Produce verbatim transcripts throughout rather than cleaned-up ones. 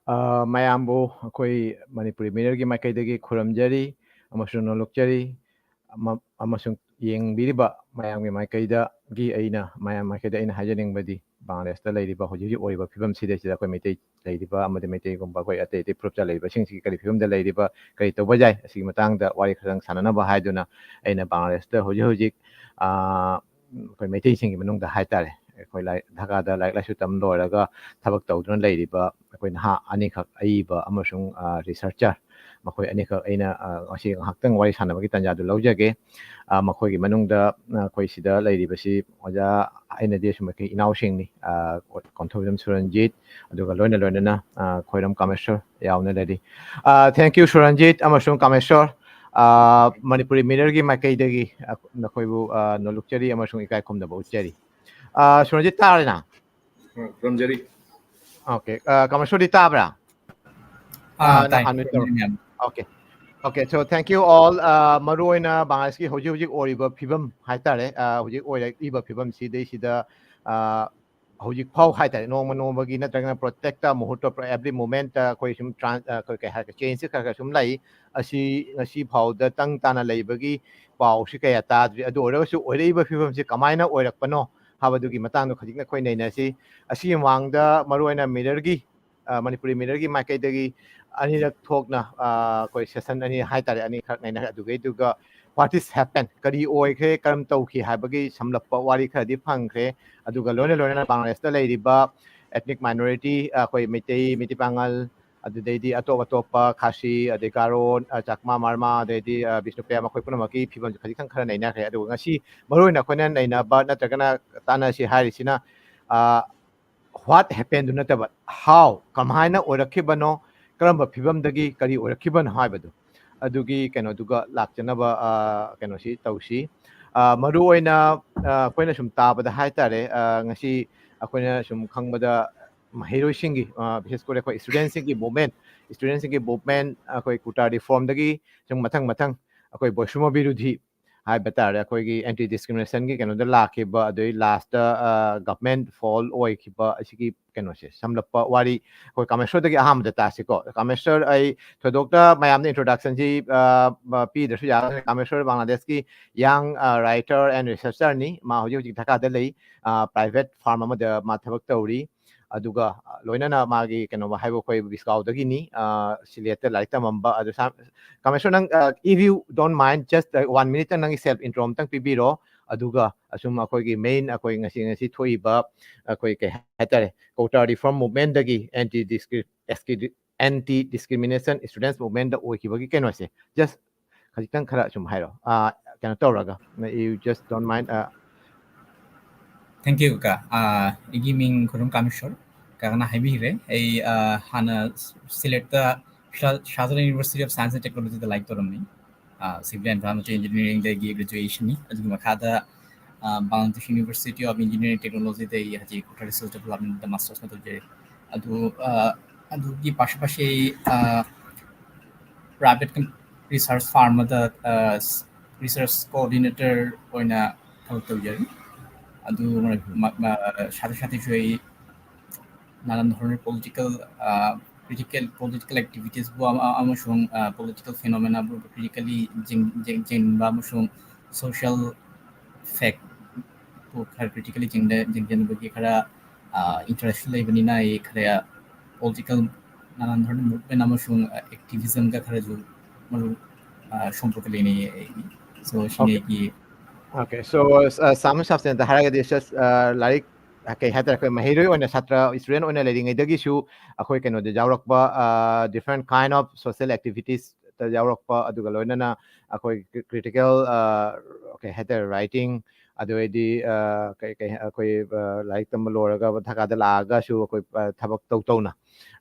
ꯑ, ꯃꯌꯥꯝꯕꯨ ꯑꯩꯈꯣꯏ ꯃꯅꯤꯄꯨꯔꯤ ꯃꯤꯔꯔꯒꯤ ꯃꯥꯏꯀꯩꯗꯒꯤ ꯈꯨꯔꯨꯝꯖꯔꯤ ꯑꯃꯁꯨꯡ ꯅꯣꯂꯨꯛꯆꯔꯤ꯫ ꯑꯃ-, ꯑꯃꯁꯨꯡ ꯌꯦꯡꯕꯤꯔꯤꯕ ꯃꯌꯥꯝꯒꯤ ꯃꯥꯏꯀꯩꯗꯒꯤ ꯑꯩꯅ, ꯃꯌꯥꯝ ꯃꯥꯏꯀꯩꯗ ꯑꯩꯅ ꯍꯥꯏꯖꯅꯤꯡꯕꯗꯤ, ꯕꯪꯒ꯭ꯂꯥꯗꯦꯁꯇ ꯂꯩꯔꯤꯕ ꯍꯧꯖꯤꯛ ꯍꯧꯖꯤꯛ ꯑꯣꯏꯔꯤꯕ ꯐꯤꯕꯝꯁꯤꯗꯩꯁꯤꯗ ꯑꯩꯈꯣꯏ ꯃꯩꯇꯩ ꯂꯩꯔꯤꯕ ꯑꯃꯗꯤ ꯃꯩꯇꯩꯒꯨꯝꯕ ꯑꯩꯈꯣꯏ ꯑꯇꯩ ꯑꯇꯩ ꯐꯨꯔꯨꯞꯇ ꯂꯩꯔꯤꯕꯁꯤꯡꯁꯤ ꯀꯔꯤ ꯐꯤꯕꯝꯗ ꯂꯩꯔꯤꯕ, ꯀꯔꯤ ꯇꯧꯕ ꯌꯥꯏ, ꯑꯁꯤꯒꯤ ꯃꯇꯥꯡꯗ ꯋꯥꯔꯤ ꯈꯔ ꯁꯥꯟꯅꯅꯕ ꯍꯥꯏꯗꯨꯅ ꯑꯩꯅ ꯕꯪꯒ꯭ꯂꯥꯗꯦꯁꯇ ꯍꯧꯖꯤꯛ ꯍꯧꯖꯤꯛ, ꯑ, ꯑꯩꯈꯣꯏ ꯃꯩꯇꯩꯁꯤꯡꯒꯤ ꯃꯅꯨꯡꯗ ꯍꯥꯏꯇꯥꯔꯦ, ꯑꯩꯈꯣꯏ ꯂꯥꯏꯔꯤꯛ, ꯙꯥꯀꯥꯗ ꯂꯥꯏꯔꯤꯛ ꯂꯥꯏꯁꯨ ꯇꯝ ꯂꯣꯏꯔꯒ ꯊꯕꯛ ꯇꯧꯗꯨꯅ ꯂꯩꯔꯤꯕ ꯑꯩꯈꯣꯏ ꯅꯍꯥ ꯑꯅꯤꯈꯛ, ꯑꯏꯕ ꯑꯃꯁꯨꯡ, ꯑ, researcher, ꯃꯈꯣꯏ ꯑꯅꯤꯈꯛ ꯑꯩꯅ, ꯑ, ꯉꯁꯤ ꯉꯥꯏꯍꯥꯛꯇꯪ ꯋꯥꯔꯤ ꯁꯥꯟꯅꯕꯒꯤ ꯇꯥꯟꯖꯥꯗꯨ ꯂꯧꯖꯒꯦ꯫ ꯑ, ꯃꯈꯣꯏꯒꯤ ꯃꯅꯨꯡꯗ, ꯑ, ꯑꯩꯈꯣꯏ ꯁꯤꯗ ꯂꯩꯔꯤꯕꯁꯤ ꯑꯣꯖꯥ, ꯑꯩꯅꯗꯤ ꯑꯁꯨꯝ ꯑꯩꯈꯣꯏ ꯏꯅꯥꯎꯁꯤꯡꯅꯤ, ꯑ, ꯀꯣꯟꯊꯧꯖꯝ ꯁꯨꯔꯟꯖꯤꯠ, ꯑꯗꯨꯒ ꯂꯣꯏꯅ ꯂꯣꯏꯅꯅ, ꯑ, ꯈꯣꯏꯔꯝ ꯀꯥꯃꯦꯁꯣꯔ ꯌꯥꯎꯅ ꯂꯩꯔꯤ꯫ ꯑ, thank you, ꯁꯨꯔꯟꯖꯤꯠ ꯑꯃꯁꯨꯡ ꯀꯥꯃꯦꯁꯣꯔ꯫ ꯑ, ꯃꯅꯤꯄꯨꯔꯤ ꯃꯤꯔꯔꯒꯤ ꯃꯥꯏꯀꯩꯗꯒꯤ, ꯑ, ꯅꯈꯣꯏꯕꯨ, ꯑ, ꯅꯣꯂꯨꯛꯆꯔꯤ ꯑꯃꯁꯨꯡ ꯏꯀꯥꯏ ꯈꯨꯝꯅꯕ ꯎꯠꯆꯔꯤ꯫ ꯑ, ꯁꯨꯔꯟꯖꯤꯠ ꯇꯥꯔꯦꯅ? ꯑ, ꯈꯨꯔꯨꯝꯖꯔꯤ꯫ Okay, ꯑ, ꯀꯥꯃꯦꯁꯣꯔꯗꯤ ꯇꯥꯕ꯭ꯔꯥ? ꯑꯥ, ꯑ, ꯅꯪ ꯇꯥꯏ꯫ Unmute ꯇꯧꯔꯣ꯫ ꯌꯥꯅꯤ꯫ Okay. Okay, so thank you all. ꯑ, ꯃꯔꯨ ꯑꯣꯏꯅ ꯕꯪꯒ꯭ꯂꯥꯗꯦꯁꯀꯤ ꯍꯧꯖꯤꯛ ꯍꯧꯖꯤꯛ ꯑꯣꯏꯔꯤꯕ ꯐꯤꯕꯝ ꯍꯥꯏꯇꯥꯔꯦ, ꯑ, ꯍꯧꯖꯤꯛ ꯑꯣꯏꯔꯛꯂꯤꯕ ꯐꯤꯕꯝꯁꯤꯗꯩꯁꯤꯗ, ꯑ, ꯍꯧꯖꯤꯛ ꯐꯥꯎ ꯍꯥꯏꯇꯥꯔꯦ, ꯅꯣꯡꯃ ꯅꯣꯡꯃꯒꯤ ꯅꯠꯇ꯭ꯔꯒꯅ ꯄ꯭ꯔꯣꯇꯦꯛꯇ ꯃꯨꯍꯨꯔꯇ, every moment ꯑꯩꯈꯣꯏ ꯁꯨꯝ ꯇ꯭ꯔꯥꯟ-, ꯑ, ꯑꯩꯈꯣꯏ ꯀꯩ ꯍꯥꯏꯔꯒꯦ, ꯆꯦꯟꯖꯁꯦ ꯈꯔ ꯈꯔ ꯁꯨꯝ ꯂꯩ꯫ ꯑꯁꯤ ꯉꯁꯤ ꯐꯥꯎꯗ ꯇꯪ ꯇꯥꯅ ꯂꯩꯕꯒꯤ ꯄꯥꯎꯁꯤ ꯀꯌꯥ ꯇꯥꯗ꯭ꯔꯤ꯫ ꯑꯗꯨ ꯑꯣꯏꯔꯒꯁꯨ ꯑꯣꯏꯔꯛꯏꯕ ꯐꯤꯕꯝꯁꯤ ꯀꯃꯥꯏꯅ ꯑꯣꯏꯔꯛꯄꯅꯣ ꯍꯥꯏꯕꯗꯨꯒꯤ ꯃꯇꯥꯡꯗ ꯈꯖꯤꯛ ꯑꯩꯈꯣꯏ ꯅꯩꯅꯁꯤ꯫ ꯑꯁꯤꯒꯤ ꯃꯃꯥꯡꯗ ꯃꯔꯨꯑꯣꯏꯅ ꯃꯤꯔꯔꯒꯤ, ꯑ, ꯃꯅꯤꯄꯨꯔꯤ ꯃꯤꯔꯔꯒꯤ ꯃꯥꯏꯀꯩꯗꯒꯤ ꯑꯅꯤꯔꯛ ꯊꯣꯛꯅ, ꯑ, ꯑꯩꯈꯣꯏ session ꯑꯅꯤ ꯍꯥꯏꯇꯥꯔꯦ, ꯑꯅꯤꯈꯛ ꯅꯩꯅꯈ꯭ꯔꯦ꯫ ꯑꯗꯨꯒꯩꯗꯨꯒ what is happen, ꯀꯔꯤ ꯑꯣꯏꯈ꯭ꯔꯦ, ꯀꯔꯝ ꯇꯧꯈꯤ ꯍꯥꯏꯕꯒꯤ ꯁꯝꯂꯞꯄ ꯋꯥꯔꯤ ꯈꯔꯗꯤ ꯐꯪꯈ꯭ꯔꯦ꯫ ꯑꯗꯨꯒ ꯂꯣꯏꯅ ꯂꯣꯏꯅꯅ ꯕꯪꯒ꯭ꯂꯥꯗꯦꯁꯇ ꯂꯩꯔꯤꯕ ethnic minority, ꯑ, ꯑꯩꯈꯣꯏ ꯃꯩꯇꯩ, ꯃꯩꯇꯩ ꯄꯥꯉꯜ, ꯑꯗꯨꯗꯩꯗꯤ ꯑꯇꯣꯞ ꯑꯇꯣꯞꯄ ꯈꯥꯁꯤ, ꯑꯗꯩ ꯒꯥꯔꯣ, ꯑ, ꯆꯥꯛꯃꯥ, ꯃꯥꯔꯃꯥ, ꯑꯗꯩꯗꯤ, ꯑ, ꯕꯤꯁꯅꯨꯄ꯭ꯔꯤꯌꯥ, ꯃꯈꯣꯏ ꯄꯨꯝꯅꯃꯛꯀꯤ ꯐꯤꯕꯝꯁꯨ ꯈꯖꯤꯛꯇꯪ ꯈꯔ ꯅꯩꯅꯈ꯭ꯔꯦ꯫ ꯑꯗꯨꯒ ꯉꯁꯤ ꯃꯔꯨꯑꯣꯏꯅ ꯑꯩꯈꯣꯏꯅ ꯅꯩꯅꯕ ꯅꯠꯇ꯭ꯔꯒꯅ ꯇꯥꯟꯅꯁꯤ ꯍꯥꯏꯔꯤꯁꯤꯅ, ꯑ, what happened ꯗꯨ ꯅꯠꯇꯕ, how, ꯀꯃꯥꯏꯅ ꯑꯣꯏꯔꯛꯈꯤꯕꯅꯣ, ꯀꯔꯝꯕ ꯐꯤꯕꯝꯗꯒꯤ ꯀꯔꯤ ꯑꯣꯏꯔꯛꯈꯤꯕꯅꯣ ꯍꯥꯏꯕꯗꯣ, ꯑꯗꯨꯒꯤ ꯀꯩꯅꯣꯗꯨꯒ ꯂꯥꯛꯆꯅꯕ, ꯑ, ꯀꯩꯅꯣꯁꯤ ꯇꯧꯁꯤ꯫ ꯑ, ꯃꯔꯨꯑꯣꯏꯅ, ꯑ, ꯑꯩꯈꯣꯏꯅ ꯁꯨꯝ ꯇꯥꯕꯗ ꯍꯥꯏꯇꯥꯔꯦ, ꯑ, ꯉꯁꯤ ꯑꯩꯈꯣꯏꯅ ꯁꯨꯝ ꯈꯪꯕꯗ ꯃꯍꯩꯔꯣꯏꯁꯤꯡꯒꯤ, ꯑ, ꯕꯤꯁꯦꯁ ꯀꯣꯏꯔꯦ ꯑꯩꯈꯣꯏ ꯁ꯭ꯇꯨꯗꯦꯟꯁꯤꯡꯒꯤ ꯃꯨꯞꯃꯦꯟ, ꯁ꯭ꯇꯨꯗꯦꯟꯁꯤꯡꯒꯤ ꯃꯨꯞꯃꯦꯟ, ꯑꯩꯈꯣꯏ ꯀꯨꯔꯇꯥ ꯔꯤꯐꯣꯔꯝꯗꯒꯤ ꯁꯨꯝ ꯃꯊꯪ ꯃꯊꯪ ꯑꯩꯈꯣꯏ ꯕꯣꯏꯁꯨꯃ ꯕꯤꯔꯨꯙꯤ, ꯍꯥꯏꯕ ꯇꯥꯔꯦ, ꯑꯩꯈꯣꯏꯒꯤ ꯑꯦꯟꯇꯤ ꯗꯤꯁꯀ꯭ꯔꯤꯃꯤꯅꯦꯁꯟꯒꯤ ꯀꯩꯅꯣꯗ ꯂꯥꯛꯈꯤꯕ, ꯑꯗꯩ ꯂꯥꯁꯇ ꯒꯚꯔꯟꯃꯦꯟ ꯐꯣꯜ ꯑꯣꯏꯈꯤꯕ ꯑꯁꯤꯒꯤ ꯀꯩꯅꯣꯁꯦ ꯁꯝꯂꯞꯄ ꯋꯥꯔꯤ ꯑꯩꯈꯣꯏ ꯀꯥꯃꯦꯁꯣꯔꯗꯒꯤ ꯑꯍꯥꯟꯕꯗ ꯇꯥꯁꯤꯀꯣ꯫ ꯀꯥꯃꯦꯁꯣꯔ, ꯑꯩ ꯊꯣꯏꯗꯣꯛꯇ ꯃꯌꯥꯝꯗ ꯏꯟꯇ꯭ꯔꯣꯗꯛꯁꯟꯁꯤ ꯄꯤꯗ꯭ꯔꯁꯨ ꯌꯥꯒꯅꯤ꯫ ꯀꯥꯃꯦꯁꯣꯔ ꯕꯪꯒ꯭ꯂꯥꯗꯦꯁꯀꯤ ꯌꯪ ꯔꯥꯏꯇꯔ ꯑꯦꯟ ꯔꯤꯁꯔꯆꯔꯅꯤ꯫ ꯃꯥ ꯍꯧꯖꯤꯛ ꯍꯧꯖꯤꯛ ꯙꯥꯀꯥꯗ ꯂꯩ, ꯄ꯭ꯔꯥꯏꯚꯦꯠ ꯐꯥꯔꯝ ꯑꯃꯗ ꯃꯥ ꯊꯕꯛ ꯇꯧꯔꯤ꯫ ꯑꯗꯨꯒ ꯂꯣꯏꯅꯅ ꯃꯥꯒꯤ ꯀꯩꯅꯣ ꯍꯥꯏꯕꯨ ꯑꯩꯈꯣꯏ ꯕꯤꯁꯀꯥꯎꯗꯒꯤꯅꯤ, ꯁꯤꯂꯦꯠꯇ ꯂꯥꯏꯔꯤꯛ ꯇꯝꯃꯝꯕ꯫ ꯑꯗꯨ ꯀꯥꯃꯦꯁꯣꯔ, ꯅꯪ, if you don't mind, just one minute ꯅꯪꯒꯤ ꯁꯦꯜꯐ ꯏꯟꯇ꯭ꯔꯣ ꯑꯝꯇꯪ ꯄꯤꯕꯤꯔꯣ꯫ ꯑꯗꯨꯒ ꯑꯁꯨꯝ ꯑꯩꯈꯣꯏꯒꯤ ꯃꯦꯟ ꯑꯩꯈꯣꯏ ꯉꯁꯤ ꯉꯁꯤ ꯊꯣꯛꯏꯕ ꯑꯩꯈꯣꯏ ꯀꯩ ꯍꯥꯏꯇꯥꯔꯦ, ꯀꯣꯛꯇꯥ ꯔꯤꯐꯣꯔꯝ ꯃꯨꯚꯃꯦꯟꯗꯒꯤ ꯑꯦꯟꯇꯤ ꯗꯤꯁꯀ꯭ꯔꯤ ꯑꯦꯟꯇꯤ ꯗꯤꯁꯀ꯭ꯔꯤꯃꯤꯅꯦꯁꯟ ꯁ꯭ꯇꯨꯗꯦꯟꯠꯁ ꯃꯨꯚꯃꯦꯟꯗ ꯑꯣꯏꯈꯤꯕꯒꯤ ꯀꯩꯅꯣꯁꯦ, ꯖꯁ ꯈꯖꯤꯛꯇꯪ ꯈꯔ ꯁꯨꯝ ꯍꯥꯏꯔꯣ, ꯀꯩꯅꯣ ꯇꯧꯔꯒ, you just don't mind. Thank you, ꯀꯀꯥ꯫ ꯑꯩꯒꯤ ꯃꯤꯡ ꯈꯨꯔꯨꯝ ꯀꯥꯃꯦꯁꯣꯔ꯫ ꯀꯀꯥꯅ ꯍꯥꯏꯕꯤꯈ꯭ꯔꯦ, ꯑꯩ ꯍꯥꯟꯅ ꯁꯤꯂꯦꯠꯇ ꯁꯥꯍꯖꯥꯟ University of Science and Technologyꯗ ꯂꯥꯏꯔꯤꯛ ꯇꯧꯔꯝꯃꯤ꯫ Civil and Environmental Engineeringꯗꯒꯤ ꯒ꯭ꯔꯦꯖꯨꯑꯦꯁꯟꯅꯤ꯫ ꯑꯗꯨꯒꯤ ꯃꯈꯥꯗ ꯕꯪꯒ꯭ꯂꯥꯗꯦꯁ University of Engineering Technologyꯗ ꯑꯩ ꯍꯧꯖꯤꯛ ꯀꯣꯛꯇꯥ ꯔꯤꯁꯔꯁ ꯗꯤꯄꯥꯔꯠꯃꯦꯟꯗ ꯃꯥꯁꯇꯔꯁ ꯇꯧꯖꯔꯤ꯫ ꯑꯗꯨ ꯑꯗꯨꯒꯤ ꯄꯥꯔꯁ ꯄꯥꯔꯁꯤ ꯄ꯭ꯔꯥꯏꯚꯦꯠ ꯔꯤꯁꯔꯁ ꯐꯥꯔꯝ ꯑꯃꯗ ꯔꯤꯁꯔꯁ ꯀꯣꯑꯣꯔꯗꯤꯅꯦꯇꯔ ꯑꯣꯏꯅ ꯊꯕꯛ ꯇꯧꯖꯔꯤ꯫ ꯑꯗꯨ ꯁꯥꯊꯤ ꯁꯥꯊꯤꯁꯨ ꯑꯩ ꯅꯥꯅꯥ ꯙꯣꯔꯣꯟꯒꯤ ꯄꯣꯂꯤꯇꯤꯀꯦꯜ ꯀ꯭ꯔꯤꯇꯤꯀꯦꯜ ꯄꯣꯂꯤꯇꯤꯀꯦꯜ ꯑꯦꯛꯇꯤꯚꯤꯇꯤꯁꯕꯨ ꯑꯃꯁꯨꯡ ꯄꯣꯂꯤꯇꯤꯀꯦꯜ ꯐꯦꯅꯣꯃꯦꯅꯥꯕꯨ ꯀ꯭ꯔꯤꯇꯤꯀꯦꯜꯂꯤ ꯌꯦꯡꯕ ꯑꯃꯁꯨꯡ ꯁꯣꯁꯤꯌꯦꯜ ꯐꯦꯛ ꯈꯔ ꯀ꯭ꯔꯤꯇꯤꯀꯦꯜꯂꯤ ꯌꯦꯡꯖꯟꯕꯒꯤ ꯈꯔ ꯏꯟꯇꯔꯦꯁ ꯂꯩꯕꯅꯤꯅ ꯑꯩ ꯈꯔ ꯄꯣꯂꯤꯇꯤꯀꯦꯜ ꯅꯥꯅꯥ ꯙꯣꯔꯣꯟꯒꯤ ꯃꯨꯚꯃꯦꯟ ꯑꯃꯁꯨꯡ ꯑꯦꯛꯇꯤꯚꯤꯖꯝꯒ ꯈꯔꯁꯨ ꯃꯔꯨ ꯁꯣꯝꯄꯣꯛꯀ ꯂꯩꯅꯩꯌꯦ ꯑꯩꯒꯤ꯫ So ꯁꯤꯅꯤ ꯑꯩꯒꯤ Okay, so ꯁꯥꯃ ꯁꯕꯁꯇꯦꯟꯇ ꯍꯥꯏꯔꯒꯗꯤ, just ꯂꯥꯏꯔꯤꯛ ꯀꯩ ꯍꯥꯏꯇꯥꯔꯦ, ꯑꯩꯈꯣꯏ ꯃꯍꯩꯔꯣꯏ ꯑꯣꯏꯅ, ꯁꯥꯇ꯭ꯔ ꯁ꯭ꯇꯨꯗꯦꯟꯠ ꯑꯣꯏꯅ ꯂꯩꯔꯤꯉꯩꯗꯒꯤꯁꯨ ꯑꯩꯈꯣꯏ ꯀꯩꯅꯣꯗ ꯌꯥꯎꯔꯛꯄ, different kind of social activitiesꯇ ꯌꯥꯎꯔꯛꯄ, ꯑꯗꯨꯒ ꯂꯣꯏꯅꯅ ꯑꯩꯈꯣꯏ ꯀ꯭ꯔꯤꯇꯤꯀꯦꯜ ꯀꯩ ꯍꯥꯏꯇꯥꯔꯦ, ꯔꯥꯏꯇꯤꯡ, ꯑꯗꯨ ꯑꯣꯏꯔꯗꯤ ꯀꯩ ꯀꯩ ꯑꯩꯈꯣꯏ ꯂꯥꯏꯔꯤꯛ ꯇꯝꯕ ꯂꯣꯏꯔꯒ ꯙꯥꯀꯥꯗ ꯂꯥꯛꯑꯒꯁꯨ ꯑꯩꯈꯣꯏ ꯊꯕꯛ ꯇꯧ ꯇꯧꯅ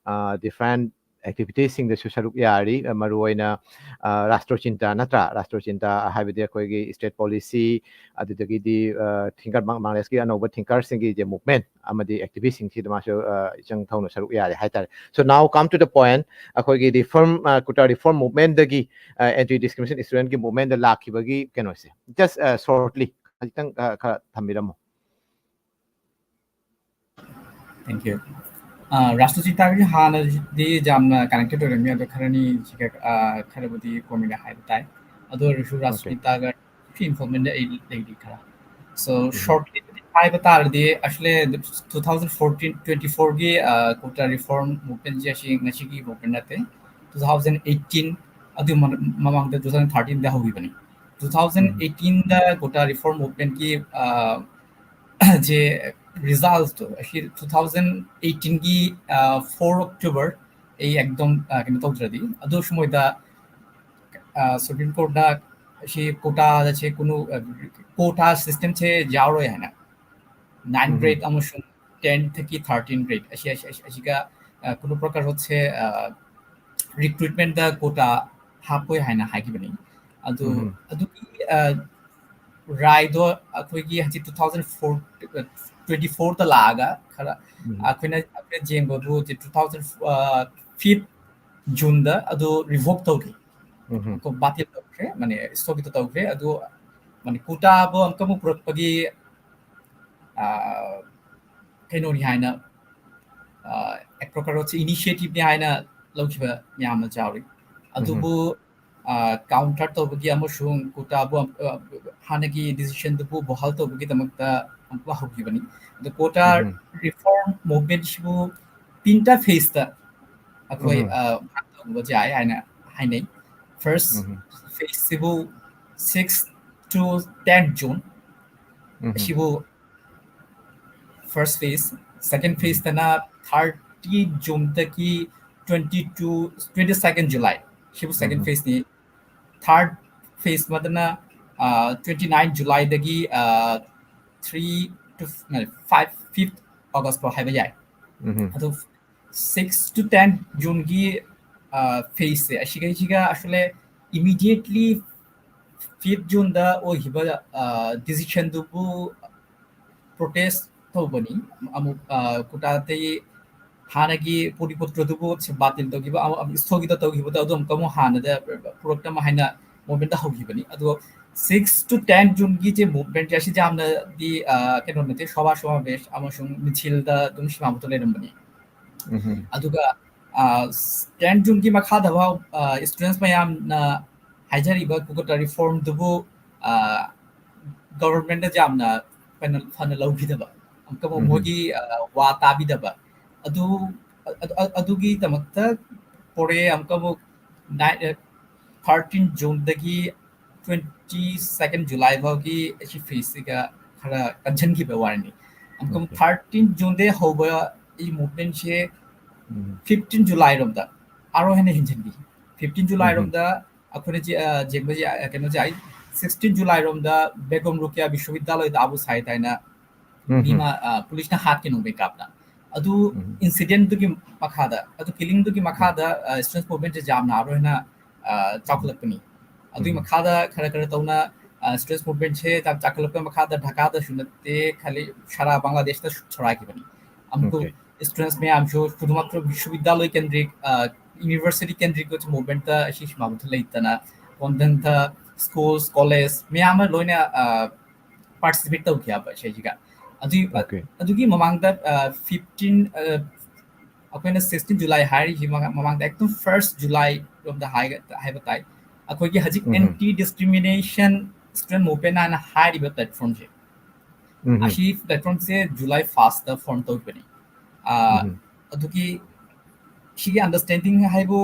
different ꯑꯦꯛꯇꯤꯚꯤꯇꯤꯁꯁꯤꯡꯗꯁꯨ ꯁꯔꯨꯛ ꯌꯥꯔꯤ꯫ ꯑ, ꯃꯔꯨꯑꯣꯏꯅ, ꯑ, ꯔꯥꯁꯇ꯭ꯔꯣ ꯆꯤꯟꯇꯥ ꯅꯠꯇ꯭ꯔꯥ? ꯔꯥꯁꯇ꯭ꯔꯣ ꯆꯤꯟꯇꯥ ꯍꯥꯏꯕꯗꯤ ꯑꯩꯈꯣꯏꯒꯤ ꯁ꯭ꯇꯦꯠ ꯄꯣꯂꯤꯁꯤ, ꯑꯗꯨꯗꯒꯤꯗꯤ, ꯑ, ꯊꯤꯡꯀꯔ ꯃꯥꯡ-, ꯃꯥꯡꯂꯦꯁꯀꯤ ꯑꯅꯧꯕ ꯊꯤꯡꯀꯔꯁꯤꯡꯒꯤ ꯖꯦ ꯃꯨꯚꯃꯦꯟ ꯑꯃꯗꯤ ꯑꯦꯛꯇꯤꯚꯤꯁꯁꯤꯡꯁꯤꯗ ꯃꯥꯁꯨ, ꯑ, ꯏꯆꯪ ꯊꯧꯅ ꯁꯔꯨꯛ ꯌꯥꯔꯤ ꯍꯥꯏꯇꯥꯔꯦ꯫ So now come to the point, ꯑꯩꯈꯣꯏꯒꯤ ꯔꯤꯐꯣꯔꯝ, ꯑ, ꯀꯣꯇꯥ ꯔꯤꯐꯣꯔꯝ ꯃꯨꯚꯃꯦꯟꯗꯒꯤ, ꯑ, ꯑꯦꯟꯇꯤ ꯗꯤꯁꯀ꯭ꯔꯤꯃꯤꯅꯦꯁꯟ ꯁ꯭ꯇꯨꯗꯦꯟꯠꯀꯤ ꯃꯨꯚꯃꯦꯟꯗ ꯂꯥꯛꯈꯤꯕꯒꯤ ꯀꯩꯅꯣꯁꯦ, just, ꯑ, shortly ꯈꯖꯤꯛꯇꯪ, ꯑ, ꯈꯔ ꯊꯝꯕꯤꯔꯝꯃꯣ꯫ Thank you. ꯑ, ꯔꯥꯁꯇ꯭ꯔꯣ ꯆꯤꯟꯇꯥꯒꯤ ꯍꯥꯟꯅꯗꯤ ꯌꯥꯝꯅ ꯀꯅꯦꯛꯇꯦꯠ ꯑꯣꯏꯔꯝꯃꯤ, ꯑꯗꯣ ꯈꯔꯅꯤ ꯁꯤꯒ, ꯑ, ꯈꯔꯕꯨꯗꯤ ꯀꯣꯟꯅ ꯍꯥꯏꯕ ꯇꯥꯏ꯫ ꯑꯗꯨ ꯑꯣꯏꯔꯁꯨ ꯔꯥꯁꯇ꯭ꯔꯣ Okay. ꯆꯤꯟꯇꯥꯒ ꯏꯟꯐꯣꯔꯃꯦꯟꯗ ꯑꯩ ꯂꯩꯔꯤ ꯈꯔ꯫ So shortly ꯍꯥꯏꯕ ꯇꯥꯔꯗꯤ, actually two thousand fourteen twenty fourꯒꯤ, ꯑ, ꯀꯣꯇꯥ ꯔꯤꯐꯣꯔꯝ ꯃꯨꯚꯃꯦꯟꯁꯦ ꯑꯁꯤ ꯉꯁꯤꯒꯤ ꯃꯨꯚꯃꯦꯟ ꯅꯠꯇꯦ꯫ Two thousand eighteen, ꯑꯗꯨ ꯃ-, ꯃꯃꯥꯡꯗ two thousand thirteenꯗ ꯍꯧꯈꯤꯕꯅꯤ꯫ Two thousand eighteenꯗ ꯀꯣꯇꯥ ꯔꯤꯐꯣꯔꯝ ꯃꯨꯚꯃꯦꯟꯠꯀꯤ, ꯑ, ꯖꯦ ꯔꯤꯖꯜꯠꯇꯣ ꯑꯁꯤ two thousand eighteenꯒꯤ, ꯑ, four October, ꯑꯩ ꯑꯦꯛꯗꯝ, ꯑ, ꯀꯩꯅꯣ ꯇꯧꯗ꯭ꯔꯗꯤ, ꯑꯗꯨ ꯁꯨꯃꯣꯏꯗ, ꯑ, ꯁꯨꯄ꯭ꯔꯤꯝ ꯀꯣꯔꯠꯅ ꯁꯤ ꯀꯣꯇꯥꯗ ꯁꯤ ꯀꯨꯅꯨ, ꯑ, ꯀꯣꯇꯥ ꯁꯤꯁꯇꯦꯝꯁꯦ ꯌꯥꯎꯔꯣꯏ ꯍꯥꯏꯅ, nine grade ꯑꯃꯁꯨꯡ ten ꯊꯛꯀꯤ thirteen grade ꯑꯁꯤ, ꯑꯁꯤ, ꯑꯁꯤ, ꯑꯁꯤꯒ, ꯑ, ꯀꯨꯅꯨ ꯄ꯭ꯔꯀꯥꯔ ꯍꯣꯠꯁꯦ, ꯑ, ꯔꯤꯀ꯭ꯔꯨꯠꯃꯦꯟꯠꯇ ꯀꯣꯇꯥ ꯍꯥꯞꯄꯣꯏ ꯍꯥꯏꯅ ꯍꯥꯏꯈꯤꯕꯅꯤ꯫ ꯑꯗꯨ, ꯑꯗꯨꯒꯤ, ꯑ, ꯔꯥꯏꯗꯣ ꯑꯩꯈꯣꯏꯒꯤ ꯍꯧꯖꯤꯛ two thousand four, twenty fourꯗ ꯂꯥꯛꯑꯒ ꯈꯔ ꯑꯩꯈꯣꯏꯅ, ꯑꯩꯈꯣꯏꯅ ꯌꯦꯡꯕꯕꯨ ꯍꯧꯖꯤꯛ two thousand, ꯑ, fifth Juneꯗ ꯑꯗꯨ ꯔꯤꯚꯣꯛ ꯇꯧꯈꯤ꯫ ꯀꯣ, ꯕꯥꯇꯤꯜ ꯇꯧꯈ꯭ꯔꯦ, ꯃꯥꯅꯦ, ꯁ꯭ꯊꯣꯒꯤꯇ ꯇꯧꯈ꯭ꯔꯦ꯫ ꯑꯗꯨ, ꯃꯥꯅꯦ, ꯀꯣꯇꯥꯕꯨ ꯑꯃꯨꯛꯀ ꯑꯃꯨꯛ ꯄꯨꯔꯛꯄꯒꯤ, ꯑ, ꯀꯩꯅꯣꯅꯤ ꯍꯥꯏꯅ, ꯑ, ꯑꯦꯛ ꯄ꯭ꯔꯀꯥꯔ ꯍꯣꯠꯁꯦ ꯏꯅꯤꯁꯤꯌꯦꯇꯤꯚꯅꯤ ꯍꯥꯏꯅ ꯂꯧꯈꯤꯕ ꯃꯌꯥꯝ ꯑꯃ ꯌꯥꯎꯔꯤ꯫ ꯑꯗꯨꯕꯨ, ꯑ, ꯀꯥꯎꯟꯇꯔ ꯇꯧꯕꯒꯤ ꯑꯃꯁꯨꯡ ꯀꯣꯇꯥꯕꯨ, ꯑ, ꯍꯥꯟꯅꯒꯤ ꯗꯤꯁꯤꯖꯟꯗꯨꯕꯨ ꯕꯍꯥꯜ ꯇꯧꯕꯒꯤꯗꯃꯛꯇ ꯑꯃꯨꯛꯀ ꯍꯧꯈꯤꯕꯅꯤ꯫ ꯑꯗꯣ ꯀꯣꯇꯥ ꯔꯤꯐꯣꯔꯝ ꯃꯨꯚꯃꯦꯟꯠꯁꯤꯕꯨ ꯇꯤꯟꯇ ꯐꯦꯖꯇ ꯑꯩꯈꯣꯏ, ꯑ, ꯇꯧꯕ ꯌꯥꯏ ꯍꯥꯏꯅ ꯍꯥꯏꯅꯩ꯫ First phaseꯁꯤꯕꯨ six to ten June, ꯑꯁꯤꯕꯨ first phase, second phaseꯇꯅ thirty Juneꯗꯒꯤ twenty two, twenty second July, ꯁꯤꯕꯨ second phaseꯅꯤ꯫ Third phase ꯑꯃꯗꯅ, ꯑ, twenty nine Julyꯗꯒꯤ, ꯑ, three to, ꯅꯠꯇꯦ, five, fifth August ꯐꯥꯎ ꯍꯥꯏꯕ ꯌꯥꯏ꯫ ꯑꯗꯨ ꯁꯤꯛꯁ ꯇꯨ ꯇꯦꯟ ꯖꯨꯟꯒꯤ ꯐꯦꯁꯁꯦ ꯑꯁꯤꯒꯩꯁꯤꯒ ꯑꯁꯨꯂꯦ ꯏꯃꯤꯗꯤꯌꯦꯠꯂꯤ ꯐꯤꯐ ꯖꯨꯟꯗ ꯑꯣꯏꯈꯤꯕ ꯗꯤꯁꯤꯖꯟꯗꯨꯕꯨ ꯄ꯭ꯔꯣꯇꯦꯁ ꯇꯧꯕꯅꯤ꯫ ꯑꯃꯨꯛ ꯀꯨꯇꯥꯗꯒꯤ ꯍꯥꯟꯅꯒꯤ ꯄꯣꯔꯤꯄꯨꯇ꯭ꯔꯗꯨꯕꯨ ꯕꯥꯇꯤꯜ ꯇꯧꯈꯤꯕ, ꯑꯃꯨꯛ ꯏꯁꯊꯣꯒꯤꯗ ꯇꯧꯈꯤꯕꯗꯣ ꯑꯗꯨ ꯑꯃꯨꯛꯀ ꯑꯃꯨꯛ ꯍꯥꯟꯅꯗ ꯄꯨꯔꯛꯅꯕ ꯍꯥꯏꯅ ꯃꯣꯚꯃꯦꯟꯠꯇ ꯍꯧꯈꯤꯕꯅꯤ꯫ ꯑꯗꯣ ꯁꯤꯛꯁ ꯇꯨ ꯇꯦꯟ ꯖꯨꯟꯒꯤ ꯖꯦ ꯃꯣꯚꯃꯦꯟꯠꯁꯦ ꯑꯁꯤ ꯌꯥꯝꯅꯗꯤ ꯀꯩꯅꯣ ꯅꯠꯇꯦ, ꯁꯚꯥ ꯁꯃꯥꯕꯦꯁ ꯑꯃꯁꯨꯡ ꯃꯤꯊꯤꯜꯗ ꯑꯗꯨꯝ ꯁꯤꯃꯥꯃꯣꯇꯣ ꯂꯩꯔꯝꯕꯅꯤ꯫ ꯑꯗꯨꯒ ꯇꯦꯟ ꯖꯨꯟꯒꯤ ꯃꯈꯥꯗ ꯐꯥꯎ ꯏꯁꯇꯨꯗꯦꯟꯠꯁ ꯃꯌꯥꯝꯅ ꯍꯥꯏꯖꯔꯤꯕ ꯀꯨꯀꯇꯥ ꯔꯤꯐꯣꯔꯝꯗꯨꯕꯨ ꯒꯚꯔꯟꯃꯦꯟꯠꯅ ꯌꯥꯝꯅ ꯐꯅ ꯐꯅ ꯂꯧꯈꯤꯗꯕ, ꯑꯃꯨꯛꯀ ꯑꯃꯨꯛ ꯃꯣꯏꯒꯤ ꯋꯥ ꯇꯥꯕꯤꯗꯕ, ꯑꯗꯨ ꯑꯗꯨꯒꯤꯗꯃꯛꯇ ꯄꯣꯔꯦ꯫ ꯑꯃꯨꯛꯀ ꯑꯃꯨꯛ ꯊꯥꯔꯇꯤꯟ ꯖꯨꯟꯗꯒꯤ ꯇ꯭ꯋꯦꯟꯇꯤ ꯁꯦꯀꯦꯟ ꯖꯨꯂꯥꯏ ꯐꯥꯎꯒꯤ ꯑꯁꯤ ꯐꯦꯁꯁꯤꯒ ꯈꯔ ꯀꯟꯁꯤꯟꯈꯤꯕ ꯋꯥꯔꯤꯅꯤ꯫ ꯑꯃꯨꯛꯀ ꯑꯃꯨꯛ ꯊꯥꯔꯇꯤꯟ ꯖꯨꯟꯗꯒꯤ ꯍꯧꯕ ꯑꯩ ꯃꯨꯚꯃꯦꯟꯠꯁꯦ ꯐꯤꯐꯇꯤꯟ ꯖꯨꯂꯥꯏꯔꯣꯝꯗ ꯑꯥꯔꯣ ꯍꯦꯟꯅ ꯍꯦꯟꯖꯤꯟꯈꯤ꯫ ꯐꯤꯐꯇꯤꯟ ꯖꯨꯂꯥꯏꯔꯣꯝꯗ ꯑꯩꯈꯣꯏꯅ ꯌꯦꯡꯕꯁꯦ ꯀꯩꯅꯣꯁꯦ, ꯑꯩ ꯁꯤꯛꯁꯇꯤꯟ ꯖꯨꯂꯥꯏꯔꯣꯝꯗ ꯕꯦꯒꯝ ꯔꯨꯀꯤꯌꯥ ꯕꯤꯁ꯭ꯋꯕꯤꯗ꯭ꯌꯥꯂꯣꯏꯗ ꯑꯕꯨ ꯁꯥꯍꯤꯗ ꯍꯥꯏꯅ ꯃꯤ ꯑꯃ ꯄꯨꯂꯤꯁꯅ ꯍꯥꯠꯈꯤ ꯅꯣꯡꯃꯩ ꯀꯥꯞꯅ꯫ ꯑꯗꯨ ꯏꯟꯁꯤꯗꯦꯟꯠꯇꯨꯒꯤ ꯃꯈꯥꯗ, ꯑꯗꯨ ꯀꯤꯂꯤꯡꯗꯨꯒꯤ ꯃꯈꯥꯗ ꯏꯁꯇꯨꯗꯦꯟꯠꯁ ꯃꯨꯚꯃꯦꯟꯠꯁꯦ ꯌꯥꯝꯅ ꯑꯥꯔꯣ ꯍꯦꯟꯅ ꯆꯥꯎꯈꯠꯂꯛꯄꯅꯤ꯫ ꯑꯗꯨꯒꯤ ꯃꯈꯥꯗ ꯈꯔ ꯈꯔ ꯇꯧꯅ ꯏꯁꯇꯨꯗꯦꯟꯠꯁ ꯃꯨꯚꯃꯦꯟꯠꯁꯦ ꯌꯥꯝ ꯆꯥꯎꯈꯠꯂꯛꯄ ꯃꯈꯥꯗ ढाकाꯗꯁꯨ ꯅꯠꯇꯦ, ꯈꯜꯂꯤ ꯁꯥꯔꯥ ꯕꯪꯒ꯭ꯂꯥꯗꯦꯁꯇ ꯁꯣꯔꯥꯈꯤꯕꯅꯤ꯫ ꯑꯃꯨꯛꯀ ꯏꯁꯇꯨꯗꯦꯟꯠꯁ ꯃꯌꯥꯝꯁꯨ ꯁꯨꯙꯨꯃꯥꯇ꯭ꯔ ꯕꯤꯁ꯭ꯋꯕꯤꯗ꯭ꯌꯥꯂꯣꯏ ꯀꯦꯟꯗ꯭ꯔꯤꯛ, ꯌꯨꯅꯤꯚꯔꯁꯤꯇꯤ ꯀꯦꯟꯗ꯭ꯔꯤꯛ ꯃꯨꯚꯃꯦꯟꯠꯇ ꯑꯁꯤ ꯁꯤꯃꯥꯃꯣꯇꯣ ꯂꯩꯇꯅ ꯀꯣꯟꯗꯟꯇ ꯁ꯭ꯀꯨꯜꯁ, ꯀꯣꯂꯦꯖ ꯃꯌꯥꯝ ꯑꯃ ꯂꯣꯏꯅ ꯄꯥꯔꯇꯤꯁꯤꯄꯦꯠ ꯇꯧꯈꯤ ꯍꯥꯏꯕ ꯁꯤꯁꯤꯒ꯫ ꯑꯗꯨꯒꯤ ꯑꯗꯨꯒꯤ ꯃꯃꯥꯡꯗ ꯐꯤꯐꯇꯤꯟ, ꯑꯩꯈꯣꯏꯅ ꯁꯤꯛꯁꯇꯤꯟ ꯖꯨꯂꯥꯏ ꯍꯥꯏꯔꯤꯁꯤ ꯃꯃꯥꯡꯗ ꯑꯦꯛꯗꯝ ꯐꯥꯔꯁ ꯖꯨꯂꯥꯏꯔꯣꯝꯗ ꯍꯥꯏꯕ ꯇꯥꯏ꯫ ꯑꯩꯈꯣꯏꯒꯤ ꯍꯧꯖꯤꯛ ꯑꯦꯟꯇꯤ ꯗꯤꯁꯀ꯭ꯔꯤꯃꯤꯅꯦꯁꯟ ꯏꯁꯇꯨꯗꯦꯟꯠ ꯃꯨꯚꯃꯦꯟꯠ ꯍꯥꯏꯅ ꯍꯥꯏꯔꯤꯕ ꯄ꯭ꯂꯦꯠꯐꯣꯔꯝꯁꯦ, ꯑꯁꯤ ꯄ꯭ꯂꯦꯠꯐꯣꯔꯝꯁꯦ ꯖꯨꯂꯥꯏ ꯐꯥꯔꯁꯇ ꯐꯣꯔꯝ ꯇꯧꯈꯤꯕꯅꯤ꯫ ꯑꯗꯨꯒꯤ ꯁꯤꯒꯤ ꯑꯟꯗꯔꯁ꯭ꯇꯦꯟꯗꯤꯡ ꯍꯥꯏꯕꯨ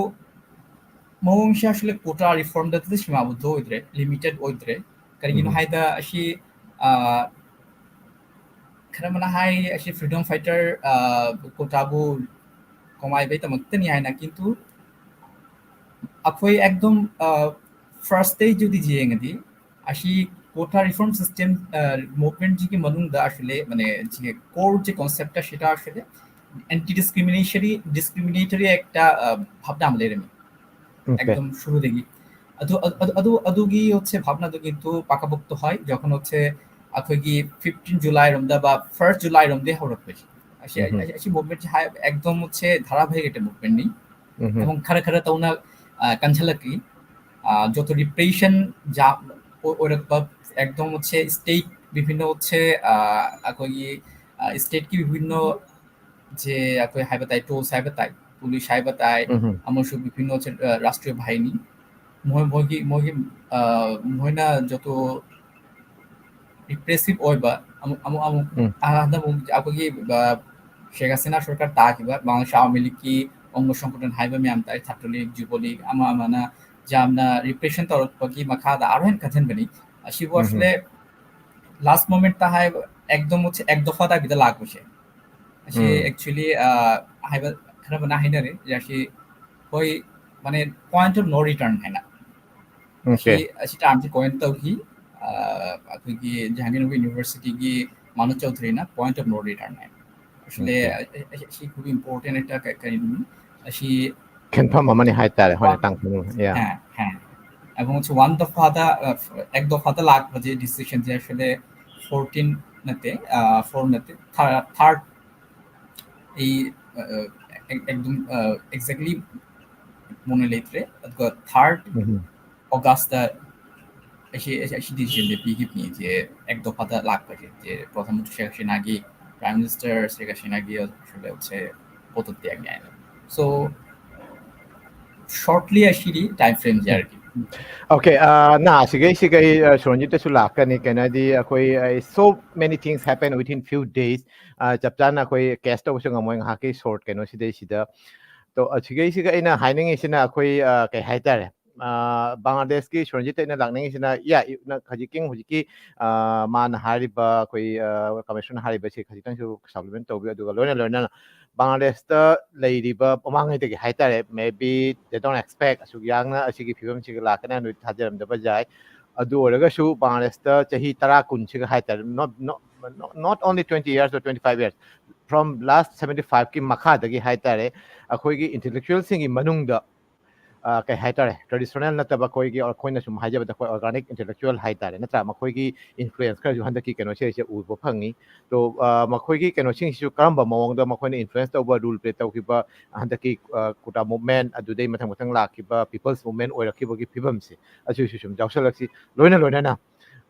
ꯃꯑꯣꯡꯁꯦ ꯑꯁꯤꯂꯦ ꯀꯣꯇꯥ ꯔꯤꯐꯣꯔꯝꯗ ꯁꯤꯃꯥꯕꯨꯗ ꯑꯣꯏꯗ꯭ꯔꯦ, ꯂꯤꯃꯤꯇꯦꯠ ꯑꯣꯏꯗ꯭ꯔꯦ꯫ ꯀꯔꯤꯒꯤꯅꯣ ꯍꯥꯏꯗ ꯑꯁꯤ ꯈꯔ ꯑꯃꯅ ꯍꯥꯏ ꯑꯁꯤ ꯐ꯭ꯔꯤꯗꯝ ꯐꯥꯏꯇꯔ ꯀꯣꯇꯥꯕꯨ ꯀꯃꯥꯏꯕꯩꯗꯃꯛꯇꯅꯤ ꯍꯥꯏꯅ, ꯀꯤꯟꯇꯨ ꯑꯩꯈꯣꯏ ꯑꯦꯛꯗꯝ ꯐꯥꯔꯁꯇꯩ ꯖꯨꯗꯤ ꯌꯦꯡꯉꯗꯤ ꯑꯁꯤ ꯀꯣꯇꯥ ꯔꯤꯐꯣꯔꯝ ꯁꯤꯁꯇꯦꯝ ꯃꯨꯚꯃꯦꯟꯠꯁꯤꯒꯤ ꯃꯅꯨꯡꯗ ꯑꯁꯤꯂꯦ ꯃꯥꯅꯦ ꯁꯤꯒꯤ ꯀꯣꯔ ꯀꯣꯟꯁꯦꯞꯇ ꯑꯁꯤꯗ ꯑꯁꯤꯂꯦ ꯑꯦꯟꯇꯤ ꯗꯤꯁꯀ꯭ꯔꯤꯃꯤꯅꯦꯁꯔꯤ ꯗꯤꯁꯀ꯭ꯔꯤꯃꯤꯅꯦꯇꯔꯤ একটা আহ, ভাবনা ꯑꯃ ꯂꯩꯔꯝꯃꯤ Okay. একদম শুরু থেকে। ꯑꯗꯨ ꯑꯗꯨ ꯑꯗꯨ ꯑꯗꯨꯒꯤ ꯍꯧꯁꯦ ভাবনা ꯑꯗꯨ কিন্তু পাকাপোক্ত হয় যখন হচ্ছে ꯑꯩꯈꯣꯏꯒꯤ ꯐꯤꯐꯇꯤꯟ ꯖꯨꯂꯥꯏ ꯔꯣꯝꯗ বা ꯐꯥꯔꯁ ꯖꯨꯂꯥꯏ ꯔꯣꯝꯗꯒꯤ ꯍꯧꯔꯛꯄꯁꯦ꯫ ꯑꯁꯤ Mhm. ꯑꯁꯤ ꯃꯨꯚꯃꯦꯟꯠꯁꯦ ꯍꯥꯏ একদম ꯍꯧꯁꯦ ধারাবাহিক একটা movement ꯅꯤ꯫ Mhm. এবং ꯈꯔ ꯈꯔ ꯇꯧꯅ ꯀꯟꯁꯤꯜꯂꯛꯏ꯫ ꯌꯣꯠꯇꯣ ꯔꯤꯄ꯭ꯔꯦꯁꯟ ꯖꯥ ꯑꯣꯏꯔꯛꯄ একদম ꯍꯧꯁꯦ ꯁ꯭ꯇꯦꯠ বিভিন্ন ꯍꯧꯁꯦ ꯑꯩꯈꯣꯏꯒꯤ ꯁ꯭ꯇꯦꯠꯀꯤ বিভিন্ন যে ꯑꯩꯈꯣꯏ ꯍꯥꯏꯕ ꯇꯥꯏ ꯇꯣꯜꯁ ꯍꯥꯏꯕ ꯇꯥꯏ, ꯄꯨꯂꯤꯁ ꯍꯥꯏꯕ ꯇꯥꯏ, Mhm. ꯑꯃꯁꯨ বিভিন্ন ꯍꯧꯁꯦ ꯔꯥꯁꯇ꯭ꯔꯤꯌ বাহিনী, ꯃꯣꯏ ꯃꯣꯏꯒꯤ ꯃꯣꯏꯒꯤ ꯃꯣꯏꯅ ꯌꯣꯠꯇꯣ ꯔꯤꯄ꯭ꯔꯦꯁꯤꯚ ꯑꯣꯏꯕ ꯑꯃꯨꯛ ꯑꯃꯨꯛ ꯑꯃꯨꯛ ꯎꯝ꯫ ꯍꯟꯗꯛ ꯑꯃꯨꯛ ꯑꯩꯈꯣꯏꯒꯤ ꯁꯦꯒꯥꯁꯤꯅ ꯁꯔꯀꯥꯔ ꯇꯥꯈꯤꯕ ꯃꯥꯡ ꯁꯥꯎ ꯃꯤꯂꯤꯛꯀꯤ ꯑꯣꯡꯒꯣ ꯁꯪꯒꯣꯊꯟ ꯍꯥꯏꯕ ꯃꯌꯥꯝ ꯇꯥꯏ, ꯊꯥꯇ꯭ꯔꯂꯤꯛ ꯖꯨꯕꯣꯂꯤꯛ ꯑꯃ ꯑꯃꯅ ꯌꯥꯝꯅ ꯔꯤꯄ꯭ꯔꯦꯁꯟ ꯇꯧꯔꯛꯄꯒꯤ ꯃꯈꯥꯗ ꯑꯥꯔ ꯍꯦꯟ ꯀꯟꯁꯤꯟꯕꯅꯤ꯫ ꯑꯁꯤꯕꯨ ꯎꯝ꯫ ꯑꯁꯂꯦ ꯂꯥꯁ ꯃꯣꯃꯦꯟꯠꯇ ꯍꯥꯏꯕ একদম ꯍꯧꯁꯦ এক দফা দাবিꯗ ꯂꯥꯛꯄꯁꯦ ꯑꯁꯤ ꯎꯝ꯫ ꯑꯦꯛꯆꯨꯋꯦꯂꯤ ꯍꯥꯏꯕ ꯈꯔ ꯑꯃꯅ ꯍꯥꯏꯅꯔꯦ ꯌꯥꯁꯤ ꯍꯣꯏ ꯃꯥꯅꯦ ꯄꯣꯏꯟꯠ ꯑꯣꯐ ꯅꯣ ꯔꯤꯇꯔꯟ ꯍꯥꯏꯅ ꯑꯁꯤ Okay. ꯑꯁꯤ ꯇꯥꯔꯝꯁꯤ ꯀꯣꯏꯟ ꯇꯧꯈꯤ꯫ ꯑꯩꯈꯣꯏꯒꯤ ꯖꯍꯥꯡꯒꯤꯔ ꯌꯨꯅꯤꯚꯔꯁꯤꯇꯤꯒꯤ ꯃꯥꯅꯨ ꯆꯧꯙꯔꯤꯅ ꯄꯣꯏꯟꯠ ꯑꯣꯐ ꯅꯣ ꯔꯤꯇꯔꯟ ꯍꯥꯏꯅ ꯑꯁꯤꯗ Okay. ꯑꯁꯤ ꯈꯨꯕꯤ ꯏꯝꯄꯣꯔꯇꯦꯟ ꯍꯥꯏꯇꯥꯔꯦ ꯀꯔꯤꯅꯣ ꯑꯁꯤ ꯈꯦꯟꯐꯝ ꯑꯃꯅꯤ ꯍꯥꯏꯇꯥꯔꯦ ꯍꯣꯏ ꯋꯥꯟ- ꯇꯥꯡꯈꯨꯜ꯫ Yeah. ꯍꯥ, ꯍꯥ꯫ এবং হচ্ছে ওয়ান দফাটা এক দফাটা লাখ যে ডিসিশন যে আসলে ফোরটিন নাতে ফোর নাতে থার্ড এই একদম এক্স্যাক্টলি মনে লেত্রে থার্ড Mhm. অগাস্টটা এসে এসে ডিসিশন দিয়ে পিকিপ নিয়ে যে এক দফাটা লাখ যে প্রধানমন্ত্রী শেখ হাসিনা আগে প্রাইম মিনিস্টার শেখ হাসিনা আগে আসলে হচ্ছে পদত্যাগ নেয়। So শর্টলি ꯑꯁꯤꯗꯤ ꯇꯥꯏꯝ ꯐ꯭ꯔꯦꯝꯁꯦ ꯍꯥꯏꯔꯒꯦ꯫ Okay, ꯑ, ꯅ ꯑꯁꯤꯒꯩꯁꯤꯒ ꯑꯩ, ꯑ, ꯁꯨꯔꯟꯖꯤꯠꯇꯁꯨ ꯂꯥꯛꯀꯅꯤ꯫ ꯀꯩꯅꯣꯗꯤ ꯑꯩꯈꯣꯏ, ꯑ, so many things happen within few days. ꯑ, ꯆꯞ ꯆꯥꯅ ꯑꯩꯈꯣꯏ ꯀꯦꯁ ꯇꯧꯕꯁꯨ ꯉꯝꯃꯣꯏ ꯉꯥꯏꯍꯥꯛꯀꯤ ꯁꯣꯔꯠ ꯀꯩꯅꯣꯁꯤꯗꯩꯁꯤꯗ꯫ ꯇꯣ ꯑꯁꯤꯒꯩꯁꯤꯒ ꯑꯩꯅ ꯍꯥꯏꯅꯤꯡꯉꯤꯁꯤꯅ ꯑꯩꯈꯣꯏ, ꯑ, ꯀꯩ ꯍꯥꯏꯇꯥꯔꯦ, ꯑ, ꯕꯪꯒ꯭ꯂꯥꯗꯦꯁꯀꯤ ꯁꯨꯔꯟꯖꯤꯠꯇ ꯑꯩꯅ ꯂꯥꯛꯅꯤꯡꯉꯤꯁꯤꯅ, yeah, ꯅ ꯍꯧꯖꯤꯛꯀꯤ ꯍꯧꯖꯤꯛꯀꯤ, ꯑ, ꯃꯥꯅ ꯍꯥꯏꯔꯤꯕ ꯑꯩꯈꯣꯏ, ꯑ, ꯀꯃꯤꯁꯅꯔ ꯍꯥꯏꯔꯤꯕꯁꯤ ꯈꯖꯤꯛꯇꯪꯁꯨ ꯁꯄ꯭ꯂꯤꯃꯦꯟ ꯇꯧꯕꯤꯌꯨ꯫ ꯑꯗꯨꯒ ꯂꯣꯏꯅ ꯂꯣꯏꯅꯅ ꯕꯪꯒ꯭ꯂꯥꯗꯦꯁꯇ ꯂꯩꯔꯤꯕ ꯃꯃꯥꯡꯉꯩꯗꯒꯤ ꯍꯥꯏꯇꯥꯔꯦ, maybe they don't expect ꯑꯁꯨꯛ ꯌꯥꯡꯅ ꯑꯁꯤꯒꯤ ꯐꯤꯕꯝꯁꯤꯒ ꯂꯥꯛꯀꯅꯤ ꯍꯥꯏꯅ ꯊꯥꯖꯔꯝꯗꯕ ꯌꯥꯏ꯫ ꯑꯗꯨ ꯑꯣꯏꯔꯒꯁꯨ ꯕꯪꯒ꯭ꯂꯥꯗꯦꯁꯇ ꯆꯍꯤ ꯇꯔꯥ ꯀꯨꯟꯁꯤꯒ ꯍꯥꯏꯇꯥꯔꯦ, not, not, not only twenty years or twenty five years, from last seventy five ꯀꯤ ꯃꯈꯥꯗꯒꯤ ꯍꯥꯏꯇꯥꯔꯦ, ꯑꯩꯈꯣꯏꯒꯤ intellectual ꯁꯤꯡꯒꯤ ꯃꯅꯨꯡꯗ ꯑ, ꯀꯩ ꯍꯥꯏꯇꯥꯔꯦ, traditional ꯅꯠꯇꯕ ꯑꯩꯈꯣꯏꯒꯤ, ꯑꯩꯈꯣꯏꯅ ꯁꯨꯝ ꯍꯥꯏꯖꯕꯗ ꯑꯩꯈꯣꯏ organic intellectual ꯍꯥꯏꯇꯥꯔꯦ, ꯅꯠꯇ꯭ꯔꯥ? ꯃꯈꯣꯏꯒꯤ influence ꯈꯔꯁꯨ ꯍꯟꯗꯛꯀꯤ ꯀꯩꯅꯣꯁꯤꯗꯩꯁꯤꯗ ꯎꯕ ꯐꯪꯉꯤ꯫ ꯑꯗꯣ ꯑ, ꯃꯈꯣꯏꯒꯤ ꯀꯩꯅꯣꯁꯤꯡꯁꯤꯁꯨ ꯀꯔꯝꯕ ꯃꯑꯣꯡꯗ ꯃꯈꯣꯏꯅ influence ꯇꯧꯕ, role play ꯇꯧꯈꯤꯕ, ꯍꯟꯗꯛꯀꯤ ꯑ, ꯀꯨꯔꯇꯥ movement, ꯑꯗꯨꯗꯩ ꯃꯊꯪ ꯃꯊꯪ ꯂꯥꯛꯈꯤꯕ people's movement ꯑꯣꯏꯔꯛꯈꯤꯕꯒꯤ ꯐꯤꯕꯝꯁꯦ, ꯑꯁꯤꯁꯨ ꯁꯨꯝ ꯌꯥꯎꯁꯜꯂꯛꯁꯤ꯫ ꯂꯣꯏꯅ ꯂꯣꯏꯅꯅ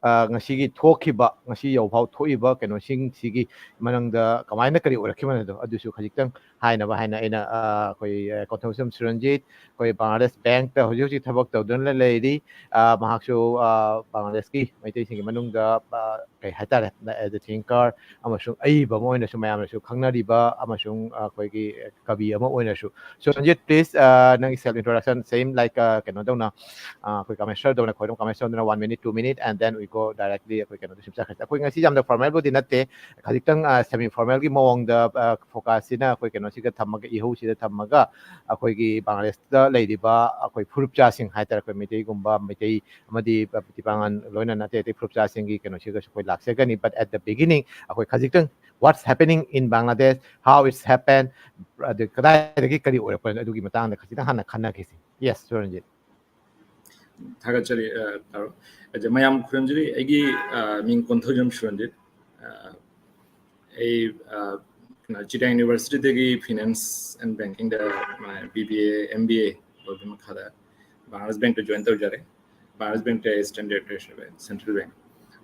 ꯑ, ꯉꯁꯤꯒꯤ ꯊꯣꯛꯈꯤꯕ, ꯉꯁꯤ ꯌꯧꯐꯥꯎ ꯊꯣꯛꯏꯕ ꯀꯩꯅꯣꯁꯤꯡꯁꯤꯒꯤ ꯃꯅꯨꯡꯗ ꯀꯃꯥꯏꯅ ꯀꯔꯤ ꯑꯣꯏꯔꯛꯈꯤꯕꯅꯣ ꯍꯥꯏꯗꯣ, ꯑꯗꯨꯁꯨ ꯈꯖꯤꯛꯇꯪ ꯍꯥꯏꯅꯕ ꯍꯥꯏꯅ ꯑꯩꯅ, ꯑ, ꯑꯩꯈꯣꯏ, ꯑ, ꯀꯣꯟꯊꯧꯖꯝ ꯁꯨꯔꯟꯖꯤꯠ, ꯑꯩꯈꯣꯏ ꯕꯪꯒ꯭ꯂꯥꯗꯦꯁ ꯕꯦꯡꯛꯇ ꯍꯧꯖꯤꯛ ꯍꯧꯖꯤꯛ ꯊꯕꯛ ꯇꯧꯗꯨꯅ ꯂꯩꯔꯤ꯫ ꯑ, ꯃꯍꯥꯛꯁꯨ, ꯑ, ꯕꯪꯒ꯭ꯂꯥꯗꯦꯁꯀꯤ ꯃꯩꯇꯩꯁꯤꯡꯒꯤ ꯃꯅꯨꯡꯗ, ꯑ, ꯀꯩ ꯍꯥꯏꯇꯥꯔꯦ, as a thinker ꯑꯃꯁꯨꯡ ꯑꯏꯕ ꯑꯃ ꯑꯣꯏꯅꯁꯨ ꯃꯌꯥꯝꯅꯁꯨ ꯈꯪꯅꯔꯤꯕ ꯑꯃꯁꯨꯡ ꯑꯩꯈꯣꯏꯒꯤ ꯀꯕꯤ ꯑꯃ ꯑꯣꯏꯅꯁꯨ꯫ So, Ranjit, please, uh, ꯅꯪꯒꯤ self introduction, same like, uh, ꯀꯩꯅꯣ ꯇꯧꯅ, uh, ꯑꯩꯈꯣꯏ ꯀꯃꯦꯁꯔ ꯇꯧꯅ, ꯈꯣꯏꯔꯝ ꯀꯃꯦꯁꯔ ꯇꯧꯅ, one minute, two minute, and then we go directly ꯑꯩꯈꯣꯏ ꯀꯩꯅꯣꯗ ꯁꯨꯝ ꯆꯠꯈ꯭ꯔꯁꯦ꯫ ꯑꯩꯈꯣꯏ ꯉꯁꯤ ꯌꯥꯝꯅ formal ꯕꯨꯗꯤ ꯅꯠꯇꯦ, ꯈꯖꯤꯛꯇꯪ, uh, semi formal ꯒꯤ ꯃꯑꯣꯡꯗ, uh, focus ꯁꯤꯅ ꯑꯩꯈꯣꯏ ꯀꯩꯅꯣꯁꯤꯒ ꯊꯝꯃꯒ, ꯏꯍꯧꯁꯤꯗ ꯊꯝꯃꯒ, ꯑꯩꯈꯣꯏꯒꯤ ꯕꯪꯒ꯭ꯂꯥꯗꯦꯁꯇ ꯂꯩꯔꯤꯕ ꯑꯩꯈꯣꯏ ꯐꯨꯔꯨꯞꯆꯥꯁꯤꯡ ꯍꯥꯏꯇꯥꯔꯦ, ꯑꯩꯈꯣꯏ ꯃꯩꯇꯩꯒꯨꯝꯕ, ꯃꯩꯇꯩ ꯑꯃꯗꯤ ꯄꯥꯡꯒꯜ ꯂꯣꯏꯅꯅ ꯑꯇꯩ ꯑꯇꯩ ꯐꯨꯔꯨꯞꯆꯥꯁꯤꯡꯒꯤ ꯀꯩꯅꯣꯁꯤꯒꯁꯨ ꯑꯩꯈꯣꯏ ꯂꯥꯛꯆꯒꯅꯤ꯫ But at the beginning, ꯑꯩꯈꯣꯏ ꯈꯖꯤꯛꯇꯪ what's happening in Bangladesh, how it's happened, ꯑꯗꯨ ꯀꯗꯥꯏꯗꯒꯤ ꯀꯔꯤ ꯑꯣꯏꯔꯛꯄꯅꯣ, ꯑꯗꯨꯒꯤ ꯃꯇꯥꯡꯗ ꯈꯖꯤꯛꯇꯪ ꯍꯥꯟꯅ ꯈꯟꯅꯈꯤꯁꯤ꯫ Yes, ꯁꯨꯔꯟꯖꯤꯠ꯫ ꯊꯥꯒꯠꯆꯔꯤ, ꯑ, ꯇꯥꯔꯣ꯫ ꯑꯗ ꯃꯌꯥꯝ ꯈꯨꯔꯨꯝꯖꯔꯤ꯫ ꯑꯩꯒꯤ, ꯑ, ꯃꯤꯡ ꯀꯣꯟꯊꯧꯖꯝ ꯁꯨꯔꯟꯖꯤꯠ꯫ ꯑ, ꯑꯩ, ꯑ, ꯀꯩꯅꯣ, ꯆꯤꯇꯥꯡ ꯌꯨꯅꯤꯚꯔꯁꯤꯇꯤꯗꯒꯤ Finance and Banking ꯗ, ꯑ, B B A, M B A ꯂꯣꯏꯕ ꯃꯈꯥꯗ ꯕꯪꯒ꯭ꯂꯥꯗꯦꯁ ꯕꯦꯡꯛꯇ join ꯇꯧꯖꯔꯦ꯫ ꯕꯪꯒ꯭ꯂꯥꯗꯦꯁ ꯕꯦꯡꯛꯇ assistant director, central bank꯫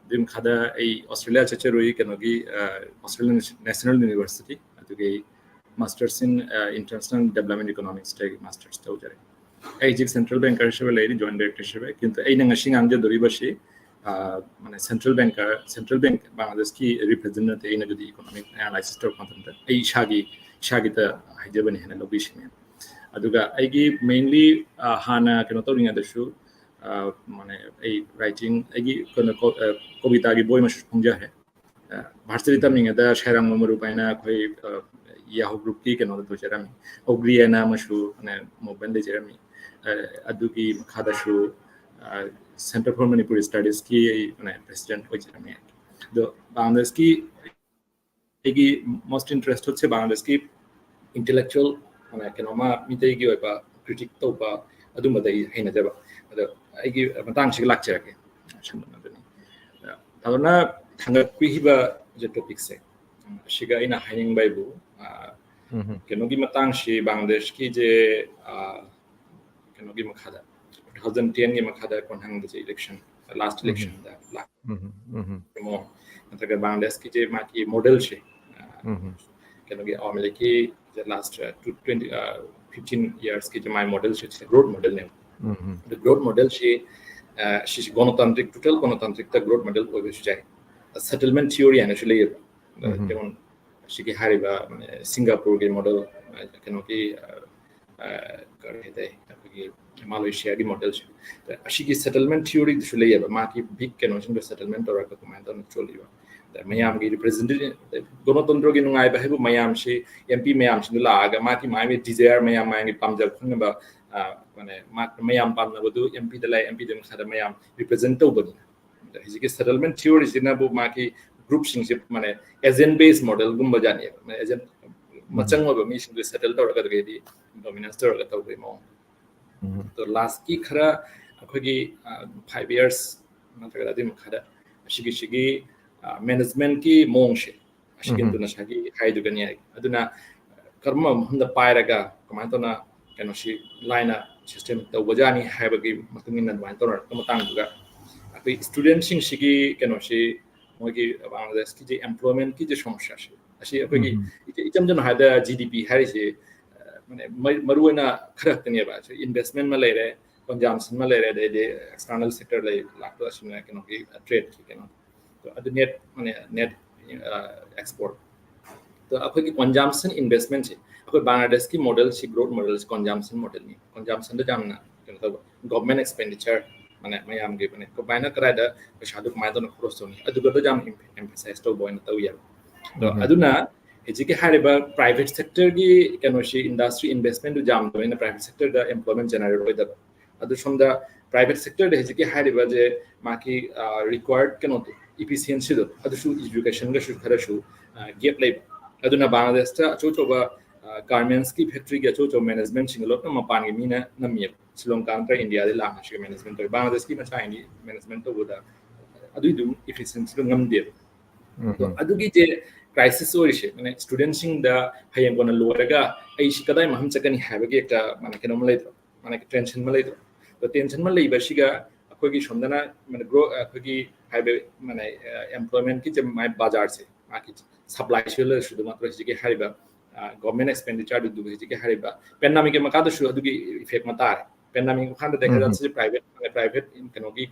ꯑꯗꯨꯒꯤ ꯃꯈꯥꯗ ꯑꯩ ꯑꯣꯁꯇ꯭ꯔꯦꯂꯤꯌꯥ ꯆꯠꯆꯔꯨꯏ, ꯀꯩꯅꯣꯒꯤ, ꯑ, Australian National University, ꯑꯗꯨꯒꯤ Masters in, ꯑ, International Development Economics ꯇꯒꯤ masters ꯇꯧꯖꯔꯦ꯫ ꯑꯩ ꯍꯧꯖꯤꯛ central banker ꯁꯤꯕ ꯂꯩꯔꯤ, joint director ꯁꯤꯕ꯫ ꯀꯤꯟꯇꯨ ꯑꯩꯅ ꯉꯁꯤ ꯉꯥꯡꯖꯗꯣꯔꯤꯕꯁꯤ, ꯑ, ꯃꯥꯅꯦ, central banker, central bank ꯕꯪꯒ꯭ꯂꯥꯗꯦꯁꯀꯤ represent ꯅꯠꯇꯦ꯫ ꯑꯩꯅ ꯑꯗꯨꯗꯤ economic analysis ꯇꯧꯔꯛꯄ ꯃꯇꯝꯗ ꯑꯩ ꯏꯁꯥꯒꯤ, ꯏꯁꯥꯒꯤꯗ ꯍꯥꯏꯖꯕꯅꯤ ꯍꯥꯏꯅ ꯂꯧꯕꯤꯁꯤꯅꯦ꯫ ꯑꯗꯨꯒ ꯑꯩꯒꯤ mainly, ꯑ, ꯍꯥꯟꯅ ꯀꯩꯅꯣ ꯇꯧꯔꯤꯉꯩꯗꯁꯨ, ꯑ, ꯃꯥꯅꯦ, ꯑꯩ writing, ꯑꯩꯒꯤ ꯀꯩꯅꯣ ꯀꯣ-, ꯑ, ꯀꯣꯕꯤꯇꯥꯒꯤ ꯕꯣꯏ ꯑꯃꯁꯨ ꯐꯣꯡꯖꯈ꯭ꯔꯦ꯫ ꯑ, ꯚꯥꯔꯁꯤꯇꯤ ꯇꯝꯂꯤꯉꯩꯗ ꯁꯥꯏꯔꯥꯡꯕꯝ ꯃꯔꯨꯞ ꯍꯥꯏꯅ ꯑꯩꯈꯣꯏ, ꯑ, ꯌꯥꯍꯧ ꯒ꯭ꯔꯨꯞꯀꯤ ꯀꯩꯅꯣꯗ ꯇꯧꯖꯔꯝꯃꯤ꯫ ꯑꯣꯒ꯭ꯔꯤ ꯍꯥꯏꯅ ꯑꯃꯁꯨ, ꯃꯥꯅꯦ, movement ꯂꯩꯖꯔꯝꯃꯤ꯫ ꯑ, ꯑꯗꯨꯒꯤ ꯃꯈꯥꯗꯁꯨ, ꯑ, Centre for Manipuri Studies ꯀꯤ ꯑꯩ, ꯃꯥꯅꯦ, president ꯑꯣꯏꯖꯔꯝꯃꯤ꯫ ꯑꯗꯣ ꯕꯪꯒ꯭ꯂꯥꯗꯦꯁꯀꯤ ꯑꯩꯒꯤ most interest ꯁꯦ ꯕꯪꯒ꯭ꯂꯥꯗꯦꯁꯀꯤ intellectual, ꯀꯩꯅꯣꯃ ꯃꯤꯇꯩꯒꯤ ꯑꯣꯏꯕ critic ꯇꯧꯕ ꯑꯗꯨꯝꯕꯗ ꯑꯩ ꯍꯩꯅꯖꯕ꯫ ꯑꯗꯣ ꯑꯩꯒꯤ ꯃꯇꯥꯡꯁꯤꯒ ꯂꯥꯛꯆꯔꯒꯦ꯫ ꯁꯝꯂꯞꯅ ꯊꯥꯡꯒꯠꯄꯤꯈꯤꯕ topic ꯁꯦ, ꯑꯁꯤꯒ ꯑꯩꯅ ꯍꯥꯏꯅꯤꯡꯕ ꯍꯥꯏꯕꯨ, ꯀꯩꯅꯣꯒꯤ ꯃꯇꯥꯡꯁꯤ, ꯕꯪꯒ꯭ꯂꯥꯗꯦꯁꯀꯤ ꯖꯦ, ꯀꯩꯅꯣꯒꯤ ꯃꯈꯥꯗ, two thousand ten ꯒꯤ ꯃꯈꯥꯗ ꯀꯣꯟꯊꯪꯗ ꯖꯦ election, last election ꯗ ꯂꯥꯛ ꯅꯠꯇ꯭ꯔꯒ ꯕꯪꯒ꯭ꯂꯥꯗꯦꯁꯀꯤ ꯖꯦ ꯃꯥꯒꯤ model ꯁꯦ, ꯀꯩꯅꯣꯒꯤ ꯑꯋꯥꯃꯤ ꯂꯤꯛꯀꯤ last twenty, fifteen years ꯀꯤ ꯖꯦ ꯃꯥꯒꯤ model ꯁꯦ growth model ꯅꯦꯕ꯫ ꯑꯗꯨ growth model ꯁꯤ, ꯁꯤꯁꯤ ꯒꯣꯅꯇꯟꯇ꯭ꯔꯤꯛ, total ꯒꯣꯅꯇꯟꯇ꯭ꯔꯤꯛꯇ growth model ꯑꯣꯏꯕꯁꯨ ꯌꯥꯏ꯫ Settlement theory ꯍꯥꯏꯅꯁꯨ ꯂꯩꯌꯦꯕ꯫ ꯀꯩꯅꯣ, ꯁꯤꯒꯤ ꯍꯥꯏꯔꯤꯕ ꯁꯤꯡꯒꯥꯄꯨꯔꯒꯤ model, ꯀꯩꯅꯣꯒꯤ, ꯀꯔꯤ ꯍꯥꯏꯇꯥꯔꯦ, ꯑꯩꯈꯣꯏꯒꯤ ꯃꯥꯂꯦꯁꯤꯌꯥꯒꯤ model ꯁꯦ, ꯑꯁꯤꯒꯤ settlement theory ꯗꯨꯁꯨ ꯂꯩꯌꯦꯕ꯫ ꯃꯥꯒꯤ big ꯀꯩꯅꯣꯁꯤꯡꯗꯣ settlement ꯇꯧꯔꯒ ꯀꯃꯥꯏꯅ ꯇꯧꯅ ꯆꯣꯜꯂꯤꯕ, ꯃꯌꯥꯝꯒꯤ representative, ꯒꯣꯅꯇꯟꯇ꯭ꯔꯒꯤ ꯅꯨꯡꯉꯥꯏꯕ ꯍꯥꯏꯕꯨ ꯃꯌꯥꯝꯁꯤ, MP ꯃꯌꯥꯝꯁꯤꯅ ꯂꯥꯛꯑꯒ ꯃꯥꯒꯤ ꯃꯥꯒꯤ desire, ꯃꯌꯥꯝ ꯃꯌꯥꯝꯒꯤ ꯄꯥꯝꯖꯕ ꯈꯪꯅꯕ, ꯃꯌꯥꯝ ꯄꯥꯝꯅꯕꯗꯨ MP ꯗ ꯂꯥꯛꯑꯦ, MP ꯗꯨꯒꯤ ꯃꯈꯥꯗ ꯃꯌꯥꯝ represent ꯇꯧꯕꯅꯤꯅ꯫ ꯑꯗ ꯍꯧꯖꯤꯛꯀꯤ settlement theory ꯁꯤꯅꯕꯨ ꯃꯥꯒꯤ group ꯁꯤꯡꯁꯦ, ꯃꯥꯅꯦ, agent based model ꯒꯨꯝꯕ ꯖꯥꯠꯅꯦꯕ꯫ Agent ꯃꯆꯪ ꯑꯣꯏꯕ ꯃꯤꯁꯤꯡꯗꯨ settle ꯇꯧꯔꯒ ꯑꯗꯨꯗꯒꯤꯗꯤ dominance ꯇꯧꯔꯒ ꯇꯧꯕꯒꯤ ꯃꯑꯣꯡ꯫ ꯑꯗꯣ last ꯀꯤ ꯈꯔ ꯑꯩꯈꯣꯏꯒꯤ five years ꯅꯠꯇ꯭ꯔꯒ ꯑꯗꯨꯒꯤ ꯃꯈꯥꯗ ꯑꯁꯤꯒꯤꯁꯤꯒꯤ management ꯀꯤ ꯃꯑꯣꯡꯁꯦ, ꯑꯁꯤꯒꯤ ꯑꯗꯨ ꯉꯁꯥꯏꯒꯤ ꯍꯥꯏꯗꯨꯒꯅꯤ꯫ ꯑꯗꯨꯅ ꯀꯔꯝꯕ ꯃꯐꯝꯗ ꯄꯥꯏꯔꯒ ꯀꯃꯥꯏꯅ ꯇꯧꯅ ꯀꯩꯅꯣꯁꯤ ꯂꯥꯏꯅ system ꯇꯧꯕꯖꯥꯠꯅꯤ ꯍꯥꯏꯕꯒꯤ ꯃꯇꯨꯡ ꯏꯟꯅ ꯑꯗꯨꯃꯥꯏꯅ ꯇꯧꯅꯔꯛꯄ ꯃꯇꯥꯡꯗꯨꯗ ꯑꯩꯈꯣꯏ student ꯁꯤꯡꯁꯤꯒꯤ ꯀꯩꯅꯣꯁꯤ, ꯃꯣꯏꯒꯤ ꯕꯪꯒ꯭ꯂꯥꯗꯦꯁꯀꯤ ꯖꯦ employment ꯀꯤ ꯖꯦ ꯁꯃꯁ꯭ꯌꯥꯁꯤ, ꯑꯁꯤ ꯑꯩꯈꯣꯏꯒꯤ ꯏꯆꯝ ꯆꯝꯅ ꯍꯥꯏꯔꯕꯗ GDP ꯍꯥꯏꯔꯤꯁꯤ, ꯃꯔꯨꯑꯣꯏꯅ ꯈꯔ ꯈꯛꯇꯅꯦꯕ꯫ Investment ꯑꯃ ꯂꯩꯔꯦ, consumption ꯑꯃ ꯂꯩꯔꯦ, ꯑꯗꯩꯗꯤ external sector ꯂꯩ, ꯂꯥꯛꯄ ꯑꯁꯤꯅ ꯀꯩꯅꯣꯒꯤ trade ꯀꯤ ꯀꯩꯅꯣ, ꯑꯗꯨ net, net export꯫ ꯑꯗꯣ ꯑꯩꯈꯣꯏꯒꯤ consumption investment ꯁꯦ, ꯑꯩꯈꯣꯏ ꯕꯪꯒ꯭ꯂꯥꯗꯦꯁꯀꯤ model ꯁꯤ growth model ꯁꯤ consumption model ꯅꯤ꯫ Consumption ꯗ ꯌꯥꯝꯅ ꯀꯩꯅꯣ ꯇꯧꯕ, government expenditure, ꯃꯌꯥꯝꯒꯤ ꯀꯃꯥꯏꯅ, ꯀꯗꯥꯏꯗ ꯄꯩꯁꯥꯗꯨ ꯀꯃꯥꯏꯅ ꯇꯧꯅ ꯈꯣꯔꯁ ꯇꯧꯅꯤ, ꯑꯗꯨꯒꯗ ꯌꯥꯝ emphasize ꯇꯧꯕ ꯑꯣꯏꯅ ꯇꯧꯋꯦꯕ꯫ ꯑꯗꯣ ꯑꯗꯨꯅ ꯍꯧꯖꯤꯛꯀꯤ ꯍꯥꯏꯔꯤꯕ private sector ꯒꯤ ꯀꯩꯅꯣꯁꯤ, industry investment ꯗꯨ ꯌꯥꯝꯗꯕꯅꯤꯅ private sector ꯗ employment generate ꯑꯣꯏꯗꯕ꯫ ꯑꯗꯨ ꯁꯣꯝꯗ private sector ꯗ ꯍꯧꯖꯤꯛꯀꯤ ꯍꯥꯏꯔꯤꯕꯁꯦ ꯃꯥꯒꯤ required ꯀꯩꯅꯣꯗꯣ, ꯏꯐꯤꯁꯤꯌꯦꯟꯁꯤꯗꯣ ꯑꯗꯨꯁꯨ ꯏꯖꯨꯀꯦꯁꯟꯒꯁꯨ ꯈꯔꯁꯨ ꯒꯦꯞ ꯂꯩꯕ꯫ ꯑꯗꯨꯅ ꯕꯪꯒ꯭ꯂꯥꯗꯦꯁꯇ ꯑꯆꯧ ꯑꯆꯧꯕ ꯒꯥꯔꯃꯦꯟꯁꯀꯤ ꯐꯦꯛꯇ꯭ꯔꯤꯒꯤ ꯑꯆꯧ ꯑꯆꯧꯕ ꯃꯦꯅꯦꯖꯃꯦꯟꯁꯤꯡ ꯂꯣꯏꯅ ꯃꯄꯥꯟꯒꯤ ꯃꯤꯅ ꯅꯝꯃꯦꯕ꯫ ꯁꯤꯂꯣꯡ ꯀꯥꯡ ꯅꯠꯇ꯭ꯔꯒ ꯏꯟꯗꯤꯌꯥꯗ ꯂꯥꯛꯅ ꯁꯤꯒ ꯃꯦꯅꯦꯖꯃꯦꯟ ꯇꯧꯋꯤ꯫ ꯕꯪꯒ꯭ꯂꯥꯗꯦꯁꯀꯤ ꯃꯆꯥ ꯑꯅꯤ ꯃꯦꯅꯦꯖꯃꯦꯟ ꯇꯧꯕꯗ ꯑꯗꯨꯏꯗꯨ ꯏꯐꯤꯁꯤꯌꯦꯟꯁꯤꯗꯣ ꯉꯝꯗꯦꯕ꯫ ꯑꯗꯣ ꯑꯗꯨꯒꯤꯁꯦ ꯀ꯭ꯔꯥꯏꯁꯤꯁ ꯑꯣꯏꯔꯤꯁꯦ, ꯃꯥꯅꯦ, ꯁ꯭ꯇꯨꯗꯦꯟꯁꯤꯡꯗ ꯍꯌꯦꯡ ꯀꯣꯟꯅ ꯂꯣꯏꯔꯒ ꯑꯩ ꯁꯤ ꯀꯗꯥꯏ ꯃꯐꯝ ꯆꯠꯀꯅꯤ ꯍꯥꯏꯕꯒꯤ ꯍꯦꯛꯇ, ꯃꯥꯅꯦ, ꯀꯩꯅꯣꯝ ꯂꯩꯇ꯭ꯔꯣ, ꯃꯥꯅꯦ, ꯇꯦꯟꯁꯟ ꯑꯃ ꯂꯩꯇ꯭ꯔꯣ? ꯑꯗꯣ ꯇꯦꯟꯁꯟ ꯑꯃ ꯂꯩꯕꯁꯤꯒ ꯑꯩꯈꯣꯏꯒꯤ ꯁꯣꯝꯗꯅ, ꯃꯥꯅꯦ, ꯒ꯭ꯔꯣ ꯑꯩꯈꯣꯏꯒꯤ ꯍꯥꯏꯕ, ꯃꯥꯅꯦ, ꯑꯦꯝꯄ꯭ꯂꯣꯏꯃꯦꯟꯠꯀꯤ ꯃꯥꯏ ꯕꯖꯥꯔꯁꯦ, ꯃꯥꯒꯤ ꯁꯄ꯭ꯂꯥꯏꯁꯨ ꯂꯩꯔꯁꯨ ꯑꯗꯨꯃꯛ ꯍꯧꯖꯤꯛꯀꯤ ꯍꯥꯏꯔꯤꯕ ꯒꯣꯔꯃꯦꯟ ꯑꯦꯛꯁꯄꯦꯟꯗꯤꯆꯔꯗꯨ ꯍꯧꯖꯤꯛꯀꯤ ꯍꯥꯏꯔꯤꯕ ꯄꯦꯟꯗꯥꯃꯤꯛꯀꯤ ꯃꯈꯥꯗꯁꯨ ꯑꯗꯨꯒꯤ ꯏꯐꯦꯛ ꯑꯃ ꯇꯥꯔꯦ꯫ ꯄꯦꯟꯗꯥꯃꯤꯛ ꯃꯈꯥꯗ ꯗꯦꯈꯥ ꯖꯥꯠꯁꯦ ꯄ꯭ꯔꯥꯏꯚꯦꯠ, ꯄ꯭ꯔꯥꯏꯚꯦꯠ ꯀꯩꯅꯣꯒꯤ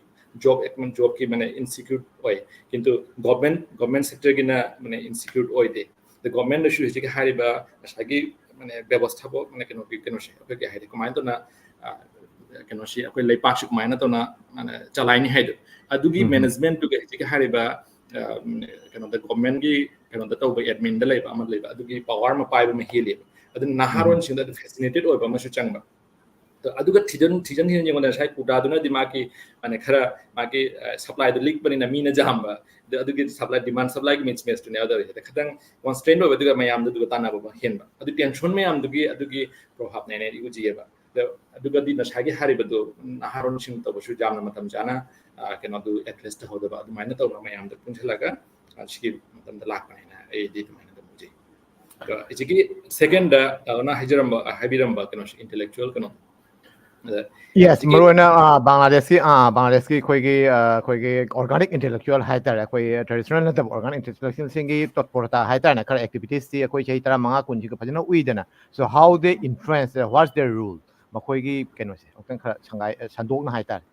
ꯖꯣꯕ, ꯖꯣꯕꯀꯤ ꯃꯥꯅꯦ ꯏꯟꯁꯤꯀ꯭ꯌꯨꯔ ꯑꯣꯏ, ꯀꯤꯟꯇꯨ ꯒꯣꯔꯃꯦꯟ, ꯒꯣꯔꯃꯦꯟ ꯁꯦꯛꯇꯔꯒꯤꯅ ꯃꯥꯅꯦ ꯏꯟꯁꯤꯀ꯭ꯌꯨꯔ ꯑꯣꯏꯗꯦ꯫ ꯑꯗ ꯒꯣꯔꯃꯦꯟꯗꯁꯨ ꯍꯧꯖꯤꯛꯀꯤ ꯍꯥꯏꯔꯤꯕ ꯉꯁꯥꯏꯒꯤ ꯃꯥꯅꯦ ꯕꯦꯕꯁꯊꯥꯕꯣ ꯃꯥꯅꯦ ꯀꯩꯅꯣꯒꯤ ꯀꯩꯅꯣꯁꯦ ꯑꯩꯈꯣꯏ ꯀꯩ ꯍꯥꯏꯗꯤ ꯀꯃꯥꯏꯅ ꯇꯧꯅ, ꯑ, ꯀꯩꯅꯣꯁꯤ ꯑꯩꯈꯣꯏ ꯂꯩꯄꯥꯛꯁꯤ ꯀꯃꯥꯏꯅ ꯇꯧꯅ ꯃꯥꯅꯦ ꯆꯂꯥꯏꯅꯤ ꯍꯥꯏꯗꯣ ꯑꯗꯨꯒꯤ ꯃꯦꯅꯦꯖꯃꯦꯟꯠꯇꯨꯒ ꯍꯧꯖꯤꯛꯀꯤ ꯍꯥꯏꯔꯤꯕ, ꯑ, ꯀꯩꯅꯣꯗ ꯒꯣꯔꯃꯦꯟꯒꯤ ꯀꯩꯅꯣꯗ ꯇꯧꯕ ꯑꯦꯗꯃꯤꯟꯗ ꯂꯩꯕ ꯑꯃ ꯂꯩꯕ ꯑꯗꯨꯒꯤ ꯄꯋꯥꯔ ꯑꯃ ꯄꯥꯏꯕ ꯑꯃ ꯍꯦꯜꯂꯦꯕ꯫ ꯑꯗꯨꯅ ꯅꯍꯥꯔꯣꯟꯁꯤꯡꯗ ꯑꯗꯨ ꯐꯦꯁꯤꯅꯦꯇꯦꯠ ꯑꯣꯏꯕ ꯑꯃꯁꯨ ꯆꯪꯕ꯫ ꯑꯗꯨꯒ ꯊꯤꯖꯟ, ꯊꯤꯖꯟ, ꯊꯤꯖꯟ ꯌꯦꯡꯕꯗ ꯉꯁꯥꯏ ꯀꯣꯇꯥꯗꯨꯅꯗꯤ ꯃꯥꯒꯤ, ꯃꯥꯅꯦ, ꯈꯔ ꯃꯥꯒꯤ, ꯑ, ꯁꯄ꯭ꯂꯥꯏꯗꯣ ꯂꯤꯛꯄꯅꯤꯅ ꯃꯤꯅ ꯌꯥꯝꯕ, ꯑꯗ ꯑꯗꯨꯒꯤ ꯁꯄ꯭ꯂꯥꯏ, ꯗꯤꯃꯥꯟ ꯁꯄ꯭ꯂꯥꯏꯒꯤ ꯃꯤꯁꯃꯦꯆꯇꯨꯅꯦ꯫ ꯑꯗꯨ ꯈꯤꯇꯪ ꯀꯣꯟꯁꯇ꯭ꯔꯦꯟ ꯑꯣꯏꯕꯗꯨꯒ ꯃꯌꯥꯝꯗꯨꯒ ꯇꯥꯟꯅꯕ ꯑꯃ ꯍꯦꯟꯕ꯫ ꯑꯗꯨ ꯇꯦꯟꯁꯟ ꯃꯌꯥꯝꯗꯨꯒꯤ ꯑꯗꯨꯒꯤ ꯄ꯭ꯔꯣꯚꯥꯕꯅꯦꯅ ꯑꯩꯗꯤ ꯎꯖꯩꯑꯕ꯫ ꯑꯗ ꯑꯗꯨꯒꯗꯤ ꯉꯁꯥꯏꯒꯤ ꯍꯥꯏꯔꯤꯕꯗꯨ ꯅꯍꯥꯔꯣꯟꯁꯤꯡ ꯇꯧꯕꯁꯨ ꯌꯥꯝꯅ ꯃꯇꯝ ꯆꯥꯅ, ꯑ, ꯀꯩꯅꯣꯗꯨ ꯑꯦꯗ꯭ꯔꯦꯁ ꯇꯧꯍꯧꯗꯕ, ꯑꯗꯨꯃꯥꯏꯅ ꯇꯧꯕ ꯃꯌꯥꯝꯗꯣ ꯄꯨꯟꯁꯤꯜꯂꯒ, ꯑ, ꯁꯤꯒꯤ ꯃꯇꯝꯗ ꯂꯥꯛꯄꯅꯦꯅ ꯑꯩꯗꯤ ꯑꯗꯨꯃꯥꯏꯅ ꯑꯗꯨꯝ ꯎꯖꯩ꯫ ꯑꯗꯣ ꯍꯧꯖꯤꯛꯀꯤ ꯁꯦꯀꯦꯟꯗ, ꯑ, ꯅꯪ ꯍꯥꯏꯖꯔꯝꯕ, ꯑ, ꯍꯥꯏꯕꯤꯔꯝꯕ ꯀꯩꯅꯣꯁꯦ, ꯏꯟꯇꯦꯂꯦꯛꯆꯨꯋꯦꯜ ꯀꯩꯅꯣ꯫ ꯑꯗ ꯌꯦꯁ, ꯍꯧꯖꯤꯛꯀꯤ ꯃꯔꯨꯑꯣꯏꯅ, ꯑ, ꯕꯪꯒ꯭ꯂꯥꯗꯦꯁꯀꯤ, ꯑ, ꯕꯪꯒ꯭ꯂꯥꯗꯦꯁꯀꯤ ꯑꯩꯈꯣꯏꯒꯤ, ꯑ, ꯑꯩꯈꯣꯏꯒꯤ ꯑꯣꯔꯒꯥꯅꯤꯛ ꯏꯟꯇꯦꯂꯦꯛꯆꯨꯋꯦꯜ ꯍꯥꯏꯇꯥꯔꯦ, ꯑꯩꯈꯣꯏ ꯇ꯭ꯔꯦꯗꯤꯁꯅꯦꯜ ꯅꯠꯇꯕ ꯑꯣꯔꯒꯥꯅꯤꯛ ꯏꯟꯇꯦꯂꯦꯛꯆꯨꯋꯦꯜꯁꯤꯡꯒꯤ ꯇꯣꯠꯄꯣꯔꯇꯥ ꯍꯥꯏꯇꯥꯔꯦꯅꯦ, ꯈꯔ ꯑꯦꯛꯇꯤꯚꯤꯇꯤꯁꯇꯤ ꯑꯩꯈꯣꯏ ꯆꯍꯤ ꯇꯔꯥꯃꯉꯥ ꯀꯨꯟꯁꯤꯒ ꯐꯖꯅ ꯎꯏꯗꯅ꯫ So how they influence, what's their role? ꯃꯈꯣꯏꯒꯤ ꯀꯩꯅꯣꯁꯦ ꯑꯃꯨꯛꯇꯪ ꯈꯔ ꯁꯪꯒꯥꯏ-, ꯑ, ꯁꯟꯗꯣꯛꯅ ꯍꯥꯏꯇꯥꯔꯦ꯫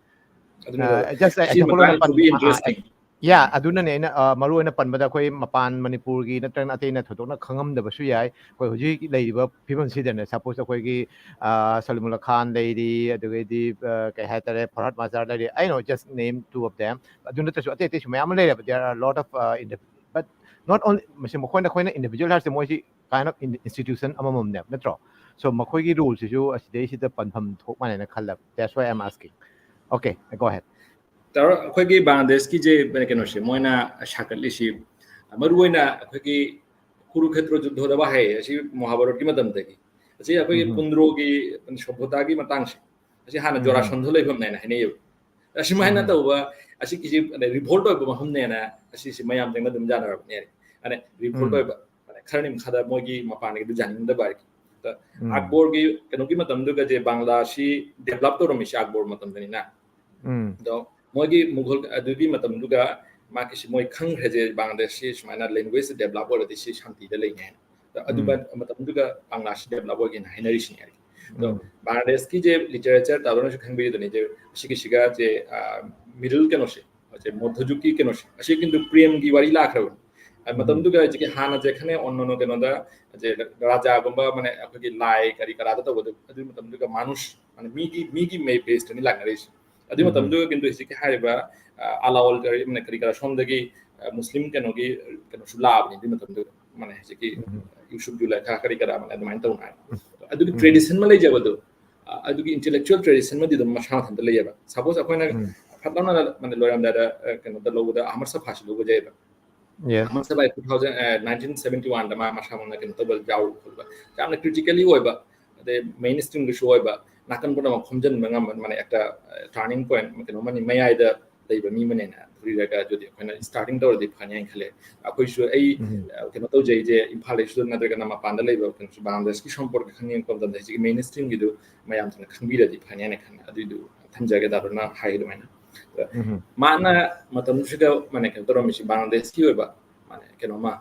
ꯑꯗꯨꯅꯤꯗ, ꯑ, just, ꯑ, ꯁꯤ example ꯑꯣꯏꯅ ꯃꯇꯥꯡꯁꯤꯗꯤ ꯄꯟꯕ, ꯑ, ꯑ, ꯏꯟꯇꯔꯦꯁꯇꯤꯡ꯫ ꯌꯥ, ꯑꯗꯨꯅꯅꯦ ꯑꯩꯅ, ꯑ, ꯃꯔꯨ ꯑꯣꯏꯅ ꯄꯟꯕꯗ ꯑꯩꯈꯣꯏ ꯃꯄꯥꯟ ꯃꯅꯤꯄꯨꯔꯒꯤ ꯅꯠꯇ꯭ꯔꯒꯅ ꯑꯇꯩꯅ ꯊꯣꯏꯗꯣꯛꯅ ꯈꯪꯉꯝꯗꯕꯁꯨ ꯌꯥꯏ꯫ ꯑꯩꯈꯣꯏ ꯍꯧꯖꯤꯛ ꯂꯩꯔꯤꯕ ꯐꯤꯕꯝꯁꯤꯗꯅꯦ, ꯁꯄꯣꯁ ꯑꯩꯈꯣꯏꯒꯤ, ꯑ, ꯁꯂꯤꯃꯨꯜꯂꯥ ꯈꯥꯟ ꯂꯩꯔꯤ, ꯑꯗꯨꯗꯒꯤꯗꯤ, ꯑ, ꯀꯩ ꯍꯥꯏꯇꯥꯔꯦ, ꯐꯔꯍꯥꯗ ꯃꯖꯥꯔ ꯂꯩꯔꯤ, I know, just name two of them. ꯑꯗꯨ ꯅꯠꯇ꯭ꯔꯁꯨ ꯑꯇꯩ ꯑꯇꯩꯁꯨ ꯃꯌꯥꯝ ꯑꯃ ꯂꯩꯔꯦꯕ, there are a lot of, uh, indi-, but not only, ꯃꯁꯤ ꯃꯈꯣꯏꯅ, ꯑꯩꯈꯣꯏꯅ individual ꯍꯥꯏꯔꯤꯁꯦ ꯃꯣꯏꯁꯤ kind of in-, institution ꯑꯃꯃꯝꯅꯦꯕ, ꯅꯠꯇ꯭ꯔꯣ? So ꯃꯈꯣꯏꯒꯤ ꯔꯣꯜꯁꯤꯁꯨ ꯑꯁꯤꯗꯩꯁꯤꯗ ꯄꯟꯐꯝ ꯊꯣꯛ ꯃꯥꯜꯂꯦꯅ ꯈꯜꯂꯦꯕ, that's why I'm asking. Okay, go ahead. ꯇꯧꯔ ꯑꯩꯈꯣꯏꯒꯤ ꯕꯪꯒ꯭ꯂꯥꯗꯦꯁꯀꯤ ꯖꯦ ꯀꯩꯅꯣꯁꯦ, ꯃꯣꯏꯅ ꯁꯥꯒꯠꯂꯤꯁꯤ ꯃꯔꯨ ꯑꯣꯏꯅ ꯑꯩꯈꯣꯏꯒꯤ ꯀꯨꯔꯨꯈꯦꯇ꯭ꯔ ꯖꯨꯗ꯭ꯙꯗ ꯋꯥꯍꯩ ꯑꯁꯤ ꯃꯍꯥꯚꯥꯔꯠꯀꯤ ꯃꯇꯝꯗꯒꯤ, ꯑꯁꯤ ꯑꯩꯈꯣꯏꯒꯤ ꯎꯝ꯫ ꯄꯨꯟꯗ꯭ꯔꯣꯒꯤ ꯁꯣꯚ꯭ꯌꯇꯥꯒꯤ ꯃꯇꯥꯡꯁꯦ, ꯑꯁꯤ ꯍꯥꯟꯅ ꯎꯝ꯫ ꯖꯣꯔꯥꯁꯟꯙ ꯂꯩꯐꯝꯅꯦꯅ ꯍꯥꯏꯅꯩꯌꯦꯕ꯫ ꯑꯁꯨꯃꯥꯏꯅ ꯎꯝ꯫ ꯇꯧꯕ, ꯑꯁꯤꯒꯤꯁꯤ ꯔꯤꯚꯣꯜꯠ ꯑꯣꯏꯕ ꯃꯐꯝꯅꯦꯅ ꯑꯁꯤꯁꯤ ꯃꯌꯥꯝ ꯆꯪꯅ ꯑꯗꯨꯝ ꯌꯥꯅꯔꯕꯅꯦ꯫ ꯑꯅꯦ ꯔꯤꯚꯣꯜꯠ ꯎꯝ꯫ ꯑꯣꯏꯕ, ꯈꯔ ꯅꯤꯡꯈꯥꯗ ꯃꯣꯏꯒꯤ ꯃꯄꯥꯟꯗꯒꯤꯗꯨ ꯌꯥꯅꯤꯡꯗꯕ ꯍꯥꯏꯔꯒꯦ꯫ ꯎꯝ꯫ ꯑꯛꯕꯣꯔꯒꯤ ꯀꯩꯅꯣꯒꯤ ꯃꯇꯝꯗꯨꯒꯁꯦ ꯕꯪꯒ꯭ꯂꯥꯁꯤ ꯗꯦꯕꯂꯞ ꯇꯧꯔꯝꯃꯤꯁꯦ ꯑꯛꯕꯣꯔ ꯃꯇꯝꯗꯅꯤꯅ꯫ ꯎꯝ꯫ ꯑꯗꯣ ꯃꯣꯏꯒꯤ ꯃꯨꯘꯜ ꯑꯗꯨꯒꯤ ꯃꯇꯝꯗꯨꯒ ꯃꯥꯒꯤꯁꯤ ꯃꯣꯏ ꯈꯪꯈ꯭ꯔꯦꯁꯦ, ꯕꯪꯒ꯭ꯂꯥꯗꯦꯁꯁꯤ ꯁꯨꯃꯥꯏꯅ ꯂꯦꯡꯒ꯭ꯋꯦꯖ ꯗꯦꯕꯂꯞ ꯑꯣꯏꯔꯗꯤ ꯁꯤ ꯁꯥꯟꯇꯤꯗ ꯂꯩꯅꯤ ꯍꯥꯏꯅ꯫ ꯑꯗꯣ ꯑꯗꯨ ꯎꯝ꯫ ꯃꯇꯝꯗꯨꯒ ꯕꯪꯒ꯭ꯂꯥꯁꯤ ꯗꯦꯕꯂꯞ ꯑꯣꯏꯒꯦꯅ ꯍꯥꯏꯅꯔꯤꯁꯤꯅꯦ ꯍꯥꯏꯗꯤ꯫ ꯑꯗꯣ ꯎꯝ꯫ ꯕꯪꯒ꯭ꯂꯥꯗꯦꯁꯀꯤ ꯖꯦ ꯂꯤꯇꯔꯦꯆꯔ ꯇꯥꯗꯣꯅꯁꯨ ꯈꯪꯕꯤꯔꯤꯗꯨꯅꯤ ꯖꯦ, ꯑꯁꯤꯒꯤꯁꯤꯒ ꯖꯦ, ꯑ, ꯃꯤꯗꯜ ꯀꯩꯅꯣꯁꯦ, ꯖꯦ ꯃꯣꯙꯖꯨꯛꯀꯤ ꯀꯩꯅꯣꯁꯦ, ꯑꯁꯤ ꯀꯤꯟꯗꯨ ꯄ꯭ꯔꯦꯝꯒꯤ ꯋꯥꯔꯤ ꯂꯥꯛꯈ꯭ꯔꯕꯅꯤ꯫ ꯑ, ꯎꯝ꯫ ꯃꯇꯝꯗꯨꯒ ꯍꯧꯖꯤꯛꯀꯤ ꯍꯥꯟꯅ ꯖꯦ ꯈꯅꯦ ꯑꯣꯟꯅꯣꯅꯣ ꯀꯩꯅꯣꯗ ꯖꯦ ꯔꯥꯖꯥꯒꯨꯝꯕ, ꯃꯥꯅꯦ, ꯑꯩꯈꯣꯏꯒꯤ ꯂꯥꯏ ꯀꯔꯤ ꯀꯔꯥꯗ ꯇꯧꯕꯗꯣ, ꯑꯗꯨꯒꯤ ꯃꯇꯝꯗꯨꯒ ꯃꯥꯅꯨꯁ, ꯃꯥꯅꯦ, ꯃꯤꯒꯤ, ꯃꯤꯒꯤ ꯃꯦ ꯕꯦꯁꯇꯅꯤ ꯂꯥꯛꯅꯔꯤꯁꯦ꯫ ꯑꯗꯨꯒꯤ ꯎꯝ꯫ ꯃꯇꯝꯗꯨꯒ ꯀꯤꯟꯗꯨ ꯍꯧꯖꯤꯛꯀꯤ ꯍꯥꯏꯔꯤꯕ, ꯑ, ꯑꯂꯥꯎꯜ ꯀꯔꯤ, ꯃꯥꯅꯦ, ꯀꯔꯤ ꯀꯔꯥ ꯁꯣꯝꯗꯒꯤ, ꯑ, ꯃꯨꯁꯂꯤꯝ ꯀꯩꯅꯣꯒꯤ ꯀꯩꯅꯣꯁꯨ ꯂꯥꯛꯑꯕꯅꯤ ꯑꯗꯨꯒꯤ ꯃꯇꯝꯗꯨꯒ, ꯃꯥꯅꯦ, ꯍꯧꯖꯤꯛꯀꯤ ꯎꯝ꯫ ꯌꯨꯁꯨꯞ ꯖꯨꯂꯥꯏꯈꯥ ꯀꯔꯤ ꯀꯔꯥ, ꯃꯥꯅꯦ, ꯑꯗꯨꯃꯥꯏꯅ ꯇꯧꯅ ꯍꯥꯏ꯫ ꯑꯗꯨꯒꯤ ꯎꯝ꯫ ꯇ꯭ꯔꯦꯗꯤꯁꯟ ꯑꯃ ꯂꯩꯖꯕꯗꯣ, ꯑ, ꯑꯗꯨꯒꯤ ꯏꯟꯇꯦꯂꯦꯛꯆꯨꯋꯦꯜ ꯇ꯭ꯔꯦꯗꯤꯁꯟ ꯑꯃꯗꯤ ꯑꯗꯨꯝ ꯃꯁꯥ ꯃꯊꯟꯇ ꯂꯩꯌꯦꯕ꯫ ꯁꯄꯣꯁ ꯑꯩꯈꯣꯏꯅ ꯎꯝ꯫ ꯐꯠ ꯂꯥꯎꯅ, ꯃꯥꯅꯦ, ꯂꯣꯏꯔꯝꯗꯥꯏꯗ, ꯑ, ꯀꯩꯅꯣꯗ ꯂꯧꯕꯗ ꯑꯍꯃꯗ ꯁꯐꯥꯁꯤ ꯂꯧꯕ ꯌꯥꯏꯕ꯫ Yes. ꯑꯍꯃꯗ ꯁꯐꯥ two thousand, ꯑ, nineteen seventy one ꯗ ꯃꯥ ꯃꯁꯥꯃꯛꯅ ꯀꯩꯅꯣ ꯇꯧꯕ ꯌꯥꯎꯔꯨꯕ ꯈꯣꯠꯄ, ꯌꯥꯝꯅ ꯀ꯭ꯔꯤꯇꯤꯀꯦꯂꯤ ꯑꯣꯏꯕ, ꯑꯗꯩ ꯃꯦꯟ ꯁ꯭ꯇ꯭ꯔꯤꯝꯒꯤꯁꯨ ꯑꯣꯏꯕ, ꯅꯥꯀꯟ ꯄꯨꯝꯅꯃꯛ ꯈꯣꯝꯖꯤꯟꯕ ꯉꯝꯕ, ꯃꯥꯅꯦ, ꯑꯦꯛꯇ, ꯑ, ꯇꯔꯅꯤꯡ ꯄꯣꯏꯟꯠ ꯀꯩꯅꯣ ꯑꯃꯅꯤ, ꯃꯌꯥꯏꯗ ꯂꯩꯕ ꯃꯤ ꯑꯃꯅꯦꯅ ꯊꯨꯔꯤꯔꯒ ꯑꯗꯨꯗꯤ ꯑꯩꯈꯣꯏꯅ ꯁ꯭ꯇꯥꯔꯇꯤꯡ ꯇꯧꯔꯗꯤ ꯐꯅꯤ ꯍꯥꯏꯅ ꯈꯜꯂꯦ꯫ ꯑꯩꯈꯣꯏꯁꯨ ꯑꯩ, ꯎꯝ꯫ ꯑ, ꯀꯩꯅꯣ ꯇꯧꯖꯩꯁꯦ, ꯏꯝꯐꯥꯜꯗꯁꯨ ꯅꯠꯇ꯭ꯔꯒꯅ ꯃꯄꯥꯟꯗ ꯂꯩꯕ ꯀꯩꯅꯣꯁꯨ, ꯕꯪꯒ꯭ꯂꯥꯗꯦꯁꯀꯤ ꯁꯣꯝꯄꯣꯔꯠꯀ ꯈꯪꯅꯤꯡꯉꯛꯄ ꯃꯇꯝꯗ ꯍꯧꯖꯤꯛꯀꯤ ꯃꯦꯟ ꯁ꯭ꯇ꯭ꯔꯤꯝꯒꯤꯗꯨ ꯃꯌꯥꯝꯁꯤꯡꯅ ꯈꯪꯕꯤꯔꯗꯤ ꯐꯅꯤ ꯍꯥꯏꯅ ꯈꯜꯂꯦ꯫ ꯑꯗꯨꯏꯗꯨ ꯊꯝꯖꯒꯦ, ꯗꯥ ꯔꯣꯅ ꯍꯥꯏ ꯑꯗꯨꯃꯥꯏꯅ꯫ ꯎꯝ꯫ ꯃꯥꯅ ꯃꯇꯝꯗꯨꯁꯤꯗ, ꯃꯥꯅꯦ, ꯀꯩꯅꯣ ꯇꯧꯔꯝꯃꯤꯁꯤ ꯕꯪꯒ꯭ꯂꯥꯗꯦꯁꯀꯤ ꯑꯣꯏꯕ, ꯃꯥꯅꯦ, ꯀꯩꯅꯣꯃ,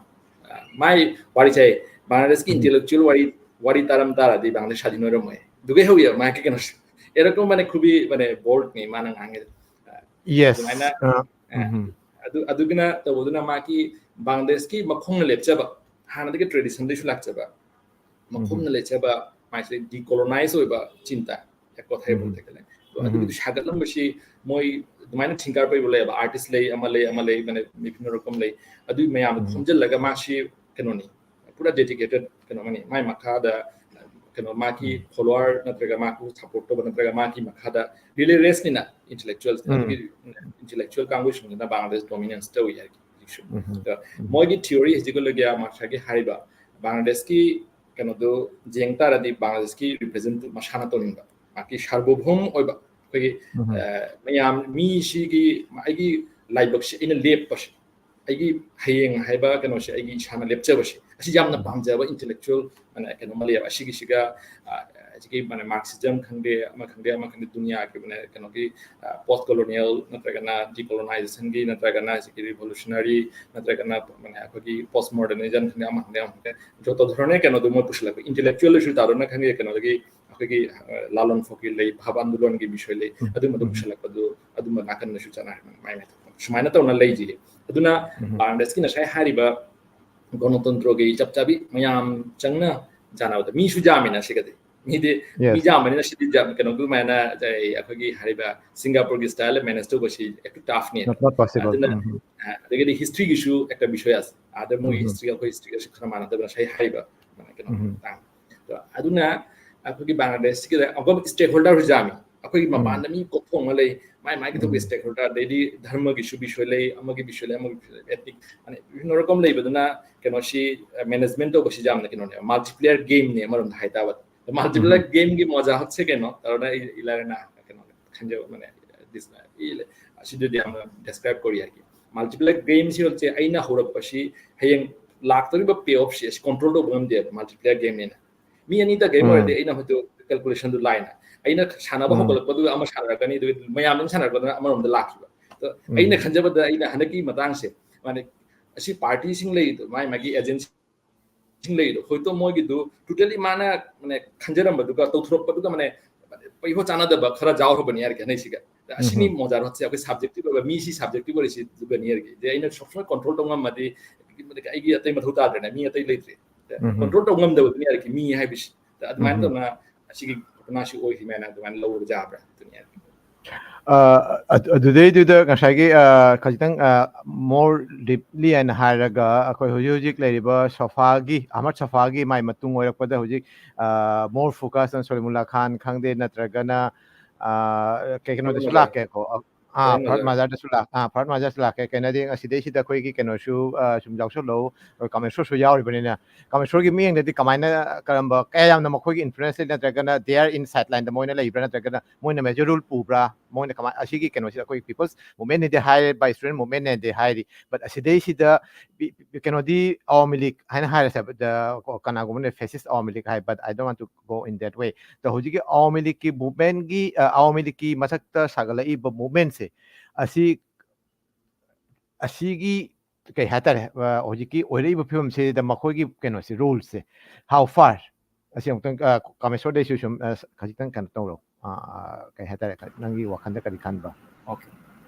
ꯑ, ꯃꯥꯏ ꯋꯥꯔꯤꯁꯦ, ꯕꯪꯒ꯭ꯂꯥꯗꯦꯁꯀꯤ ꯎꯝ꯫ ꯏꯟꯇꯦꯂꯦꯛꯆꯨꯋꯦꯜ ꯋꯥꯔꯤ, ꯋꯥꯔꯤ ꯇꯥꯔꯝ ꯇꯥꯔꯗꯤ ꯕꯪꯒ꯭ꯂꯥꯗꯦꯁ ꯁꯥꯗꯤꯟ ꯑꯣꯏꯔꯝꯃꯣꯏ꯫ ꯑꯗꯨꯒꯩ ꯍꯧꯋꯦꯕ ꯃꯥꯒꯤ ꯀꯩꯅꯣꯁꯦ꯫ ꯑꯦꯔꯀꯝ ꯃꯥꯅꯦ ꯈꯨꯕꯤ ꯃꯥꯅꯦ ꯕꯣꯜꯗꯅꯤ ꯃꯥꯅ ꯉꯥꯡꯉꯤꯗꯣ꯫ Yes. ꯑꯗꯨꯃꯥꯏꯅ, ꯑ, ꯑ, ꯎꯝ꯫ ꯑꯗꯨ, ꯑꯗꯨꯒꯤꯅ ꯇꯧꯕꯗꯨꯅ ꯃꯥꯒꯤ ꯕꯪꯒ꯭ꯂꯥꯗꯦꯁꯀꯤ ꯃꯈꯣꯡꯅ ꯂꯦꯞꯆꯕ, ꯍꯥꯟꯅꯗꯒꯤ ꯇ꯭ꯔꯦꯗꯤꯁꯟꯗꯒꯤꯁꯨ ꯂꯥꯛꯆꯕ, ꯃꯈꯣꯡꯅ ꯂꯦꯞꯆꯕ, ꯃꯥꯏꯁꯦ ꯗꯤꯀꯣꯂꯣꯅꯥꯏꯖ ꯑꯣꯏꯕ ꯆꯤꯟꯇꯥ, ꯀꯣꯊꯥꯏ ꯎꯝ꯫ ꯄꯣꯊꯥꯏ ꯀꯩ ꯂꯩ꯫ ꯑꯗꯣ ꯑꯗꯨꯒꯤꯗꯨ ꯁꯥꯒꯠꯂꯝꯕꯁꯤ ꯃꯣꯏ ꯑꯗꯨꯃꯥꯏꯅ ꯊꯤꯡꯀꯔ ꯄꯩꯕ ꯂꯩꯌꯦꯕ, ꯑꯥꯔꯇꯤꯁ ꯂꯩ, ꯑꯃ ꯂꯩ, ꯑꯃ ꯂꯩ, ꯃꯥꯅꯦ, ꯃꯤꯐꯤꯅ ꯔꯣꯀꯝ ꯂꯩ꯫ ꯑꯗꯨꯒꯤ ꯃꯌꯥꯝꯗꯣ ꯎꯝ꯫ ꯈꯣꯝꯖꯤꯜꯂꯒ ꯃꯥꯁꯤ ꯀꯩꯅꯣꯅꯤ, ꯄꯨꯔꯥ ꯗꯦꯗꯤꯀꯦꯇꯦꯠ ꯀꯩꯅꯣ ꯑꯃꯅꯤ꯫ ꯃꯥꯏ ꯃꯈꯥꯗ ꯀꯩꯅꯣ ꯃꯥꯒꯤ ꯐꯣꯂꯣꯋꯔ ꯅꯠꯇ꯭ꯔꯒ ꯃꯥꯒꯤ ꯁꯞꯄꯣꯔꯠ ꯇꯧꯕ ꯅꯠꯇ꯭ꯔꯒ ꯃꯥꯒꯤ ꯃꯈꯥꯗ ꯔꯤꯂꯦ ꯔꯦꯁꯅꯤꯅ ꯏꯟꯇꯦꯂꯦꯛꯆꯨꯋꯦꯜꯁ ꯑꯗꯨꯒꯤ ꯏꯟꯇꯦꯂꯦꯛꯆꯨꯋꯦꯜ ꯀꯥꯡꯕꯨꯁꯤꯡꯗꯨꯅ ꯕꯪꯒ꯭ꯂꯥꯗꯦꯁ ꯗꯣꯃꯤꯅꯦꯟꯁ ꯇꯧꯏ ꯍꯥꯏꯔꯒꯦ ꯍꯧꯖꯤꯛꯁꯨ꯫ ꯑꯗꯣ ꯃꯣꯏꯒꯤ ꯊꯤꯑꯣꯔꯤ ꯍꯧꯖꯤꯛ ꯂꯩꯒꯦ ꯃꯥꯁꯥꯒꯤ ꯍꯥꯏꯔꯤꯕ ꯕꯪꯒ꯭ꯂꯥꯗꯦꯁꯀꯤ ꯀꯩꯅꯣꯗꯨ ꯌꯦꯡ ꯇꯥꯔꯗꯤ ꯕꯪꯒ꯭ꯂꯥꯗꯦꯁꯀꯤ ꯔꯤꯄ꯭ꯔꯦꯖꯦꯟ ꯃꯁꯥꯅ ꯇꯧꯅꯤꯡꯕ ꯃꯥꯒꯤ ꯁꯥꯔꯕꯣꯚꯧꯝ ꯑꯣꯏꯕ ꯑꯩꯈꯣꯏꯒꯤ ꯃꯌꯥꯝ ꯃꯤꯁꯤꯒꯤ ꯑꯩꯒꯤ ꯂꯥꯏꯕꯛꯁꯦ ꯑꯩꯅ ꯂꯦꯞꯄꯁꯦ ꯑꯩꯒꯤ ꯍꯌꯦꯡ ꯍꯥꯏꯕ ꯀꯩꯅꯣꯁꯦ ꯑꯩꯒꯤ ꯏꯁꯥꯅ ꯂꯦꯞꯆꯕꯁꯦ ꯑꯁꯤ ꯌꯥꯝꯅ ꯄꯥꯝꯖꯕ ꯏꯟꯇꯦꯂꯦꯛꯆꯨꯋꯦꯜ ꯀꯩꯅꯣ ꯑꯃ ꯂꯩꯌꯦꯕ꯫ ꯑꯁꯤꯒꯤꯁꯤꯒ ꯍꯧꯖꯤꯛꯀꯤ ꯃꯥꯅ ꯃꯥꯔꯛꯁꯤꯖꯝ ꯈꯪꯗꯦ ꯑꯃ ꯈꯪꯗꯦ ꯑꯃ ꯈꯪꯗꯦ ꯗꯨꯅꯤꯌꯥꯒꯤ ꯀꯩꯅꯣꯒꯤ ꯄꯣꯁ ꯀꯣꯂꯣꯅꯤꯌꯦꯜ ꯅꯠꯇ꯭ꯔꯒꯅ ꯗꯤꯀꯣꯂꯣꯅꯥꯏꯖꯦꯁꯟꯒꯤ ꯅꯠꯇ꯭ꯔꯒꯅ ꯍꯧꯖꯤꯛꯀꯤ ꯔꯤꯚꯣꯂꯨꯁꯅꯔꯤ ꯅꯠꯇ꯭ꯔꯒꯅ ꯑꯩꯈꯣꯏꯒꯤ ꯄꯣꯁ ꯃꯣꯗꯔꯅꯤꯖꯝ ꯈꯪꯗꯦ ꯑꯃ ꯈꯪꯗꯦ ꯑꯃ ꯈꯪꯗꯦ ꯖꯣꯇꯣ ꯙꯣꯔꯅꯦ ꯀꯩꯅꯣꯗꯣ ꯃꯣꯏ ꯄꯨꯁꯤꯜꯂꯛꯄ ꯏꯟꯇꯦꯂꯦꯛꯆꯨꯋꯦꯜ ꯏꯁꯨ ꯇꯥꯗꯣꯅ ꯈꯪꯗꯦ ꯀꯩꯅꯣꯗꯒꯤ ꯑꯩꯈꯣꯏꯒꯤ ꯂꯥꯂꯣꯟ ꯐꯣꯀꯤ ꯂꯩ ꯚꯥꯕ ꯑꯟꯗꯣꯂꯟꯒꯤ ꯕꯤꯁꯣꯏ ꯂꯩ ꯑꯗꯨꯝꯕꯗꯣ ꯄꯨꯁꯤꯜꯂꯛꯄꯗꯨ ꯑꯗꯨꯝꯕ ꯅꯥꯀꯟꯗꯁꯨ ꯆꯠꯅꯔꯦ ꯃꯥꯏ ꯃꯥꯏ ꯊꯣꯛꯄ ꯁꯨꯃꯥꯏꯅ ꯇꯧꯅ ꯂꯩꯁꯤꯗꯤ꯫ ꯑꯗꯨꯅ ꯕꯪꯒ꯭ꯂꯥꯗꯦꯁꯀꯤ ꯉꯁꯥꯏ ꯍꯥꯏꯔꯤꯕ ꯒꯅꯇꯟꯇ꯭ꯔꯒꯤ ꯆꯞ ꯆꯥꯕꯤ ꯃꯌꯥꯝ ꯆꯪꯅ ꯆꯥꯟꯅꯕꯗ ꯃꯤꯁꯨ ꯌꯥꯝꯃꯤꯅ ꯁꯤꯒꯗꯤ ꯃꯤꯗꯤ ꯃꯤ ꯌꯥꯝꯕꯅꯤꯅ ꯁꯤꯗꯤ ꯀꯩꯅꯣ ꯑꯗꯨꯃꯥꯏꯅ ꯑꯩꯈꯣꯏꯒꯤ ꯍꯥꯏꯔꯤꯕ ꯁꯤꯡꯒꯥꯄꯨꯔꯒꯤ ꯁ꯭ꯇꯥꯏꯜ ꯃꯦꯅꯦꯖ ꯇꯧꯕꯁꯤ ꯌꯥꯝ ꯇꯐꯅꯤ꯫ ꯑꯗꯨꯅ ꯑꯗꯒꯤꯗꯤ ꯍꯤꯁꯇ꯭ꯔꯤꯒꯤꯁꯨ ꯑꯦꯛꯇ ꯕꯤꯁꯣꯌꯥꯁ ꯑꯥꯗ ꯃꯣꯏ ꯍꯤꯁꯇ꯭ꯔꯤ ꯑꯩꯈꯣꯏ ꯍꯤꯁꯇ꯭ꯔꯤꯒꯁꯨ ꯈꯔ ꯃꯥꯟꯅꯗꯕ ꯉꯁꯥꯏ ꯍꯥꯏꯔꯤꯕ ꯀꯩꯅꯣ ꯃꯇꯥꯡ ꯑꯗꯨꯅ ꯑꯩꯈꯣꯏꯒꯤ ꯕꯪꯒ꯭ꯂꯥꯗꯦꯁꯀꯤꯗ ꯑꯃꯨꯛꯀ ꯁ꯭ꯇꯦꯛ ꯍꯣꯜꯗꯔꯁꯨ ꯌꯥꯝꯃꯤ꯫ ꯑꯩꯈꯣꯏꯒꯤ ꯃꯄꯥꯟꯗ ꯃꯤ ꯀꯣꯛꯊꯣꯡꯅ ꯂꯩ ꯃꯥꯏ ꯃꯥꯏꯒꯤ ꯊꯣꯛꯄ ꯁ꯭ꯇꯦꯛ ꯍꯣꯜꯗꯔ ꯑꯗꯩꯗꯤ ꯙꯔꯃꯒꯤꯁꯨ ꯕꯤꯁꯣꯏ ꯂꯩ ꯑꯃꯒꯤ ꯕꯤꯁꯣꯏ ꯂꯩ ꯑꯃꯒꯤ ꯕꯤꯁꯣꯏ ꯂꯩ ꯑꯦꯊꯅꯤꯛ ꯚꯤꯟꯅ ꯔꯀꯝ ꯂꯩꯕꯗꯨꯅ ꯀꯩꯅꯣꯁꯤ ꯃꯦꯅꯦꯖꯃꯦꯟ ꯇꯧꯕꯁꯤ ꯌꯥꯝꯅ ꯀꯩꯅꯣꯅꯦ ꯃꯜꯇꯤꯄ꯭ꯂꯦꯌꯔ ꯒꯦꯝꯅꯦ ꯑꯃꯔꯣꯝꯗ ꯍꯥꯏꯇꯥꯕꯗ꯫ ꯃꯜꯇꯤꯄ꯭ꯂꯦꯌꯔ ꯒꯦꯝꯒꯤ ꯃꯖꯥ ꯍꯛꯁꯦ ꯀꯩꯅꯣ ꯇꯧꯔꯅ ꯏꯂꯥꯏꯅ ꯀꯩꯅꯣ ꯈꯟꯖꯕ ꯑꯃꯅꯦ꯫ ꯑꯁꯤꯗꯗꯤ ꯌꯥꯝꯅ ꯗꯦꯁꯀ꯭ꯔꯥꯏꯕ ꯀꯧꯔꯤ ꯍꯥꯏꯒꯦ꯫ ꯃꯜꯇꯤꯄ꯭ꯂꯦꯌꯔ ꯒꯦꯝꯁꯤ ꯍꯧꯖꯤꯛ ꯑꯩꯅ ꯍꯧꯔꯛꯄꯁꯤ ꯍꯌꯦꯡ ꯂꯥꯛꯇꯧꯔꯤꯕ ꯄꯦ ꯑꯣꯐꯁꯤ ꯑꯁꯤ ꯀꯟꯇ꯭ꯔꯣꯜ ꯇꯧꯕ ꯉꯝꯗꯦꯕ ꯃꯜꯇꯤꯄ꯭ꯂꯦꯌꯔ ꯒꯦꯝꯅꯤꯅ꯫ ꯃꯤ ꯑꯅꯤꯗ ꯒꯦꯝ ꯑꯣꯏꯔꯗꯤ ꯑꯩꯅ ꯍꯧꯖꯤꯛ ꯀꯦꯜꯀꯨꯂꯦꯁꯟꯗꯨ ꯂꯥꯏꯅ ꯑꯩꯅ ꯁꯥꯟꯅꯕ ꯍꯧꯒꯠꯂꯛꯄꯗꯨꯗ ꯑꯃ ꯁꯥꯟꯅꯔꯛꯀꯅꯤ ꯑꯗꯨꯒ ꯃꯌꯥꯝ ꯑꯗꯨꯝ ꯁꯥꯟꯅꯔꯛꯄꯗꯨꯅ ꯑꯃꯔꯣꯝꯗ ꯂꯥꯛꯈꯤꯕ꯫ ꯑꯗꯣ ꯑꯩꯅ ꯈꯟꯖꯕꯗ ꯑꯩꯅ ꯍꯟꯗꯛꯀꯤ ꯃꯇꯥꯡꯁꯦ ꯃꯥꯅꯦ ꯑꯁꯤ ꯄꯥꯔꯇꯤꯁꯤꯡ ꯂꯩꯗꯣ ꯃꯥꯏ ꯃꯥꯒꯤ ꯑꯦꯖꯦꯟꯁꯤ ꯂꯩꯗꯣ ꯍꯣꯏꯇꯣ ꯃꯣꯏꯒꯤꯗꯨ ꯇꯣꯇꯦꯂꯤ ꯃꯥꯅ ꯃꯥꯅꯦ ꯈꯟꯖꯔꯝꯕꯗꯨꯒ ꯇꯧꯊꯣꯔꯛꯄꯗꯨꯒ ꯃꯥꯅꯦ ꯄꯩꯍꯣ ꯆꯥꯟꯅꯗꯕ ꯈꯔ ꯌꯥꯎꯔꯕꯅꯤ ꯍꯥꯏꯔꯒꯦ ꯍꯟꯗꯛꯁꯤꯒ꯫ ꯑꯁꯤꯅꯤ ꯃꯣꯖꯥꯔꯣꯠꯁꯦ ꯑꯩꯈꯣꯏ ꯁꯕꯖꯦꯛꯇꯤꯚ ꯑꯣꯏꯕ ꯃꯤꯁꯤ ꯁꯕꯖꯦꯛꯇꯤꯚ ꯑꯣꯏꯔꯤꯁꯤꯗꯨꯒꯅꯤ ꯍꯥꯏꯔꯒꯦ꯫ ꯑꯗꯩ ꯑꯩꯅ ꯁꯣꯞꯁꯃꯥꯏ ꯀꯟꯇ꯭ꯔꯣꯜ ꯇꯧ ꯉꯝꯃꯗꯤ ꯑꯩꯒꯤ ꯑꯇꯩ ꯃꯊꯧ ꯇꯥꯗ꯭ꯔꯦꯅꯦ ꯃꯤ ꯑꯇꯩ ꯂꯩꯇ꯭ꯔꯦ꯫ ꯀꯟꯇ꯭ꯔꯣꯜ ꯇꯧ ꯉꯝꯗꯕꯗꯨꯅꯤ ꯍꯥꯏꯔꯒꯦ ꯃꯤ ꯍꯥꯏꯕꯁꯤ꯫ ꯑꯗꯨꯃꯥꯏꯅ ꯇꯧꯅ ꯑꯁꯤꯒꯤ ꯘꯇꯅꯥꯁꯤ ꯑꯣꯏꯈꯤꯕꯅ ꯑꯗꯨꯃꯥꯏꯅ ꯂꯧꯔꯒ ꯌꯥꯕ꯭ꯔꯥ ꯑꯗꯨꯅꯤ ꯍꯥꯏꯔꯒꯦ꯫ ꯑ, ꯑꯗꯨꯗꯩꯗꯨꯗ ꯉꯁꯥꯏꯒꯤ, ꯑ, ꯈꯖꯤꯛꯇꯪ, ꯑ, more deeply ꯍꯥꯏꯅ ꯍꯥꯏꯔꯒ, ꯑꯩꯈꯣꯏ ꯍꯧꯖꯤꯛ ꯍꯧꯖꯤꯛ ꯂꯩꯔꯤꯕ ꯁꯣꯐꯥꯒꯤ, ꯑꯍꯃꯗ ꯁꯣꯐꯥꯒꯤ ꯃꯥꯏ ꯃꯇꯨꯡ ꯑꯣꯏꯔꯛꯄꯗ ꯍꯧꯖꯤꯛ, ꯑ, more focus on ꯁꯣꯂꯤꯃꯨꯜꯂꯥ ꯈꯥꯟ ꯈꯪꯗꯦ, ꯅꯠꯇ꯭ꯔꯒꯅ, ꯑ, ꯀꯩ ꯀꯩꯅꯣꯗꯁꯨ ꯐꯔꯍꯗ ꯃꯖꯥꯔ꯫ ꯂꯥꯛꯀꯦꯀꯣ꯫ ꯑ, ꯑ, ꯐꯔꯍꯗ ꯐꯔꯍꯗ ꯃꯖꯥꯔ꯫ ꯃꯖꯥꯔꯗꯁꯨ ꯂꯥꯛ-, ꯑ, ꯐꯔꯍꯗ ꯃꯖꯥꯔꯗꯁꯨ ꯂꯥꯛꯀꯦ꯫ ꯀꯩꯅꯣꯗꯤ ꯑꯁꯤꯗꯩꯁꯤꯗ ꯑꯩꯈꯣꯏꯒꯤ ꯀꯩꯅꯣꯁꯨ, ꯑ, ꯁꯨꯝ ꯌꯥꯎꯁꯜꯂꯛꯎ, ꯑꯩꯈꯣꯏ ꯀꯥꯃꯦꯁꯣꯔꯁꯨ ꯌꯥꯎꯔꯤꯕꯅꯤꯅ, ꯀꯥꯃꯦꯁꯣꯔꯒꯤ ꯃꯤꯠꯌꯦꯡꯗꯗꯤ ꯀꯃꯥꯏꯅ, ꯀꯔꯝꯕ, ꯀꯌꯥ ꯌꯥꯝꯅ ꯃꯈꯣꯏꯒꯤ influence ꯂꯩ, ꯅꯠꯇ꯭ꯔꯒꯅ they are in sideline ꯗ ꯃꯣꯏꯅ ꯂꯩꯕ꯭ꯔꯥ, ꯅꯠꯇ꯭ꯔꯒꯅ ꯃꯣꯏꯅ major role ꯄꯨꯕ꯭ꯔꯥ? ꯃꯣꯏꯅ ꯀꯃꯥꯏ-, ꯑꯁꯤꯒꯤ ꯀꯩꯅꯣꯁꯤꯗ ꯑꯩꯈꯣꯏ people's movement ꯅꯦꯗꯤ ꯍꯥꯏꯔꯦ, by student movement ꯅꯦꯗꯤ ꯍꯥꯏꯔꯤ, but ꯑꯁꯤꯗꯩꯁꯤꯗ ꯕꯤ-, ꯕꯤ-, ꯀꯩꯅꯣꯗꯤ ꯑꯋꯥꯃꯤ ꯂꯤꯒ ꯍꯥꯏꯅ ꯍꯥꯏꯔꯁꯦ, ꯀꯣ-, ꯀꯅꯥꯒꯨꯝꯕꯅ fascist ꯑꯋꯥꯃꯤ ꯂꯤꯒ ꯍꯥꯏ, but I don't want to go in that way. ꯑꯗꯣ ꯍꯧꯖꯤꯛꯀꯤ ꯑꯋꯥꯃꯤ ꯂꯤꯒꯀꯤ movement ꯀꯤ, ꯑ, ꯑꯋꯥꯃꯤ ꯂꯤꯒꯀꯤ ꯃꯊꯛꯇ ꯁꯥꯒꯠꯂꯛꯏꯕ movement ꯁꯦ, ꯑꯁꯤ, ꯑꯁꯤꯒꯤ ꯀꯩ ꯍꯥꯏꯇꯥꯔꯦ, ꯑ, ꯍꯧꯖꯤꯛꯀꯤ ꯑꯣꯏꯔꯛꯏꯕ ꯐꯤꯕꯝꯁꯤꯗ ꯃꯈꯣꯏꯒꯤ ꯀꯩꯅꯣꯁꯦ, role ꯁꯦ, how far? ꯑꯁꯤ ꯑꯃꯨꯛꯇꯪ, ꯑ, ꯀꯥꯃꯦꯁꯣꯔꯗꯩꯁꯨ ꯁꯨꯝ, ꯑ, ꯈꯖꯤꯛꯇꯪ ꯀꯩꯅꯣ ꯇꯧꯔꯣ꯫ ꯑ, ꯀꯩ ꯍꯥꯏꯇꯥꯔꯦ, ꯅꯪꯒꯤ ꯋꯥꯈꯜꯗ ꯀꯔꯤ ꯈꯟꯕ? Okay,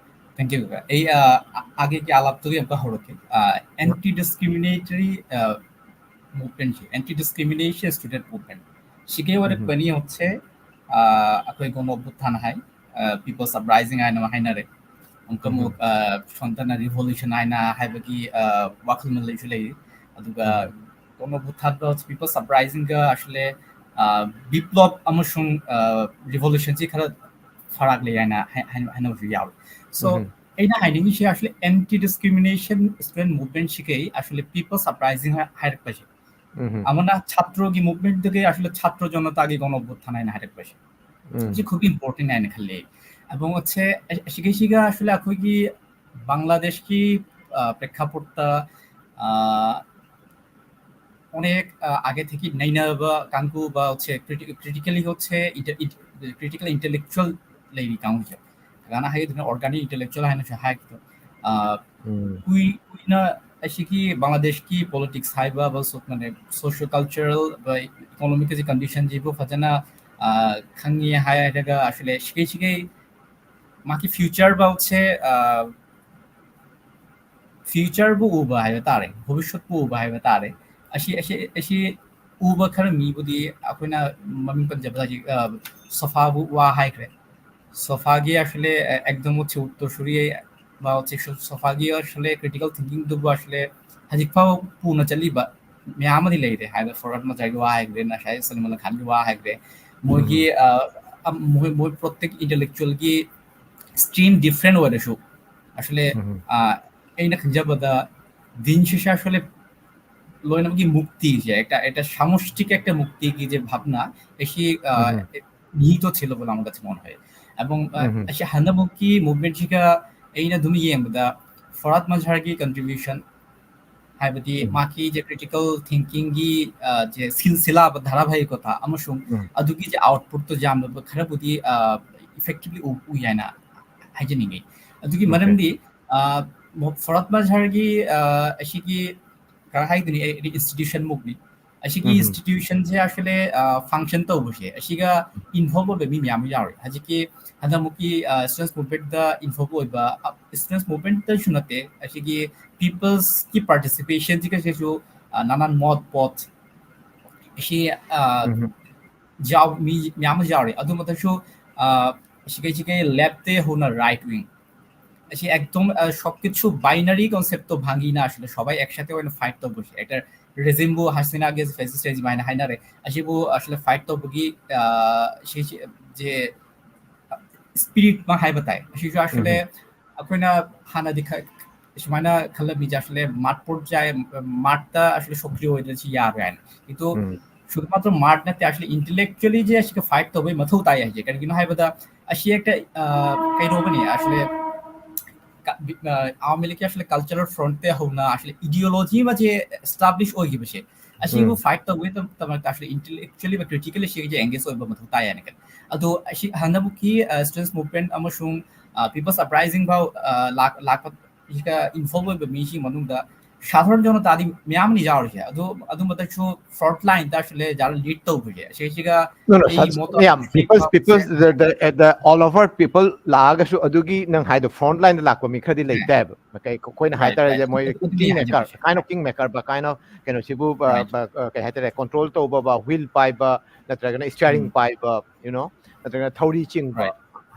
thank you. ꯑꯩ, ꯑ, ꯑ-, ꯑꯥꯒꯦꯒꯤ ꯑꯥꯂꯥꯞꯇꯨꯒꯤ ꯑꯃꯨꯛꯀ ꯍꯧꯔꯛꯀꯦ꯫ ꯑ, anti discriminatory, ꯑ, movement ꯁꯦ, anti discrimination student movement ꯁꯤꯒꯤ ꯑꯣꯏꯔꯛꯄꯅꯤ ꯍꯧꯖꯤꯛꯁꯦ, ꯑ, ꯑꯩꯈꯣꯏ ꯒꯣꯅ ꯑꯣꯚ꯭ꯌꯨꯊꯥꯟ ꯍꯥꯏ, ꯑ, people's uprising ꯍꯥꯏꯅ ꯑꯃ ꯍꯥꯏꯅꯔꯦ꯫ ꯑꯃꯨꯛꯀ ꯑꯃꯨꯛ, ꯑ, ꯁꯣꯝꯗꯅ revolution ꯍꯥꯏꯅ ꯍꯥꯏꯕꯒꯤ, ꯑ, ꯋꯥꯈꯜꯂꯣꯟ ꯂꯩꯁꯨ ꯂꯩꯔꯤ꯫ ꯑꯗꯨꯒ ꯒꯣꯅ ꯑꯣꯚ꯭ꯌꯨꯊꯥꯟꯒ people's uprising ꯒ actually, ꯑ, ꯕꯤꯄ꯭ꯂꯣꯕ ꯑꯃꯁꯨꯡ, ꯑ, revolution ꯁꯤ ꯈꯔ ꯐꯔꯥꯛ ꯂꯩ ꯍꯥꯏꯅ ꯍꯥꯏ-, ꯍꯥꯏ-, ꯍꯥꯏꯅꯕꯁꯨ ꯌꯥꯎꯏ꯫ So, ꯑꯩꯅ ꯍꯥꯏꯅꯤꯡꯉꯤꯁꯦ actually anti discrimination student movement ꯁꯤꯒꯤ actually people's uprising ꯍꯥꯏ-, ꯍꯥꯏꯔꯛꯄꯁꯦ꯫ ꯑꯃꯅ ꯁꯥꯇ꯭ꯔꯒꯤ movement ꯗꯒꯤ actually ꯁꯥꯇ꯭ꯔ ꯖꯅꯇꯥꯒꯤ ꯒꯣꯅ ꯑꯣꯚ꯭ꯌꯨꯊꯥꯟ ꯍꯥꯏꯅ ꯍꯥꯏꯔꯛꯄꯁꯦ꯫ ꯎꯝ꯫ ꯁꯤ ꯈ꯭ꯋꯥꯏꯗꯒꯤ important ꯍꯥꯏꯅ ꯈꯜꯂꯦ꯫ ꯑꯗꯨꯒ ꯁꯦ, ꯑꯁꯤꯒꯤꯁꯤꯒ actually ꯑꯩꯈꯣꯏꯒꯤ ꯕꯪꯒ꯭ꯂꯥꯗꯦꯁꯀꯤ, ꯑ, ꯄ꯭ꯔꯦক্ষꯥꯄꯣꯠꯇ, ꯑ, অনেক, ꯑ, আগে থেকে ꯅꯩꯅꯕ ꯀꯥꯡꯕꯨ ꯕ ꯍꯧꯖꯤꯛ criti-, critically ꯍꯧꯖꯤꯛ inter-, int-, critical intellectual ꯂꯩꯔꯤ ꯀꯥꯡꯕꯨꯁꯦ꯫ ꯀꯅꯥ ꯍꯥꯏꯒꯗꯣꯏꯅꯣ, organic intellectual ꯍꯥꯏꯅꯁꯨ ꯍꯥꯏꯒꯗꯣ꯫ ꯑ, ꯎꯝ꯫ ꯀꯨꯏ-, ꯀꯨꯏꯅ ꯑꯁꯤꯒꯤ ꯕꯪꯒ꯭ꯂꯥꯗꯦꯁꯀꯤ politics ꯍꯥꯏꯕ, ꯕ ꯁꯣ-, ꯃꯥꯅꯦ, socio cultural, ꯕ economic condition ꯁꯤꯕꯨ ꯐꯖꯅ, ꯑ, ꯈꯪꯉꯤ ꯍꯥꯏꯔꯒ actually ꯁꯤꯒꯤ, ꯁꯤꯒꯤ ꯃꯥꯒꯤ future ꯐꯥꯎꯁꯦ, ꯑ, future ꯕꯨ ꯎꯕ ꯍꯥꯏꯕ ꯇꯥꯔꯦ, ꯚꯕꯤꯁ꯭ꯌꯠꯄꯨ ꯎꯕ ꯍꯥꯏꯕ ꯇꯥꯔꯦ꯫ ꯑꯁꯤ, ꯑꯁꯤ, ꯑꯁꯤ ꯎꯕ ꯈꯔ ꯃꯤꯕꯨꯗꯤ ꯑꯩꯈꯣꯏꯅ ꯃꯃꯤꯡ ꯄꯟꯖꯕꯗ ꯍꯧꯖꯤꯛ, ꯑ, ꯁꯣꯐꯥꯕꯨ ꯋꯥ ꯍꯥꯏꯈ꯭ꯔꯦ꯫ ꯁꯣꯐꯥꯒꯤ ꯑꯁꯂꯦ ꯑꯦꯛꯗꯝ ꯍꯧꯁꯦ ꯎꯠꯇꯣ ꯁꯨꯔꯤꯌꯦ ꯕꯥꯎ ꯆꯦꯛꯁꯨ ꯁꯣꯐꯥꯒꯤ ꯑꯁꯂꯦ ꯀ꯭ꯔꯤꯇꯤꯀꯦꯜ ꯊꯤꯡꯀꯤꯡꯗꯨꯕꯨ ꯑꯁꯂꯦ ꯍꯧꯖꯤꯛ ꯐꯥꯎ ꯄꯨꯅ ꯆꯠꯂꯤꯕ ꯃꯌꯥꯝ ꯑꯃꯗꯤ ꯂꯩꯔꯦ ꯍꯥꯏꯕ ꯐꯣꯔꯋꯥꯔꯗ ꯃꯖꯥꯒꯤ ꯋꯥ ꯍꯥꯏꯈ꯭ꯔꯦ ꯅꯁꯥꯏ ꯁꯜꯃꯥꯟ ꯈꯥꯟꯒꯤ ꯋꯥ ꯍꯥꯏꯈ꯭ꯔꯦ ꯃꯣꯏꯒꯤ ꯃꯣꯏ ꯃꯣꯏ ꯄ꯭ꯔꯣꯇꯦꯛ ꯏꯟꯇꯦꯂꯦꯛꯆꯨꯑꯦꯜꯒꯤ ꯁ꯭ꯇ꯭ꯔꯤꯝ ꯗꯤꯐ꯭ꯔꯦꯟ ꯑꯣꯏꯔꯁꯨ ꯑꯁꯂꯦ ꯑꯩꯅ ꯈꯟꯖꯕꯗ ꯗꯤꯟ ꯁꯤꯁꯥ ꯑꯁꯂꯦ ꯂꯣꯏꯅꯃꯛꯀꯤ ꯃꯨꯛꯇꯤꯁꯦ একটা একটা সামষ্টিক একটা মুক্তিꯒꯤ যে ভাবনা এসে নিহিত ছিল বলে আমার কাছে মনে হয়। এবং এসে হান্নাবুকি মুভমেন্টꯁꯤꯒ ꯑꯩꯅ ꯑꯗꯨꯝ ꯌꯦꯡꯕꯗ ꯐꯣꯔꯥꯠ ꯃꯖꯍꯔꯒꯤ ꯀꯟꯇ꯭ꯔꯤꯕ꯭ꯌꯨꯁꯟ ꯍꯥꯏꯕꯗꯤ ꯃꯥꯒꯤ ꯖꯦ ꯀ꯭ꯔꯤꯇꯤꯀꯦꯜ ꯊꯤꯡꯀꯤꯡꯒꯤ ꯖꯦ ꯁꯤꯜꯁꯤꯂꯥ ꯙꯥꯔꯥꯕꯥꯍꯤꯀꯇꯥ ꯑꯃꯁꯨꯡ ꯑꯗꯨꯒꯤ ꯖꯦ ꯑꯥꯎꯠꯄꯨꯠꯇꯣ ꯌꯥꯝꯅ ꯈꯔꯕꯨꯗꯤ ꯏꯐꯦꯛꯇꯤꯚꯂꯤ ꯎꯏ ꯍꯥꯏꯅ ꯍꯥꯏꯖꯅꯤꯡꯉꯤ꯫ ꯑꯗꯨꯒꯤ ꯃꯔꯝꯗꯤ ꯐꯣꯔꯥꯠ ꯃꯖꯍꯔꯒꯤ ꯑꯁꯤꯒꯤ ꯀꯔ ꯍꯥꯏꯗꯨꯅꯤ ꯑꯩ ꯏꯟꯁꯇꯤꯇ꯭ꯌꯨꯁꯟ ꯃꯨꯛꯅꯤ ꯑꯁꯤꯒꯤ ꯏꯟꯁꯇꯤꯇ꯭ꯌꯨꯁꯟꯁꯦ ꯑꯁꯂꯦ ꯐꯪꯁꯟ ꯇꯧꯕꯁꯦ ꯑꯁꯤꯒ ꯏꯟꯚꯣꯜꯕ ꯑꯣꯏꯕ ꯃꯤ ꯃꯌꯥꯝ ꯑꯃ ꯌꯥꯎꯔꯤ꯫ ꯍꯧꯖꯤꯛꯀꯤ ꯍꯟꯗꯛꯃꯨꯛꯀꯤ ꯁ꯭ꯇꯨꯗꯦꯟꯁ ꯃꯨꯚꯃꯦꯟꯠꯇ ꯏꯟꯚꯣꯜꯕ ꯑꯣꯏꯕ ꯁ꯭ꯇꯨꯗꯦꯟꯁ ꯃꯨꯚꯃꯦꯟꯠꯇꯁꯨ ꯅꯠꯇꯦ ꯑꯁꯤꯒꯤ ꯄꯤꯄꯜꯁꯀꯤ ꯄꯥꯔꯇꯤꯁꯤꯄꯦꯁꯟꯁꯤꯒꯁꯤꯁꯨ ꯅꯥꯅꯥꯟ ꯃꯣꯠ ꯄꯣꯠ ꯑꯁꯤ ꯌꯥꯎ ꯃꯤ ꯃꯌꯥꯝ ꯑꯃ ꯌꯥꯎꯔꯤ꯫ ꯑꯗꯨ ꯃꯊꯛꯁꯨ ꯑꯁꯤꯒꯩꯁꯤꯒꯩ ꯂꯦꯐꯇꯩ ꯍꯧꯅ ꯔꯥꯏꯠ ꯋꯤꯡ ꯑꯁꯤ একদম সব কিছু বাইনারি কনসেপ্টꯇꯣ ꯚꯥꯡꯒꯤꯅ ꯑꯁꯤꯗ ꯁꯕꯥꯏ একসাথে ꯑꯣꯏꯅ ꯐꯥꯏꯠ ꯇꯧꯕꯁꯦ ꯍꯦꯛꯇ ꯔꯦꯖꯤꯝꯕꯨ ꯍꯁꯤꯅꯥꯒꯤ ꯐꯦꯁꯤꯁ ꯔꯦꯖꯤꯝ ꯍꯥꯏꯅ ꯍꯥꯏꯅꯔꯦ꯫ ꯑꯁꯤꯕꯨ ꯑꯁꯂꯦ ꯐꯥꯏꯠ ꯇꯧꯕꯒꯤ ꯁꯤ ꯁꯤ- ꯖꯦ ꯁ꯭ꯄꯤꯔꯤꯠ ꯑꯃ ꯍꯥꯏꯕ ꯇꯥꯏ꯫ ꯑꯁꯤꯁꯨ ꯑꯁꯂꯦ ꯑꯩꯈꯣꯏꯅ ꯍꯥꯟꯅꯗꯤ ꯈ- ꯁꯨꯃꯥꯏꯅ ꯈꯜꯂꯝꯃꯤꯁꯦ ꯑꯁꯂꯦ ꯃꯥꯔꯠ ꯄꯣꯠ ꯆꯥꯏ, ꯃꯥꯔꯠꯇ ꯑꯁꯂꯦ ꯁꯣꯀ꯭ꯔꯤꯌ ꯑꯣꯏꯗ꯭ꯔꯗꯤ ꯁꯤ ꯌꯥꯔꯣꯏ ꯍꯥꯏꯅ꯫ ꯏꯗꯨ শুধুমাত্র মার্ট ꯅꯠꯇꯦ ꯑꯁꯂꯦ ꯏꯟꯇꯦꯂꯦꯛꯆꯨꯑꯦꯂꯤ ꯖꯦ ꯑꯁꯤꯒ ꯐꯥꯏꯠ ꯇꯧꯕꯒꯤ ꯃꯊꯧ ꯇꯥꯏ ꯍꯥꯏꯁꯦ ꯀꯔꯤꯒꯤꯅꯣ ꯍꯥꯏꯕꯗ ꯑꯁꯤ ꯍꯦꯛꯇ ꯀꯩꯅꯣꯕꯅꯤ ꯑꯁꯂꯦ ꯑꯋꯥꯃꯤ ꯂꯤꯒꯀꯤ ꯑꯁꯂꯦ ꯀꯜꯆꯔꯦꯜ ꯐ꯭ꯔꯟꯠꯇ ꯍꯧꯅ ꯑꯁꯂꯦ ꯏꯗꯤꯑꯣꯂꯣꯖꯤ ꯑꯃ ꯖꯦ ꯑꯦꯁꯇꯥꯕ꯭ꯂꯤꯁ ꯑꯣꯏꯈꯤꯕꯁꯦ ꯑꯁꯤꯕꯨ ꯐꯥꯏꯠ ꯇꯧꯕꯒꯤꯗꯃꯛꯇ ꯑꯁꯂꯦ ꯏꯟꯇꯦꯂꯦꯛꯆꯨꯑꯦꯂꯤ ꯀ꯭ꯔꯤꯇꯤꯀꯦꯜꯂꯤ ꯁꯤꯒ ꯑꯦꯡꯒꯦꯖ ꯑꯣꯏꯕ ꯃꯊꯧ ꯇꯥꯏ ꯍꯥꯏꯅ ꯈꯜꯂꯤ꯫ ꯑꯗꯣ ꯑꯁꯤ ꯍꯟꯗꯛꯃꯨꯛꯀꯤ ꯁ꯭ꯇꯨꯗꯦꯟꯁ ꯃꯨꯚꯃꯦꯟꯠ ꯑꯃꯁꯨꯡ ꯄꯤꯄꯜꯁ ꯑꯞꯔꯥꯏꯖꯤꯡ ꯐꯥꯎ ꯂꯥꯛ- ꯂꯥꯛꯄ ꯁꯤꯒ ꯏꯟꯚꯣꯜꯕ ꯑꯣꯏꯕ ꯃꯤꯁꯤꯡ ꯃꯅꯨꯡꯗ ꯁꯥꯙꯥꯔꯟ ꯖꯅꯇꯥꯗꯤ ꯃꯌꯥꯝ ꯑꯃ ꯌꯥꯎꯔꯤꯁꯦ꯫ ꯑꯗꯨ ꯑꯗꯨ ꯃꯊꯛꯁꯨ ꯐ꯭ꯔꯟꯠ ꯂꯥꯏꯟꯗ ꯑꯁꯂꯦ ꯖꯥꯔ ꯂꯤꯗ ꯇꯧꯕꯁꯦ ꯑꯁꯤꯁꯤꯒ ꯌꯥꯝ peoples peoples all over people ꯂꯥꯛꯑꯒꯁꯨ ꯑꯗꯨꯒꯤ ꯅꯪ ꯍꯥꯏꯗꯣ ꯐ꯭ꯔꯟꯠ ꯂꯥꯏꯟꯗ ꯂꯥꯛꯄ ꯃꯤ ꯈꯔꯗꯤ ꯂꯩꯇꯦꯕ꯫ ꯑꯩꯈꯣꯏꯅ ꯍꯥꯏꯇꯥꯔꯦ ꯃꯣꯏ king maker kind of king maker ꯕ ꯀꯥꯏꯟ ꯑꯣꯐ ꯀꯩꯅꯣꯁꯤꯕꯨ ꯀꯩ ꯍꯥꯏꯇꯥꯔꯦ ꯀꯣꯟꯇ꯭ꯔꯣꯜ ꯇꯧꯕ ꯕ ꯋꯤꯜ ꯄꯥꯏꯕ ꯅꯠꯇ꯭ꯔꯒꯅ ꯁ꯭ꯇꯤꯌꯥꯔꯤꯡ ꯄꯥꯏꯕ ꯌꯨ ꯅꯣ ꯅꯠꯇ꯭ꯔꯒꯅ ꯊꯧꯔꯤ ꯆꯤꯡꯕ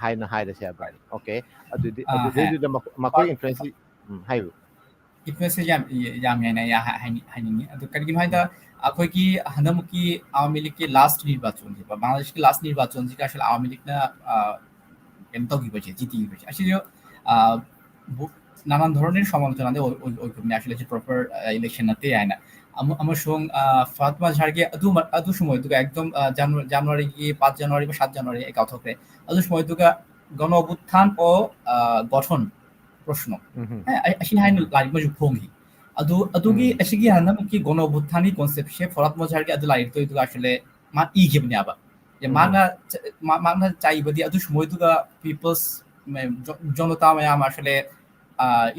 ꯍꯥꯏꯅ ꯍꯥꯏꯔꯁꯦ ꯍꯥꯏꯕ꯫ Okay, ꯑꯗꯨꯗꯤ ꯑꯥ, ꯑꯗꯨꯗꯩꯗꯨꯗ ꯃꯈꯣꯏ ꯏꯟꯐ꯭ꯂꯨꯌꯦꯟꯁ, ꯎꯝ, ꯍꯥꯏꯌꯨ꯫ ꯏꯟꯐ꯭ꯂꯨꯌꯦꯟꯁꯁꯦ ꯌꯥꯝ ꯌꯥꯝꯃꯦ ꯍꯥꯏꯅ ꯑꯩ ꯍꯥꯏꯅꯤꯡ- ꯍꯥꯏꯅꯤꯡꯉꯤ꯫ ꯑꯗꯨ ꯀꯔꯤꯒꯤꯅꯣ ꯍꯥꯏꯗ ꯑꯩꯈꯣꯏꯒꯤ ꯍꯟꯗꯛꯃꯨꯛꯀꯤ ꯑꯋꯥꯃꯤ ꯂꯤꯒꯀꯤ ꯂꯥꯁ ꯅꯤꯔꯕꯥꯆꯣꯟꯁꯦ, ꯕꯪꯒ꯭ꯂꯥꯗꯦꯁꯀꯤ ꯂꯥꯁ ꯅꯤꯔꯕꯥꯆꯣꯟꯁꯤꯒ ꯑꯁꯣꯝ ꯑꯋꯥꯃꯤ ꯂꯤꯒꯅ ꯀꯩꯅꯣ ꯇꯧꯈꯤꯕꯁꯦ, ꯖꯤꯇꯤꯈꯤꯕꯁꯦ ꯑꯁꯤꯁꯨ ꯅꯥꯅꯥꯟ ꯙꯣꯔꯣꯅꯦꯔ ꯁꯃꯥꯂꯣꯆꯅꯥꯗꯤ ꯑꯣꯏꯈꯤꯕꯅꯤ, ꯑꯁꯣꯝ ꯄ꯭ꯔꯣꯄꯔ ꯏꯂꯦꯛꯁꯟ ꯅꯠꯇꯦ ꯍꯥꯏꯅ꯫ ꯑꯃꯁꯨꯡ ꯐꯍꯗ ꯃꯖꯍꯔꯒꯤ ꯑꯗꯨ ꯑꯗꯨ ꯁꯃꯣꯏꯗꯨꯒ ꯑꯦꯛꯗꯝ ꯖꯅꯋꯥꯔꯤꯒꯤ ꯄꯥꯁ ꯖꯅꯋꯥꯔꯤ ꯁꯥꯠ ꯖꯅꯋꯥꯔꯤ ꯑꯩ ꯀꯥꯎꯊꯣꯛꯈ꯭ꯔꯦ꯫ ꯑꯗꯨ ꯁꯃꯣꯏꯗꯨꯒ ꯒꯅ ꯑꯚ্যুত্থান ও গঠন প্রশ্ন, ꯑꯁꯤ ꯍꯥꯏꯅ ꯂꯥꯏꯔꯤꯛ ꯑꯃꯁꯨ ꯐꯣꯡꯈꯤ꯫ ꯑꯗꯨ ꯑꯗꯨꯒꯤ ꯑꯁꯤꯒꯤ ꯍꯟꯗꯛꯀꯤ ꯒꯅ অভ্যুত্থানꯒꯤ ꯀꯣꯟꯁꯦꯞꯁꯦ ꯐꯍꯗ ꯃꯖꯍꯔꯒꯤ ꯑꯗꯨ ꯂꯥꯏꯔꯤꯛꯇꯨꯗꯨꯒ ꯑꯁꯣꯝ ꯃꯥ ꯏꯈꯤꯕꯅꯦꯕ꯫ ꯃꯥꯅ ꯃꯥꯅ ꯆꯥꯏꯕꯗꯤ ꯑꯗꯨ ꯁꯃꯣꯏꯗꯨꯒ ꯄꯤꯄꯜꯁ ꯖꯅꯇꯥ ꯃꯌꯥꯝ ꯑꯁꯣꯝ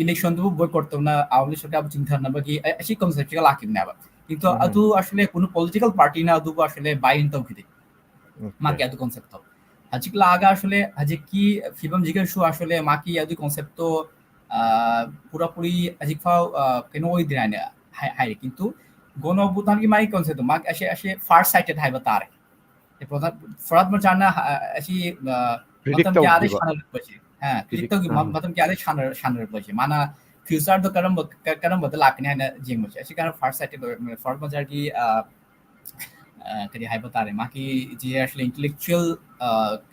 ꯏꯂꯦꯛꯁꯟꯗꯨꯕꯨ ꯕꯣꯏꯀꯣꯠ ꯇꯧꯅ ꯑꯋꯥꯃꯤ ꯁꯔꯀꯥꯔꯕꯨ ꯆꯤꯡꯊꯅꯕꯒꯤ ꯑꯁꯤ ꯀꯣꯟꯁꯦꯞꯁꯤꯒ ꯂꯥꯛꯈꯤꯕꯅꯦꯕ꯫ ꯀꯤꯟꯇꯨ ꯑꯗꯨ ꯑꯁꯣꯝ ꯀꯣꯅꯣ ꯄꯣꯂꯤꯇꯤꯀꯦꯜ ꯄꯥꯔꯇꯤꯅ ꯑꯗꯨꯕꯨ ꯑꯁꯣꯝ ꯕꯥꯏ ꯏꯟ ꯇꯧꯈꯤꯗꯦ꯫ ꯃꯥꯒꯤ ꯑꯗꯨ ꯀꯣꯟꯁꯦꯞꯇꯣ ꯍꯧꯖꯤꯛ ꯂꯥꯛꯑꯒ ꯑꯁꯣꯝ ꯍꯧꯖꯤꯛꯀꯤ ꯐꯤꯕꯝꯁꯤꯒꯁꯨ ꯑꯁꯣꯝ ꯃꯥꯒꯤ ꯑꯗꯨ ꯀꯣꯟꯁꯦꯞꯇꯣ ꯄꯨꯔꯥꯄꯨꯔꯤ ꯍꯧꯖꯤꯛꯐꯥꯎ ꯀꯩꯅꯣ ꯑꯣꯏꯗ꯭ꯔꯤ ꯍꯥꯏꯅ ꯍꯥꯏꯔꯤ꯫ ꯀꯤꯟꯇꯨ ꯒꯅ অꯚ্যুত্থানꯒꯤ ꯃꯥꯒꯤ ꯀꯣꯟꯁꯦꯞꯇꯣ ꯃꯥꯒꯤ ꯑꯁꯤ ꯑꯁꯤ ꯐꯥꯔ ꯁꯥꯏꯇꯦꯠ ꯍꯥꯏꯕ ꯇꯥꯔꯦ꯫ ꯐꯍꯗ ꯃꯖꯍꯔꯅ ꯑꯁꯤ ꯃꯇꯝ ꯀꯌꯥꯗ ꯁꯥꯟꯅꯔꯛꯄꯁꯦ, ꯄ꯭ꯔꯤꯗꯤꯛ ꯇꯧꯈꯤꯕ ꯃꯇꯝ ꯀꯌꯥꯗ ꯁꯥꯟꯅꯔꯛꯄꯁꯦ, ꯃꯥꯅ ꯐ꯭ꯌꯨꯆꯔꯗꯣ ꯀꯔꯝꯕ ꯀꯔꯝꯕꯗ ꯂꯥꯛꯀꯅꯤ ꯍꯥꯏꯅ ꯌꯦꯡꯕꯁꯦ, ꯑꯁꯤ ꯀꯥꯟꯗ ꯐꯥꯔꯁ ꯁꯥꯏꯇꯦꯠ ꯑꯣꯏꯔꯝꯃꯦ꯫ ꯐꯍꯗ ꯃꯖꯍꯔꯒꯤ ꯀꯔꯤ ꯍꯥꯏꯕ ꯇꯥꯔꯦ, ꯃꯥꯒꯤ ꯖꯤ ꯑꯁꯣꯝ ꯏꯟꯇꯦꯂꯦꯛꯆꯨꯋꯦꯜ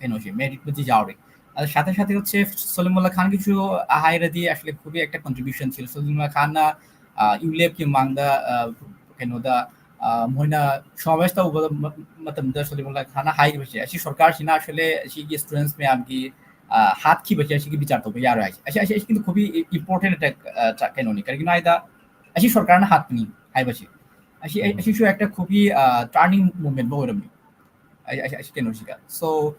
ꯀꯩꯅꯣꯁꯦ, ꯃꯦꯔꯤꯠꯄꯨꯗꯤ ꯌꯥꯎꯔꯤ꯫ ꯑꯗ ꯁꯥꯊꯦ ꯁꯥꯊꯦ ꯍꯧꯖꯤꯛ ꯁꯣꯂꯤꯃꯨꯜꯂꯥ ꯈꯥꯟꯒꯤꯁꯨ ꯍꯥꯏꯔꯗꯤ ꯑꯁꯣꯝ ꯈꯨꯕꯤ ꯑꯦꯛꯇ ꯀꯣꯟꯇ꯭ꯔꯤꯕ꯭ꯌꯨꯁꯟ ꯁꯤ ꯁꯣꯂꯤꯃꯨꯜꯂꯥ ꯈꯥꯟꯅ ꯌꯨ ꯂꯦꯞꯀꯤ ꯃꯃꯥꯡꯗ ꯀꯩꯅꯣꯗ ꯃꯣꯏꯅ ꯁꯃꯥꯕꯦꯁ ꯇꯧꯕ ꯃꯇꯝꯗ ꯁꯣꯂꯤꯃꯨꯜꯂꯥ ꯈꯥꯟꯅ ꯍꯥꯏꯈꯤꯕꯁꯦ, ꯑꯁꯤ ꯁꯔꯀꯥꯔꯁꯤꯅ ꯑꯁꯣꯝ ꯑꯁꯤꯒꯤ ꯁ꯭ꯇꯨꯗꯦꯟꯠꯁ ꯃꯌꯥꯝꯒꯤ ꯍꯥꯠꯈꯤꯕꯁꯦ ꯑꯁꯤꯒꯤ ꯕꯤꯆꯥꯔ ꯇꯧꯕ ꯌꯥꯔꯣꯏ ꯍꯥꯏꯁꯦ꯫ ꯑꯁꯤ ꯑꯁꯤ ꯑꯁꯤꯒꯤ ꯈꯨꯕꯤ ꯏꯝꯄꯣꯔꯇꯦꯟ ꯀꯩꯅꯣꯅꯤ꯫ ꯀꯔꯤꯒꯤꯅꯣ ꯍꯥꯏꯗ ꯑꯁꯤ ꯁꯔꯀꯥꯔꯅ ꯍꯥꯠꯄꯅꯤ ꯍꯥꯏꯕꯁꯤ, ꯑꯁꯤ ꯑꯁꯤꯁꯨ ꯑꯦꯛꯇ ꯈꯨꯕꯤ ꯇꯥꯔꯅꯤꯡ ꯃꯣꯃꯦꯟ ꯑꯃ ꯑꯣꯏꯔꯝꯃꯤ꯫ ꯑꯁꯤ ꯀꯩꯅꯣꯁꯤꯒ꯫ So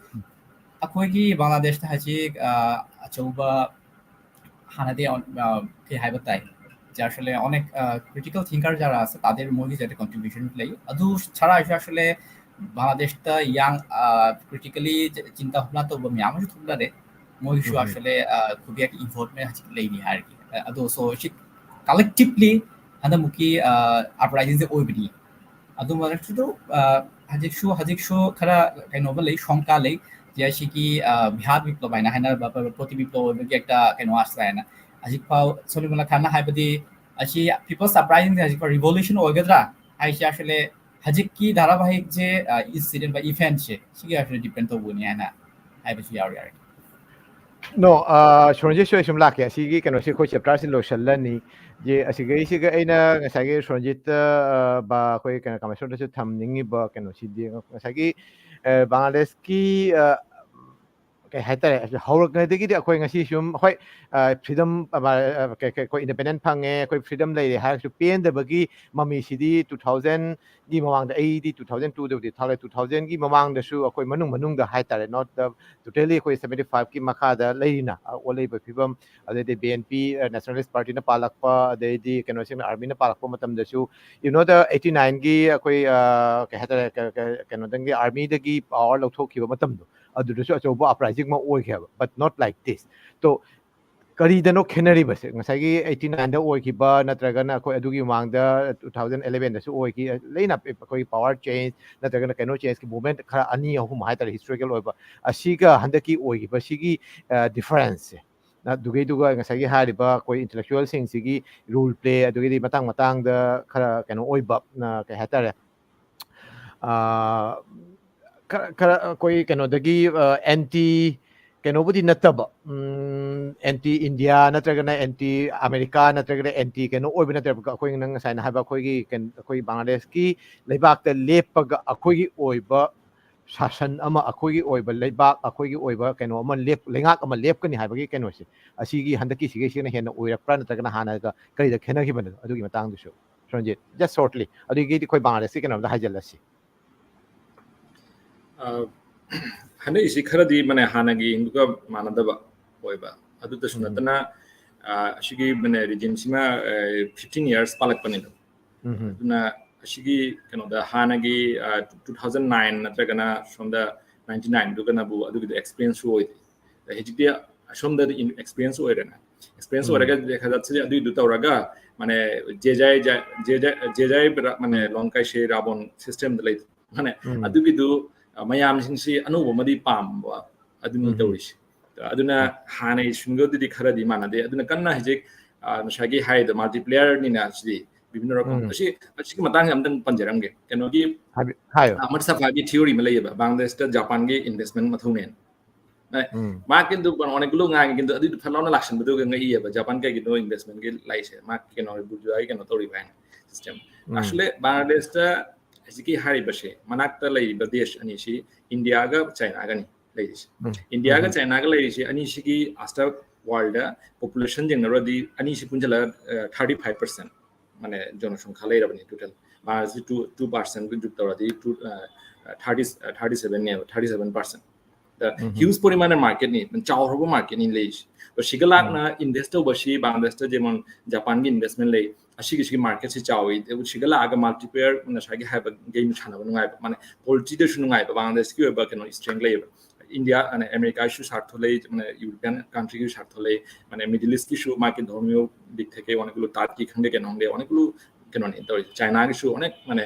ꯑꯩꯈꯣꯏꯒꯤ ꯕꯪꯒ꯭ꯂꯥꯗꯦꯁꯇ ꯍꯧꯖꯤꯛ ꯑꯆꯧꯕ ꯍꯥꯟꯅꯗꯤ ꯀꯩ ꯍꯥꯏꯕ ꯇꯥꯏ, যে আসলে অনেক ক্রিটিক্যাল থিঙ্কার যারা আছে তাদের মধ্যে একটা কন্ট্রিবিউশন প্লে। ꯑꯗꯨ ꯁꯔꯥꯏꯁꯨ ꯑꯁꯣꯝ ꯕꯪꯒ꯭ꯂꯥꯗꯦꯁꯇ ꯌꯥꯝ ꯀ꯭ꯔꯤꯇꯤꯀꯦꯂꯤ ꯆꯤꯟꯇꯥ ꯚꯥꯕꯅꯥ ꯇꯧꯕ ꯃꯌꯥꯝ ꯑꯃꯁꯨ ꯊꯣꯛꯅꯔꯦ꯫ ꯃꯣꯏꯒꯤꯁꯨ ꯑꯁꯣꯝ ꯈꯨꯕꯤ ꯏꯟꯚꯣꯜꯚꯃꯦꯟ ꯍꯧꯖꯤꯛ ꯂꯩꯔꯤ ꯍꯥꯏꯔꯒꯦ꯫ ꯑꯗꯣ so ꯁꯤ ꯀꯂꯦꯛꯇꯤꯚꯂꯤ ꯍꯟꯗꯛꯃꯨꯛꯀꯤ ꯑꯞꯔꯥꯏꯖꯤꯡꯁꯦ ꯑꯣꯏꯕꯅꯤ꯫ ꯑꯗꯨ ꯃꯔꯛꯇꯨꯗ ꯍꯧꯖꯤꯛꯁꯨ ꯍꯧꯖꯤꯛꯁꯨ ꯈꯔ ꯀꯩꯅꯣꯝꯃ ꯂꯩ, ꯁꯣꯡꯀꯥ ꯂꯩ꯫ ꯁꯤ ꯑꯁꯤꯒꯤ ꯕꯤꯍꯥꯔ ꯕꯤꯄ꯭ꯂꯕ ꯍꯥꯏꯅ ꯍꯥꯏꯅꯔꯕ ꯄ꯭ꯔꯣꯇꯤ ꯕꯤꯄ꯭ꯂꯕ ꯑꯣꯏꯕꯒꯤ ꯑꯦꯛꯇ ꯀꯩꯅꯣ ꯑꯁ ꯍꯥꯏꯅ ꯍꯧꯖꯤꯛꯐꯥꯎ ꯁꯣꯂꯤꯃꯨꯜꯂꯥ ꯈꯥꯟꯅ ꯍꯥꯏꯕꯗꯤ ꯑꯁꯤ ꯄꯤꯄꯜꯁ ꯑꯞꯔꯥꯏꯖꯤꯡꯁꯦ ꯍꯧꯖꯤꯛꯐꯥꯎ ꯔꯤꯚꯣꯂꯨꯁꯟ ꯑꯣꯏꯒꯗ꯭ꯔꯥ ꯍꯥꯏꯁꯦ ꯑꯁꯤꯂꯦ ꯍꯧꯖꯤꯛꯀꯤ ꯙꯥꯔꯥꯕꯥꯍꯤꯛꯁꯦ ꯏꯟꯁꯤꯗꯦꯟ ꯕꯥꯏ ꯏꯚꯦꯟꯁꯦ ꯁꯤꯒꯤ ꯑꯁꯤꯗ ꯗꯤꯄꯦꯟ ꯇꯧꯕꯅꯤ ꯍꯥꯏꯅ ꯍꯥꯏꯕꯁꯨ ꯌꯥꯎꯔꯤ ꯌꯥꯔꯦ꯫ ꯅꯣ, ꯁꯣꯔꯟꯖꯤꯠꯁꯨ ꯑꯩ ꯁꯨꯝ ꯂꯥꯛꯀꯦ꯫ ꯑꯁꯤꯒꯤ ꯀꯩꯅꯣꯁꯤ ꯑꯩꯈꯣꯏ ꯆꯦꯞꯇꯔꯁꯤ ꯂꯣꯏꯁꯤꯜꯂꯅꯤ꯫ ꯌꯦ ꯑꯁꯤꯒꯩꯁꯤꯒ ꯑꯩꯅ ꯉꯁꯥꯏꯒꯤ ꯁꯣꯔꯟꯖꯤꯠꯇ ꯕ ꯑꯩꯈꯣꯏ ꯀꯩꯅꯣ ꯀꯃꯦꯁꯣꯔꯗꯁꯨ ꯊꯝꯅꯤꯡꯉꯤꯕ ꯀꯩꯅꯣꯁꯤꯗꯤ ꯉꯁꯥꯏꯒꯤ ꯕꯪꯒ꯭ꯂꯥꯗꯦꯁꯀꯤ ꯀꯩ ꯍꯥꯏꯇꯥꯔꯦ, ꯍꯧꯔꯛꯉꯩꯗꯒꯤꯗꯤ ꯑꯩꯈꯣꯏ ꯉꯁꯤ ꯁꯨꯝ ꯍꯣꯏ, ꯐ꯭ꯔꯤꯗꯝ, ꯑꯩꯈꯣꯏ ꯏꯟꯗꯤꯄꯦꯟꯗꯦꯟ ꯐꯪꯉꯦ, ꯑꯩꯈꯣꯏ ꯐ꯭ꯔꯤꯗꯝ ꯂꯩꯔꯦ ꯍꯥꯏꯔꯒꯁꯨ ꯄꯦꯟꯗꯕꯒꯤ ꯃꯃꯤꯁꯤꯗꯤ two thousand ꯒꯤ ꯃꯃꯥꯡꯗ, ꯑꯩꯗꯤ two thousand two ꯗꯕꯨꯗꯤ ꯊꯥꯎꯔꯦ, two thousand ꯒꯤ ꯃꯃꯥꯡꯗꯁꯨ ꯑꯩꯈꯣꯏ ꯃꯅꯨꯡ ꯃꯅꯨꯡꯗ ꯍꯥꯏꯇꯥꯔꯦ, not the totally ꯑꯩꯈꯣꯏ seventy five ꯀꯤ ꯃꯈꯥꯗ ꯂꯩꯔꯤꯅ ꯑꯣꯜꯂꯛꯏꯕ ꯐꯤꯕꯝ, ꯑꯗꯩꯗꯤ B N P, Nationalist Party ꯅ ꯄꯥꯜꯂꯛꯄ, ꯑꯗꯩꯗꯤ ꯀꯩꯅꯣꯁꯤꯡꯅ, army ꯅ ꯄꯥꯜꯂꯛꯄ ꯃꯇꯝꯗꯁꯨ, you know, the eighty nine ꯒꯤ ꯑꯩꯈꯣꯏ ꯀꯩ ꯍꯥꯏꯇꯥꯔꯦ, ꯀꯩꯅꯣꯗꯪꯒꯤ army ꯗꯒꯤ power ꯂꯧꯊꯣꯛꯈꯤꯕ ꯃꯇꯝꯗꯣ, ꯑꯗꯨꯗꯁꯨ ꯑꯆꯧꯕ uprising ꯑꯃ ꯑꯣꯏꯈ꯭ꯔꯦꯕ, but not like this. ꯇꯣ ꯀꯔꯤꯗꯅꯣ ꯈꯦꯠꯅꯔꯤꯕꯁꯦ? ꯉꯁꯥꯏꯒꯤ eighty nine ꯗ ꯑꯣꯏꯈꯤꯕ ꯅꯠꯇ꯭ꯔꯒꯅ ꯑꯩꯈꯣꯏ ꯑꯗꯨꯒꯤ ꯃꯃꯥꯡꯗ two thousand eleven ꯗꯁꯨ ꯑꯣꯏꯈꯤ, ꯂꯩꯅ ꯑꯩꯈꯣꯏꯒꯤ power change ꯅꯠꯇ꯭ꯔꯒꯅ ꯀꯩꯅꯣ change ꯀꯤ movement ꯈꯔ ꯑꯅꯤ ꯑꯍꯨꯝ ꯍꯥꯏꯇꯥꯔꯦ, historical ꯑꯣꯏꯕ, ꯑꯁꯤꯒ ꯍꯟꯗꯛꯀꯤ ꯑꯣꯏꯈꯤꯕ ꯁꯤꯒꯤ difference ꯁꯦ, ꯑꯗꯨꯒꯩꯗꯨꯒ ꯉꯁꯥꯏꯒꯤ ꯍꯥꯏꯔꯤꯕ ꯑꯩꯈꯣꯏ intellectual ꯁꯤꯡꯁꯤꯒꯤ role play, ꯑꯗꯨꯒꯤꯗꯤ ꯃꯇꯥꯡ ꯃꯇꯥꯡꯗ ꯈꯔ ꯀꯩꯅꯣ ꯑꯣꯏꯕ, ꯀꯩ ꯍꯥꯏꯇꯥꯔꯦ, ꯈꯔ ꯈꯔ ꯑꯩꯈꯣꯏ ꯀꯩꯅꯣꯗꯒꯤ anti ꯀꯩꯅꯣꯕꯨꯗꯤ ꯅꯠꯇꯕ, anti India ꯅꯠꯇ꯭ꯔꯒꯅ anti America ꯅꯠꯇ꯭ꯔꯒꯅ anti ꯀꯩꯅꯣ ꯑꯣꯏꯕ ꯅꯠꯇ꯭ꯔꯕ, ꯑꯩꯈꯣꯏ ꯅꯪ ꯉꯁꯥꯏꯅ ꯍꯥꯏꯕ ꯑꯩꯈꯣꯏꯒꯤ ꯑꯩꯈꯣꯏ ꯕꯪꯒ꯭ꯂꯥꯗꯦꯁꯀꯤ ꯂꯩꯕꯥꯛꯇ ꯂꯦꯞꯄꯒ ꯑꯩꯈꯣꯏꯒꯤ ꯑꯣꯏꯕ ꯁꯥꯁꯟ ꯑꯃ, ꯑꯩꯈꯣꯏꯒꯤ ꯑꯣꯏꯕ ꯂꯩꯕꯥꯛ, ꯑꯩꯈꯣꯏꯒꯤ ꯑꯣꯏꯕ ꯀꯩꯅꯣ ꯑꯃ ꯂꯦꯞ ꯂꯩꯉꯥꯛ ꯑꯃ ꯂꯦꯞꯀꯅꯤ ꯍꯥꯏꯕꯒꯤ ꯀꯩꯅꯣꯁꯦ, ꯑꯁꯤꯒꯤ ꯍꯟꯗꯛꯀꯤ ꯁꯤꯒꯩꯁꯤꯅ ꯍꯦꯟꯅ ꯑꯣꯏꯔꯛꯄ꯭ꯔꯥ ꯅꯠꯇ꯭ꯔꯒꯅ ꯍꯥꯟꯅꯒ ꯀꯔꯤꯗ ꯈꯦꯠꯅꯈꯤꯕꯅꯣ ꯑꯗꯨꯒꯤ ꯃꯇꯥꯡꯗꯨꯁꯨ꯫ ꯁꯣꯔꯟꯖꯤꯠ, just shortly, ꯑꯗꯨꯒꯤꯗꯤ ꯑꯩꯈꯣꯏ ꯕꯪꯒ꯭ꯂꯥꯗꯦꯁꯀꯤ ꯀꯩꯅꯣꯝꯗ ꯍꯥꯏꯖꯤꯜꯂꯁꯤ꯫ ꯍꯟꯗꯛꯀꯤꯁꯤ ꯈꯔꯗꯤ ꯃꯥꯅꯦ ꯍꯥꯟꯅꯒꯤꯗꯨꯒ ꯃꯥꯟꯅꯗꯕ ꯑꯣꯏꯕ, ꯑꯗꯨꯗꯁꯨ ꯅꯠꯇꯅ ꯑꯁꯤꯒꯤ ꯃꯥꯅꯦ regime ꯁꯤꯃ fifteen years ꯄꯥꯜꯂꯛꯄꯅꯤꯗꯣ꯫ ꯑꯗꯨꯅ ꯑꯁꯤꯒꯤ ꯀꯩꯅꯣꯗ ꯍꯥꯟꯅꯒꯤ two thousand nine ꯅꯠꯇ꯭ꯔꯒꯅ ꯁꯣꯝꯗ ninety nine ꯗꯨꯒꯅꯕꯨ ꯑꯗꯨꯒꯤꯗꯣ experience ꯁꯨ ꯑꯣꯏꯗꯦ꯫ ꯍꯧꯖꯤꯛꯇꯤ ꯑꯁꯣꯝꯗꯗꯤ experience ꯑꯣꯏꯔꯦꯅ, experience ꯑꯣꯏꯔꯒ ꯈꯔ ꯑꯗꯨꯏꯗꯨ ꯇꯧꯔꯒ ꯃꯥꯅꯦ ꯖꯦꯖꯥꯏ ꯖꯦꯖꯥꯏ ꯃꯥꯅꯦ ꯂꯣꯡꯀꯥꯏꯁꯦ ꯔꯥꯕꯣꯟ system ꯗ ꯂꯩ ꯃꯥꯅꯦ ꯑꯗꯨꯒꯤꯗꯨ ꯃꯌꯥꯝꯁꯤꯡꯁꯤ ꯑꯅꯧꯕ ꯑꯃꯗꯤ ꯄꯥꯝꯕ ꯑꯗꯨꯅꯤ ꯇꯧꯔꯤꯁꯦ꯫ ꯑꯗꯨꯅ ꯍꯥꯟꯅꯩ ꯁꯤꯡꯒꯜꯗꯨꯗꯤ ꯈꯔꯗꯤ ꯃꯥꯟꯅꯗꯦ꯫ ꯑꯗꯨꯅ ꯀꯟꯅ ꯍꯧꯖꯤꯛ ꯉꯁꯥꯏꯒꯤ ꯍꯥꯏꯔꯤꯗꯣ ꯃꯜꯇꯤꯄ꯭ꯂꯦꯌꯔꯅꯤꯅ ꯁꯤꯗꯤ ꯕꯤꯕꯤꯟꯅ ꯔꯀꯝ꯫ ꯑꯁꯤ ꯑꯁꯤꯒꯤ ꯃꯇꯥꯡꯁꯦ ꯑꯝꯇꯪ ꯄꯟꯖꯔꯝꯒꯦ꯫ ꯀꯩꯅꯣꯒꯤ ꯍꯥꯏꯌꯣ꯫ ꯑꯃꯔ ꯁꯐꯥꯒꯤ ꯊꯤꯑꯣꯔꯤ ꯑꯃ ꯂꯩꯌꯦꯕ, ꯕꯪꯒ꯭ꯂꯥꯗꯦꯁꯇ ꯖꯄꯥꯟꯒꯤ ꯏꯟꯚꯦꯁ꯭ꯠꯃꯦꯟꯠ ꯃꯊꯧꯅꯦꯅ꯫ ꯃꯥ ꯀꯤꯟꯗꯨ ꯑꯣꯅꯦꯛ ꯂꯨ ꯉꯥꯡꯉꯤ ꯀꯤꯟꯗꯨ ꯑꯗꯨꯗꯤ ꯐꯠ ꯂꯥꯎꯅ ꯂꯥꯛꯁꯟꯕꯗꯨꯒ ꯉꯛꯏꯌꯦꯕ, ꯖꯄꯥꯟ ꯀꯩꯒꯤꯅꯣ ꯏꯟꯚꯦꯁ꯭ꯠꯃꯦꯟꯠꯀꯤ ꯂꯥꯛꯏꯁꯦ, ꯃꯥ ꯀꯩꯅꯣ ꯕꯨꯔꯖꯨꯋꯥꯒꯤ ꯀꯩꯅꯣ ꯇꯧꯔꯤꯕ ꯍꯥꯏꯅ ꯁꯤꯁꯇꯦꯝ꯫ ꯑꯁꯂꯦ ꯕꯪꯒ꯭ꯂꯥꯗꯦꯁꯇ ꯍꯧꯖꯤꯛꯀꯤ ꯍꯥꯏꯔꯤꯕꯁꯦ ꯃꯅꯥꯛꯇ ꯂꯩꯔꯤꯕ ꯗꯦꯁ ꯑꯅꯤꯁꯤ ꯏꯟꯗꯤꯌꯥꯒ ꯆꯥꯏꯅꯥꯒꯅꯤ ꯂꯩꯔꯤꯁꯦ꯫ ꯏꯟꯗꯤꯌꯥꯒ ꯆꯥꯏꯅꯥꯒ ꯂꯩꯔꯤꯁꯦ ꯑꯅꯤꯁꯤꯒꯤ ꯑꯥꯁꯇ ꯋꯥꯔꯜꯗ ꯄꯣꯄꯨꯂꯦꯁꯟ ꯌꯦꯡꯅꯔꯨꯔꯗꯤ ꯑꯅꯤꯁꯤ ꯄꯨꯟꯁꯤꯜꯂꯒ ꯊꯥꯔꯇꯤ ꯐꯥꯏꯚ ꯄꯥꯔꯁꯦꯟꯠ ꯃꯥꯅꯦ ꯖꯣꯅꯁꯪꯈ꯭ꯌꯥ ꯂꯩꯔꯕꯅꯤ ꯇꯣꯇꯦꯜ꯫ ꯃꯥꯁꯤ ꯇꯨ ꯇꯨ ꯄꯥꯔꯁꯦꯟꯠ ꯀꯟꯇ꯭ꯔꯤꯕ꯭ꯌꯨꯠ ꯇꯧꯔꯗꯤ ꯇꯨ ꯊꯥꯔꯇꯤ ꯊꯥꯔꯇꯤ ꯁꯚꯦꯟꯅꯦꯕ, ꯊꯥꯔꯇꯤ ꯁꯚꯦꯟ ꯄꯥꯔꯁꯦꯟꯠ꯫ ꯍ꯭ꯌꯨꯖ ꯄꯣꯔꯤꯃꯥꯟꯅ ꯃꯥꯔꯀꯦꯠꯅꯤ, ꯆꯥꯎꯔꯕ ꯃꯥꯔꯀꯦꯠꯅꯤ ꯂꯩꯔꯤꯁꯦ꯫ ꯑꯗꯣ ꯁꯤꯒ ꯂꯥꯛꯅ ꯏꯟꯚꯦꯁ꯭ꯠ ꯇꯧꯕꯁꯤ ꯕꯪꯒ꯭ꯂꯥꯗꯦꯁꯇ ꯖꯄꯥꯟꯒꯤ ꯏꯟꯚꯦꯁ꯭ꯠꯃꯦꯟꯠ ꯂꯩ, ꯑꯁꯤꯒꯤꯁꯤꯒꯤ ꯃꯥꯔꯀꯦꯠꯁꯤ ꯆꯥꯎꯏ꯫ ꯑꯗꯨ ꯁꯤꯒ ꯂꯥꯛꯑꯒ ꯃꯜꯇꯤꯄ꯭ꯂꯦꯌꯔ ꯉꯁꯥꯏꯒꯤ ꯍꯥꯏꯕ ꯒꯦꯝ ꯁꯥꯟꯅꯕ ꯅꯨꯡꯉꯥꯏꯕ, ꯃꯥꯅꯦ ꯄꯣꯂꯤꯇꯤꯗꯁꯨ ꯅꯨꯡꯉꯥꯏꯕ, ꯕꯪꯒ꯭ꯂꯥꯗꯦꯁꯀꯤ ꯑꯣꯏꯕ ꯀꯩꯅꯣ ꯏꯁꯇ꯭ꯔꯦꯡ ꯂꯩꯌꯦꯕ꯫ ꯏꯟꯗꯤꯌꯥ ꯑꯅ ꯑꯃꯦꯔꯤꯀꯥꯒꯤꯁꯨ ꯁꯥꯔꯊ ꯂꯩ, ꯃꯥꯅꯦ ꯌꯨꯔꯣꯄꯤꯌꯥꯟ ꯀꯟꯇ꯭ꯔꯤꯒꯤꯁꯨ ꯁꯥꯔꯊ ꯂꯩ, ꯃꯥꯅꯦ ꯃꯤꯗꯜ ꯏꯁ꯭ꯠꯀꯤꯁꯨ ꯃꯥꯒꯤ ꯙꯔꯃꯤꯌꯣ ꯗꯤꯛ ꯊꯦꯀꯦ ꯋꯥꯅ ꯀꯨꯂꯨ ꯇꯥꯠꯀꯤ ꯈꯪꯗꯦ ꯀꯩꯅꯣ ꯈꯪꯗꯦ ꯋꯥꯅ ꯀꯨꯂꯨ ꯀꯩꯅꯣꯅꯤ ꯇꯧꯔꯤꯁꯦ꯫ ꯆꯥꯏꯅꯥꯒꯤꯁꯨ ꯑꯣꯅꯦꯛ ꯃꯥꯅꯦ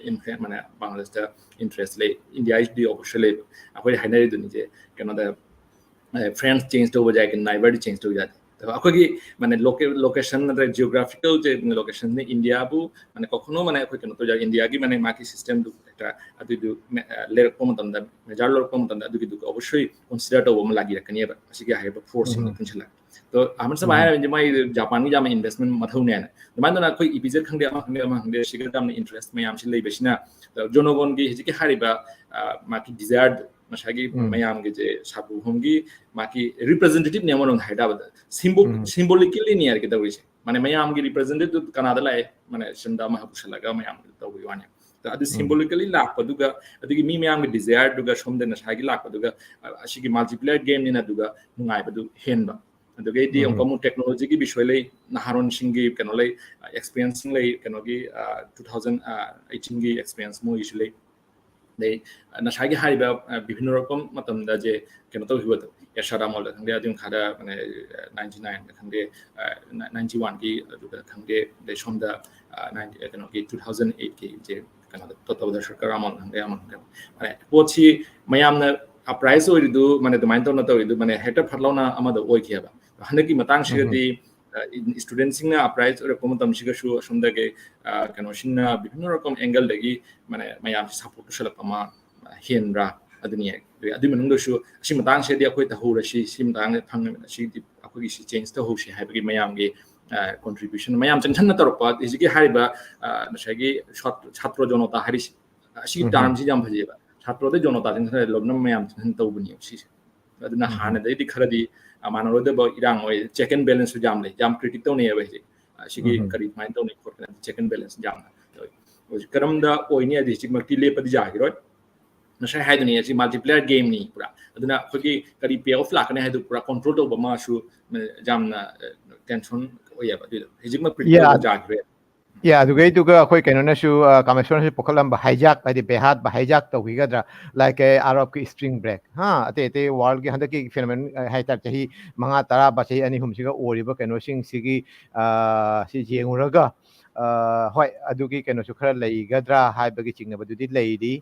ꯏꯟꯐ꯭ꯂꯨꯌꯦꯟ ꯃꯥꯅꯦ ꯕꯪꯒ꯭ꯂꯥꯗꯦꯁꯇ ꯏꯟꯇꯔꯦꯁ꯭ꯠ ꯂꯩ꯫ ꯏꯟꯗꯤꯌꯥꯒꯤꯁꯨꯗꯤ ꯑꯣꯕꯁ ꯂꯩ꯫ ꯑꯩꯈꯣꯏ ꯍꯥꯏꯅꯔꯤꯗꯨꯅꯤ ꯁꯦ ꯀꯩꯅꯣꯗ ꯐ꯭ꯔꯦꯟꯁ ꯆꯦꯟꯖ ꯇꯧꯕ ꯌꯥꯏ, ꯅꯥꯏꯕꯔꯗꯤ ꯆꯦꯟꯖ ꯇꯧꯕ ꯌꯥꯗꯦ꯫ ꯑꯗꯣ ꯑꯩꯈꯣꯏꯒꯤ ꯃꯥꯅꯦ ꯂꯣꯀꯦ ꯂꯣꯀꯦꯁꯟ ꯅꯠꯇ꯭ꯔꯒ ꯖꯤꯑꯣꯒ꯭ꯔꯥꯐꯤꯀꯦꯜ ꯁꯦ ꯂꯣꯀꯦꯁꯟꯅ ꯏꯟꯗꯤꯌꯥꯕꯨ ꯃꯥꯅꯦ ꯀꯈꯅꯣ ꯃꯥꯅꯦ ꯑꯩꯈꯣꯏ ꯀꯩꯅꯣ ꯇꯧꯖ ꯏꯟꯗꯤꯌꯥꯒꯤ ꯃꯥꯅꯦ ꯃꯥꯒꯤ ꯁꯤꯁꯇꯦꯝꯗꯨ ꯍꯦꯛꯇ ꯑꯗꯨꯏꯗꯨ ꯂꯩꯔꯛꯄ ꯃꯇꯝꯗ, ꯃꯦꯖꯥꯔ ꯂꯧꯔꯛꯄ ꯃꯇꯝꯗ ꯑꯗꯨꯒꯤꯗꯨ ꯑꯣꯕꯁꯣꯏ ꯀꯟꯁꯤꯗꯔ ꯇꯧꯕ ꯑꯃ ꯂꯥꯛꯏꯔꯛꯀꯅꯦꯕ ꯑꯁꯤꯒꯤ ꯍꯥꯏꯔꯤꯕ ꯐꯣꯔꯁꯁꯤꯡꯗꯣ ꯄꯨꯟꯁꯤꯜꯂꯒ꯫ ꯑꯗꯣ ꯑꯍꯃꯗ ꯁꯕꯥ ꯍꯥꯏꯔꯕꯗꯤ ꯃꯥꯏ ꯖꯄꯥꯟꯒꯤ ꯌꯥꯝꯅ ꯏꯟꯚꯦꯁ꯭ꯠꯃꯦꯟꯠ ꯃꯊꯧꯅꯦꯅ꯫ ꯑꯗꯨꯃꯥꯏꯅ ꯇꯧꯅ ꯑꯩꯈꯣꯏ ꯏꯄꯤꯖꯦꯠ ꯈꯪꯗꯦ ꯑꯃ ꯈꯪꯗꯦ ꯑꯃ ꯈꯪꯗꯦ ꯁꯤꯒ ꯌꯥꯝꯅ ꯏꯟꯇꯔꯦꯁ꯭ꯠ ꯃꯌꯥꯝꯁꯤ ꯂꯩꯕꯁꯤꯅ ꯖꯣꯅꯣꯒꯣꯟꯒꯤ ꯍꯧꯖꯤꯛꯀꯤ ꯍꯥꯏꯔꯤꯕ ꯃꯥꯒꯤ ꯗꯤꯖꯥꯏꯔ ꯉꯁꯥꯏꯒꯤ ꯃꯌꯥꯝꯒꯤꯁꯦ ꯁꯥꯕꯨ ꯍꯣꯝꯒꯤ ꯃꯥꯒꯤ ꯔꯤꯄ꯭ꯔꯖꯦꯟꯇꯦꯇꯤꯚꯅꯦ ꯑꯃꯔꯣꯝꯗ ꯍꯥꯏ ꯇꯥꯕꯗ ꯁꯤꯝꯕꯣꯂꯤꯀꯦꯜꯂꯤꯅꯤ ꯍꯥꯏꯔꯒꯦ ꯇꯧꯔꯤꯁꯦ꯫ ꯃꯥꯅꯦ ꯃꯌꯥꯝꯒꯤ ꯔꯤꯄ꯭ꯔꯖꯦꯟꯇꯦꯇꯤꯚ ꯀꯅꯥꯗ ꯂꯥꯛꯑꯦ, ꯃꯥꯅꯦ ꯁꯤꯝꯗ ꯑꯃ ꯄꯨꯁꯜꯂꯒ ꯃꯌꯥꯝ ꯇꯧꯕꯒꯤ ꯋꯥꯅꯤ꯫ ꯑꯗꯨ ꯁꯤꯝꯕꯣꯂꯤꯀꯦꯜꯂꯤ ꯂꯥꯛꯄꯗꯨꯒ ꯑꯗꯒꯤ ꯃꯤ ꯃꯌꯥꯝꯒꯤ ꯗꯤꯖꯥꯏꯔꯗꯨꯒ ꯁꯣꯝꯗ ꯉꯁꯥꯏꯒꯤ ꯂꯥꯛꯄꯗꯨꯒ ꯑꯁꯤꯒꯤ ꯃꯜꯇꯤꯄ꯭ꯂꯦꯌꯔ ꯒꯦꯝꯅꯤꯅ ꯑꯗꯨꯒ ꯅꯨꯡꯉꯥꯏꯕꯗꯨ ꯍꯦꯟꯕ꯫ ꯑꯗꯨꯗꯒꯤꯗꯤ ꯑꯃꯨꯛꯀ ꯑꯃꯨꯛ ꯇꯦꯛꯅꯣꯂꯣꯖꯤꯒꯤ ꯕꯤꯁꯣꯏ ꯂꯩ, ꯅꯍꯥꯔꯣꯟꯁꯤꯡꯒꯤ ꯀꯩꯅꯣ ꯂꯩ, ꯑꯦꯛꯁꯄꯤꯔꯤꯌꯦꯟꯁꯁꯤꯡ ꯂꯩ, ꯀꯩꯅꯣꯒꯤ ꯇꯨ ꯊꯥꯎꯖꯟ ꯑꯩꯠꯇꯤꯟꯒꯤ ꯑꯦꯛꯁꯄꯤꯔꯤꯌꯦꯟꯁ ꯃꯣꯏꯒꯤꯁꯨ ꯂꯩ꯫ ꯑꯗꯩ ꯉꯁꯥꯏꯒꯤ ꯍꯥꯏꯔꯤꯕ ꯕꯤꯕꯤꯟꯅ ꯔꯣꯀꯝ ꯃꯇꯝꯗ ꯖꯦ ꯀꯩꯅꯣ ꯇꯧꯈꯤꯕꯗꯣ, ꯑꯦꯁꯥꯗꯥ ꯃꯣꯜꯗ ꯈꯪꯗꯦ, ꯑꯗꯨꯒꯤ ꯃꯈꯥꯗ ꯅꯥꯏꯟꯇꯤ ꯅꯥꯏꯟꯗ ꯈꯪꯗꯦ, ꯅꯥꯏꯟꯇꯤ ꯋꯥꯟꯒꯤ ꯑꯗꯨꯗ ꯈꯪꯗꯦ, ꯑꯗꯩ ꯁꯣꯝꯗ ꯀꯩꯅꯣꯒꯤ ꯇꯨ ꯊꯥꯎꯖꯟ ꯑꯩꯠꯀꯤ ꯖꯦ ꯀꯩꯅꯣꯗ ꯇꯧꯗ ꯁꯔꯀꯥꯔ ꯑꯃ ꯍꯪꯒꯦ ꯑꯃ ꯍꯪꯒꯦ ꯃꯥꯅꯦ ꯄꯣꯠꯁꯤ ꯃꯌꯥꯝꯅ ꯑꯞꯔꯥꯏꯁ ꯑꯣꯏꯔꯤꯗꯨ ꯃꯥꯅꯦ ꯑꯗꯨꯃꯥꯏꯅ ꯇꯧꯅ ꯇꯧꯔꯤꯗꯨ ꯃꯥꯅꯦ ꯍꯦꯛꯇ ꯐꯠ ꯂꯥꯎꯅ ꯑꯃꯗ ꯑꯣꯏꯈꯤꯑꯕ꯫ ꯍꯟꯗꯛꯀꯤ ꯃꯇꯥꯡꯁꯤꯒꯗꯤ ꯏꯁꯇꯨꯗꯦꯟꯁꯤꯡꯅ ꯑꯞꯔꯥꯏꯁ ꯑꯣꯏꯔꯛꯄ ꯃꯇꯝꯁꯤꯒꯁꯨ ꯑꯁꯣꯝꯗꯒꯤ ꯀꯩꯅꯣꯁꯤꯡꯅ ꯕꯤꯚꯤꯟꯅ ꯔꯀꯝ ꯑꯦꯡꯒꯜꯗꯒꯤ ꯃꯥꯅꯦ ꯃꯌꯥꯝꯁꯤ ꯁꯞꯄꯣꯔꯠ ꯇꯧꯁꯜꯂꯛꯄ ꯑꯃ ꯍꯦꯟꯕ꯭ꯔꯥ ꯑꯗꯨꯅꯤ꯫ ꯑꯗꯨꯒꯤ ꯑꯗꯨꯒꯤ ꯃꯅꯨꯡꯗꯁꯨ ꯑꯁꯤ ꯃꯇꯥꯡꯁꯤꯗꯤ ꯑꯩꯈꯣꯏ ꯇꯧꯍꯧꯔꯁꯤ, ꯁꯤ ꯃꯇꯥꯡꯁꯤꯗ ꯐꯪꯉꯕꯅꯤꯅ ꯁꯤꯗꯤ ꯑꯩꯈꯣꯏꯒꯤ ꯁꯤ ꯆꯦꯟꯖ ꯇꯧꯍꯧꯁꯤ ꯍꯥꯏꯕꯒꯤ ꯃꯌꯥꯝꯒꯤ ꯀꯣꯟꯇ꯭ꯔꯤꯕ꯭ꯌꯨꯁꯟ ꯃꯌꯥꯝ ꯆꯪꯁꯟꯅ ꯇꯧꯔꯛꯄ ꯍꯧꯖꯤꯛꯀꯤ ꯍꯥꯏꯔꯤꯕ ꯉꯁꯥꯏꯒꯤ ꯁꯥꯇ꯭ꯔ ꯖꯣꯅꯣꯇꯥ ꯍꯥꯏꯔꯤꯁꯤ ꯑꯁꯤꯒꯤ ꯇꯥꯔꯝꯁꯤ ꯌꯥꯝ ꯐꯖꯩꯕ꯫ ꯁꯥꯇ꯭ꯔꯗ ꯖꯣꯅꯣꯇꯥ ꯆꯪꯁꯟꯅ ꯂꯧꯅꯕ ꯃꯌꯥꯝ ꯆꯪꯁꯟ ꯇꯧꯕꯅꯦꯕ ꯁꯤꯁꯦ꯫ ꯑꯗꯨꯅ ꯍꯥꯟꯅꯗꯩꯗꯤ ꯈꯔꯗꯤ ꯃꯥꯟꯅꯔꯣꯏꯗꯕ ꯏꯔꯥꯡ ꯑꯣꯏ, ꯆꯦꯛ ꯑꯦꯟ ꯕꯦꯂꯦꯟꯁꯁꯨ ꯌꯥꯝ ꯂꯩ, ꯌꯥꯝ ꯀ꯭ꯔꯤꯇꯤꯛ ꯇꯧꯅꯩꯌꯦꯕ ꯍꯧꯖꯤꯛ꯫ ꯑꯁꯤꯒꯤ ꯀꯔꯤ ꯀꯃꯥꯏꯅ ꯇꯧꯅꯤ ꯈꯣꯠꯀꯅꯤ ꯆꯦꯛ ꯑꯦꯟ ꯕꯦꯂꯦꯟꯁ ꯌꯥꯝꯅ ꯇꯧꯏ꯫ ꯍꯧꯖꯤꯛ ꯀꯔꯝꯗ ꯑꯣꯏꯅꯤ ꯍꯥꯏꯗꯤ ꯍꯧꯖꯤꯛꯃꯛꯇꯤ ꯂꯦꯞꯄꯗꯤ ꯌꯥꯈꯤꯔꯣꯏ꯫ ꯉꯁꯥꯏ ꯍꯥꯏꯗꯨꯅꯤ ꯑꯁꯤ ꯃꯜꯇꯤꯄ꯭ꯂꯦꯌꯔ ꯒꯦꯝꯅꯤ ꯄꯨꯔꯥ꯫ ꯑꯗꯨꯅ ꯑꯩꯈꯣꯏꯒꯤ ꯀꯔꯤ ꯄꯦ ꯑꯣꯐ ꯂꯥꯛꯀꯅꯤ ꯍꯥꯏꯗꯨ ꯄꯨꯔꯥ ꯀꯣꯟꯇ꯭ꯔꯣꯜ ꯇꯧꯕ ꯑꯃꯁꯨ ꯌꯥꯝꯅ ꯇꯦꯟꯁꯟ ꯑꯣꯏꯌꯦꯕ꯫ ꯑꯗꯨꯏꯗꯣ ꯍꯧꯖꯤꯛꯃꯛ ꯄ꯭ꯔꯤꯗꯤꯛ ꯇꯧꯕ ꯌꯥꯈꯤꯔꯣꯏ꯫ ꯌꯥ ꯑꯗꯨꯒꯩꯗꯨꯒ ꯑꯩꯈꯣꯏ ꯀꯩꯅꯣꯅꯁꯨ ꯀꯃꯤꯁꯅꯔꯁꯨ ꯄꯨꯈꯠꯂꯝꯕ ꯍꯥꯏꯖꯥꯛ ꯍꯥꯏꯗꯤ ꯕꯦꯍꯥꯠ ꯍꯥꯏꯖꯥꯛ ꯇꯧꯈꯤꯒꯗ꯭ꯔꯥ ꯂꯥꯏꯛ ꯑꯦ ꯑꯥꯔ ꯑꯣꯐꯀꯤ ꯏꯁꯄ꯭ꯔꯤꯡ ꯕ꯭ꯔꯦꯛ ꯍꯥ ꯑꯇꯩ ꯑꯇꯩ ꯋꯥꯔꯜꯒꯤ ꯍꯟꯗꯛꯀꯤ ꯐꯤꯅꯣꯃꯦꯟ ꯍꯥꯏꯇꯥꯔꯦ ꯆꯍꯤ ꯃꯉꯥ ꯇꯔꯥ ꯆꯍꯤ ꯑꯅꯤ ꯑꯍꯨꯝꯁꯤꯒ ꯑꯣꯏꯔꯤꯕ ꯀꯩꯅꯣꯁꯤꯡꯁꯤꯒꯤ ꯁꯤ ꯌꯦꯡꯉꯨꯔꯒ ꯍꯣꯏ ꯑꯗꯨꯒꯤ ꯀꯩꯅꯣꯁꯨ ꯈꯔ ꯂꯩꯒꯗ꯭ꯔꯥ ꯍꯥꯏꯕꯒꯤ ꯆꯤꯡꯅꯕꯗꯨꯗꯤ ꯂꯩꯔꯤ꯫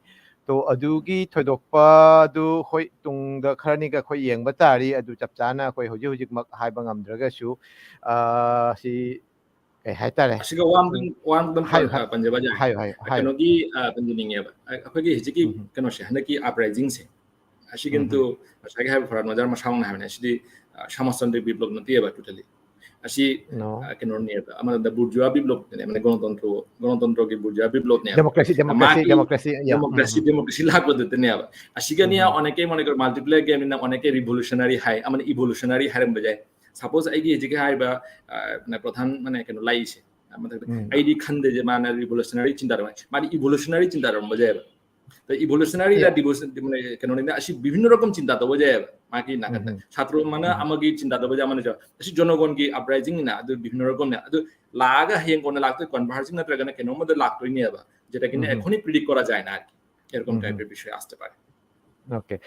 ꯇꯣ ꯑꯗꯨꯒꯤ ꯊꯣꯏꯗꯣꯛꯄꯗꯨ ꯍꯣꯏ ꯇꯨꯡꯗ ꯈꯔꯅꯤꯒ ꯑꯩꯈꯣꯏ ꯌꯦꯡꯕ ꯇꯥꯔꯤ꯫ ꯑꯗꯨ ꯆꯞ ꯆꯥꯅ ꯑꯩꯈꯣꯏ ꯍꯧꯖꯤꯛ ꯍꯧꯖꯤꯛꯃꯛ ꯍꯥꯏꯕ ꯉꯝꯗ꯭ꯔꯒꯁꯨ ꯁꯤ ꯀꯩ ꯍꯥꯏꯇꯥꯔꯦ ꯑꯁꯤꯒ ꯋꯥ ꯑꯃꯇꯪ ꯋꯥ ꯑꯃꯇꯪ ꯍꯥꯏꯌꯨ, ꯍꯥꯏꯌꯨ꯫ ꯄꯟꯖꯕ ꯌꯥꯏ꯫ ꯍꯥꯏꯌꯨ, ꯍꯥꯏꯌꯨ, ꯍꯥꯏꯌꯨ꯫ ꯀꯩꯅꯣꯒꯤ ꯄꯟꯖꯅꯤꯡꯉꯦꯕ ꯑꯩꯈꯣꯏꯒꯤ ꯍꯧꯖꯤꯛꯀꯤ ꯀꯩꯅꯣꯁꯦ ꯍꯟꯗꯛꯀꯤ ꯑꯞꯔꯥꯏꯖꯤꯡꯁꯦ ꯑꯁꯤꯒꯤꯟꯇꯨ ꯉꯁꯥꯏꯒꯤ ꯍꯥꯏꯕ ꯐꯔꯥꯠ ꯃꯖꯥꯔ ꯃꯁꯥꯃꯛꯅ ꯍꯥꯏꯕꯅꯦ ꯑꯁꯤꯗꯤ ꯁꯃꯥꯖꯇꯟꯇ꯭ꯔ ꯕꯤꯄ꯭ꯂꯕ ꯅꯠꯇꯦꯕ ꯇꯣꯇꯦꯂꯤ꯫ ꯑꯁꯤ ꯀꯩꯅꯣꯅꯦꯕ ꯑꯃꯔꯣꯝꯗ ꯕꯨꯔꯖꯨꯋꯥ ꯕꯤꯄ꯭ꯂꯕꯅꯦ ꯃꯅꯦ ꯒꯣꯅꯇꯟꯇ꯭ꯔ ꯒꯣꯅꯇꯟꯇ꯭ꯔꯒꯤ ꯕꯨꯔꯖꯨꯋꯥ ꯕꯤꯄ꯭ꯂꯕꯅꯦꯕ꯫ ꯗꯦꯃꯣꯀ꯭ꯔꯦꯁꯤ ꯗꯦꯃꯣꯀ꯭ꯔꯦꯁꯤ ꯃꯥꯒꯤ ꯗꯦꯃꯣꯀ꯭ꯔꯦꯁꯤ ꯗꯦꯃꯣꯀ꯭ꯔꯦꯁꯤ ꯗꯦꯃꯣꯀ꯭ꯔꯦꯁꯤ ꯂꯥꯛꯄꯗꯨꯗꯅꯦꯕ ꯑꯁꯤꯒꯅꯤ ꯑꯣꯟꯅ ꯀꯩ ꯃꯣꯅꯤꯀ ꯃꯜꯇꯤꯄ꯭ꯂꯦꯌꯔ ꯒꯦꯝꯅꯤꯅ ꯑꯣꯟꯅ ꯀꯩ ꯔꯤꯚꯣꯂꯨꯁꯅꯔꯤ ꯍꯥꯏ ꯑꯃꯅ ꯏꯚꯣꯂꯨꯁꯅꯔꯤ ꯍꯥꯏꯔꯝꯕ ꯌꯥꯏ꯫ ꯁꯄꯣꯁ ꯑꯩꯒꯤ ꯍꯧꯖꯤꯛꯀꯤ ꯍꯥꯏꯔꯤꯕ ꯄ꯭ꯔꯙꯥꯟ ꯃꯅꯦ ꯀꯩꯅꯣ ꯂꯥꯛꯏꯁꯦ ꯃꯊꯛꯇ ꯑꯩꯗꯤ ꯈꯟꯗꯦ ꯃꯥꯅ ꯔꯤꯚꯣꯂꯨꯁꯅꯔꯤ ꯆꯤꯟꯇꯥ ꯃꯥꯗꯤ ꯏꯚꯣꯂꯨꯁꯅꯔꯤ ꯆꯤꯟꯇꯥꯔꯝꯕ ꯌꯥꯏꯕ꯫ ꯏꯚꯣꯂꯨꯁꯅꯔꯤꯗ ꯀꯩꯅꯣꯅꯤꯅ ꯑꯁꯤ ꯕꯤꯚꯤꯟꯅ ꯔꯀꯝ ꯆꯤꯟꯇꯥ ꯇꯧꯕ ꯌꯥꯏꯕ꯫ ꯃꯥꯒꯤ ꯅꯥꯀꯟꯗ ꯁꯥꯇ꯭ꯔ ꯑꯃꯅ ꯑꯃꯒꯤ ꯆꯤꯟꯇꯥ ꯇꯧꯕ ꯌꯥꯏ ꯑꯃꯅ ꯑꯁꯤ ꯖꯣꯅꯣꯒꯣꯟꯒꯤ ꯑꯞꯔꯥꯏꯖꯤꯡꯅꯤꯅ ꯑꯗꯨ ꯕꯤꯚꯤꯟꯅ ꯔꯀꯝꯅ ꯑꯗꯨ ꯂꯥꯛꯑꯒ ꯍꯌꯦꯡ ꯀꯣꯟꯅ ꯂꯥꯛꯇꯣꯏ ꯀꯟꯚꯔꯖꯤꯡ ꯅꯠꯇ꯭ꯔꯒꯅ ꯀꯩꯅꯣꯝꯃꯗ ꯂꯥꯛꯇꯣꯏꯅꯦꯕ꯫ যেটা কিনা এখনই প্রিডিক্ট করা যায় না আর কি। এরকম টাইপের বিষয় আসতে পারে। Okay.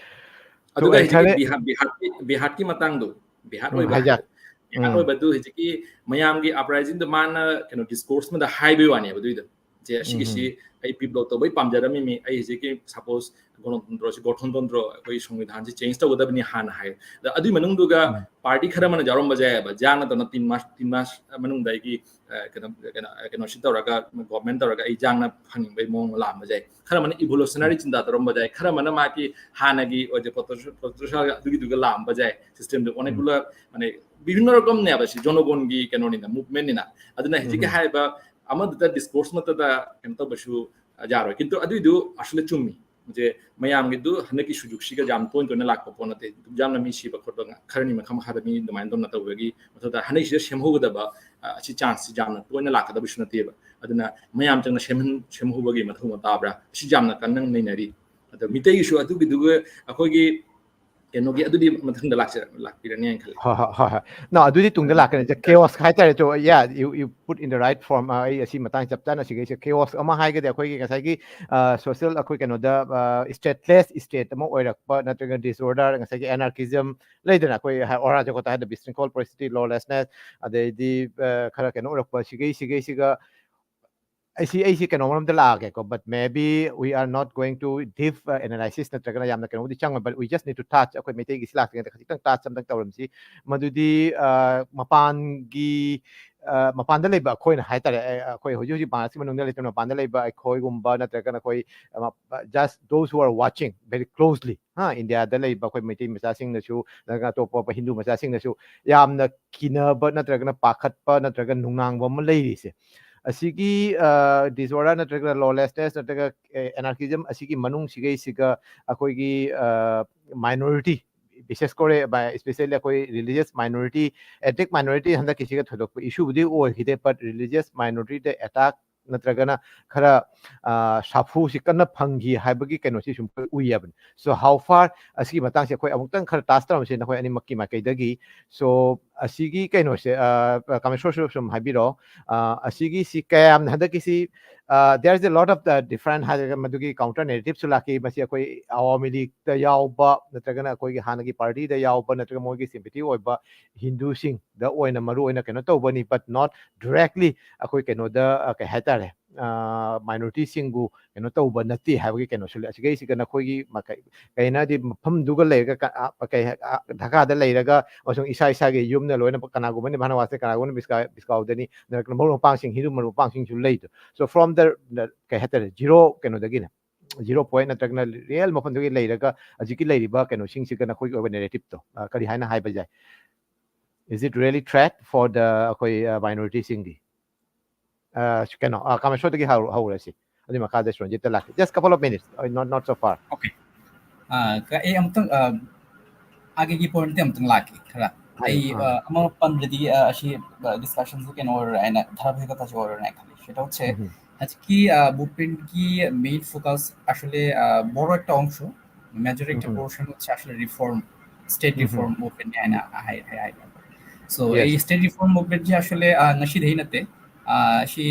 ꯑꯗꯨꯒ ꯍꯧꯖꯤꯛꯀꯤ ꯕꯤꯍꯥꯠ ꯕꯤꯍꯥꯠꯀꯤ ꯕꯤꯍꯥꯠꯀꯤ ꯃꯇꯥꯡꯗꯣ ꯕꯤꯍꯥꯠ ꯑꯣꯏꯕ ꯍꯥꯏꯗꯣ ꯕꯤꯍꯥꯠ ꯑꯣꯏꯕꯗꯨ ꯍꯧꯖꯤꯛꯀꯤ ꯃꯌꯥꯝꯒꯤ ꯑꯞꯔꯥꯏꯖꯤꯡꯗ ꯃꯥꯅ ꯀꯩꯅꯣ ꯗꯤꯁꯀꯣꯔꯁ ꯑꯃꯗ ꯍꯥꯏꯕꯩ ꯋꯥꯅꯦꯕ ꯑꯗꯨꯏꯗꯣ꯫ ꯁꯦ ꯑꯁꯤꯒꯤꯁꯤ ꯑꯩ ꯄꯤꯞ ꯂꯧ ꯇꯧꯕꯩ ꯄꯥꯝꯖꯔꯝꯃꯤꯃꯤ꯫ ꯑꯩ ꯍꯧꯖꯤꯛꯀꯤ ꯁꯄꯣꯁ ꯒꯣꯅꯣꯇꯟꯇ꯭ꯔꯣꯁꯤ, ꯒꯣꯊꯟꯇꯟꯇ꯭ꯔꯣ, ꯑꯩꯈꯣꯏ ꯁꯪꯕꯤꯙꯥꯟꯁꯤ ꯆꯦꯟꯖ ꯇꯧꯒꯗꯕꯅꯤ ꯍꯥꯟꯅ ꯍꯥꯏ꯫ ꯑꯗ ꯑꯗꯨꯏ ꯃꯅꯨꯡꯗꯨꯒ ꯄꯥꯔꯇꯤ ꯈꯔ ꯑꯃꯅ ꯌꯥꯎꯔꯝꯕꯁꯨ ꯌꯥꯏꯑꯕ, ꯖꯥꯡ ꯅꯠꯇꯅ ꯇꯤꯟ ꯃꯥꯁ ꯇꯤꯟ ꯃꯥꯁ ꯃꯅꯨꯡꯗ ꯑꯩꯒꯤ ꯑ, ꯀꯩꯅꯣ ꯀꯩꯅꯣ ꯀꯩꯅꯣꯁꯤ ꯇꯧꯔꯒ, ꯒꯣꯚꯔꯟꯃꯦꯟ ꯇꯧꯔꯒ ꯑꯩ ꯖꯥꯡꯅ ꯐꯪꯅꯤꯡꯕꯒꯤ ꯃꯑꯣꯡ ꯂꯥꯛꯑꯝꯕꯁꯨ ꯌꯥꯏ꯫ ꯈꯔ ꯑꯃꯅ ꯏꯚꯣꯂꯨꯁꯅꯔꯤ ꯆꯤꯟꯇꯥ ꯇꯧꯔꯝꯕꯁꯨ ꯌꯥꯏ꯫ ꯈꯔ ꯑꯃꯅ ꯃꯥꯒꯤ ꯍꯥꯟꯅꯒꯤ ꯑꯣꯏꯗꯤ ꯄ꯭ꯔꯣꯇꯣꯁ ꯑꯗꯨꯒꯤꯗꯨꯒ ꯂꯥꯛꯑꯝꯕꯁꯨ ꯌꯥꯏ꯫ ꯁꯤꯁꯇꯦꯝꯗꯨ ꯑꯣꯅꯦꯀꯨꯂꯔ, ꯃꯥꯅꯦ, ꯕꯤꯚꯤꯟꯅ ꯔꯀꯝꯅꯦꯕ꯫ ꯁꯤ ꯖꯣꯅꯣꯒꯣꯟꯒꯤ ꯀꯩꯅꯣꯅꯤꯅ, ꯃꯨꯚꯃꯦꯟꯅꯤꯅ꯫ ꯑꯗꯨꯅ ꯍꯧꯖꯤꯛꯀꯤ ꯍꯥꯏꯔꯤꯕ ꯑꯃꯗꯨꯗ ꯗꯤꯁꯀꯣꯔꯁ ꯃꯠꯇꯗ ꯀꯩꯅꯣ ꯇꯧꯕꯁꯨ ꯌꯥꯔꯣꯏ꯫ ꯀꯤꯟꯇꯨ ꯑꯗꯨꯏꯗꯨ ꯑꯁꯂꯦ ꯆꯨꯝꯃꯤ꯫ ꯍꯧꯖꯤꯛ ꯃꯌꯥꯝꯒꯤꯗꯨ ꯍꯟꯗꯛꯀꯤ ꯁꯨꯖꯨꯛꯁꯤꯒ ꯌꯥꯝ ꯇꯣꯏꯅ ꯇꯣꯏꯅ ꯂꯥꯛꯄ ꯄꯣꯠ ꯅꯠꯇꯦ꯫ ꯌꯥꯝꯅ ꯃꯤ ꯁꯤꯕ ꯈꯣꯠꯄ ꯉ-, ꯈꯔꯅꯤ ꯃꯈꯥ ꯃꯈꯥꯗ ꯃꯤ ꯑꯗꯨꯃꯥꯏꯅ ꯇꯧꯅ ꯇꯧꯕꯒꯤ ꯃꯊꯧ ꯇꯥꯏ꯫ ꯍꯟꯗꯛꯁꯤꯗ ꯁꯦꯝꯍꯧꯒꯗꯕ, ꯑ, ꯑꯁꯤ ꯆꯥꯟꯁꯁꯤ ꯌꯥꯝꯅ ꯇꯣꯏꯅ ꯂꯥꯛꯀꯗꯕꯁꯨ ꯅꯠꯇꯦꯕ꯫ ꯑꯗꯨꯅ ꯃꯌꯥꯝ ꯆꯪꯅ ꯁꯦꯝꯍꯟ-, ꯁꯦꯝꯍꯧꯕꯒꯤ ꯃꯊꯧ ꯇꯥꯕ꯭ꯔꯥ? ꯑꯁꯤ ꯌꯥꯝꯅ ꯀꯟꯅ ꯅꯩꯅꯔꯤ꯫ ꯑꯗꯣ ꯃꯤꯇꯩꯒꯤꯁꯨ ꯑꯗꯨꯒꯤꯗꯨꯒ ꯑꯩꯈꯣꯏꯒꯤ ꯀꯩꯅꯣꯒꯤ ꯑꯗꯨꯗꯤ ꯃꯊꯪꯗ ꯂꯥꯛꯆ-, ꯂꯥꯛꯄꯤꯔꯅꯤ ꯍꯥꯏꯅ ꯈꯜꯂꯤ꯫ ꯍꯣꯏ, ꯍꯣꯏ, ꯍꯣꯏ, ꯍꯣꯏ꯫ No, ꯑꯗꯨꯗꯤ ꯇꯨꯡꯗ ꯂꯥꯛꯀꯅꯤ꯫ Chaos ꯍꯥꯏꯇꯥꯔꯦ꯫ So, yeah, you, you put in the right form. ꯑ, ꯑꯩ ꯑꯁꯤ ꯃꯇꯥꯡ ꯆꯞ ꯆꯥꯅ ꯁꯤꯒꯩꯁꯦ chaos ꯑꯃ ꯍꯥꯏꯔꯒꯗꯤ ꯑꯩꯈꯣꯏꯒꯤ ꯉꯁꯥꯏꯒꯤ, ꯑ, social, ꯑꯩꯈꯣꯏ ꯀꯩꯅꯣꯗ, ꯑ, stateless state ꯑꯃ ꯑꯣꯏꯔꯛꯄ ꯅꯠꯇ꯭ꯔꯒ disorder, ꯉꯁꯥꯏꯒꯤ anarchism ꯂꯩꯗꯅ, ꯑꯩꯈꯣꯏ ꯍꯥꯏ-, ꯑꯣꯔꯥ ꯖꯒꯣꯠꯇ ꯍꯥꯏꯗ ꯕꯤꯁ꯭ꯔꯤꯡꯈꯣꯜ ꯄꯔꯤꯁꯊꯤꯇꯤ, lawlessness, ꯑꯗꯩꯗꯤ, ꯑ, ꯈꯔ ꯀꯩꯅꯣ ꯑꯣꯏꯔꯛꯄ ꯁꯤꯒꯩ, ꯁꯤꯒꯩꯁꯤꯒ ꯑꯩꯁꯤ, ꯑꯩꯁꯤ ꯀꯩꯅꯣꯃꯔꯣꯝꯗ ꯂꯥꯛꯑꯒꯦꯀꯣ, but maybe we are not going to deep, uh, analysis ꯅꯠꯇ꯭ꯔꯒꯅ ꯌꯥꯝꯅ ꯀꯩꯅꯣꯕꯨꯗꯤ ꯆꯪꯉꯣꯏ, but we just need to touch, ꯑꯩꯈꯣꯏ ꯃꯩꯇꯩꯒꯤ ꯁꯤ ꯂꯥꯛꯇ꯭ꯔꯤꯉꯩꯗ ꯈꯖꯤꯛꯇꯪ touch ꯑꯝꯇꯪ ꯇꯧꯔꯝꯁꯤ꯫ ꯃꯗꯨꯗꯤ, ꯑ, ꯃꯄꯥꯟꯒꯤ, ꯑ, ꯃꯄꯥꯟꯗ ꯂꯩꯕ ꯑꯩꯈꯣꯏꯅ ꯍꯥꯏꯇꯥꯔꯦ, ꯑ, ꯑꯩꯈꯣꯏ ꯍꯧꯖꯤꯛ ꯍꯧꯖꯤꯛ ꯚꯥꯔꯠꯁꯤ ꯃꯅꯨꯡꯗ ꯂꯩꯇꯅ ꯃꯄꯥꯟꯗ ꯂꯩꯕ ꯑꯩꯈꯣꯏꯒꯨꯝꯕ ꯅꯠꯇ꯭ꯔꯒꯅ ꯑꯩꯈꯣꯏ, ꯑ, just those who are watching very closely, ꯍꯥ, ꯏꯟꯗꯤꯌꯥꯗ ꯂꯩꯕ ꯑꯩꯈꯣꯏ ꯃꯩꯇꯩ ꯃꯆꯥꯁꯤꯡꯅꯁꯨ, ꯅꯠꯇ꯭ꯔꯒ ꯑꯇꯣꯞꯄ ꯍꯤꯟꯗꯨ ꯃꯆꯥꯁꯤꯡꯅꯁꯨ ꯌꯥꯝꯅ ꯀꯤꯅꯕ ꯅꯠꯇ꯭ꯔꯒꯅ ꯄꯥꯈꯠꯄ ꯅꯠꯇ꯭ꯔꯒ ꯅꯨꯡꯅꯥꯡꯕ ꯑꯃ ꯂꯩꯔꯤꯁꯦ꯫ ꯑꯁꯤꯒꯤ, ꯑ, disorder ꯅꯠꯇ꯭ꯔꯒ lawlessness ꯅꯠꯇ꯭ꯔꯒ, ꯑꯦ, anarchism ꯑꯁꯤꯒꯤ ꯃꯅꯨꯡꯁꯤꯒꯩꯁꯤꯒ ꯑꯩꯈꯣꯏꯒꯤ, ꯑ, minority, ꯕꯤꯁꯦꯁ ꯀꯣꯔꯦ, ꯕꯥꯏ, especially ꯑꯩꯈꯣꯏ religious minority, ethnic minority ꯍꯟꯗꯛꯀꯤꯁꯤꯒ ꯊꯣꯏꯗꯣꯛꯄ ꯏꯁꯨꯕꯨꯗꯤ ꯑꯣꯏꯈꯤꯗꯦ, but religious minorityꯗ attack ꯅꯠꯇ꯭ꯔꯒꯅ ꯈꯔ, ꯑ, ꯁꯥꯐꯨꯁꯤ ꯀꯟꯅ ꯐꯪꯈꯤ ꯍꯥꯏꯕꯒꯤ ꯀꯩꯅꯣꯁꯤ ꯁꯨꯝ ꯎꯏꯌꯦꯕꯅꯤ꯫ So how far ꯑꯁꯤꯒꯤ ꯃꯇꯥꯡꯁꯦ ꯑꯩꯈꯣꯏ ꯑꯃꯨꯛꯇꯪ ꯈꯔ touch ꯇꯧꯔꯝꯁꯤ ꯅꯈꯣꯏ ꯑꯅꯤꯃꯛꯀꯤ ꯃꯥꯏꯀꯩꯗꯒꯤ꯫ So ꯑꯁꯤꯒꯤ ꯀꯩꯅꯣꯁꯦ, ꯑ, ꯀꯃꯦꯁꯣꯔꯁꯨ ꯁꯨꯝ ꯍꯥꯏꯕꯤꯔꯛꯑꯣ꯫ ꯑ, ꯑꯁꯤꯒꯤꯁꯤ ꯀꯌꯥꯝꯅ ꯍꯟꯗꯛꯀꯤꯁꯤ, ꯑ, there is a lot of the different ꯍꯥꯏꯔꯒ ꯃꯗꯨꯒꯤ counter narrativeꯁꯨ ꯂꯥꯛꯈꯤ꯫ ꯃꯁꯤ ꯑꯩꯈꯣꯏ ꯑꯋꯥꯃꯤ ꯂꯤꯒꯇ ꯌꯥꯎꯕ ꯅꯠꯇ꯭ꯔꯒꯅ ꯑꯩꯈꯣꯏꯒꯤ ꯍꯥꯟꯅꯒꯤ ꯄꯥꯔꯇꯤꯗ ꯌꯥꯎꯕ ꯅꯠꯇ꯭ꯔꯒ ꯃꯣꯏꯒꯤ sympathy ꯑꯣꯏꯕ ꯍꯤꯟꯗꯨꯁꯤꯡꯗ ꯑꯣꯏꯅ ꯃꯔꯨ ꯑꯣꯏꯅ ꯀꯩꯅꯣ ꯇꯧꯕꯅꯤ, but not directly ꯑꯩꯈꯣꯏ ꯀꯩꯅꯣꯗ, ꯑ, ꯀꯩ ꯍꯥꯏꯇꯥꯔꯦ, ꯃꯥꯏꯅꯣꯔꯤꯇꯤꯁꯤꯡꯕꯨ ꯀꯩꯅꯣ ꯇꯧꯕ ꯅꯠꯇꯦ ꯍꯥꯏꯕꯒꯤ ꯀꯩꯅꯣꯁꯨ ꯂꯩ꯫ ꯑꯁꯤꯒꯩꯁꯤꯒ ꯅꯈꯣꯏꯒꯤ ꯀꯩ ꯍꯥꯏꯅꯗꯤ ꯃꯐꯝꯗꯨꯒ ꯂꯩꯔꯒ ꯙꯀꯥꯗ ꯂꯩꯔꯒ ꯑꯃꯁꯨꯡ ꯏꯁꯥ ꯏꯁꯥꯒꯤ ꯌꯨꯝꯅ ꯂꯣꯏꯅ ꯀꯅꯥꯒꯨꯝꯕꯅ ꯚꯥꯅꯋꯥꯁꯇ ꯀꯅꯥꯒꯨꯝꯕꯅ ꯕꯤꯁꯀꯥꯎꯗꯅꯤ, ꯅꯠꯇ꯭ꯔꯒ ꯃꯔꯨꯞ ꯃꯄꯥꯡꯁꯤꯡ ꯍꯤꯟꯗꯨ ꯃꯔꯨꯞ ꯃꯄꯥꯡꯁꯤꯡꯁꯨ ꯂꯩꯗꯣ꯫ So from the ꯀꯩ ꯍꯥꯏꯇꯥꯔꯦ ꯖꯤꯔꯣ ꯀꯩꯅꯣꯗꯒꯤꯅ ꯖꯤꯔꯣ ꯄꯣꯏꯟ ꯅꯠꯇ꯭ꯔꯒꯅ ꯔꯤꯌꯦꯜ ꯃꯐꯝꯗꯨꯒꯤ ꯂꯩꯔꯒ ꯍꯧꯖꯤꯛꯀꯤ ꯂꯩꯔꯤꯕ ꯀꯩꯅꯣꯁꯤꯡꯁꯤꯒ ꯅꯈꯣꯏꯒꯤ ꯑꯣꯏꯕ ꯅꯦꯔꯦꯇꯤꯞꯇꯣ ꯀꯔꯤ ꯍꯥꯏꯅ ꯍꯥꯏꯕ ꯌꯥꯏ? Is it really threat for the ꯑꯩꯈꯣꯏ ꯃꯥꯏꯅꯣꯔꯤꯇꯤꯁꯤꯡꯒꯤ? ꯀꯩꯅꯣ ꯀꯥꯃꯦꯁꯣꯔꯗꯒꯤ ꯍꯧꯔꯁꯤ, ꯑꯗꯨꯒꯤ ꯃꯈꯥꯗ ꯁꯨꯔꯟꯖꯤꯠꯇ ꯂꯥꯛꯀꯦ꯫ Just couple of minutes, not not so far. Okay. ꯑꯩ ꯑꯃꯨꯛꯇꯪ ꯑꯥꯒꯤꯒꯤ ꯄꯣꯏꯟꯠꯇꯤ ꯑꯃꯨꯛꯇꯪ ꯂꯥꯛꯀꯦ ꯈꯔ꯫ ꯑꯩ ꯑꯃ ꯄꯟꯕꯗꯤ ꯑꯁꯤ ꯗꯤꯁꯀꯁꯟꯁꯤ ꯀꯩꯅꯣ ꯑꯣꯏꯔꯣꯏ ꯍꯥꯏꯅ ধারাবাহিকতাꯁꯤ ꯑꯣꯏꯔꯣꯏ ꯍꯥꯏꯅ ꯈꯜꯂꯤ꯫ সেটা হচ্ছে আজকে মুভমেন্টꯒꯤ মেইন ফোকাস আসলে বড় একটা অংশ, মেজর একটা পোর্শন হচ্ছে আসলে রিফর্ম, স্টেট রিফর্ম মুভমেন্ট ꯍꯥꯏꯅ ꯍꯥꯏ꯫ So এই স্টেট রিফর্ম মুভমেন্ট যে আসলে ꯉꯁꯤꯗꯩ ꯅꯠꯇꯦ, ꯁꯤ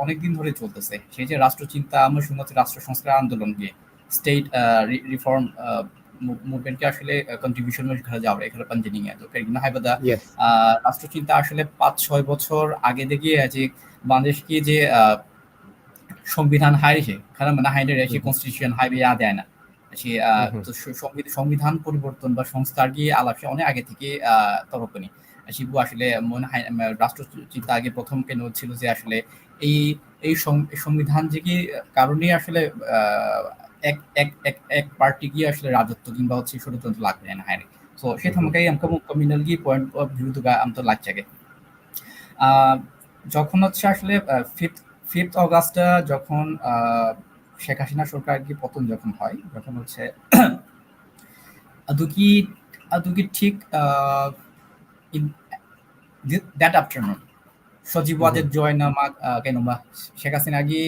অনেক দিন ধরে চলতেছে। সেই যে রাষ্ট্রচিন্তা, আমরা শুরু হচ্ছে রাষ্ট্র সংস্কার আন্দোলন দিয়ে স্টেট রিফর্ম মুভমেন্টকে আসলে কন্ট্রিবিউশন ꯈꯔ ꯌꯥꯎꯔꯦ, ꯈꯔ ꯄꯟꯖꯅꯤꯡꯉꯦ꯫ ꯑꯗꯣ ꯀꯩꯒꯤꯅꯣ ꯍꯥꯏꯕꯗ রাষ্ট্রচিন্তা আসলে পাঁচ ছয় বছর আগে থেকে যে বাংলাদেশকে যে সংবিধান ꯍꯥꯏꯔꯤꯁꯦ, ꯈꯔ ꯑꯃꯅ ꯍꯥꯏꯅꯔꯦ ꯁꯤ ꯀꯣꯟꯁꯇꯤꯇ꯭ꯌꯨꯁꯟ ꯍꯥꯏꯕ ꯌꯥꯗꯦ ꯍꯥꯏꯅ꯫ ꯑꯁꯤ সংবিধান পরিবর্তন বা সংস্কারꯒꯤ আলাপꯁꯦ অনেক আগে থেকে ꯇꯧꯔꯛꯄꯅꯤ꯫ ꯑꯁꯤꯕꯨ আসলে ꯃꯣꯏꯅ ꯍꯥꯏ, ꯔꯥꯁꯇ꯭ꯔ ꯆꯤꯟꯇꯥꯒꯤ ꯄ꯭ꯔথꯝ ꯀꯩꯅꯣ ꯁꯤꯜꯂꯤꯁꯦ আসলে এই এই সংবিধানꯁꯤꯒꯤ ꯀꯥꯔꯣꯟꯅꯤ আসলে এক এক এক এক ꯄꯥꯔꯇꯤꯒꯤ আসলে ꯔꯥꯖত্ব ꯀꯤꯡꯕ ꯍꯧꯠꯁꯤ ꯁꯨꯔꯨ ꯇꯣꯟ ꯂꯥꯛꯄꯅꯦꯅ ꯍꯥꯏꯔꯦ꯫ So ꯁꯤ ꯊꯝꯃꯒ ꯑꯩ ꯑꯃꯨꯛꯀ ꯑꯃꯨꯛ ꯀꯝꯃ꯭ꯌꯨꯅꯦꯜꯒꯤ ꯄꯣꯏꯟꯠ ꯑꯣꯐ ꯚ꯭ꯌꯨꯗꯨꯒ ꯑꯝꯇ ꯂꯥꯛꯆꯒꯦ꯫ যখন হচ্ছে আসলে ফিফথ ফিফথ অগাস্টটা যখন শেখ হাসিনা সরকারকে পতন যখন হয়, যখন হচ্ছে ꯑꯗꯨꯒꯤ ꯑꯗꯨꯒꯤ ꯊꯤꯛ ꯏꯟ ꯗꯦꯠ ꯑꯥꯐꯇꯔꯅꯨꯟ ꯁꯣꯖꯤꯕ ꯋꯥꯖꯦꯠ ꯖꯣꯏꯅ ꯃꯥ ꯀꯩꯅꯣꯃ শেখ হাসিনাꯒꯤ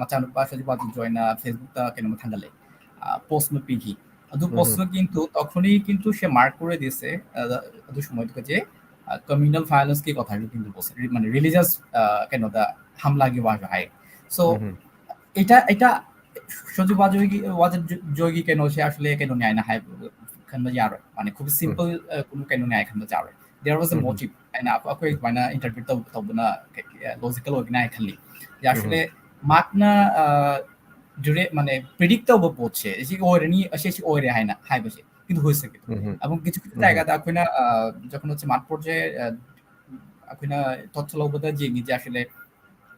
ꯃꯆꯥꯅꯨꯄꯥ ꯁꯣꯖꯤꯕ ꯋꯥꯖꯦꯠ ꯖꯣꯏꯅ ꯐꯦꯁꯕꯨꯛꯇ ꯀꯩꯅꯣꯃ ꯊꯥꯡꯒꯠꯂꯦ, ꯄꯣꯁ ꯑꯃ ꯄꯤꯈꯤ꯫ ꯑꯗꯨ ꯄꯣꯁꯇꯨ কিন্তু তখনই কিন্তু সে মার্ক করে দিয়েছে, ꯑꯗꯨ সময়ꯗꯨꯒ যে কমিউনাল ভায়োলেন্সꯀꯤ কথাꯁꯨ কিন্তু বলছে, মানে রিলিজিয়াস ꯀꯩꯅꯣꯗ ꯍꯥꯝꯂꯥꯒꯤ ꯋꯥꯁꯨ ꯍꯥꯏ꯫ So এটা এটা ꯁꯣꯖꯤꯕ ꯋꯥꯖꯦꯠ ꯖꯣꯏꯒꯤ ꯀꯩꯅꯣꯁꯦ আসলে ꯀꯩꯅꯣꯅꯤ ꯍꯥꯏꯅ ꯍꯥꯏꯕ ꯈꯟꯕ ꯌꯥꯔꯣꯏ꯫ ꯃꯥꯅꯦ, খুব ꯁꯤꯝꯄꯜ ꯀꯩꯅꯣꯅꯤ ꯍꯥꯏꯅ ꯈꯟꯕ ꯌꯥꯔꯣꯏ꯫ There was a motive ꯍꯥꯏꯅ ꯑꯩꯈꯣꯏ ꯑꯗꯨꯃꯥꯏꯅ ꯏꯟꯇꯔꯄ꯭ꯔꯤꯠ ꯇꯧꯕꯅ ꯂꯣꯖꯤꯀꯦꯜ ꯑꯣꯏꯒꯅꯤ ꯍꯥꯏꯅ ꯈꯜꯂꯤ꯫ ꯌꯥꯁꯤꯂꯦ꯫ ꯃꯥꯛꯅ ꯗꯤꯔꯦꯛ ꯃꯥꯅꯦ ꯄ꯭ꯔꯤꯗꯤꯛ ꯇꯧꯕ ꯄꯣꯠꯁꯦ ꯁꯤ ꯑꯣꯏꯔꯅꯤ, ꯑꯁꯤ ꯁꯤ ꯑꯣꯏꯔꯦ ꯍꯥꯏꯅ ꯍꯥꯏꯕꯁꯦ ꯀꯤꯗꯨ ꯍꯣꯏꯁꯦ꯫ ꯑꯃꯨꯛ ꯀꯤꯆꯨ ꯀꯤꯆꯨ ꯇꯥꯏꯒꯥꯗ ꯑꯩꯈꯣꯏꯅ ꯖꯈꯣꯟ ꯍꯣꯠꯁꯦ ꯃꯥꯠ ꯄꯣꯠꯁꯦ ꯑꯩꯈꯣꯏꯅ ꯇꯣꯠ ꯊꯣꯛꯂꯛꯄꯗ ꯌꯦꯡꯉꯤꯁꯦ ꯑꯁꯤꯂꯦ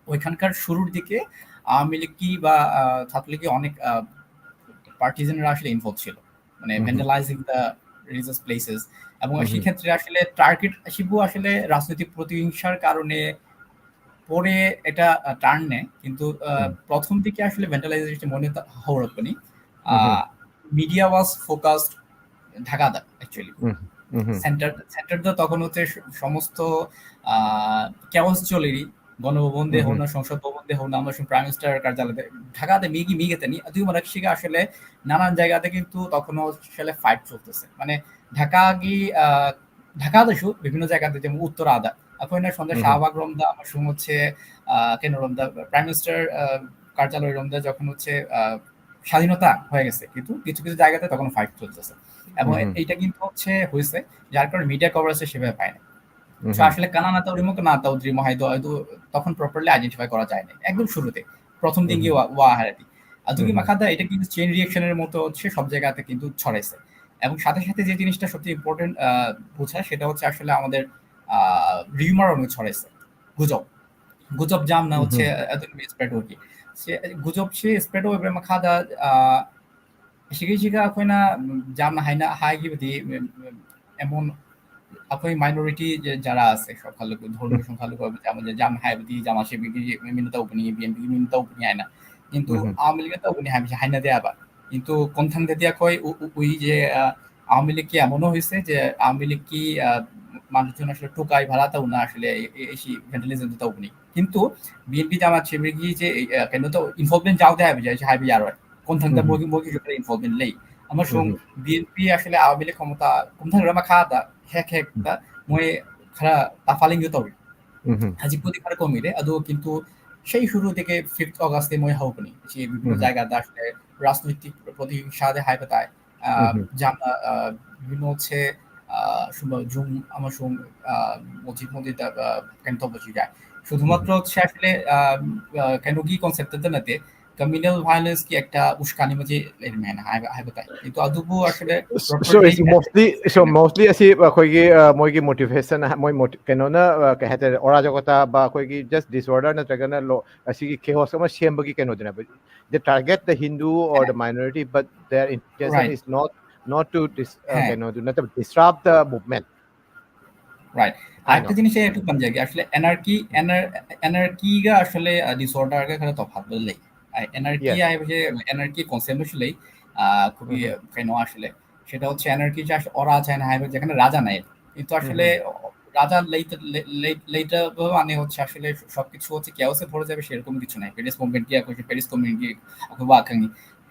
ওইখানকার শুরুর দিকে আওয়ামী লীগ কি বা ছাত্রলীগের অনেক পার্টিজানরা আসলে ইনভলভ ছিল, মানে ভ্যান্ডালাইজিং দ্য রিলিজিয়াস প্লেসেস। এবং সেই ক্ষেত্রে আসলে টার্গেট শিবু আসলে রাজনৈতিক প্রতিহিংসার কারণে পরে এটা টার্ন নেয়, কিন্তু প্রথম দিকে আসলে ভ্যান্ডালাইজেশন মনে হওয়ার কোনো মিডিয়া ওয়াজ ফোকাসড ঢাকাদা অ্যাকচুয়ালি। সেন্টার সেন্টার তো তখন হচ্ছে সমস্ত কেওয়াস চলেরই, গণভবন দে হোক না, সংসদ ভবন দে হোক না, আমরা প্রাইম মিনিস্টার কার্যালয় ঢাকাতে মিগি মিগেতে নি, দুই মারা শিখে আসলে নানান জায়গাতে কিন্তু তখনও আসলে ফাইট চলতেছে। মানে ঢাকা গি ঢাকা দেশু বিভিন্ন জায়গাতে, যেমন উত্তর আদা, এখন সন্ধ্যা শাহবাগ রমদা, আমার সঙ্গে হচ্ছে কেন রমদা, প্রাইম মিনিস্টার কার্যালয় রমদা যখন হচ্ছে স্বাধীনতা হয়ে গেছে, কিন্তু কিছু কিছু জায়গাতে তখন ফাইট চলতেছে। এবং এইটা কিন্তু হচ্ছে হয়েছে, যার কারণে মিডিয়া কভারেজ সেভাবে পায় না। আসলে কানানা তাউরিমো কানানা তাউদ্রিমো হয়তো হয়তো তখন প্রপারলি আইডেন্টিফাই করা যায়নি একদম শুরুতে, প্রথম দিন গিয়ে ওয়া হারাতি। আর তুমি মাখাদা এটা কিন্তু চেইন রিয়েকশনের মতো হচ্ছে সব জায়গাতে কিন্তু ছড়াইছে। এবং সাথে সাথে যে জিনিসটা সবচেয়ে ইম্পর্টেন্ট বোঝা, সেটা হচ্ছে আসলে আমাদের রিউমার অনেক ছড়াইছে, গুজব। গুজব জাম না হচ্ছে এত স্প্রেড হচ্ছে। সে গুজব সে স্প্রেড হবে মাখাদা শিখে শিখে এখন জাম না হয় না হয় কি এমন আপনি মাইনরিটি যে যারা আছে সংখ্যালঘু, ধর্মীয় সংখ্যালঘু হবে, যেমন যে জাম হাইবদি, জামা শিবির, মিনতা উপনি, বিএনপি মিনতা উপনি হয় না, কিন্তু আওয়ামী লীগের তো উপনি হাই হাইনা দেয়া আবার। কিন্তু কোন থান দিয়া কয় ওই যে আওয়ামী লীগ কি এমনও হয়েছে যে আওয়ামী লীগ কি মানুষজন আসলে টোকাই ভাড়াতেও না আসলে এসি ভ্যান্ডালিজম দিতে উপনি, কিন্তু বিএনপি জামাত শিবির কি যে কেন তো ইনভলভমেন্ট যাও দেয় যায় হাইবি আর কোন থান মগি মগি ইনভলভমেন্ট নেই। আমার সঙ্গে বিএনপি আসলে আওয়ামী লীগ ক্ষমতা কোন থান রামা খাওয়া দা হ্যাক হ্যাক দা মই খারা তাফালিং দিতে হবে। আজি প্রতি খারা কমিরে আদৌ কিন্তু সেই শুরু থেকে ফিফথ অগাস্টে মই হওয়া নেই যে বিভিন্ন জায়গাতে আসলে রাজনৈতিক প্রতিহিংসাদে হাই পাতায় জানা বিভিন্ন হচ্ছে জুম আমার সঙ্গে মসজিদ মন্দির কেন তো বসে যায়। শুধুমাত্র হচ্ছে আসলে আহ, আহ, ꯀꯩꯅꯣꯒꯤ concept ꯇ ꯅꯠꯇꯦ, communal violence ꯀꯤ একটা ꯎꯁꯀꯥꯅꯤ ꯑꯃꯗꯤ ꯂꯩꯔꯝꯃꯦꯅ ꯍꯥꯏꯕ ꯍꯥꯏꯕ ꯇꯥꯏ꯫ ꯑꯗꯣ ꯑꯗꯨꯕꯨ ꯑꯁꯤꯗ So it's mostly, so mostly ꯑꯁꯤ ꯑꯩꯈꯣꯏꯒꯤ ꯑ, ꯃꯣꯏꯒꯤ motivation ꯃꯣꯏ moti- ꯀꯩꯅꯣꯅ ꯑ, ꯀꯩ ꯍꯥꯏꯇꯥꯔꯦ, ꯑꯣꯔꯥꯖꯒꯣꯇꯥ ꯕ ꯑꯩꯈꯣꯏꯒꯤ just disorder ꯅꯠꯇ꯭ꯔꯒꯅ ꯂꯣ ꯑꯁꯤꯒꯤ chaos ꯑꯃ ꯁꯦꯝꯕꯒꯤ ꯀꯩꯅꯣꯗꯨꯅꯦꯕ꯫ They target the Hindu or the minority, but their intention Right. is not not to dis, uh, হ্যাঁ। ꯀꯩꯅꯣꯗꯨ ꯅꯠꯇꯕ, disrupt the movement. রাইট। আরেকটা জিনিস একটু পাঞ্জাবি আসলে anarchy, anarchy 가 আসলে disorder 가 ꯈꯔ ꯇꯣꯐꯥꯠꯄ ꯂꯩ꯫ Anarchy Yes. ꯍꯥꯏꯕꯁꯦ anarchy concept ꯑꯃꯁꯨ ꯂꯩ, ꯑ, ꯑꯩꯈꯣꯏꯒꯤ ꯀꯩꯅꯣ ꯑꯁꯤꯂꯦ꯫ সেটা হচ্ছে anarchy ꯁꯦ অরাজা ꯍꯥꯏꯅ ꯍꯥꯏꯕ, যেখানে রাজা নাই, কিন্তু আসলে রাজা ꯂꯩꯇ- লে- লে- ꯂꯩꯇꯕ মানে হচ্ছে আসলে সবকিছু হচ্ছে chaos এ ভরে যাবে সেরকম কিছু নাই। Paris movement ꯀꯤ ꯑꯩꯈꯣꯏꯁꯨ Paris community ꯑꯩꯈꯣꯏ ꯋꯥ ꯈꯪꯉꯤ,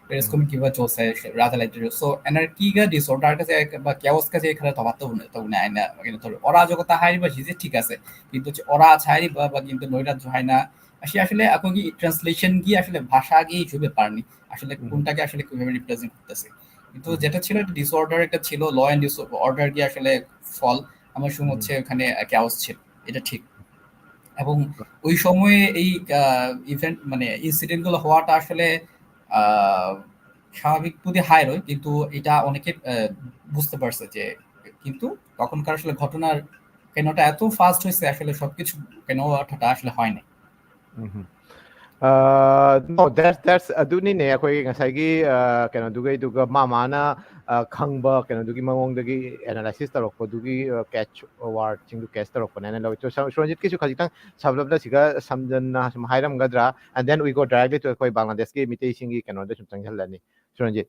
Paris community ꯕ ꯆꯣꯁꯦ ꯔꯥꯖꯥ ꯂꯩꯇ꯭ꯔꯁꯨ꯫ So anarchy ꯒ disorder ꯒꯁꯦ ꯕ chaos ꯒꯁꯦ ꯈꯔ ꯇꯣꯐꯥꯠ ꯇꯧꯅ ꯇꯧꯅ ꯍꯥꯏꯅ ꯀꯩꯅꯣ ꯇꯧꯔꯦ꯫ ꯑꯣꯔꯥꯖꯒꯣꯇꯥ ꯍꯥꯏꯔꯤꯕꯁꯤꯗꯤ ꯊꯤꯛ ꯑꯁꯦ, কিন্তু ꯑꯣꯔꯥꯖ ꯍꯥꯏꯔꯤꯕ ꯕ কিন্তু নৈরাজ্য ꯍꯥꯏꯅ ꯑꯁꯤ আসলে ꯑꯩꯈꯣꯏꯒꯤ translation ꯒꯤ আসলে ꯚꯥষꯥꯒꯤ ꯏꯁꯨ ꯕꯦꯄꯥꯔꯅꯤ, আসলে কোনটাকে আসলে কিভাবে represent করতেছে। কিন্তু যেটা ছিল একটা disorder একটা ছিল, law and disorder কে আসলে ফল, আমার শুনে হচ্ছে ওখানে chaos ছিল, এটা ঠিক। এবং ওই সময়ে এই ইভেন্ট মানে ইনসিডেন্ট গুলো হওয়াটা আসলে আহ, স্বাভাবিক বোধে হায়ার হয়, কিন্তু এটা অনেকে আহ, বুঝতে পারছে যে কিন্তু তখনকার আসলে ঘটনার কেনটা এত ফাস্ট হয়েছে, আসলে সবকিছু কেন অর্থটা আসলে হয় নাই। Uh, no, that's that's ꯑꯗꯨꯅꯤꯅꯦ ꯑꯩꯈꯣꯏ ꯉꯁꯥꯏꯒꯤ uh, ꯀꯩꯅꯣꯗꯨꯒꯩꯗꯨꯒ ꯃꯥ ꯃꯥꯅ uh, ꯈꯪꯕ ꯀꯩꯅꯣꯗꯨꯒꯤ ꯃꯑꯣꯡꯗꯒꯤ ꯑꯦꯅꯥꯂꯥꯏꯁꯤꯁ ꯇꯧꯔꯛꯄꯗꯨꯒꯤ catch word ꯁꯤꯡꯗꯨ catch ꯇꯧꯔꯛꯄꯅꯦꯅ ꯂꯧꯏ꯫ ꯁꯨꯔꯟꯖꯤꯠꯀꯤꯁꯨ ꯈꯖꯤꯛꯇꯪ ꯁꯝꯂꯞꯅ ꯁꯤꯒ ꯁꯝꯖꯟꯅ ꯁꯨꯝ ꯍꯥꯏꯔꯝꯒꯗ꯭ꯔꯥ? And then we go directly to ꯑꯩꯈꯣꯏ ꯕꯪꯒ꯭ꯂꯥꯗꯦꯁꯀꯤ ꯃꯤꯇꯩꯁꯤꯡꯒꯤ ꯀꯩꯅꯣꯗ ꯁꯨꯝ ꯆꯪꯁꯤꯜꯂꯅꯤ꯫ ꯁꯨꯔꯟꯖꯤꯠ,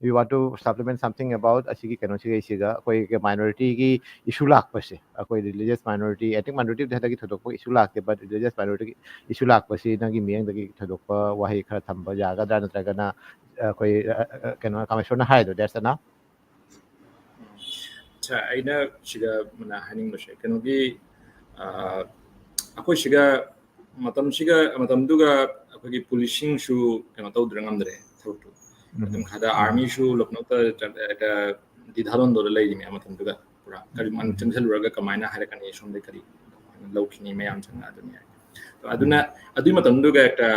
you want to supplement something about ꯑꯁꯤꯒꯤ ꯀꯩꯅꯣꯁꯤꯒꯩꯁꯤꯒ ꯑꯩꯈꯣꯏꯒꯤ ꯃꯥꯏꯅꯣꯔꯤꯇꯤꯒꯤ ꯏꯁꯨ ꯂꯥꯛꯄꯁꯦ, ꯑꯩꯈꯣꯏ ꯔꯤꯂꯤꯖꯤꯌꯁ ꯃꯥꯏꯅꯣꯔꯤꯇꯤ, ethnic minority ꯗꯤ ꯍꯟꯗꯛꯀꯤ ꯊꯣꯏꯗꯣꯛꯄ ꯏꯁꯨ ꯂꯥꯛꯇꯦ, but ꯔꯤꯂꯤꯖꯤꯌꯁ ꯃꯥꯏꯅꯣꯔꯤꯇꯤꯒꯤ ꯏꯁꯨ ꯂꯥꯛꯄꯁꯤ ꯅꯪꯒꯤ ꯃꯤꯠꯌꯦꯡꯗꯒꯤ ꯊꯣꯏꯗꯣꯛꯄ ꯋꯥꯍꯩ ꯈꯔ ꯊꯝꯕ ꯌꯥꯒꯗ꯭ꯔꯥ? ꯅꯠꯇ꯭ꯔꯒꯅ ꯑꯩꯈꯣꯏ ꯀꯩꯅꯣ ꯀꯥꯃꯦꯁꯣꯔꯅ ꯍꯥꯏꯗꯣ that's enough? ꯑꯩꯅ ꯁꯤꯗ ꯍꯥꯏꯅꯤꯡꯕꯁꯦ ꯀꯩꯅꯣꯒꯤ ꯑꯩꯈꯣꯏ ꯁꯤꯒ ꯃꯇꯝꯁꯤꯒ ꯃꯇꯝꯗꯨꯒ ꯑꯩꯈꯣꯏꯒꯤ ꯄꯨꯂꯤꯁꯁꯤꯡꯁꯨ ꯀꯩꯅꯣ ꯇꯧꯗ꯭ꯔꯦ, ꯉꯝꯗ꯭ꯔꯦ ꯊꯕꯛꯇꯨ꯫ ꯃꯇꯝ ꯈꯔꯗ ꯑꯥꯔꯃꯤꯁꯨ ꯂꯈꯅꯧꯗ ꯗꯤꯙꯥꯗꯣꯟꯗꯣꯗ ꯂꯩꯔꯤꯅꯦ ꯃꯇꯝꯗꯨꯒ꯫ ꯄꯨꯔꯥ ꯀꯔꯤ ꯆꯪꯁꯤꯜꯂꯨꯔꯒ ꯀꯃꯥꯏꯅ ꯍꯥꯏꯔꯛꯀꯅꯤ ꯁꯣꯝꯗ ꯀꯔꯤ? ꯂꯧꯈꯤꯅꯤ ꯃꯌꯥꯝ ꯆꯪꯉꯛꯑꯗꯨꯅꯤ ꯍꯥꯏ꯫ ꯑꯗꯨꯅ ꯑꯗꯨꯒꯤ ꯃꯇꯝꯗꯨꯒ ꯍꯦꯛꯇ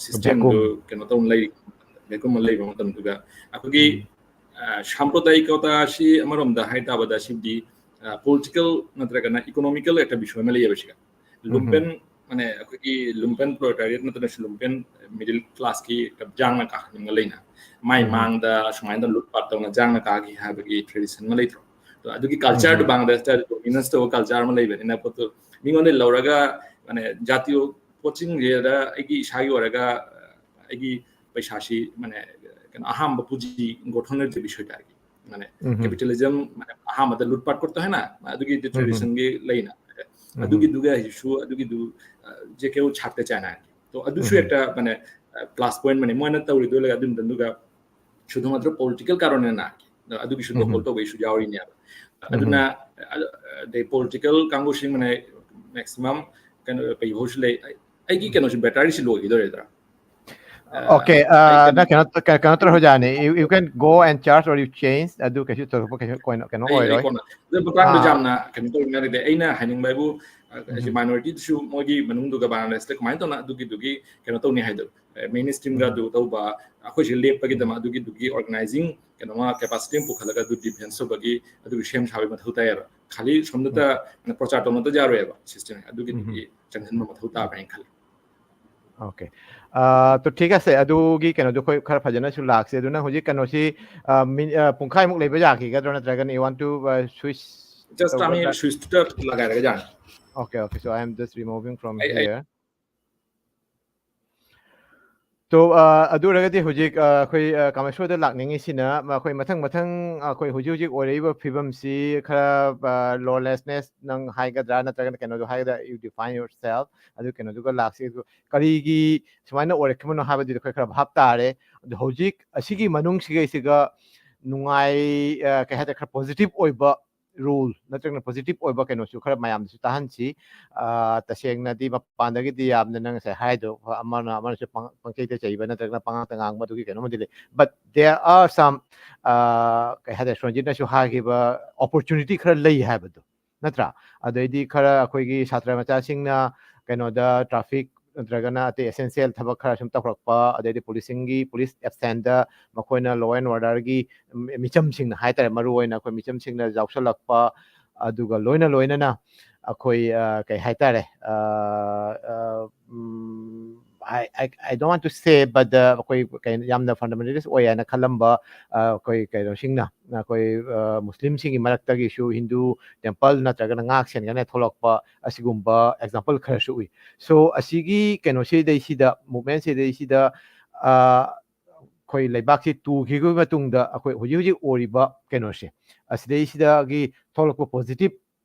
ꯁꯤꯁꯇꯦꯝꯗꯨ ꯀꯩꯅꯣ ꯇꯧꯅ ꯂꯩ, ꯚꯦꯀꯨꯝ ꯑꯃ ꯂꯩꯕ ꯃꯇꯝꯗꯨꯒ ꯑꯩꯈꯣꯏꯒꯤ ꯁꯥꯝꯄ꯭ꯔꯗꯥꯌꯤꯀꯇꯥ ꯑꯁꯤ ꯑꯃꯔꯣꯝꯗ ꯍꯥꯏ ꯇꯥꯕꯗ ꯁꯤꯗꯤ ꯄꯣꯂꯤꯇꯤꯀꯦꯜ ꯅꯠꯇ꯭ꯔꯒꯅ ꯏꯀꯣꯅꯣꯃꯤꯀꯦꯜ ꯍꯦꯛꯇ ꯕꯤꯁꯣꯏ ꯑꯃ ꯂꯩꯌꯦꯕ ꯁꯤꯒ꯫ ꯂꯨꯝꯄꯦꯟ ꯃꯥꯅꯦ ꯑꯩꯈꯣꯏꯒꯤ ꯂꯨꯝꯄꯦꯟ ꯄ꯭ꯔꯣꯂꯦꯇꯥꯔꯤꯌꯦꯠ ꯅꯠꯇ꯭ꯔꯒꯁꯨ ꯂꯨꯝꯄꯦꯟ ꯃꯤꯗꯜ ꯀ꯭ꯂꯥꯁꯀꯤ ꯖꯥꯡꯅ ꯀꯥꯍꯟꯅꯤꯡꯕ ꯂꯩꯅ ꯃꯥꯏ ꯃꯥꯡꯗ ꯁꯨꯃꯥꯏꯅ ꯂꯨꯠ ꯄꯥꯠ ꯇꯧꯅ ꯖꯥꯡꯅ ꯀꯥꯈꯤ ꯍꯥꯏꯕꯒꯤ ꯇ꯭ꯔꯦꯗꯤꯁꯟ ꯑꯃ ꯂꯩꯇ꯭ꯔꯣ? ꯑꯗꯣ ꯑꯗꯨꯒꯤ ꯀꯜꯆꯔꯗꯨ ꯕꯪꯒ꯭ꯂꯥꯗꯦꯁꯇ ꯗꯣꯃꯤꯅꯦꯟꯁ ꯇꯧꯕ ꯀꯜꯆꯔ ꯑꯃ ꯂꯩꯕꯅꯤꯅ ꯄꯣꯠꯇꯨ ꯃꯤꯉꯣꯟꯗ ꯂꯧꯔꯒ ꯃꯥꯅꯦ ꯖꯥꯇꯤ ꯄꯣꯠꯁꯤꯡꯁꯤꯗ ꯑꯩꯒꯤ ꯏꯁꯥꯒꯤ ꯑꯣꯏꯔꯒ ꯑꯩꯒꯤ ꯄꯩꯁꯥꯁꯤ ꯃꯥꯅꯦ ꯀꯩꯅꯣ ꯑꯍꯥꯟꯕ ꯄꯨꯟꯁꯤ ꯒꯣꯊꯣꯟꯅꯔꯤꯕ ꯁꯣꯏꯇꯥꯔꯒꯤ ꯃꯥꯅꯦ ꯀꯦꯄꯤꯇꯦꯂꯤꯖꯝ ꯃꯥꯅꯦ ꯑꯍꯥꯟꯕꯗ ꯂꯨꯠ ꯄꯥꯠ ꯀꯣꯠꯇꯣ ꯍꯥꯏꯅ ꯑꯗꯨꯒꯤ ꯇ꯭ꯔꯦꯗꯤꯁꯟꯒꯤ ꯂꯩꯅ ꯑꯗꯨꯒꯤꯗꯨꯒ ꯍꯧꯖꯤꯛꯁꯨ ꯑꯗꯨꯒꯤꯗꯨ ꯖꯦ ꯀꯦ ꯁꯥꯠꯇ ꯆꯥꯏꯅ ꯍꯥꯏ꯫ ꯇꯣ ꯑꯗꯨꯁꯨ ꯍꯦꯛꯇ ꯃꯥꯅꯦ ꯄ꯭ꯂꯁ ꯄꯣꯏꯟ ꯃꯥꯅꯦ ꯃꯣꯏꯅ ꯇꯧꯔꯤꯗꯣ ꯂꯩ ꯑꯗꯨꯝ ꯑꯗꯨꯒ ꯁꯨꯗ ꯃꯥꯇ꯭ꯔ ꯄꯣꯂꯤꯇꯤꯀꯦꯜ ꯀꯥꯔꯣꯟꯅꯦꯅ ꯑꯗꯨꯒꯤꯁꯨ ꯗꯣꯈꯣꯜ ꯇꯧꯕ ꯏꯁꯨ ꯌꯥꯎꯔꯤꯅꯦꯕ꯫ ꯑꯗꯨꯅ ꯑꯗꯩ ꯄꯣꯂꯤꯇꯤꯀꯦꯜ ꯀꯥꯡꯕꯨꯁꯤꯡ ꯃꯥꯅꯦ ꯃꯦꯛꯁꯤꯃꯝ ꯀꯩꯅꯣ ꯄꯩꯍꯧꯁꯨ ꯂꯩ꯫ ꯑꯩꯒꯤ ꯀꯩꯅꯣꯁꯤ ꯕꯦꯇꯔꯤꯁꯤ ꯂꯣꯏꯈꯤꯗꯣꯔꯦꯗ꯭ꯔꯥ? Okay, ꯅꯪ ꯀꯩꯅꯣ ꯀꯩꯅꯣ ꯇꯧꯔ ꯍꯧꯖꯥꯅꯤ, you can go and charge or you change. ꯑꯗꯨ ꯀꯩꯁꯨ ꯊꯣꯏꯗꯣꯛꯄ ꯀꯩꯁꯨ ꯀꯩꯅꯣ ꯑꯣꯏꯔꯣꯏ꯫ ꯃꯇꯥꯡꯗ ꯌꯥꯝꯅ ꯀꯩꯅꯣ ꯇꯧꯅꯤꯡꯉꯥꯏ ꯂꯩꯇꯦ꯫ ꯑꯩꯅ ꯍꯥꯏꯅꯤꯡꯕ ꯍꯥꯏꯕꯨ ꯃꯥꯏꯅꯣꯔꯤꯇꯤꯗꯨꯁꯨ ꯃꯣꯏꯒꯤ ꯃꯅꯨꯡꯗꯨꯒ ꯕꯪꯒ꯭ꯂꯥꯗꯦꯁꯇ ꯀꯃꯥꯏꯅ ꯇꯧꯅ ꯑꯗꯨꯒꯤꯗꯨꯒꯤ ꯀꯩꯅꯣ ꯇꯧꯅꯤ ꯍꯥꯏꯗꯣ, ꯃꯦꯟ ꯁ꯭ꯇ꯭ꯔꯤꯝꯒ ꯑꯗꯨ ꯇꯧꯕ ꯑꯩꯈꯣꯏꯁꯤ ꯂꯦꯞꯄꯒꯤꯗꯃꯛ ꯑꯗꯨꯒꯤꯗꯨꯒꯤ ꯑꯣꯔꯒꯅꯥꯏꯖꯤꯡ ꯀꯩꯅꯣꯃ ꯀꯦꯄꯥꯁꯤꯇꯤ ꯑꯃ ꯄꯨꯈꯠꯂꯒ ꯑꯗꯨ ꯗꯤꯐꯦꯟꯁ ꯇꯧꯕꯒꯤ ꯑꯗꯨꯒꯤ ꯁꯦꯝ ꯁꯥꯕꯒꯤ ꯃꯊꯧ ꯇꯥꯏꯌꯦꯕ꯫ ꯈꯥꯂꯤ ꯁꯣꯝꯗꯇ ꯄ꯭ꯔꯆꯥꯔ ꯇꯧꯅꯗ ꯌꯥꯔꯣꯏꯕ ꯁꯤꯁꯇꯦꯝ ꯑꯗꯨꯒꯤꯗꯨꯒꯤ ꯆꯪꯍꯟꯕ ꯃꯊꯧ ꯇꯥꯕ꯭ꯔꯥ ꯍꯥꯏꯅ ꯈꯜꯂꯤ꯫ Okay. ꯇꯣ ꯊꯤꯛ ꯑꯁꯦ ꯑꯗꯨꯒꯤ ꯀꯩꯅꯣꯗꯣ ꯑꯩꯈꯣꯏ ꯈꯔ ꯐꯖꯅꯁꯨ ꯂꯥꯛꯁꯦ꯫ ꯑꯗꯨ ꯅꯪ ꯍꯧꯖꯤꯛ ꯀꯩꯅꯣꯁꯤ ꯄꯨꯡꯈꯥꯏꯃꯨꯛ ꯂꯩꯕ ꯌꯥꯈꯤꯒꯗ꯭ꯔꯣ, ꯅꯠꯇ꯭ꯔꯒꯅ you want to switch? Just ꯇꯥꯃꯤ ꯁ꯭ꯋꯤꯁꯇ ꯂꯒꯥꯏꯔꯒ ꯌꯥꯅꯤ꯫ Okay, okay, so I am just removing from here. ꯇꯣ ꯑꯗꯨ ꯑꯣꯏꯔꯒꯗꯤ ꯍꯧꯖꯤꯛ ꯑꯩꯈꯣꯏ ꯀꯥꯃꯦꯁꯣꯔꯗ ꯂꯥꯛꯅꯤꯡꯉꯤꯁꯤꯅ ꯑꯩꯈꯣꯏ ꯃꯊꯪ ꯃꯊꯪ ꯑꯩꯈꯣꯏ ꯍꯧꯖꯤꯛ ꯍꯧꯖꯤꯛ ꯑꯣꯏꯔꯛꯏꯕ ꯐꯤꯕꯝꯁꯤ ꯈꯔ ꯂꯣꯂꯦꯁꯅꯦꯁ ꯅꯪ ꯍꯥꯏꯒꯗ꯭ꯔꯥ, ꯅꯠꯇ꯭ꯔꯒꯅ ꯀꯩꯅꯣꯗꯣ ꯍꯥꯏꯒꯗ꯭ꯔꯥ, you define yourself, ꯑꯗꯨ ꯀꯩꯅꯣꯗꯨꯒ ꯂꯥꯛꯁꯤ꯫ ꯑꯗꯨ ꯀꯔꯤꯒꯤ ꯁꯨꯃꯥꯏꯅ ꯑꯣꯏꯔꯛꯈꯤꯕꯅꯣ ꯍꯥꯏꯕꯗꯨꯗꯤ ꯑꯩꯈꯣꯏ ꯈꯔ ꯚꯥꯞ ꯇꯥꯔꯦ꯫ ꯑꯗꯣ ꯍꯧꯖꯤꯛ ꯑꯁꯤꯒꯤ ꯃꯅꯨꯡꯁꯤꯒꯩꯁꯤꯒ ꯅꯨꯡꯉꯥꯏ, ꯀꯩ ꯍꯥꯏꯇꯥꯔꯦ, ꯈꯔ ꯄꯣꯖꯤꯇꯤꯚ ꯑꯣꯏꯕ ꯔꯣꯜ ꯅꯠꯇ꯭ꯔꯒꯅ ꯄꯣꯖꯤꯇꯤꯚ ꯑꯣꯏꯕ ꯀꯩꯅꯣꯁꯨ ꯈꯔ ꯃꯌꯥꯝꯗꯁꯨ ꯇꯥꯍꯟꯁꯤ꯫ ꯇꯁꯦꯡꯅꯗꯤ ꯃꯄꯥꯟꯗꯒꯤꯗꯤ ꯌꯥꯝꯅ ꯅꯪ ꯉꯁꯥꯏ ꯍꯥꯏꯗꯣ ꯑꯃꯅ ꯑꯃꯅꯁꯨ ꯄꯪꯆꯩꯗ ꯆꯩꯕ ꯅꯠꯇ꯭ꯔꯒꯅ ꯄꯉꯥꯡꯇ ꯉꯥꯡꯕ ꯑꯗꯨꯒꯤ ꯀꯩꯅꯣꯃꯗꯤ ꯂꯩ, but there are some, ꯀꯩ ꯍꯥꯏꯇꯥꯔꯦ, ꯁꯣꯟꯖꯤꯠꯅꯁꯨ ꯍꯥꯏꯈꯤꯕ ꯑꯣꯄꯣꯔꯆꯨꯅꯤꯇꯤ ꯈꯔ ꯂꯩ ꯍꯥꯏꯕꯗꯣ꯫ ꯅꯠꯇ꯭ꯔꯥ? ꯑꯗꯩꯗꯤ ꯈꯔ ꯑꯩꯈꯣꯏꯒꯤ ꯁꯥꯇ꯭ꯔ ꯃꯆꯥꯁꯤꯡꯅ ꯀꯩꯅꯣꯗ traffic ꯅꯠꯇ꯭ꯔꯒꯅ ꯑꯇꯩ essential ꯊꯕꯛ ꯈꯔ ꯁꯨꯝ ꯇꯧꯔꯛꯄ, ꯑꯗꯩꯗꯤ policingꯒꯤ, police absentꯗ ꯃꯈꯣꯏꯅ law and orderꯒꯤ ꯃꯤ-, ꯃꯤꯆꯝꯁꯤꯡꯅ ꯍꯥꯏꯇꯥꯔꯦ, ꯃꯔꯨ ꯑꯣꯏꯅ ꯑꯩꯈꯣꯏ ꯃꯤꯆꯝꯁꯤꯡꯅ ꯌꯥꯎꯁꯜꯂꯛꯄ, ꯑꯗꯨꯒ ꯂꯣꯏꯅ ꯂꯣꯏꯅꯅ ꯑꯩꯈꯣꯏ, ꯑ, ꯀꯩ ꯍꯥꯏꯇꯥꯔꯦ, ꯑ, ꯑ, ꯎꯝ, I, I, I don't want to say, but, uh, ꯑꯩꯈꯣꯏ ꯀꯩ-, ꯌꯥꯝꯅ fundamentalist ꯑꯣꯏ ꯍꯥꯏꯅ ꯈꯜꯂꯝꯕ, ꯑ, ꯑꯩꯈꯣꯏ ꯀꯩꯅꯣꯁꯤꯡꯅ, ꯑꯩꯈꯣꯏ, ꯑ, ꯃꯨꯁꯂꯤꯝꯁꯤꯡꯒꯤ ꯃꯔꯛꯇꯒꯤꯁꯨ ꯍꯤꯟꯗꯨ temple ꯅꯠꯇ꯭ꯔꯒꯅ ꯉꯥꯛ ꯁꯦꯟꯒꯅ ꯊꯣꯛꯂꯛꯄ ꯑꯁꯤꯒꯨꯝꯕ example ꯈꯔꯁꯨ ꯎꯏ꯫ So, ꯑꯁꯤꯒꯤ ꯀꯩꯅꯣꯁꯤꯗꯩꯁꯤꯗ, movementꯁꯤꯗꯩꯁꯤꯗ, ꯑ, ꯑꯩꯈꯣꯏ ꯂꯩꯕꯥꯛꯁꯤ ꯇꯨꯈꯤꯕꯒꯤ ꯃꯇꯨꯡꯗ ꯑꯩꯈꯣꯏ ꯍꯧꯖꯤꯛ ꯍꯧꯖꯤꯛ ꯑꯣꯏꯔꯤꯕ ꯀꯩꯅꯣꯁꯦ, ꯑꯁꯤꯗꯩꯁꯤꯗꯒꯤ ꯊꯣꯛꯂꯛꯄ positive,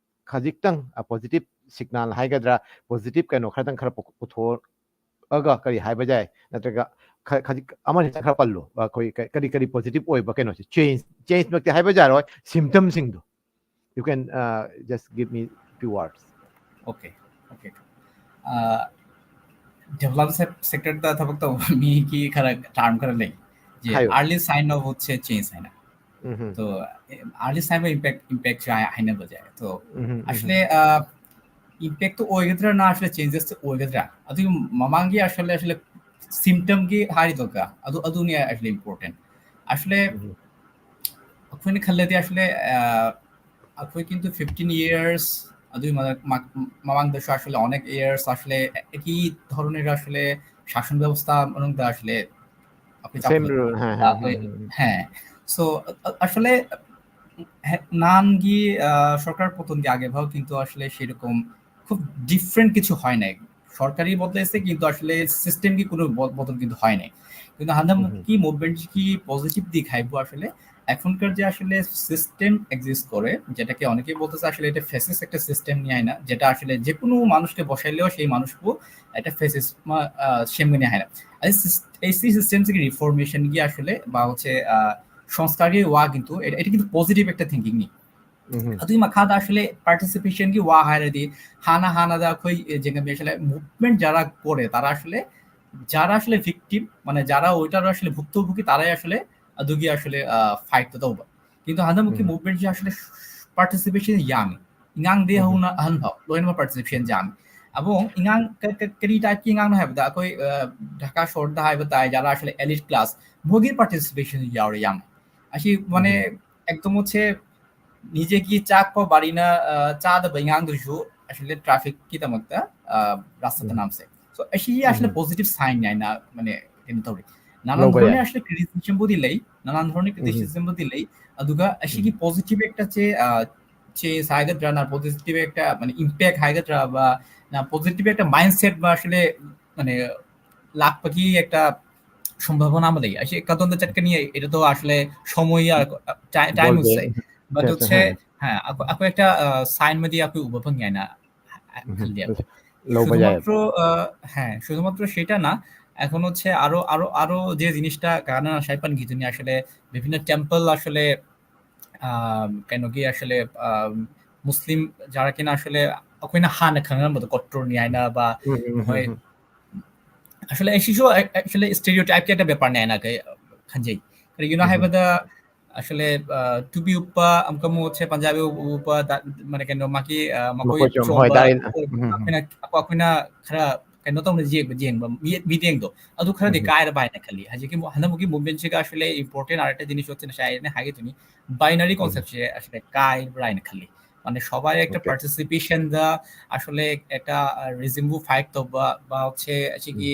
ꯈꯖꯤꯛꯇꯪ, ꯑ, positive signal ꯍꯥꯏꯒꯗ꯭ꯔꯥ, positive ꯀꯩꯅꯣ ꯈꯔꯗꯪ ꯈꯔ ꯄꯨ-, ꯄꯨꯊꯣꯛꯑꯒ ꯀꯔꯤ ꯍꯥꯏꯕ ꯌꯥꯏ? ꯅꯠꯇ꯭ꯔꯒ ꯈ-, ꯈꯖꯤꯛ ꯑꯃꯅꯤ ꯈꯔ ꯄꯜꯂꯨ, ꯑꯩꯈꯣꯏ ꯀ-, ꯀꯔꯤ ꯀꯔꯤ positive ꯑꯣꯏꯕ ꯀꯩꯅꯣꯁꯦ, change, changeꯃꯛꯇꯤ ꯍꯥꯏꯕ ꯌꯥꯔꯣꯏ, symptomꯁꯤꯡꯗꯣ꯫ You can, uh, just give me few words. Okay, okay. Uh, development sectorꯗ ꯊꯕꯛ ꯇꯧꯕ ꯃꯤꯒꯤ ꯈꯔ term ꯈꯔ ꯂꯩ꯫ ꯖꯦ, ꯍꯥꯏꯌꯣ꯫ Early sign of ꯍꯣꯠꯁꯦ change ꯍꯥꯏꯅ꯫ ꯎꯝꯍꯨꯝ꯫ So, early sign of impact, impactꯁꯦ high-, ꯍꯥꯏꯅꯕꯁꯦ꯫ So, mm-hmm, mm-hmm. Actually, uh, impactꯇꯣ ꯑꯣꯏꯒꯗ꯭ꯔꯥ ꯅꯠꯇ꯭ꯔꯒ changesꯇꯣ ꯑꯣꯏꯒꯗ꯭ꯔꯥ? ꯑꯗꯨꯒꯤ ꯃꯃꯥꯡꯒꯤ actually, actually symptomꯒꯤ ꯍꯥꯏꯔꯤꯗꯣꯒ ꯑꯗꯨ, ꯑꯗꯨꯅꯤ actually important꯫ Actually, ꯎꯝꯍꯨꯝ꯫ ꯑꯩꯈꯣꯏꯅ ꯈꯜꯂꯗꯤ actually, uh, ꯑꯩꯈꯣꯏ ꯀꯤꯟꯇꯨ fifteen years, ꯑꯗꯨꯒꯤ ꯃꯃꯥꯡ-, ꯃ-, ꯃꯃꯥꯡꯗꯁꯨ actually অনেক years actually একই ধরনের actually শাসন ব্যবস্থা ꯃꯅꯨꯡꯗ actually ꯑꯩꯈꯣꯏ Same ꯆꯥꯎꯈꯠꯂꯛꯄ rule, ꯍꯥ, ꯍꯥ, ꯑꯩꯈꯣꯏ, ꯍꯥ, ꯍꯥ꯫ হ্যাঁ। So, আ-, আসলে, হ্যাঁ, নানগি, আহ, সরকার পতনগি আগে ভাও কিন্তু আসলে সেরকম খুব different কিছু হয় নাই। সরকারই বদলেছে কিন্তু আসলে systemগি কোনো ব-, বদল কিন্তু হয় নাই। কিন্তু হান্দাম হুম, হুম। কি movementগি positive দিক হাইবো আসলে এখনকার যে আসলে system exist করে, যেটাকে অনেকেই বলতেছে আসলে এটা fascist একটা system নিয়ে হয় না, যেটা আসলে যে কোনো মানুষকে বসাইলেও সেই মানুষকে একটা fascist মা-, আহ, সেমনি হয় না। এই সিস-, এই systemগি reformationগি আসলে বা হচ্ছে, আহ, সংস্কারগি ওয়া কিন্তু এটা, এটা কিন্তু positive একটা thinking নেই। হুম, হুম। ꯑꯗꯨꯒꯤ ꯃꯈꯥꯗ actually participationꯒꯤ ꯋꯥ ꯍꯥꯏꯔꯗꯤ ꯍꯥꯟꯅ ꯍꯥꯟꯅꯗ ꯑꯩꯈꯣꯏ, ꯑꯦ, ꯖꯦꯡꯒꯝ actually movement ꯖꯥꯔꯥ ꯀꯣꯔꯦ ꯇꯥꯔꯥ actually ꯖꯥꯔꯥ actually victim, মানে ꯖꯥꯔꯥ ꯋꯤꯇꯥꯔ actually ꯚꯨꯛꯇꯣ ꯚꯨꯒꯤ ꯇꯥꯔꯥ actually ꯑꯗꯨꯒꯤ actually, ꯑ, fightꯇꯣ ꯇꯧꯕ꯫ কিন্তু ꯍꯟꯗꯛ ꯃꯨꯛꯀꯤ ꯎꯝ꯫ Movementꯁꯤ actually participation ꯌꯥꯝꯃꯤ꯫ ꯑꯉꯥꯡꯗꯤ ꯍꯧꯅ ꯑꯍꯟ ꯐꯥꯎ ꯂꯣꯏꯅꯃꯛ participation ꯌꯥꯝꯃꯤ꯫ ꯑꯕꯨꯡ, ꯑꯉꯥꯡ ꯀ-, ꯀ-, ꯀꯔꯤ type ꯀꯤ ꯑꯉꯥꯡꯅꯣ ꯍꯥꯏꯕꯗ, ꯑꯩꯈꯣꯏ, ꯑ, ꯙꯥꯀꯥ ꯁꯣꯔꯗ ꯍꯥꯏꯕ ꯇꯥꯏ, ꯖꯥꯔꯥ ꯑꯁꯤꯗ elite class, ꯃꯣꯏꯒꯤ participation ꯌꯥꯎꯔꯦ ꯌꯥꯝ꯫ ꯑꯁꯤ ꯃꯥꯅꯦ, ꯑꯦꯛꯗꯝ ꯃꯣꯠꯁꯦ ꯅꯤꯖꯦꯒꯤ ꯆꯥꯛꯄ ꯕꯥꯔꯤꯅ, ꯑ, ꯆꯥꯗꯕ ꯑꯉꯥꯡꯗꯨꯁꯨ ꯑꯁꯤꯗ traffic ꯀꯤꯗꯃꯛꯇ, ꯑ, ꯔꯥꯁꯇꯥ ꯇꯅꯥꯝꯁꯦ꯫ So, ꯑꯁꯤ ꯑꯁꯤꯅ positive sign ꯍꯥꯏꯅ, ꯃꯥꯅꯦ, ꯀꯩꯅꯣ ꯇꯧꯔꯤ꯫ ꯅꯥꯅꯥꯟ ꯂꯧꯕ ꯙꯣꯔꯅꯤ ꯌꯥꯏ꯫ ꯑꯁꯤꯗ criticism ꯕꯨꯗꯤ ꯂꯩ, ꯅꯥꯅꯥꯟ ꯙꯣꯔꯅꯤ criticism ꯕꯨꯗꯤ ꯂꯩ, ꯑꯗꯨꯒ ꯑꯁꯤꯒꯤ positive ꯍꯦꯛꯇ ꯆꯦ, ꯑ, change ꯍꯥꯏꯒꯗ꯭ꯔꯥ, ꯅ positive ꯍꯦꯛꯇ, ꯃꯥꯅꯦ, impact ꯍꯥꯏꯒꯗ꯭ꯔꯥ, ꯕ, ꯅ positive ꯍꯦꯛꯇ mindset ꯕ ꯑꯁꯤꯂꯦ, ꯃꯥꯅꯦ, ꯂꯥꯛꯄꯒꯤ ꯍꯦꯛꯇ ꯁꯝꯚꯥꯕꯅꯥ ꯑꯃ ꯂꯩ꯫ ꯑꯁꯤ ꯀꯗꯣꯝꯗ ꯆꯠꯀꯅꯤ, এটা তো আসলে সময় আর, আ, টা-, time বোঝে। হচ্ছে। But আচ্ছা, আচ্ছা, হচ্ছে, হ্যাঁ। হ্যাঁ, আপ-, আপনি একটা, আ, sign मध्ये আপনি উবা ভাঙ যায় না, আ, আ, হুম, হুম। খালি আপনি। লৌবা যায়। শুধুমাত্র, আ, হ্যাঁ, শুধুমাত্র সেটা না, এখন হচ্ছে আরো, আরো, আরো যে জিনিসটা কারণ সাইপান গিজুনি আসলে বিভিন্ন temple আসলে, আ, কেন কি আসলে, আ, মুসলিম যারা কিনা আসলে অকইনা হান খান মতো কট্টর নিয়ায়না বা হুম, হুম, হুম, হয় হুম। আসলে এই শিশু এ-, আসলে stereotype কি একটা ব্যাপার নেয় না কে-, খানজেই। কারণ ইউনো হুম, হুম। হাইবাদা আসলে, আ, টুপি উপা, আমকা মো হচ্ছে পাঞ্জাবি উপ-, উপা, দা-, মানে কেন মাকি, আ, মাকো মাকো চম, চম হয়, বা দাড়ি না। হুম, হুম, হুম। আকুইনা, আকু-, আকুইনা খারা কেন তো আমরা জিয়ে, জিয়ে বা মি-, মিটিং দো। আদু খারা হুম, দি হুম। কায়র বাইনা খালি। হাজি কি মো-, হানা মুকি movement শিকা আসলে important আরেকটা জিনিস হচ্ছে না, শায়নে হাগে তুমি binary হুম, হুম। Concept সে আসলে কায়র বাইনা খালি। মানে সবাই একটা ওকে। Participation দা আসলে একটা, আ, regime fight তো বা, বা হচ্ছে আসলে হুম। কি,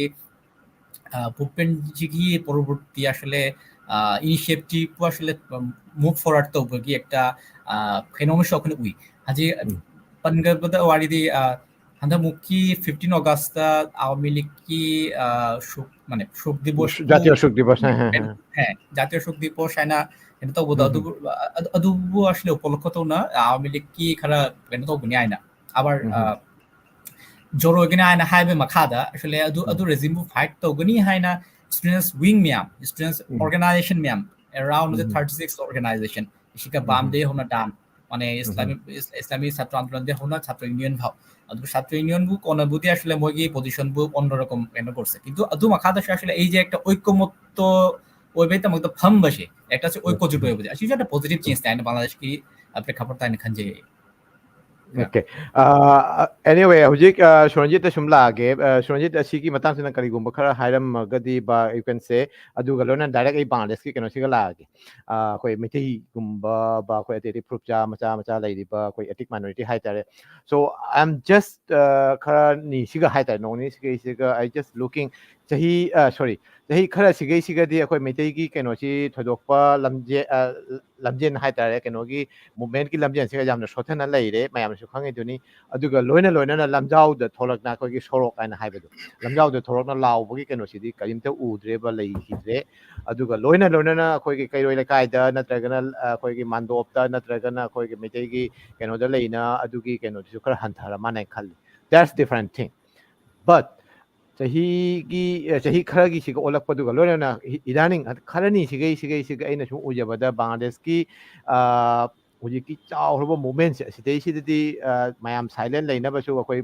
আ, movement জিগি পরবর্তী আসলে, আ, initiative আসলে, উম, move forward তো বগি একটা, আ, phenomenon ওখানে উই। হাজি, হুম। পানগাবদা ওয়ারিদি, আ, হান্দা মুকি fifteen August আ, আওয়ামী লীগ কি, আ, শোক, মানে শোক দিবস জাতীয় শোক দিবস, হ্যাঁ, হ্যাঁ, হ্যাঁ। হ্যাঁ, জাতীয় শোক দিবস, হ্যাঁ না, এটা তো হুম, হুম। আদু, আ-, আদু, আদু আসলে উপলক্ষ তো না, আওয়ামী লীগ কি খারা, এটা তো গুনি আয় না। আবার, হুম, হুম। আ, জড়ো এখানে আয় না হাইবে মাখাদা, আসলে আদু, হুম। আদু regime fight তো গুনি হায় না, students wing মিয়াম, students hmm. Organization মিয়াম, around the hmm, hmm. Thirty six organization, শিকা হুম, বাম হুম। দে হোনা ডান, মানে হুম, হুম। ইসলামী, ইস-, ইসলামী ছাত্র আন্দোলন দে হোনা ছাত্র ইউনিয়ন ভাও। আদু ছাত্র ইউনিয়ন বু কোন বুদ্ধি আসলে মগি position বু অন্যরকম কেন করছে। কিন্তু আদু মাখাদা আসলে এই যে একটা ঐক্যমত্য ওই বেতা মতো ফাম বসে, একটা হচ্ছে ঐক্য জোট হয়ে বুঝে। আসলে একটা positive change তাই না বাংলাদেশ কি, আ, প্রেক্ষাপট তাই না খান যে। Okay. ꯑꯦꯅꯤꯋꯦ, ꯍꯧꯖꯤꯛ ꯁꯨꯔꯟꯖꯤꯠꯇ ꯁꯨꯝ ꯂꯥꯛꯑꯒꯦ꯫ ꯁꯨꯔꯟꯖꯤꯠ, ꯑꯁꯤꯒꯤ ꯃꯇꯥꯡꯁꯤꯅ ꯀꯔꯤꯒꯨꯝꯕ ꯈꯔ ꯍꯥꯏꯔꯝꯃꯒꯗꯤ ꯕ ꯌꯨ ꯀꯦꯟ ꯁꯦ, ꯑꯗꯨꯒ ꯂꯣꯏꯅꯅ ꯗꯥꯏꯔꯦꯛ ꯑꯩ ꯕꯪꯒ꯭ꯂꯥꯗꯦꯁꯀꯤ ꯀꯩꯅꯣꯁꯤꯒ ꯂꯥꯛꯑꯒꯦ꯫ ꯑꯩꯈꯣꯏ ꯃꯩꯇꯩꯒꯨꯝꯕ ꯕ, ꯑꯩꯈꯣꯏ ꯑꯇꯩ ꯑꯇꯩ ꯐꯨꯔꯨꯞ ꯆꯥ ꯃꯆꯥ ꯃꯆꯥ ꯂꯩꯔꯤꯕ ꯑꯩꯈꯣꯏ ethnic minority ꯍꯥꯏꯇꯥꯔꯦ꯫ So I am just ꯈꯔ ꯅꯤꯁꯤꯒ ꯍꯥꯏꯇꯥꯔꯦ, ꯅꯣꯡ ꯅꯤꯁꯤꯒ ꯑꯩꯁꯤꯒ I just looking, ꯆꯍꯤ, ꯁꯣꯔꯤ, ꯆꯍꯤ ꯈꯔ ꯁꯤꯒꯩꯁꯤꯒꯗꯤ ꯑꯩꯈꯣꯏ ꯃꯩꯇꯩꯒꯤ ꯀꯩꯅꯣꯁꯤ ꯊꯣꯏꯗꯣꯛꯄ ꯂꯝꯖꯦ ꯂꯝꯖꯦꯟ ꯍꯥꯏꯇꯥꯔꯦ, ꯀꯩꯅꯣꯒꯤ ꯃꯨꯞꯃꯦꯟꯒꯤ ꯂꯝꯖꯦꯟꯁꯤꯒ ꯌꯥꯝꯅ ꯁꯣꯠꯊꯅ ꯂꯩꯔꯦ, ꯃꯌꯥꯝꯅꯁꯨ ꯈꯪꯉꯤꯗꯨꯅꯤ꯫ ꯑꯗꯨꯒ ꯂꯣꯏꯅ ꯂꯣꯏꯅꯅ ꯂꯝꯖꯥꯎꯗ ꯊꯣꯛꯂꯛꯅ ꯑꯩꯈꯣꯏꯒꯤ ꯁꯣꯔꯣꯛ ꯍꯥꯏꯅ ꯍꯥꯏꯕꯗꯣ, ꯂꯝꯖꯥꯎꯗ ꯊꯣꯛꯂꯛꯅ ꯂꯥꯎꯕꯒꯤ ꯀꯩꯅꯣꯁꯤꯗꯤ ꯀꯔꯤꯝꯇ ꯎꯗ꯭ꯔꯦꯕ, ꯂꯩꯈꯤꯗ꯭ꯔꯦ꯫ ꯑꯗꯨꯒ ꯂꯣꯏꯅ ꯂꯣꯏꯅꯅ ꯑꯩꯈꯣꯏꯒꯤ ꯀꯩꯔꯣꯏ ꯂꯩꯀꯥꯏꯗ ꯅꯠꯇ꯭ꯔꯒꯅ ꯑꯩꯈꯣꯏꯒꯤ ꯃꯥꯟꯗꯣꯞꯇ ꯅꯠꯇ꯭ꯔꯒꯅ ꯑꯩꯈꯣꯏꯒꯤ ꯃꯩꯇꯩꯒꯤ ꯀꯩꯅꯣꯗ ꯂꯩꯅ ꯑꯗꯨꯒꯤ ꯀꯩꯅꯣꯗꯨꯁꯨ ꯈꯔ ꯍꯟꯊꯔ ꯃꯥꯅ ꯈꯜꯂꯤ꯫ That's different thing. But ꯆꯍꯤꯒꯤ ꯆꯍꯤ ꯈꯔꯒꯤꯁꯤꯒ ꯑꯣꯜꯂꯛꯄꯗꯨꯒ ꯂꯣꯏꯅꯅ ꯏꯗꯥꯅꯤꯡ ꯈꯔꯅꯤ ꯁꯤꯒꯩ ꯁꯤꯒꯩ ꯁꯤꯒ ꯑꯩꯅ ꯁꯨꯝ ꯎꯖꯕꯗ ꯕꯪꯒ꯭ꯂꯥꯗꯦꯁꯀꯤ ꯍꯧꯖꯤꯛꯀꯤ ꯆꯥꯎꯔꯕ ꯃꯨꯞꯃꯦꯟꯁꯦ ꯑꯁꯤꯗꯩꯁꯤꯗꯗꯤ ꯃꯌꯥꯝ ꯁꯥꯏꯂꯦꯟ ꯂꯩꯅꯕꯁꯨ ꯑꯩꯈꯣꯏ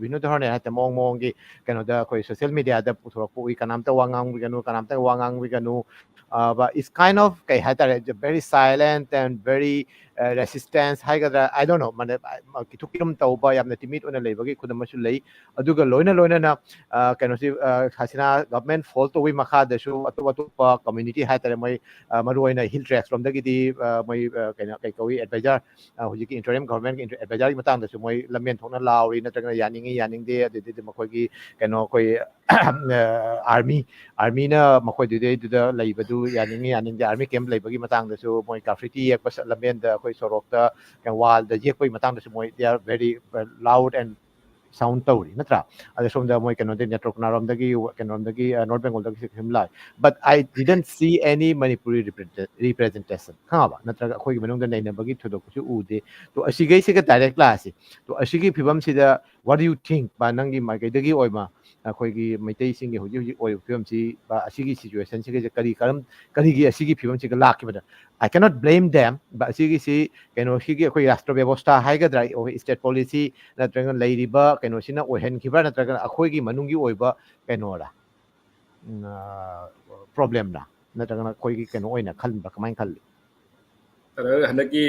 ꯕꯤꯅꯨ ꯙꯔꯣꯟꯅꯦ ꯍꯥꯏꯇꯥꯔꯦ, ꯃꯑꯣꯡ ꯃꯑꯣꯡꯒꯤ ꯀꯩꯅꯣꯗ ꯑꯩꯈꯣꯏ ꯁꯣꯁꯤꯌꯦꯜ ꯃꯦꯗꯤꯌꯥꯗ ꯄꯨꯊꯣꯔꯛꯄ ꯎꯏ, "ꯀꯅꯥꯝꯇ ꯋꯥ ꯉꯥꯡꯕꯤꯒꯅꯨ, ꯀꯅꯥꯝꯇ ꯋꯥ ꯉꯥꯡꯕꯤꯒꯅꯨ", ꯕ ꯏꯁ ꯀꯥꯏꯟ ꯑꯣꯐ ꯀꯩ ꯍꯥꯏꯇꯥꯔꯦ, very silent and very resistance ꯍꯥꯏꯒꯗ꯭ꯔꯥ, I don't know, ꯃꯥꯅꯦ, ꯀꯤꯊꯨꯛ ꯀꯤꯔꯨꯝ ꯇꯧꯕ, ꯌꯥꯝꯅ ꯇꯤꯃꯤꯠ ꯑꯣꯏꯅ ꯂꯩꯕꯒꯤ ꯈꯨꯗꯝ ꯑꯃꯁꯨ ꯂꯩ꯫ ꯑꯗꯨꯒ ꯂꯣꯏꯅ ꯂꯣꯏꯅꯅ ꯀꯩꯅꯣꯁꯤ, ꯍꯁꯤꯅꯥ ꯒꯚꯔꯟꯃꯦꯟ ꯐꯣꯜ ꯇꯧꯕꯒꯤ ꯃꯈꯥꯗꯁꯨ ꯑꯇꯣꯞ ꯑꯇꯣꯞꯄ ꯀꯝꯃ꯭ꯌꯨꯅꯤꯇꯤ ꯍꯥꯏꯇꯥꯔꯦ, ꯃꯣꯏ ꯃꯔꯨꯑꯣꯏꯅ ꯍꯤꯜ ꯇ꯭ꯔꯦꯛꯁ ꯂꯣꯝꯗꯒꯤꯗꯤ ꯃꯣꯏ ꯀꯩꯅꯣ ꯀꯩ ꯀꯧꯏ, ꯑꯦꯗꯚꯥꯏꯖꯔ, ꯍꯧꯖꯤꯛꯀꯤ ꯏꯟꯇꯔꯤꯝ ꯒꯚꯔꯟꯃꯦꯟꯒꯤ ꯑꯦꯗꯚꯥꯏꯖꯔꯒꯤ ꯃꯇꯥꯡꯗꯁꯨ ꯃꯣꯏ ꯂꯝꯕꯦꯟ ꯊꯣꯛꯅ ꯂꯥꯎꯔꯤ, ꯅꯠꯇ꯭ꯔꯒꯅ ꯌꯥꯅꯤꯡꯉꯤ ꯌꯥꯅꯤꯡꯗꯦ, ꯑꯗꯨꯗꯩꯗꯤ ꯃꯈꯣꯏꯒꯤ ꯀꯩꯅꯣ ꯑꯩꯈꯣꯏ ꯑꯥꯔꯃꯤ, ꯑꯥꯔꯃꯤꯅ ꯃꯈꯣꯏꯗꯨꯗꯩꯗꯨꯗ ꯂꯩꯕꯗꯨ ꯌꯥꯅꯤꯡꯉꯤ ꯌꯥꯅꯤꯡꯗꯦ, ꯑꯥꯔꯃꯤ ꯀꯦꯝꯞ ꯂꯩꯕꯒꯤ ꯃꯇꯥꯡꯗꯁꯨ ꯃꯣꯏ ꯒ꯭ꯔꯥꯐꯤꯇꯤ ꯌꯦꯛꯄ, ꯂꯝꯕꯦꯟꯗ ꯑꯩꯈꯣꯏ ꯁꯣꯔꯣꯛꯇ ꯋꯥꯜꯗ ꯌꯦꯛꯄꯒꯤ ꯃꯇꯥꯡꯗꯁꯨ ꯃꯣꯏ they are very loud and sound ꯇꯧꯔꯤ, ꯅꯠꯇ꯭ꯔꯥ? ꯑꯗ ꯁꯣꯝꯗ ꯃꯣꯏ ꯀꯩꯅꯣꯗꯤ ꯅꯦꯇ꯭ꯔꯣꯀꯣꯅꯥꯔꯣꯝꯗꯒꯤ, ꯀꯩꯅꯣꯔꯣꯝꯗꯒꯤ, ꯅꯣꯔꯠ ꯕꯦꯡꯒꯣꯜꯗꯒꯤ ꯁꯨꯝ ꯂꯥꯛꯑꯦ꯫ But I didn't see any Manipuri representation, ꯈꯪꯉꯕ? ꯅꯠꯇ꯭ꯔꯒ ꯑꯩꯈꯣꯏꯒꯤ ꯃꯅꯨꯡꯗ ꯅꯩꯅꯕꯒꯤ ꯊꯣꯏꯗꯣꯛꯄꯁꯨ ꯎꯗꯦ꯫ ꯇꯣ ꯑꯁꯤꯈꯩꯁꯤꯒ ꯗꯥꯏꯔꯦꯛ ꯂꯥꯛꯑꯁꯤ꯫ ꯇꯣ ꯑꯁꯤꯒꯤ ꯐꯤꯕꯝꯁꯤꯗ what do you think, ꯕ, ꯅꯪꯒꯤ ꯃꯥꯏꯀꯩꯗꯒꯤ ꯑꯣꯏꯕ ꯑꯩꯈꯣꯏꯒꯤ ꯃꯩꯇꯩꯁꯤꯡꯒꯤ ꯍꯧꯖꯤꯛ ꯍꯧꯖꯤꯛ ꯑꯣꯏꯔꯤꯕ ꯐꯤꯕꯝꯁꯤ, ꯕ, ꯑꯁꯤꯒꯤ ꯁꯤꯆꯨꯋꯦꯁꯟꯁꯤꯒꯁꯦ ꯀꯔꯤ ꯀꯔꯝ ꯀꯔꯤꯒꯤ ꯑꯁꯤꯒꯤ ꯐꯤꯕꯝꯁꯤꯒ ꯂꯥꯛꯈꯤꯕꯗ? I cannot blame them, ꯕ, ꯑꯁꯤꯒꯤꯁꯤ ꯀꯩꯅꯣꯁꯤꯒꯤ ꯑꯩꯈꯣꯏ ꯔꯥꯁꯇ꯭ꯔ ꯕꯦꯕꯣꯁꯊꯥ ꯍꯥꯏꯒꯗ꯭ꯔꯥ, ꯑꯩꯈꯣꯏ ꯁ꯭ꯇꯦꯠ ꯄꯣꯂꯤꯁꯤ ꯅꯠꯇ꯭ꯔꯒꯅ ꯂꯩꯔꯤꯕ ꯀꯩꯅꯣꯁꯤꯅ ꯑꯣꯏꯍꯟꯈꯤꯕ꯭ꯔꯥ, ꯅꯠꯇ꯭ꯔꯒꯅ ꯑꯩꯈꯣꯏꯒꯤ ꯃꯅꯨꯡꯒꯤ ꯑꯣꯏꯕ ꯀꯩꯅꯣꯔꯥ, ꯄ꯭ꯔꯣꯕ꯭ꯂꯦꯝꯔꯥ, ꯅꯠꯇ꯭ꯔꯒꯅ ꯑꯩꯈꯣꯏꯒꯤ ꯀꯩꯅꯣ ꯑꯣꯏꯅ ꯈꯟꯕ꯭ꯔꯥ, ꯀꯃꯥꯏꯅ ꯈꯜꯂꯤ? ꯑꯗꯣ ꯍꯟꯗꯛꯀꯤ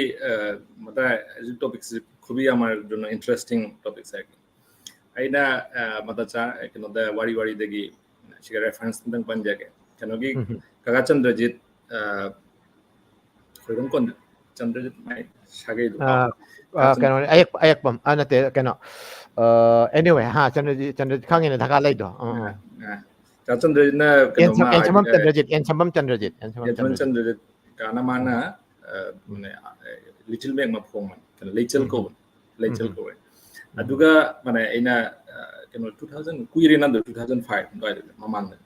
ꯃꯇꯥꯏ ꯇꯣꯄꯤꯛꯁꯤ ꯈꯨꯕꯤ ꯑꯃꯔꯗꯨꯅ ꯏꯟꯇꯔꯦꯁꯇꯤꯡ ꯇꯣꯄꯤꯛꯁ ꯍꯥꯏ꯫ ꯑꯩꯅ ꯃꯇꯥ ꯆꯥ ꯀꯩꯅꯣꯗ ꯋꯥꯔꯤ ꯋꯥꯔꯤꯗꯒꯤ ꯁꯤꯒ ꯔꯦꯐꯔꯦꯟꯁ ꯑꯝꯇꯪ ꯄꯟꯖꯒꯦ꯫ ꯀꯩꯅꯣꯒꯤ ꯀꯀꯥ ꯆꯟꯗ꯭ꯔꯖꯤꯠ, ꯈꯣꯏꯔꯝ ꯀꯣꯟ ꯆꯟꯗ꯭ꯔꯖꯤꯠ ꯃꯥꯏ ꯁꯥꯒꯩꯗꯣ꯫ ꯀꯩꯅꯣ ꯑꯌꯦꯛꯄ ꯑꯌꯦꯛꯄꯝ ꯑ ꯅꯠꯇꯦ ꯀꯩꯅꯣ anyway ꯍꯥ ꯆꯟꯗ꯭ꯔꯖꯤꯠ ꯆꯟꯗ꯭ꯔꯖꯤꯠ ꯈꯪꯉꯤꯅꯦ ꯗꯔꯀꯥꯔ ꯂꯩꯗꯣ꯫ ꯆꯟꯗ꯭ꯔꯖꯤꯠꯅ ꯀꯩꯅꯣ ꯃꯥ ꯆꯟꯗ꯭ꯔꯖꯤꯠ ꯑꯦꯟ ꯁꯝꯕꯝ ꯆꯟꯗ꯭ꯔꯖꯤꯠ ꯑꯦꯟ ꯁꯝꯕꯝ ꯆꯟꯗ꯭ꯔꯖꯤꯠ ꯑꯦꯟ ꯁꯝꯕꯝ ꯆꯟꯗ꯭ꯔꯖꯤꯠ ꯀꯥꯟꯅ ꯃꯥꯅ ꯂꯤꯇꯜ ꯃꯦꯛ ꯑꯃ ꯐꯣꯡꯕꯅꯤ, ꯂꯩꯆꯜ ꯀꯧꯕꯅꯤ, ꯂꯩꯆꯜ ꯀꯧꯋꯦ꯫ ꯑꯗꯨꯒ ꯃꯥꯅꯦ ꯑꯩꯅ ꯀꯩꯅꯣ ꯇꯨ ꯊꯥꯎꯖꯟ ꯀꯨꯏꯔꯦ ꯅꯪꯗꯣ ꯇꯨ ꯊꯥꯎꯖꯟ ꯐꯥꯏꯚ ꯑꯗꯨꯋꯥꯏꯗ ꯃꯃꯥꯡꯗ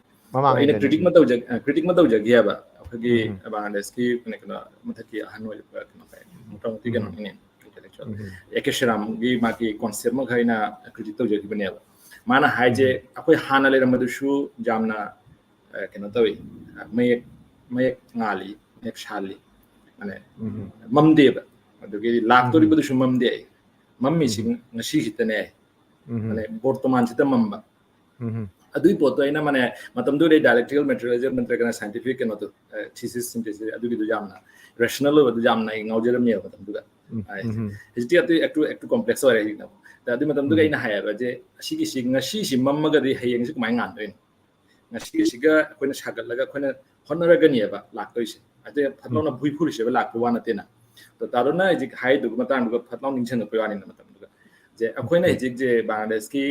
ꯑꯩꯅ ꯀ꯭ꯔꯤꯇꯤꯛ ꯑꯃ ꯇꯧꯖ ꯀ꯭ꯔꯤꯇꯤꯛ ꯑꯃ ꯇꯧꯖꯒꯦ ꯍꯥꯏꯕ ꯑꯩꯈꯣꯏꯒꯤ ꯕꯪꯒ꯭ꯂꯥꯗꯦꯁꯀꯤ ꯀꯩꯅꯣ ꯃꯊꯛꯀꯤ ꯑꯍꯟ ꯑꯣꯏꯔꯤꯕ ꯀꯩꯅꯣ ꯃꯣꯇꯥꯃꯣꯇꯤ ꯀꯩꯅꯣꯅꯤꯅꯦ, intellectual ꯑꯦ ꯀꯦ ꯁꯤꯔꯥꯝꯒꯤ ꯃꯥꯒꯤ ꯀꯣꯟꯁꯦꯞ ꯑꯃꯈꯛ ꯑꯩꯅ ꯀ꯭ꯔꯤꯇꯤꯛ ꯇꯧꯖꯈꯤꯕꯅꯦꯕ꯫ ꯃꯥꯅ ꯍꯥꯏꯁꯦ ꯑꯩꯈꯣꯏ ꯍꯥꯟꯅ ꯂꯩꯔꯝꯕꯗꯨꯁꯨ ꯌꯥꯝꯅ ꯀꯩꯅꯣ ꯇꯧꯋꯤ, ꯃꯌꯦꯛ ꯃꯌꯦꯛ ꯉꯥꯜꯂꯤ, ꯃꯌꯦꯛ ꯁꯥꯜꯂꯤ, ꯃꯥꯅꯦ ꯃꯝꯗꯦꯕ꯫ ꯑꯗꯨꯒꯤ ꯂꯥꯛꯇꯣꯔꯤꯕꯗꯨꯁꯨ ꯃꯝꯗꯦ ꯑꯩ꯫ ꯃꯝꯃꯤꯁꯤ ꯉꯁꯤꯁꯤꯗꯅꯦ ꯑꯩ, ꯃꯥꯅꯦ ꯕꯣꯔꯇꯣꯃꯥꯟꯁꯤꯗ ꯃꯝꯕ꯫ ꯑꯗꯨꯒꯤ ꯄꯣꯠꯇꯣ ꯑꯩꯅ ꯃꯥꯅꯦ ꯃꯇꯝꯗꯨꯗ dialectical materialism ꯅꯠꯇ꯭ꯔꯒꯅ scientific ꯀꯩꯅꯣꯗꯣ, thesis synthesis ꯑꯗꯨꯒꯤꯗꯣ ꯌꯥꯝꯅ rational ꯑꯣꯏꯕꯗꯣ ꯌꯥꯝꯅ ꯑꯩ ꯉꯥꯎꯖꯔꯝꯃꯦꯕ ꯃꯇꯝꯗꯨꯗ꯫ ꯍꯧꯖꯤꯛꯇꯤ ꯑꯗꯨ ꯑꯦꯛꯇꯨ ꯑꯦꯛꯇꯨ complex ꯑꯣꯏꯔꯦ ꯍꯧꯖꯤꯛꯅ꯫ ꯑꯗꯨ ꯃꯇꯝꯗꯨꯒ ꯑꯩꯅ ꯍꯥꯏꯌꯦꯕ ꯖꯦ ꯑꯁꯤꯒꯤꯁꯤ ꯉꯁꯤꯁꯤ ꯃꯝꯃꯒꯗꯤ ꯍꯌꯦꯡꯁꯤ ꯀꯃꯥꯏꯅ ꯉꯥꯟꯗꯣꯏꯅꯣ? ꯉꯁꯤꯒꯤꯁꯤꯒ ꯑꯩꯈꯣꯏꯅ ꯁꯥꯒꯠꯂꯒ ꯑꯩꯈꯣꯏꯅ ꯍꯣꯠꯅꯔꯒꯅꯦꯕ ꯂꯥꯛꯇꯣꯏꯁꯦ꯫ ꯑꯗꯩ ꯐꯠ ꯂꯥꯎꯅ ꯚꯨꯏ ꯐꯨꯔꯤꯁꯦꯕ ꯂꯥꯛꯄ ꯋꯥ ꯅꯠꯇꯦꯅ꯫ ꯇꯥꯗꯣꯅ ꯍꯧꯖꯤꯛ ꯍꯥꯏꯗꯨꯒꯤ ꯃꯇꯥꯡꯗꯨꯒ ꯐꯠ ꯂꯥꯎ ꯅꯤꯡꯁꯤꯡꯉꯛꯄꯩ ꯋꯥꯅꯤꯅ ꯃꯇꯝꯗꯨꯗ꯫ ꯖꯦ ꯑꯩꯈꯣꯏꯅ ꯍꯧꯖꯤꯛ ꯖꯦ ꯕꯪꯒ꯭ꯂꯥꯗꯦꯁꯀꯤ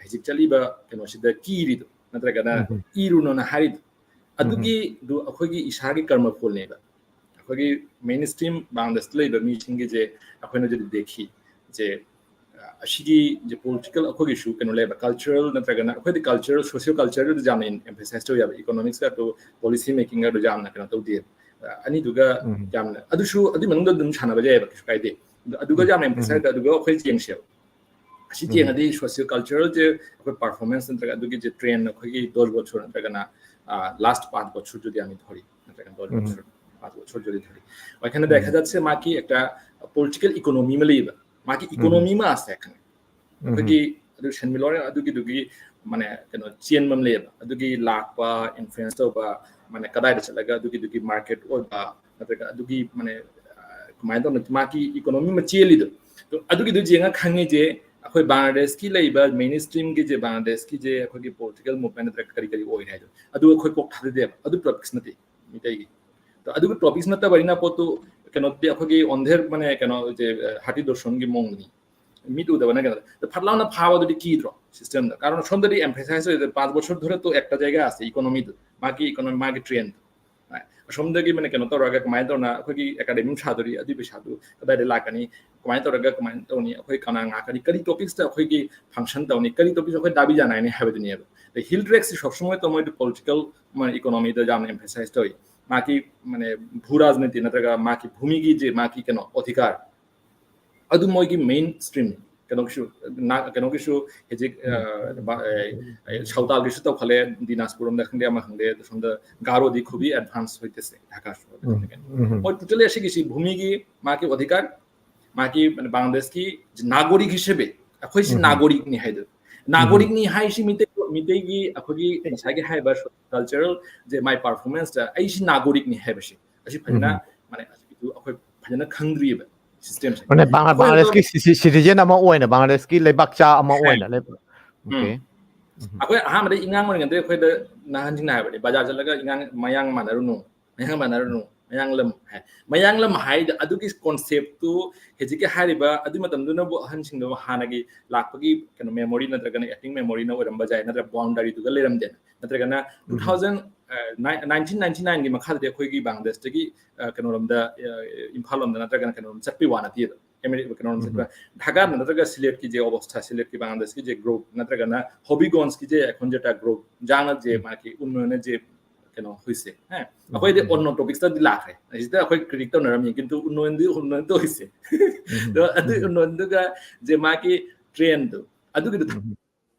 ꯍꯧꯖꯤꯛ ꯆꯠꯂꯤꯕ ꯀꯩꯅꯣꯁꯤꯗ ꯀꯤꯔꯤꯗꯣ ꯅꯠꯇ꯭ꯔꯒꯅ ꯏꯔꯨꯅꯣꯅ ꯍꯥꯏꯔꯤꯗꯣ ꯑꯗꯨꯒꯤꯗꯨ ꯑꯩꯈꯣꯏꯒꯤ ꯏꯁꯥꯒꯤ ꯀꯔꯃ ꯐꯣꯜꯅꯦꯕ꯫ ꯑꯩꯈꯣꯏꯒꯤ ꯃꯦꯟ ꯁ꯭ꯇ꯭ꯔꯤꯝ ꯕꯪꯒ꯭ꯂꯥꯗꯦꯁꯇ ꯂꯩꯕ ꯃꯤꯁꯤꯡꯒꯤꯁꯦ ꯑꯩꯈꯣꯏꯅ ꯍꯧꯖꯤꯛ ꯗꯦꯈꯤ ꯖꯦ ꯑꯁꯤꯒꯤ ꯖꯦ ꯄꯣꯂꯤꯇꯤꯀꯦꯜ ꯑꯩꯈꯣꯏꯒꯤꯁꯨ ꯀꯩꯅꯣ ꯂꯩꯕ ꯀꯜꯆꯔꯦꯜ ꯅꯠꯇ꯭ꯔꯒꯅ ꯑꯩꯈꯣꯏꯗꯤ ꯀꯜꯆꯔꯦꯜ ꯁꯣꯁꯤꯌꯣ ꯀꯜꯆꯔꯦꯜꯗ ꯌꯥꯝꯅ emphasize ꯇꯧꯋꯦꯕ, ꯏꯀꯣꯅꯣꯃꯤꯛꯁꯀ ꯑꯗꯨ ꯄꯣꯂꯤꯁꯤ ꯃꯦꯀꯤꯡꯒ ꯑꯗꯨ ꯌꯥꯝꯅ ꯀꯩꯅꯣ ꯇꯧꯗꯦ꯫ ꯑꯅꯤꯗꯨꯒ ꯌꯥꯝꯅ ꯑꯗꯨꯁꯨ ꯑꯗꯨꯒꯤ ꯃꯅꯨꯡꯗ ꯑꯗꯨꯝ ꯁꯥꯟꯅꯕ ꯌꯥꯏꯑꯕ, ꯀꯩꯁꯨ ꯀꯥꯏꯗꯦ꯫ ꯑꯗꯨ ꯑꯗꯨꯒ ꯌꯥꯝꯅ emphasize ꯇꯧꯋꯦ꯫ ꯑꯗꯨꯒ ꯑꯩꯈꯣꯏ ꯌꯦꯡꯁꯦꯕ ꯑꯁꯤ ꯌꯦꯡꯉꯗꯤ ꯁꯣꯁꯤꯌꯣ ꯀꯜꯆꯔꯦꯜꯁꯦ ꯑꯩꯈꯣꯏ ꯄꯔꯐꯣꯔꯃꯦꯟꯁ ꯅꯠꯇ꯭ꯔꯒ ꯑꯗꯨꯒꯤ ꯖꯦ ꯇ꯭ꯔꯦꯟ ꯑꯩꯈꯣꯏꯒꯤ ꯗꯣꯁ ꯕꯣꯠꯁꯨ ꯅꯠꯇ꯭ꯔꯒꯅ ꯂꯥꯁ ꯄꯥꯁ ꯕꯣꯠꯁꯨ ꯖꯨꯗꯤ ꯑꯃꯤ ꯊꯣꯔꯤ ꯅꯠꯇ꯭ꯔꯒꯅ ꯗꯣꯁ ꯕꯣꯠꯁꯨ ꯄꯥꯁ ꯕꯣꯠꯁꯨ ꯖꯨꯗꯤ ꯊꯣꯔꯤ ꯋꯥꯏꯈꯟꯅ ꯗꯥꯏꯈꯖꯠꯁꯦ ꯃꯥꯒꯤ ꯑꯦꯛꯇ ꯄꯣꯂꯤꯇꯤꯀꯦꯜ ꯏꯀꯣꯅꯣꯃꯤ ꯑꯃ ꯂꯩꯌꯦꯕ꯫ ꯃꯥꯒꯤ ꯏꯀꯣꯅꯣꯃꯤ ꯑꯃ ꯑꯁꯦ ꯈꯪꯉꯦ ꯑꯩꯈꯣꯏꯒꯤ ꯑꯗꯨ ꯁꯦꯟꯃꯤꯠꯂꯣꯟ ꯑꯗꯨꯒꯤꯗꯨꯒꯤ ꯃꯥꯅꯦ ꯀꯩꯅꯣ ꯆꯦꯟꯕ ꯑꯃ ꯂꯩꯌꯦꯕ꯫ ꯑꯗꯨꯒꯤ ꯂꯥꯛꯄ ꯏꯟꯐ꯭ꯂꯨꯌꯦꯟꯁ ꯇꯧꯕ ꯃꯥꯅꯦ ꯀꯗꯥꯏꯗ ꯆꯠꯂꯒ ꯑꯗꯨꯒꯤꯗꯨꯒꯤ ꯃꯥꯔꯀꯦꯠ ꯑꯣꯏꯕ ꯅꯠꯇ꯭ꯔꯒ ꯑꯗꯨꯒꯤ ꯃꯥꯅꯦ ꯀꯃꯥꯏꯅ ꯇꯧꯅ ꯃꯥꯒꯤ ꯏꯀꯣꯅꯣꯃꯤ ꯑꯃ ꯆꯦꯜꯂꯤꯗꯣ꯫ ꯑꯗꯣ ꯑꯗꯨꯒꯤꯗꯨ ꯌꯦꯡꯉ ꯈꯪꯉꯤꯁꯦ, ꯑꯩꯈꯣꯏ ꯕꯪꯒ꯭ꯂꯥꯗꯦꯁꯀꯤ ꯂꯩꯕ ꯃꯦꯟ ꯁ꯭ꯇ꯭ꯔꯤꯝꯒꯤ ꯖꯦ ꯕꯪꯒ꯭ꯂꯥꯗꯦꯁꯀꯤ ꯖꯦ ꯑꯩꯈꯣꯏꯒꯤ ꯄꯣꯂꯤꯇꯤꯀꯦꯜ ꯃꯨꯚꯃꯦꯟ ꯅꯠꯇ꯭ꯔꯒ ꯀꯔꯤ ꯀꯔꯤ ꯑꯣꯏꯔꯦ ꯍꯥꯏꯗꯣ, ꯑꯗꯨ ꯑꯩꯈꯣꯏ ꯀꯣꯛ ꯊꯥꯗꯗꯦꯕ, ꯑꯗꯨ ꯄꯣꯂꯤꯇꯤꯛꯁ ꯅꯠꯇꯦ ꯃꯤꯇꯩꯒꯤ꯫ ꯑꯗꯣ ꯑꯗꯨꯒꯤ ꯇꯣꯄꯤꯛꯁ ꯅꯠꯇꯕꯅꯤꯅ ꯄꯣꯠꯇꯨ ꯀꯩꯅꯣꯗꯤ ꯑꯩꯈꯣꯏꯒꯤ ꯑꯣꯟꯙꯦꯔ ꯃꯅꯦ ꯀꯩꯅꯣ ꯖꯦ, ꯑ, ꯍꯥꯇꯤ ꯗꯣꯔꯁꯣꯟꯒꯤ ꯃꯑꯣꯡꯗꯅꯤ꯫ ꯃꯤꯠ ꯎꯗꯕꯅ ꯀꯩꯅꯣ ꯐꯠ ꯂꯥꯎꯅ ꯐꯥꯕꯗꯨꯗꯤ ꯀꯤꯗ꯭ꯔꯣ ꯁꯤꯁꯇꯦꯝꯗ? ꯀꯥꯔꯣꯟ ꯁꯣꯝꯗꯗꯤ ꯑꯦꯝꯐꯦꯁꯥꯏꯁ ꯑꯣꯏꯗ ꯄꯥꯁ ꯕꯣꯁꯣꯔ ꯙꯨꯔꯦ ꯇꯣ ꯑꯦꯛꯇ ꯖꯥꯏꯒꯥ ꯑꯁꯦ ꯏꯀꯣꯅꯣꯃꯤꯗꯨ, ꯃꯥꯒꯤ ꯏꯀꯣꯅꯣꯃꯤ, ꯃꯥꯒꯤ ꯇ꯭ꯔꯦꯟꯗ꯫ ꯑꯁꯣꯝꯗꯒꯤ ꯃꯅꯦ ꯀꯩꯅꯣ ꯇꯧꯔꯒ ꯀꯃꯥꯏꯅ ꯇꯧꯅ ꯑꯩꯈꯣꯏꯒꯤ ꯑꯦꯀꯥꯗꯦꯃꯤ ꯁꯥꯗꯣꯔꯤ, ꯑꯗꯨꯒꯤ ꯄꯩꯁꯥꯗꯨ ꯀꯗꯥꯏꯗ ꯂꯥꯛꯀꯅꯤ, ꯀꯃꯥꯏꯅ ꯇꯧꯔꯒ ꯀꯃꯥꯏꯅ ꯇꯧꯅꯤ, ꯑꯩꯈꯣꯏ ꯀꯅꯥ ꯉꯥꯛꯀꯅꯤ, ꯀꯔꯤ ꯇꯣꯄꯤꯛꯁꯇ ꯑꯩꯈꯣꯏꯒꯤ ꯐꯪꯁꯟ ꯇꯧꯅꯤ, ꯀꯔꯤ ꯇꯣꯄꯤꯛꯁ ꯑꯩꯈꯣꯏ ꯗꯥꯕꯤ ꯖꯥꯅꯥꯏꯅꯤ ꯍꯥꯏꯕꯗꯨꯅꯦꯕ꯫ ꯑꯗꯩ ꯍꯤꯜ ꯇ꯭ꯔꯦꯛꯁꯤ ꯁꯣꯞꯁꯨꯃꯣꯏ ꯇꯣꯃꯣꯏꯗ ꯄꯣꯂꯤꯇꯤꯀꯦꯜ ꯏꯀꯣꯅꯣꯃꯤꯗ ꯌꯥꯝꯅ ꯑꯦꯝꯐꯦꯁꯥꯏꯁ ꯇꯧꯏ꯫ ꯃꯥꯒꯤ ꯃꯅꯦ ꯚꯨ ꯔꯥꯖꯅꯤꯇꯤ ꯅꯠꯇ꯭ꯔꯒ ꯃꯥꯒꯤ ꯚꯨꯃꯤꯒꯤ ꯖꯦ ꯃꯥꯒꯤ ꯀꯩꯅꯣ ꯑꯣꯙꯤꯀꯥꯔ, ꯑꯗꯨ ꯃꯣꯏꯒꯤ ꯃꯦꯟ ꯁ꯭ꯇ꯭ꯔꯤꯝ꯫ ꯀꯩꯅꯣꯒꯤꯁꯨ ꯅꯥ-, ꯀꯩꯅꯣꯒꯤꯁꯨ ꯍꯧꯖꯤꯛ, ꯑ, ꯕ-, ꯑ, ꯑ, ꯁꯥꯎꯇꯥꯜꯒꯤꯁꯨ ꯇꯧꯈꯠꯂꯦ, ꯗꯤꯅꯥꯖꯄꯨꯔ ꯔꯣꯝꯗ ꯈꯪꯗꯦ, ꯑꯃ ꯈꯪꯗꯦ, ꯑꯗꯣ ꯁꯣꯝꯗ ꯒꯥꯔꯣꯗꯤ ꯈꯨꯕꯤ ꯑꯦꯗꯚꯥꯟꯁ ꯑꯣꯏꯇꯦꯁꯦ, ꯙꯥꯀꯥꯁꯨ꯫ ꯎꯝ, ꯎꯝ꯫ ꯍꯣꯏ, ꯇꯣꯇꯦꯜꯂꯤ ꯑꯁꯤꯒꯤꯁꯤ ꯚꯨꯃꯤꯒꯤ ꯃꯥꯒꯤ ꯑꯣꯙꯤꯀꯥꯔ, ꯃꯥꯒꯤ ꯕꯪꯒ꯭ꯂꯥꯗꯦꯁꯀꯤ ꯅꯥꯒꯣꯔꯤꯛ ꯍꯤꯁꯦꯕꯦ, ꯑꯩꯈꯣꯏꯁꯤ ꯎꯝ, ꯎꯝ꯫ ꯅꯥꯒꯣꯔꯤꯛꯅꯤ ꯍꯥꯏꯗꯣ꯫ ꯎꯝ, ꯎꯝ꯫ ꯅꯥꯒꯣꯔꯤꯛꯅꯤ ꯍꯥꯏꯁꯤ ꯃꯤꯇꯩ, ꯃꯤꯇꯩꯒꯤ ꯑꯩꯈꯣꯏꯒꯤ ꯉꯁꯥꯏꯒꯤ ꯍꯥꯏꯔꯤꯕ ꯀꯜꯆꯔꯦꯜ ꯖꯦ ꯃꯥꯏ ꯄꯔꯐꯣꯔꯃꯦꯟꯁꯇ ꯑꯩꯁꯤ ꯅꯥꯒꯣꯔꯤꯛꯅꯤ ꯍꯥꯏꯕꯁꯤ ꯑꯁꯤ ꯐꯖꯅ, ꯎꯝ, ꯎꯝ꯫ ꯃꯥꯅꯦ, ꯑꯁꯤꯒꯤꯗꯨ ꯑꯩꯈꯣꯏ ꯐꯖꯅ ꯈꯪꯗ꯭ꯔꯤꯑꯕ ꯁꯤꯁꯇꯦꯝꯁꯦ꯫ ꯃꯥꯅꯦ, ꯕꯪꯒ꯭ꯂꯥ-, ꯑꯩꯈꯣꯏꯅ ꯕꯪꯒ꯭ꯂꯥꯗꯦꯁꯀꯤ ꯇꯧꯔꯤꯕ ꯁꯤ-, ꯁꯤ-, ꯁꯤꯇꯤꯖꯦꯟ ꯑꯃ ꯑꯣꯏꯅ, ꯕꯪꯒ꯭ꯂꯥꯗꯦꯁꯀꯤ ꯂꯩꯕꯥꯛꯆꯥ ꯑꯃ ꯁꯦ꯫ ꯑꯣꯏꯅ ꯂꯩꯕ꯫ ꯎꯝ꯫ ꯑꯣꯀꯦ꯫ ꯎꯝ꯫ ꯑꯩꯈꯣꯏ ꯑꯍꯥꯟꯕꯗ ꯏꯉꯥꯡ ꯑꯣꯏꯔꯤꯉꯩꯗ ꯑꯩꯈꯣꯏꯗ ꯑꯍꯟꯁꯤꯡꯅ ꯍꯥꯏꯕꯅꯤ, "ꯕꯖꯥꯔ ꯆꯠꯂꯒ ꯏꯉꯥꯡ ꯃꯌꯥꯡ ꯃꯥꯟꯅꯔꯨꯅꯨ, ꯃꯌꯥꯡ ꯃꯥꯟꯅꯔꯨꯅꯨ, ꯃꯌꯥꯡꯂꯝ" ꯍꯥꯏ꯫ ꯃꯌꯥꯡꯂꯝ ꯍꯥꯏꯗ ꯑꯗꯨꯒꯤ ꯀꯣꯟꯁꯦꯞꯇꯨ ꯍꯧꯖꯤꯛꯀꯤ ꯍꯥꯏꯔꯤꯕ ꯑꯗꯨꯒꯤ ꯃꯇꯝꯗꯨꯅꯕꯨ ꯑꯍꯟꯁꯤꯡꯗꯨ ꯍꯥꯟꯅꯒꯤ ꯂꯥꯛꯄꯒꯤ ꯀꯩꯅꯣ ꯃꯦꯃꯣꯔꯤ ꯅꯠꯇ꯭ꯔꯒꯅ ꯑꯦꯛꯇꯤꯡ ꯃꯦꯃꯣꯔꯤꯅ ꯑꯣꯏꯔꯝꯕ ꯌꯥꯏ, ꯅꯠꯇ꯭ꯔꯒ ꯕꯥꯎꯟꯗꯔꯤꯗꯨꯒ ꯂꯩꯔꯝꯗꯦꯅ, ꯅꯠꯇ꯭ꯔꯒꯅ ꯎꯝ꯫ ꯇꯨ ꯊꯥꯎꯖꯟ, ꯑ, ꯅꯥꯏꯟ-, ꯅꯥꯏꯟꯇꯤꯟ ꯅꯥꯏꯟꯇꯤ ꯅꯥꯏꯟꯒꯤ ꯃꯈꯥꯗꯗꯤ ꯑꯩꯈꯣꯏꯒꯤ ꯕꯪꯒ꯭ꯂꯥꯗꯦꯁꯇꯒꯤ, ꯑ, ꯀꯩꯅꯣꯔꯣꯝꯗ, ꯑ, ꯏꯝꯐꯥꯜ ꯂꯣꯝꯗ ꯅꯠꯇ꯭ꯔꯒꯅ ꯀꯩꯅꯣꯔꯣꯝ ꯆꯠꯄꯩ ꯋꯥ ꯅꯠꯇꯦꯕ꯫ ꯑꯦꯃꯦꯔꯤ-, ꯀꯩꯅꯣꯔꯣꯝ ꯎꯝ꯫ ꯆꯠꯄ, ꯙꯥꯀꯥ ꯅꯠꯇ꯭ꯔꯒ ꯁꯤꯂꯦꯠꯀꯤ ꯖꯦ ꯑꯣꯕꯣꯁꯊꯥ, ꯁꯤꯂꯦꯠꯀꯤ ꯕꯪꯒ꯭ꯂꯥꯗꯦꯁꯀꯤ ꯖꯦ ꯒ꯭ꯔꯨꯞ, ꯅꯠꯇ꯭ꯔꯒꯅ ꯍꯣꯕꯤꯒꯣꯟꯁꯀꯤ ꯖꯦ ꯑꯩꯈꯣꯟ ꯖꯦꯇꯥ ꯒ꯭ꯔꯨꯞ, ꯖꯥꯡꯅ ꯖꯦ ꯎꯝ꯫ ꯃꯥꯒꯤ ꯎꯟꯅꯣꯏꯅ ꯖꯦ ꯀꯩꯅꯣ ꯍꯨꯏꯁꯦ꯫ ꯍꯦ? ꯎꯝ, ꯑꯩꯈꯣꯏꯗꯤ ꯎꯝ꯫ ꯑꯣꯟꯅꯣ ꯇꯣꯄꯤꯛꯁꯇꯗꯤ ꯂꯥꯛꯈ꯭ꯔꯦ꯫ ꯑꯁꯤꯗ ꯑꯩꯈꯣꯏ ꯀ꯭ꯔꯤꯇꯤꯛ ꯇꯧꯅꯔꯝꯃꯤ, ꯀꯤꯟꯇꯨ ꯎꯟꯅꯣꯏꯟꯗꯤ ꯎꯟꯅꯣꯏꯟ ꯇꯧꯔꯤꯁꯦ꯫ ꯎꯝ, ꯑꯗꯣ ꯑꯗꯨ ꯎꯝ꯫ ꯎꯟꯅꯣꯏꯟꯗꯨꯒ ꯖꯦ ꯃꯥꯒꯤ ꯇ꯭ꯔꯦꯟꯗꯨ, ꯑꯗꯨꯒꯤꯗꯨ ꯎꯝ꯫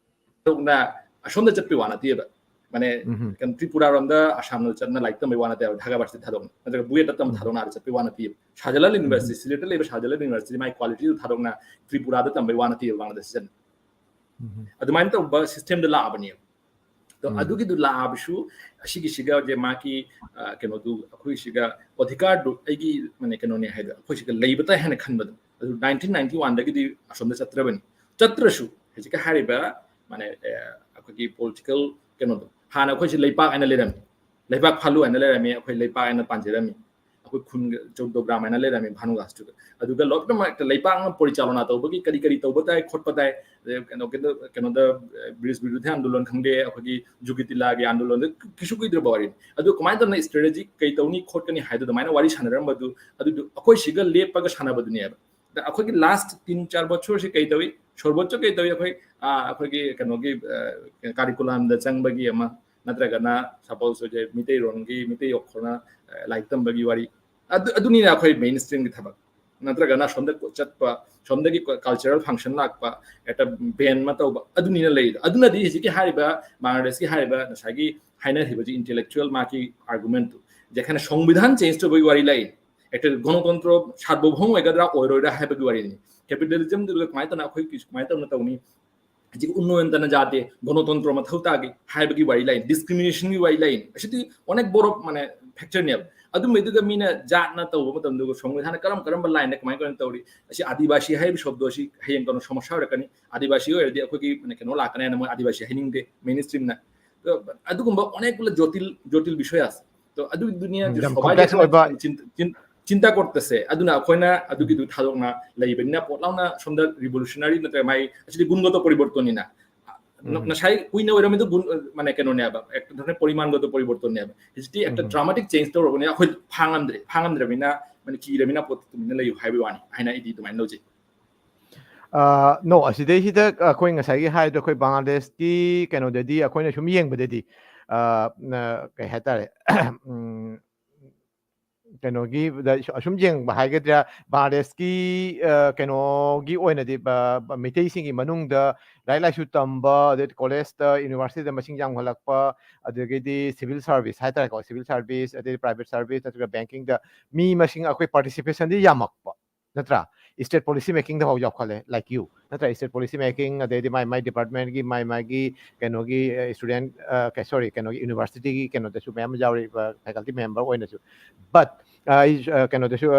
ꯊꯥꯗꯣꯛꯅ ꯑꯁꯣꯝꯗ ꯆꯠꯄꯩ ꯋꯥ ꯅꯠꯇꯦꯕ꯫ ꯃꯥꯅꯦ, ꯎꯝ꯫ ꯀꯩꯅꯣ, ꯇ꯭ꯔꯤꯄꯨꯔꯥꯔꯣꯝꯗ ꯑꯁꯥꯝꯗ ꯆꯠꯅ ꯂꯥꯏꯔꯤꯛ ꯇꯝꯕꯩ ꯋꯥ ꯅꯠꯇꯦꯕ, ꯙꯥꯀꯥ ꯚꯥꯔꯁꯤꯇꯤ ꯊꯥꯗꯣꯛꯅ꯫ ꯅꯠꯇ꯭ꯔꯒ ꯕꯨꯌꯦꯠꯇ ꯇꯝꯕ ꯎꯝ꯫ ꯊꯥꯗꯣꯛꯅ ꯑꯥꯗ ꯆꯠꯄꯩ ꯋꯥ ꯅꯠꯇꯦꯕ꯫ ꯁꯥꯍꯖꯥꯂꯥꯜ ꯎꯝ꯫ ꯌꯨꯅꯤꯚꯔꯁꯤꯇꯤ, ꯁꯤꯂꯦꯠꯇ ꯂꯩꯕ ꯁꯥꯍꯖꯥꯂꯥꯜ ꯌꯨꯅꯤꯚꯔꯁꯤꯇꯤ ꯃꯥꯒꯤ ꯀ꯭ꯋꯥꯂꯤꯇꯤꯗꯨ ꯊꯥꯗꯣꯛꯅ ꯇ꯭ꯔꯤꯄꯨꯔꯥꯗ ꯇꯝꯕꯩ ꯋꯥ ꯅꯠꯇꯦꯕ ꯕꯪꯒ꯭ꯂꯥꯗꯦꯁꯇ ꯆꯠꯅ꯫ ꯎꯝ꯫ ꯑꯗꯨꯃꯥꯏꯅ ꯇꯧꯕ ꯁꯤꯁꯇꯦꯝꯗ ꯂꯥꯛꯑꯕꯅꯦꯕ꯫ ꯑꯗꯣ ꯎꯝ꯫ ꯑꯗꯨꯒꯤꯗꯨ ꯂꯥꯛꯑꯕꯁꯨ ꯑꯁꯤꯒꯤꯁꯤꯒ ꯍꯧꯖꯤꯛ ꯃꯥꯒꯤ, ꯑ, ꯀꯩꯅꯣꯗꯨ, ꯑꯩꯈꯣꯏꯁꯤꯒ ꯑꯣꯙꯤꯀꯥꯔꯗꯨ ꯑꯩꯒꯤ, ꯃꯥꯅꯦ, ꯀꯩꯅꯣꯅꯦ ꯍꯥꯏꯗꯣ ꯑꯩꯈꯣꯏꯁꯤꯒ ꯂꯩꯕ ꯇꯥꯏ ꯍꯥꯏꯅ ꯈꯟꯕꯗꯣ, ꯑꯗꯨ ꯅꯥꯏꯟꯇꯤꯟ ꯅꯥꯏꯟꯇꯤ ꯋꯥꯟꯗꯒꯤꯗꯤ ꯑꯁꯣꯝꯗ ꯆꯠꯇ꯭ꯔꯕꯅꯤ꯫ ꯆꯠꯇ꯭ꯔꯁꯨ ꯍꯧꯖꯤꯛꯀꯤ ꯍꯥꯏꯔꯤꯕ, ꯃꯥꯅꯦ, ꯑ, ꯑꯩꯈꯣꯏꯒꯤ ꯄꯣꯂꯤꯇꯤꯀꯦꯜ ꯀꯩꯅꯣꯗꯣ, ꯍꯥꯟꯅ ꯑꯩꯈꯣꯏꯁꯤ ꯂꯩꯄꯥꯛ ꯍꯥꯏꯅ ꯂꯩꯔꯝꯃꯤ, ꯂꯩꯄꯥꯛ ꯐꯥꯂꯨ ꯍꯥꯏꯅ ꯂꯩꯔꯝꯃꯤ, ꯑꯩꯈꯣꯏ ꯂꯩꯄꯥꯛ ꯍꯥꯏꯅ ꯄꯥꯟꯖꯔꯝꯃꯤ, ꯑꯩꯈꯣꯏ ꯈꯨꯟꯒ ꯆꯧꯗꯣꯒ꯭ꯔꯥꯝ ꯍꯥꯏꯅ ꯂꯩꯔꯝꯃꯤ ꯚꯥꯅꯨꯒꯥꯁꯇꯨꯗ꯫ ꯑꯗꯨꯒ ꯂꯣꯏꯅꯃꯛ ꯂꯩꯄꯥꯛꯅ ꯄꯣꯔꯤꯆꯥꯂꯣꯅꯥ ꯇꯧꯕꯒꯤ ꯀꯔꯤ ꯀꯔꯤ ꯇꯧꯕ ꯇꯥꯏ, ꯈꯣꯠꯄ ꯇꯥꯏ, ꯑꯗꯩ ꯀꯩꯅꯣ, ꯀꯩꯅꯣ, ꯀꯩꯅꯣꯗ, ꯑ, ꯕ꯭ꯔꯤꯖ ꯕꯤꯔꯨꯙ ꯑꯟꯗꯣꯂꯟ ꯈꯪꯗꯦ, ꯑꯩꯈꯣꯏꯒꯤ ꯖꯨꯒꯤꯇꯤꯂꯥꯒꯤ ꯑꯟꯗꯣꯂꯟꯗ ꯀꯩꯁꯨ ꯀꯨꯏꯗ꯭ꯔꯕ ꯋꯥꯔꯤꯅꯤ꯫ ꯑꯗꯨ ꯀꯃꯥꯏꯅ ꯇꯧꯅ ꯁ꯭ꯇ꯭ꯔꯦꯇꯦꯖꯤ ꯀꯩ ꯇꯧꯅꯤ ꯈꯣꯠꯀꯅꯤ ꯍꯥꯏꯗꯣ ꯑꯗꯨꯃꯥꯏꯅ ꯋꯥꯔꯤ ꯁꯥꯟꯅꯔꯝꯕꯗꯨ, ꯑꯗꯨꯗꯨ ꯑꯩꯈꯣꯏ ꯁꯤꯒ ꯂꯦꯞꯄꯒ ꯁꯥꯟꯅꯕꯗꯨꯅꯦꯕ꯫ ꯑꯗ ꯑꯩꯈꯣꯏꯒꯤ ꯂꯥꯁ ꯇꯤꯟ ꯆꯥꯔ ꯕꯣꯠꯁꯣꯔꯁꯤ ꯀꯩ ꯇꯧꯏ, ꯁꯣꯔꯕꯣꯠꯁꯨ ꯀꯩ ꯇꯧꯏ, ꯑꯩꯈꯣꯏ, ꯑ, ꯑꯩꯈꯣꯏꯒꯤ ꯀꯩꯅꯣꯒꯤ, ꯑ, ꯀꯥꯔꯤꯀꯨꯂꯝꯗ ꯆꯪꯕꯒꯤ ꯑꯃ, ꯅꯠꯇ꯭ꯔꯒꯅ ꯁꯄꯣꯁ ꯍꯧꯖꯤꯛ ꯃꯤꯇꯩꯔꯣꯟꯒꯤ, ꯃꯤꯇꯩ ꯑꯣꯈꯣꯔꯅ, ꯑ, ꯂꯥꯏꯔꯤꯛ ꯇꯝꯕꯒꯤ ꯋꯥꯔꯤ, ꯑꯗꯨ, ꯑꯗꯨꯅꯤꯅ ꯑꯩꯈꯣꯏ ꯃꯦꯟ ꯁ꯭ꯇ꯭ꯔꯤꯝꯒꯤ ꯊꯕꯛ꯫ ꯅꯠꯇ꯭ꯔꯒꯅ ꯁꯣꯝꯗ ꯆꯠꯄ, ꯁꯣꯝꯗꯒꯤ ꯀꯜꯆꯔꯦꯜ ꯐꯪꯁꯟ ꯂꯥꯛꯄ, ꯍꯦꯛꯇ ꯕꯦꯟ ꯑꯃ ꯇꯧꯕ, ꯑꯗꯨꯅꯤꯅ ꯂꯩꯔꯤꯗꯣ꯫ ꯑꯗꯨꯅꯗꯤ ꯍꯧꯖꯤꯛꯀꯤ ꯍꯥꯏꯔꯤꯕ ꯕꯪꯒ꯭ꯂꯥꯗꯦꯁꯀꯤ ꯍꯥꯏꯔꯤꯕ ꯉꯁꯥꯏꯒꯤ ꯍꯥꯏꯅꯔꯤꯕꯁꯤ ꯏꯟꯇꯦꯂꯦꯛꯆꯨꯋꯦꯜ ꯃꯥꯒꯤ ꯑꯥꯔꯒꯨꯃꯦꯟꯠꯇꯨ, ꯍꯧꯖꯤꯛ ꯍꯥꯏꯅ ꯁꯪꯕꯤꯙꯥꯟ ꯆꯦꯟꯖ ꯇꯧꯕꯒꯤ ꯋꯥꯔꯤ ꯂꯩ, ꯍꯦꯛꯇ ꯒꯅꯇꯟꯇ꯭ꯔ ꯁꯥꯔꯕꯚꯧꯃ ꯑꯣꯏꯒꯗ꯭ꯔꯥ ꯑꯣꯏꯔꯣꯏꯗ꯭ꯔꯥ ꯍꯥꯏꯕꯒꯤ ꯋꯥꯔꯤꯅꯤ꯫ ꯀꯦꯄꯤꯇꯦꯂꯤꯖꯝꯗꯨꯒ ꯀꯃꯥꯏꯅ ꯇꯧꯅ ꯑꯩꯈꯣꯏ ꯀꯃꯥꯏꯅ ꯇꯧꯅ ꯇꯧꯅꯤ? ꯍꯧꯖꯤꯛ ꯎꯟꯅꯣꯌꯟꯇꯅ ꯖꯥꯇꯤ, ꯒꯅꯇꯟꯇ꯭ꯔ ꯃꯊꯧ ꯇꯥꯒꯦ ꯍꯥꯏꯕꯒꯤ ꯋꯥꯔꯤ ꯂꯩ, ꯗꯤꯁꯀ꯭ꯔꯤꯃꯤꯅꯦꯁꯟꯒꯤ ꯋꯥꯔꯤ ꯂꯩ꯫ ꯑꯁꯤꯗꯤ ꯑꯣꯅꯦꯛ ꯕꯣꯔꯣ, ꯃꯥꯅꯦ, ꯐꯦꯛꯆꯔꯅꯦꯕ꯫ ꯑꯗꯨꯝꯕꯩꯗꯨꯒ ꯃꯤꯅ ꯖꯥꯠꯅ ꯇꯧꯕ ꯃꯇꯝꯗ ꯁꯪꯕꯤꯙꯥꯟꯅ ꯀꯔꯝ ꯀꯔꯝꯕ ꯂꯥꯏꯟꯗ ꯀꯃꯥꯏ ꯀꯃꯥꯏꯅ ꯇꯧꯔꯤ? ꯑꯁꯤ ꯑꯥꯗꯤꯕꯥꯁꯤ ꯍꯥꯏꯔꯤꯕ ꯁꯣꯕꯗꯣ ꯑꯁꯤ ꯍꯌꯦꯡ ꯀꯣꯟꯅ ꯁꯃꯁ꯭ꯌꯥ ꯑꯣꯏꯔꯛꯀꯅꯤ꯫ ꯑꯥꯗꯤꯕꯥꯁꯤ ꯑꯣꯏꯔꯗꯤ ꯑꯩꯈꯣꯏꯒꯤ, ꯃꯥꯅꯦ, ꯀꯩꯅꯣ ꯂꯥꯛꯀꯅꯤ ꯍꯥꯏꯅ ꯃꯣꯏ ꯑꯥꯗꯤꯕꯥꯁꯤ ꯍꯥꯏꯅꯤꯡꯗꯦ ꯃꯦꯟ ꯁ꯭ꯇ꯭ꯔꯤꯝꯅ꯫ ꯑꯗꯨꯒꯨꯝꯕ ꯑꯣꯅꯦꯛ ꯖꯣꯇꯤꯜ, ꯖꯣꯇꯤꯜ ꯕꯤꯁꯣꯌꯥꯁ꯫ ꯑꯗꯣ ꯑꯗꯨꯗꯨꯅꯤ ꯎꯝ, ꯍꯧꯖꯤꯛ ꯌꯥꯝ ꯁꯣꯚꯥꯏꯗ ꯀꯝꯄ꯭ꯂꯦꯛꯁ ꯑꯣꯏꯕ꯫ ꯆꯤꯟ-, ꯆꯤꯟ-, ꯆꯤꯟꯇꯥ ꯀꯣꯔꯠꯇꯁꯦ꯫ ꯑꯗꯨꯅ ꯑꯩꯈꯣꯏꯅ ꯑꯗꯨꯒꯤꯗꯨ ꯊꯥꯗꯣꯛꯅ ꯂꯩꯕꯅꯤꯅ ꯄꯣꯠ ꯂꯥꯎꯅ ꯁꯣꯝꯗ ꯔꯤꯚꯣꯂꯨꯁꯅꯔꯤ ꯅꯠꯇ꯭ꯔꯒ ꯃꯥꯏ ꯑꯁꯤꯗꯤ ꯒꯨꯟꯒꯇ ꯄꯔꯤꯕꯔꯇꯟꯅꯤꯅ꯫ ꯎꯝ꯫ ꯉꯁꯥꯏ ꯀꯨꯏꯅ ꯑꯣꯏꯔꯝꯃꯤꯗꯣ ꯒꯨꯟ, ꯃꯥꯅꯦ, ꯀꯩꯅꯣꯅꯦꯕ, ꯑꯦꯛ-, ꯄꯔꯤꯃꯥꯟꯒꯇ ꯄꯔꯤꯕꯔꯇꯟꯅꯦꯕ꯫ ꯍꯧꯖꯤꯛꯇꯤ ꯑꯦꯛꯇ ꯎꯝ꯫ ꯗ꯭ꯔꯥꯃꯥꯇꯤꯛ ꯆꯦꯟꯖ ꯇꯧꯔꯕꯅꯤꯅ ꯑꯩꯈꯣꯏ ꯐꯥꯡꯉꯝꯗ꯭ꯔꯦ, ꯐꯥꯡꯉꯝꯗ꯭ꯔꯕꯅꯤꯅ, ꯃꯥꯅꯦ, ꯀꯤꯔꯕꯅꯤꯅ ꯄꯣꯠꯇꯨ ꯇꯨꯃꯤꯟꯅ ꯂꯩꯌꯨ ꯍꯥꯏꯕꯒꯤ ꯋꯥꯅꯤ ꯍꯥꯏꯅ ꯑꯩꯗꯤ ꯑꯗꯨꯃꯥꯏꯅ ꯂꯧꯖꯩ꯫ ꯑ, no, ꯑꯁꯤꯗꯩꯁꯤꯗ ꯑꯩꯈꯣꯏ ꯉꯁꯥꯏꯒꯤ ꯍꯥꯏꯗꯣ ꯑꯩꯈꯣꯏ ꯕꯪꯒ꯭ꯂꯥꯗꯦꯁꯀꯤ ꯀꯩꯅꯣꯗꯗꯤ ꯑꯩꯈꯣꯏꯅ ꯁꯨꯝ ꯌꯦꯡꯕꯗꯗꯤ, ꯑ, ꯅ-, ꯀꯩ ꯍꯥꯏꯇꯥꯔꯦ, ꯎꯝ, ꯀꯩꯅꯣꯒꯤ ꯗ ꯑꯁꯨꯝ ꯌꯦꯡꯕ ꯍꯥꯏꯒꯗ꯭ꯔꯥ, ꯕꯪꯒ꯭ꯂꯥꯗꯦꯁꯀꯤ, ꯑ, ꯀꯩꯅꯣꯒꯤ ꯑꯣꯏꯅꯗꯤ, ꯕ-, ꯕ-, ꯃꯩꯇꯩꯁꯤꯡꯒꯤ ꯃꯅꯨꯡꯗ ꯂꯥꯏꯔꯤꯛ ꯂꯥꯏꯁꯨ ꯇꯝꯕ, ꯑꯗꯩ ꯀꯣꯂꯦꯖꯇ, ꯌꯨꯅꯤꯚꯔꯁꯤꯇꯤꯗ ꯃꯁꯤꯡ ꯌꯥꯝꯈꯠꯂꯛꯄ, ꯑꯗꯒꯤꯗꯤ ꯁꯤꯚꯤꯜ ꯁꯥꯔꯚꯤꯁ ꯍꯥꯏꯇꯥꯔꯦꯀꯣ, ꯁꯤꯚꯤꯜ ꯁꯥꯔꯚꯤꯁ, ꯑꯗꯩ ꯄ꯭ꯔꯥꯏꯚꯦꯠ ꯁꯥꯔꯚꯤꯁ ꯅꯠꯇ꯭ꯔꯒ ꯕꯦꯡꯀꯤꯡꯗ ꯃꯤ ꯃꯁꯤꯡ ꯑꯩꯈꯣꯏ ꯄꯥꯔꯇꯤꯁꯤꯄꯦꯁꯟꯗꯤ ꯌꯥꯝꯃꯛꯄ꯫ ꯅꯠꯇ꯭ꯔꯥ? State policy making ꯗ ꯐꯥꯎ ꯌꯥꯎꯈꯠꯂꯦ, like you, ꯅꯠꯇ꯭ꯔꯥ? State policy making, ꯑꯗꯩꯗꯤ ꯃꯥꯏ ꯃꯥꯏ department ꯀꯤ, ꯃꯥꯏ ꯃꯥꯒꯤ ꯀꯩꯅꯣꯒꯤ student, sorry, ꯀꯩꯅꯣꯒꯤ university ꯒꯤ ꯀꯩꯅꯣꯗꯁꯨ ꯃꯌꯥꯝ ꯑꯃ ꯌꯥꯎꯔꯤ, faculty member ꯑꯣꯏꯅꯁꯨ. But ꯑꯩ ꯀꯩꯅꯣꯗꯁꯨ,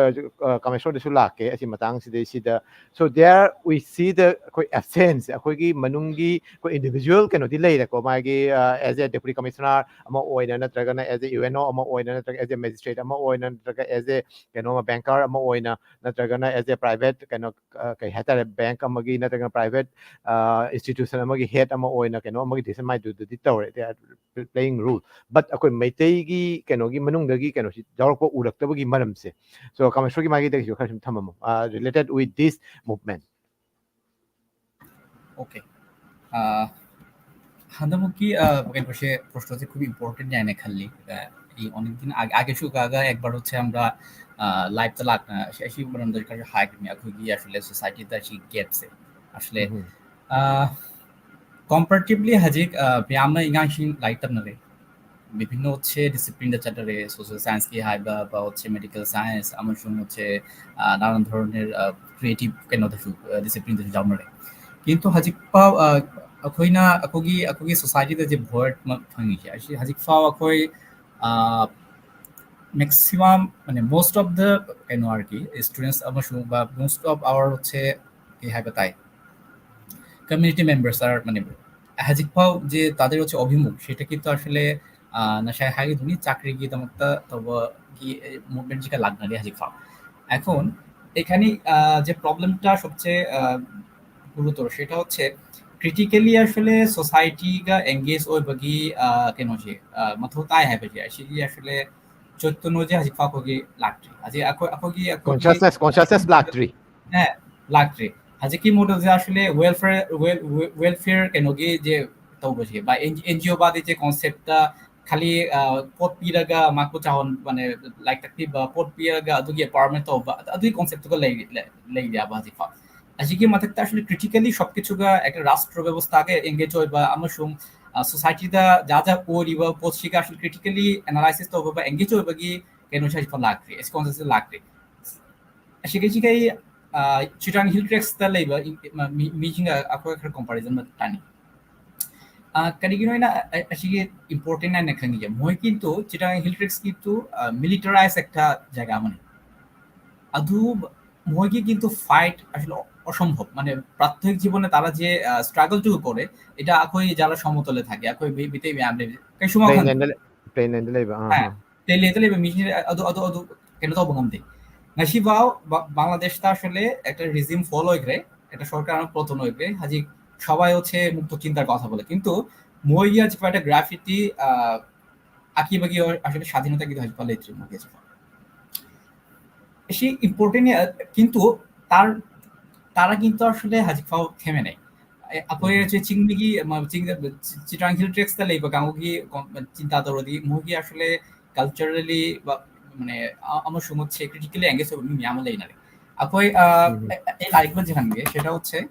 ꯀꯥꯃꯦꯁꯣꯔꯗꯁꯨ ꯂꯥꯛꯀꯦ ꯑꯁꯤ ꯃꯇꯥꯡꯁꯤꯗꯩꯁꯤꯗ. So there we see the, ꯑꯩꯈꯣꯏ absence, ꯑꯩꯈꯣꯏꯒꯤ ꯃꯅꯨꯡꯒꯤ ꯑꯩꯈꯣꯏ individual ꯀꯩꯅꯣꯗꯤ ꯂꯩꯔꯦꯀꯣ, ꯃꯥꯒꯤ as a deputy commissioner ꯑꯃ ꯑꯣꯏꯅ, ꯅꯠꯇ꯭ꯔꯒꯅ as a UNO ꯑꯃ ꯑꯣꯏꯅ, ꯅꯠꯇ꯭ꯔꯒ as a magistrate ꯑꯃ ꯑꯣꯏꯅ, ꯅꯠꯇ꯭ꯔꯒ as a ꯀꯩꯅꯣ banker ꯑꯃ ꯑꯣꯏꯅ, ꯅꯠꯇ꯭ꯔꯒꯅ as a private ꯀꯩꯅꯣ, ꯀꯩ ꯍꯥꯏꯇꯥꯔꯦ, bank ꯑꯃꯒꯤ ꯅꯠꯇ꯭ꯔꯒꯅ private institution ꯑꯃꯒꯤ head ꯑꯃ ꯑꯣꯏꯅ ꯀꯩꯅꯣ ꯑꯃꯒꯤ decision ꯃꯥꯏꯗꯨꯗꯗꯤ ꯇꯧꯔꯦ, they are playing role. But ꯑꯩꯈꯣꯏ ꯃꯩꯇꯩꯒꯤ ꯀꯩꯅꯣꯒꯤ ꯃꯅꯨꯡꯗꯒꯤ ꯀꯩꯅꯣꯁꯤ ꯌꯥꯎꯔꯛꯄ ꯎꯔꯛꯇꯕꯒꯤ ꯃꯔꯝꯁꯦ. So ꯀꯥꯃꯦꯁꯣꯔꯒꯤ ꯃꯥꯒꯤꯗꯒꯤꯁꯨ ꯈꯔ ꯁꯨꯝ ꯊꯝꯃꯝꯃꯣ, related with this movement. Okay. ꯍꯟꯗꯛꯃꯨꯛꯀꯤ ꯀꯩꯅꯣꯁꯦ, ꯄ꯭ꯔꯣꯁꯦꯁꯁꯦ খুবই important ꯍꯥꯏꯅ ꯈꯜꯂꯤ꯫ ꯑꯩ ꯑꯣꯟꯂꯤꯡ ꯑꯥꯒꯦꯁꯨ ꯀꯥꯒ ꯑꯦꯛꯕꯥꯔ ꯍꯣꯠꯁꯦ ꯍꯝꯔꯥ ꯂꯥꯏꯐꯇ ꯂꯥꯛꯅ ꯑꯁꯤ ꯑꯁꯤꯒꯤ ꯃꯔꯝꯗ ꯈꯔ ꯍꯥꯏꯈꯤꯕꯅꯤ꯫ ꯑꯩꯈꯣꯏꯒꯤ ꯑꯁꯤꯗ ꯁꯣꯁꯥꯏꯇꯤꯗ ꯑꯁꯤ ꯒꯦꯞꯁꯦ ꯑꯁꯤꯗ ꯀꯣꯝꯄꯦꯔꯦꯇꯤꯚꯂꯤ ꯍꯧꯖꯤꯛ ꯃꯌꯥꯝꯅ ꯑꯉꯥꯡꯁꯤꯡ ꯂꯥꯏꯔꯤꯛ ꯇꯝꯅꯔꯦ꯫ বিভিন্ন হচ্ছে ডিসিপ্লিনটা ꯆꯠꯅꯔꯦ, ꯁꯣꯁꯤꯌꯦꯜ ꯁꯥꯏꯟꯁꯀꯤ ꯍꯥꯏꯕ বা হচ্ছে মেডিকেল সায়েন্স ꯑꯃꯁꯨꯡ হচ্ছে নানান ধরনের ক্রিয়েটিভ ꯀꯩꯅꯣꯗꯁꯨ, ꯗꯤꯁꯤপ্লিꯟꯗꯁꯨ ꯌꯥꯎꯅꯔꯦ꯫ কিন্তু ꯍꯧꯖꯤꯛ ꯐꯥꯎ ꯑꯩꯈꯣꯏꯅ ꯑꯩꯈꯣꯏꯒꯤ ꯑꯩꯈꯣꯏꯒꯤ ꯁꯣꯁꯥꯏꯇꯤꯗ ꯖꯦ ꯚꯣꯏꯗ ꯑꯃ ꯐꯪꯉꯤꯁꯦ ꯑꯁꯤ ꯍꯧꯖꯤꯛ ꯐꯥꯎ ꯑꯩꯈꯣꯏ ꯃꯦꯛꯁꯤꯃꯝ ꯃꯥꯅꯦ most of the ꯀꯩꯅꯣ ꯍꯥꯏꯔꯗꯤ students ꯑꯃꯁꯨꯡ বা most of our হচ্ছে ꯀꯩ ꯍꯥꯏꯕ ꯇꯥꯏ, community members are মানে হচ্ছে ꯍꯧꯖꯤꯛ ꯐꯥꯎ যে তাদের হচ্ছে অভিমুখ সেটা কিন্তু আসলে ꯉꯁꯥꯏ ꯍꯥꯏꯈꯤꯗꯨꯅꯤ ꯆꯥꯀ꯭ꯔꯤꯒꯤꯗꯃꯛꯇ ꯇꯧꯕꯒꯤ movement ꯁꯤꯒ ꯂꯥꯛꯅꯔꯤ ꯍꯧꯖꯤꯛ ꯐꯥꯎ꯫ এখন এখানে যে প্রবলেমটা সবচেয়ে গুরুতর সেটা হচ্ছে critically আসলে ꯁꯣꯁꯥꯏꯇꯤꯒ ꯑꯦꯡꯒꯦꯖ ꯑꯣꯏꯕꯒꯤ ꯀꯩꯅꯣꯁꯦ ꯃꯊꯧ ꯇꯥꯏ ꯍꯥꯏꯕꯁꯦ ꯑꯁꯤꯒꯤ ꯑꯁꯤꯂꯦ ꯆꯣꯠꯇꯨꯅꯣꯁꯦ ꯍꯧꯖꯤꯛ ꯐꯥꯎ ꯑꯩꯈꯣꯏꯒꯤ ꯂꯥꯛꯇ꯭ꯔꯤ꯫ ꯍꯧꯖꯤꯛ ꯑꯩꯈꯣꯏ ꯑꯩꯈꯣꯏꯒꯤ ꯑꯩꯈꯣꯏꯒꯤ consciousness consciousness ꯂꯥꯛꯇ꯭ꯔꯤ꯫ ꯂꯥꯛꯇ꯭ꯔꯤ꯫ ꯍꯧꯖꯤꯛꯀꯤ ꯃꯣꯗꯦꯜꯁꯦ ꯑꯁꯤꯂꯦ welfare welfare ꯀꯩꯅꯣꯒꯤ ꯖꯦ ꯇꯧꯕꯁꯦ ꯕꯥꯏ ꯑꯦꯟ ꯖꯤ ꯑꯣ ꯕꯥꯗꯤ ꯖꯦ ꯀꯣꯟꯁꯦꯞꯇ ꯈꯥꯂꯤ ꯄꯣꯠ ꯄꯤꯔꯒ ꯃꯥꯀꯨ ꯆꯥꯍꯣꯟ ꯃꯥꯅꯦ ꯂꯥꯏꯔꯤꯛ ꯇꯥꯛꯄꯤꯕ, ꯄꯣꯠ ꯄꯤꯔꯒ ꯑꯗꯨꯒꯤ ꯑꯦꯝꯄꯥꯋꯔꯃꯦꯟ ꯇꯧꯕ ꯑꯗꯨꯒꯤ ꯀꯣꯟꯁꯦꯞꯇꯨꯒ ꯂꯩꯔꯤꯕ ꯍꯧꯖꯤꯛꯀꯤ ꯃꯊꯛꯇ ꯑꯁꯤꯂꯦ critically sub ꯀꯤꯆꯨꯒ act Rashtra ꯕꯦꯕꯁꯊꯥꯒ engage ꯑꯣꯏꯕ ꯑꯃꯁꯨꯡ ꯁꯣꯁꯥꯏꯇꯤꯗ ꯖꯥ ꯖꯥ ꯑꯣꯏꯔꯤꯕ ꯄꯣꯠꯁꯤꯒ ꯑꯁꯤꯂꯦ critically analysis ꯇꯧꯕ ꯑꯦꯡꯒꯦꯖ ꯑꯣꯏꯕꯒꯤ ꯀꯩꯅꯣꯁꯦ ꯍꯧꯖꯤꯛꯐꯥꯎ ꯂꯥꯛꯇ꯭ꯔꯤ, ꯀꯣꯟꯁꯦꯞꯁꯦ ꯂꯥꯛꯇ꯭ꯔꯤ꯫ ꯑꯁꯤꯒꯤ ꯑ, Chittagong Hill Tracts ꯇ ꯂꯩꯕ ꯏ-, ꯃ-, ꯃꯤ-, ꯃꯤꯁꯤꯡꯒ ꯑꯩꯈꯣꯏ ꯈꯔ comparison ꯑꯃ ꯇꯥꯅꯤ꯫ ꯑ, ꯀꯔꯤꯒꯤꯅꯣ ꯑꯩꯅ ꯑ-, ꯑ-, ꯑꯁꯤꯒꯤ important ꯍꯥꯏꯅ ꯈꯪꯉꯤꯁꯦ? ꯃꯣꯏ কিন্তু Chittagong Hill Tracts কিন্তু, আ, militarized একটা জায়গা মানে। ꯑꯗꯨ ꯃꯣꯏꯒꯤ কিন্তু fight আসলে অ-, অসম্ভব। মানে প্রাত্যহিক জীবনে তারা যে, আ, struggle টুকু করে, এটা ꯑꯩꯈꯣꯏ ꯖꯥꯠꯂ ꯁꯃꯨꯗ꯭ꯔꯗ ꯊꯥꯒꯦ, ꯑꯩꯈꯣꯏ ꯃꯤ-, ꯃꯤꯇꯩ ꯃꯌꯥꯝ ꯂꯩꯕꯁꯦ ꯀꯩꯁꯨ ꯋꯥꯈꯜ plainland ꯗ ꯂꯩ-, plainland ꯗ ꯂꯩꯕ, ꯑꯥ, ꯍꯥꯏ, ꯑꯥ꯫ Plainland ꯗ ꯂꯩꯕ ꯃꯤꯁꯤꯡꯁꯦ ꯑꯗꯨ, ꯑꯗꯨ, ꯑꯗꯨ ꯀꯩꯅꯣ ꯇꯧꯕ ꯉꯝꯗꯦ꯫ ꯉꯁꯤꯐꯥꯎ ꯕ-, বাংলাদেশটা আসলে একটা regime fall ꯑꯣꯏꯈ꯭ꯔꯦ, একটা সরকার পতন ꯑꯣꯏꯈ꯭ꯔꯦ, ꯍꯧꯖꯤꯛ সবাই হচ্ছে মুক্ত চিন্তার কথা বলে, কিন্তু ꯃꯣꯏꯒꯤ ꯍꯧꯖꯤꯛ একটা graffiti, আ, আঁকিবাকি আসলে স্বাধীনতা কিন্তু ꯍꯧꯖꯤꯛꯐꯥꯎ ꯂꯩꯇ꯭ꯔꯤ ꯃꯣꯏꯒꯤ ꯍꯧꯖꯤꯛꯐꯥꯎ꯫ ꯁꯤ important, ꯑ, কিন্তু তার, তারা কিন্তু আসলে ꯍꯧꯖꯤꯛꯐꯥꯎ থেমে নেই। ꯑꯦ, ꯑꯩꯈꯣꯏ ꯎꯝ꯫ ꯍꯧꯖꯤꯛ ꯆꯤꯡꯃꯤꯒꯤ, ꯑꯃ, ꯆꯤꯡꯗ, ꯆꯤ-, Chittagong Hill Tracts ꯇ ꯂꯩꯕ ꯀꯥꯡꯕꯨꯒꯤ ꯀꯣꯝ-, ꯆꯤꯟꯇꯥ ꯇꯧꯔꯗꯤ, ꯃꯣꯏꯒꯤ actually culturally ꯕ-, ꯃꯥꯅꯦ, ꯑ-, ꯑꯃꯁꯨꯡ ꯃꯣꯠꯁꯦ critically engage ꯑꯣꯏꯕ ꯃꯤ ꯃꯌꯥꯝ ꯑꯃ ꯂꯩꯅꯔꯦ꯫ ꯑꯩꯈꯣꯏ, ꯑ, ꯎꯝ꯫ ꯑꯩ, ꯑꯩ ꯂꯥꯏꯔꯤꯛ ꯑꯃ ꯊꯤꯍꯟꯒꯦ, ꯁꯤꯗ ꯍꯧꯖꯤꯛ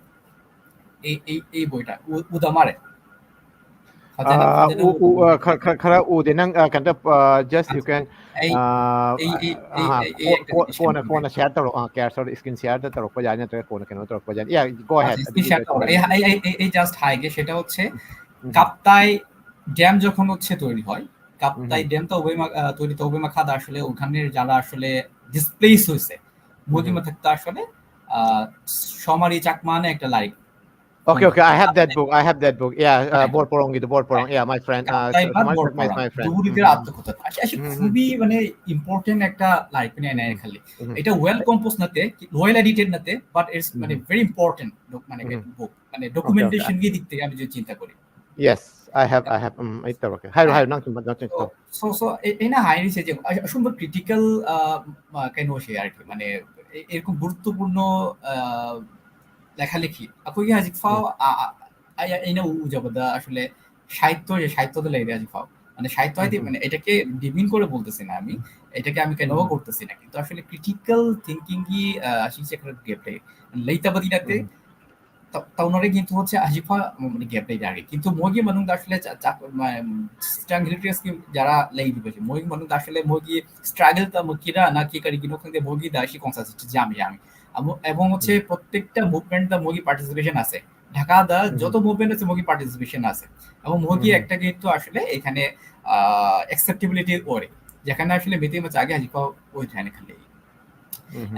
ꯑꯩ, ꯑꯩ, ꯑꯩ ꯕꯣꯏꯗ ꯎ-, ꯎꯗ ꯃꯥꯜꯂꯦ꯫ ꯐꯖꯅ, ꯑ, ꯐꯖꯅ ꯎ-, ꯎ-, ꯎꯗ ꯑ, ꯃꯥꯜꯂꯦ꯫ ꯈꯔ, ꯈꯔ, ꯈꯔ ꯎꯗꯦ꯫ ꯅꯪ, ꯑ, ꯀꯩꯅꯣ ꯇꯧ-, ꯑ, just you can, ꯑꯩ, ꯑ, ꯑꯩ, ꯑꯩ, ꯑꯩ, ꯑ, ꯑꯩ, ꯑꯩ ꯀꯣ-, ꯀꯣ-, ꯀꯣꯟꯅ, ꯀꯣꯟꯅ share ꯇꯧꯔꯛꯑꯣ꯫ ꯑ, ꯀꯌꯥ, sorry, screen share ꯇꯧꯔꯛꯄ ꯌꯥꯏ, ꯅꯠꯇ꯭ꯔꯒ ꯀꯣꯟꯅ ꯀꯩꯅꯣ ꯇꯧꯔꯛꯄ ꯌꯥꯏ꯫ Yeah, go ꯑ, ahead. ꯑꯗꯨ screen share ꯇꯧꯔꯦ꯫ ꯑꯩ, ꯑꯩ, ꯑꯩ, ꯑꯩ, ꯑꯩ just ꯍꯥꯏꯒꯦ, সেটা হচ্ছে ꯎꯝ꯫ কাপ্তাই ড্যাম যখন হচ্ছে তৈরি হয়, কাপ্তাই হুম। ড্যাম তো ওই মা-, আ, তৈরি তো ওই মাখাদা আসলে ওখানের যারা আসলে displace হয়েছে, হুম। মোদি মাথাক্তা আসলে, আ, সমারি চাকমা নামে একটা like. Okay, okay, I have that book, I have that book. Yeah, uh, হ্যাঁ। বরপরং গীত, বরপরং। হ্যাঁ। Yeah, my friend, uh, Kaptai বাদ Somari Chakma is বরপরং। My friend. দুপুরিদের হুম, হুম। আত্মকথা। আসলে, আসলে হুম, হুম। খুবই মানে important একটা লাইক, মানে, হুম, খালি। হুম। এটা well composed নাতে, well edited নাতে, but it's মানে হুম। Very important, মানে, হুম। Book। মানে, okay, okay। Documentation গিয়ে দিক থেকে আমি যদি চিন্তা করি। Yes, I have, I have, উম, এই তো, okay। হাই, হাই, নাং, নাং, নাং, so, so, so, এ-, এই না হাই নিচে যে, আ-, অসম্ভব critical, আ, আ, কেন সে আর কি, মানে, এ-, এরকম গুরুত্বপূর্ণ, আ, লেখালেখি। Ako iya hajik fao, হুম। আ, আ, আ, ইয়া, এই না উ-, উজাবদা আসলে সাহিত্য, যে সাহিত্য তো লেগে আছে ফাও। মানে, সাহিত্য হুম, হয়তো, হুম। মানে, এটাকে demean করে বলতেছি না আমি, হুম। এটাকে আমি কেন হুম, হুম। করতেছি না, কিন্তু আসলে critical thinking কি, আ, আসলে সেখানে gap টা। লেইতা বাদিনাতে হুম। ꯇꯧꯅꯔꯦ꯫ ꯀꯤꯟꯇꯨ ꯍꯧꯖꯤꯛ ꯍꯧꯖꯤꯛ ꯐꯥꯎ ꯒꯦꯞ ꯂꯩꯇꯥꯔꯦ꯫ ꯀꯤꯟꯇꯨ ꯃꯣꯏꯒꯤ ꯃꯅꯨꯡꯗ ꯑꯁꯤꯂꯦ ꯆꯥꯡ ꯍꯤꯜ ꯇ꯭ꯔꯦꯁꯀꯤ ꯖꯥꯔꯥ ꯂꯩꯔꯤꯕꯁꯦ, ꯃꯣꯏꯒꯤ ꯃꯅꯨꯡꯗ ꯑꯁꯤꯂꯦ ꯃꯣꯏꯒꯤ ꯁ꯭ꯇ꯭ꯔꯒꯜ ꯇꯃꯛꯀꯤꯔ ꯅꯥꯀꯤ ꯀꯔꯤꯒꯤꯅꯣ ꯈꯪꯗꯦ, ꯃꯣꯏꯒꯤꯗ ꯑꯁꯤ ꯀꯣꯡꯁꯥꯁꯤ ꯌꯥꯝ ꯌꯥꯝꯃꯤ꯫ ꯑꯃꯨꯛ ꯑꯦꯕꯣꯡ ꯍꯧꯖꯤꯛ ꯎꯝ꯫ ꯄ꯭ꯔꯣꯇꯦꯛꯇ ꯃꯨꯚꯃꯦꯟꯠꯇ ꯃꯣꯏꯒꯤ ꯄꯥꯔꯇꯤꯁꯤꯄꯦꯁꯟ আছে, ঢাকাꯗ ꯎꯝ꯫ ꯖꯣꯇꯣ ꯃꯨꯚꯃꯦꯟꯠ আছে ꯃꯣꯏꯒꯤ ꯄꯥꯔꯇꯤꯁꯤꯄꯦꯁꯟ আছে, এবং ꯃꯣꯏꯒꯤ ꯎꯝ꯫ একটা কিন্তু আসলে এখানে অ্যাকসেপ্টেবিলিটি ওরে, যেখানে আসলে মেতে মা চাগে হাজিপা ওই থাকে খালি।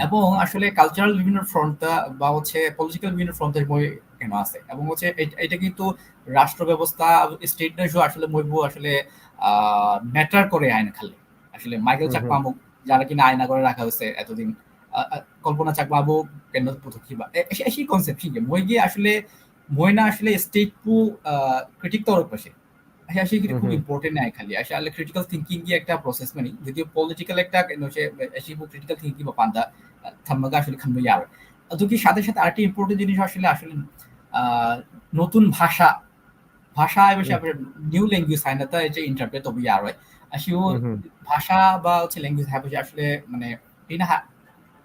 এবং আসলে কালচারাল বিভিন্ন ফ্রন্টটা বা হচ্ছে পলিটিক্যাল বিভিন্ন ফ্রন্টের মই কেন আছে, এবং হচ্ছে এ- এটা কিন্তু রাষ্ট্র ব্যবস্থা, স্টেট দেশও আসলে মইবু আসলে ম্যাটার করে আইন খালি। আসলে মাইকেল চাকমা মুখ যারা কিনা আয়না করে রাখা হয়েছে এতদিন, আহ, আহ, কল্পনা চাকমা বুক কেন পুথকি বা এ- এ- এই কনসেপ্ট ঠিক আছে। মই গিয়ে আসলে মই না আসলে স্টেট পু ক্রিটিক তরফ পাশে আসলে কিন্তু খুব হুম। ইম্পর্টেন্ট নাই খালি আসলে, আসলে ক্রিটিক্যাল থিঙ্কিং কি একটা প্রসেস মানে, যদিও পলিটিক্যাল একটা কেন সে এসে ক্রিটিক্যাল থিঙ্কিং বা পান্দা থাম্মাগা আসলে খাম্বে যাবে। তো কি সাথে সাথে আরেকটা ইম্পর্টেন্ট জিনিস আসলে আসলে আহ, নতুন ভাষা, ভাষা এবার হুম। নিউ ল্যাঙ্গুয়েজ হয় না, তাই যে ইন্টারপ্রেট তবে আর হয় আসলে ও হুম, হুম। ভাষা বা হচ্ছে ল্যাঙ্গুয়েজ হয় বসে আসলে মানে এই না হা-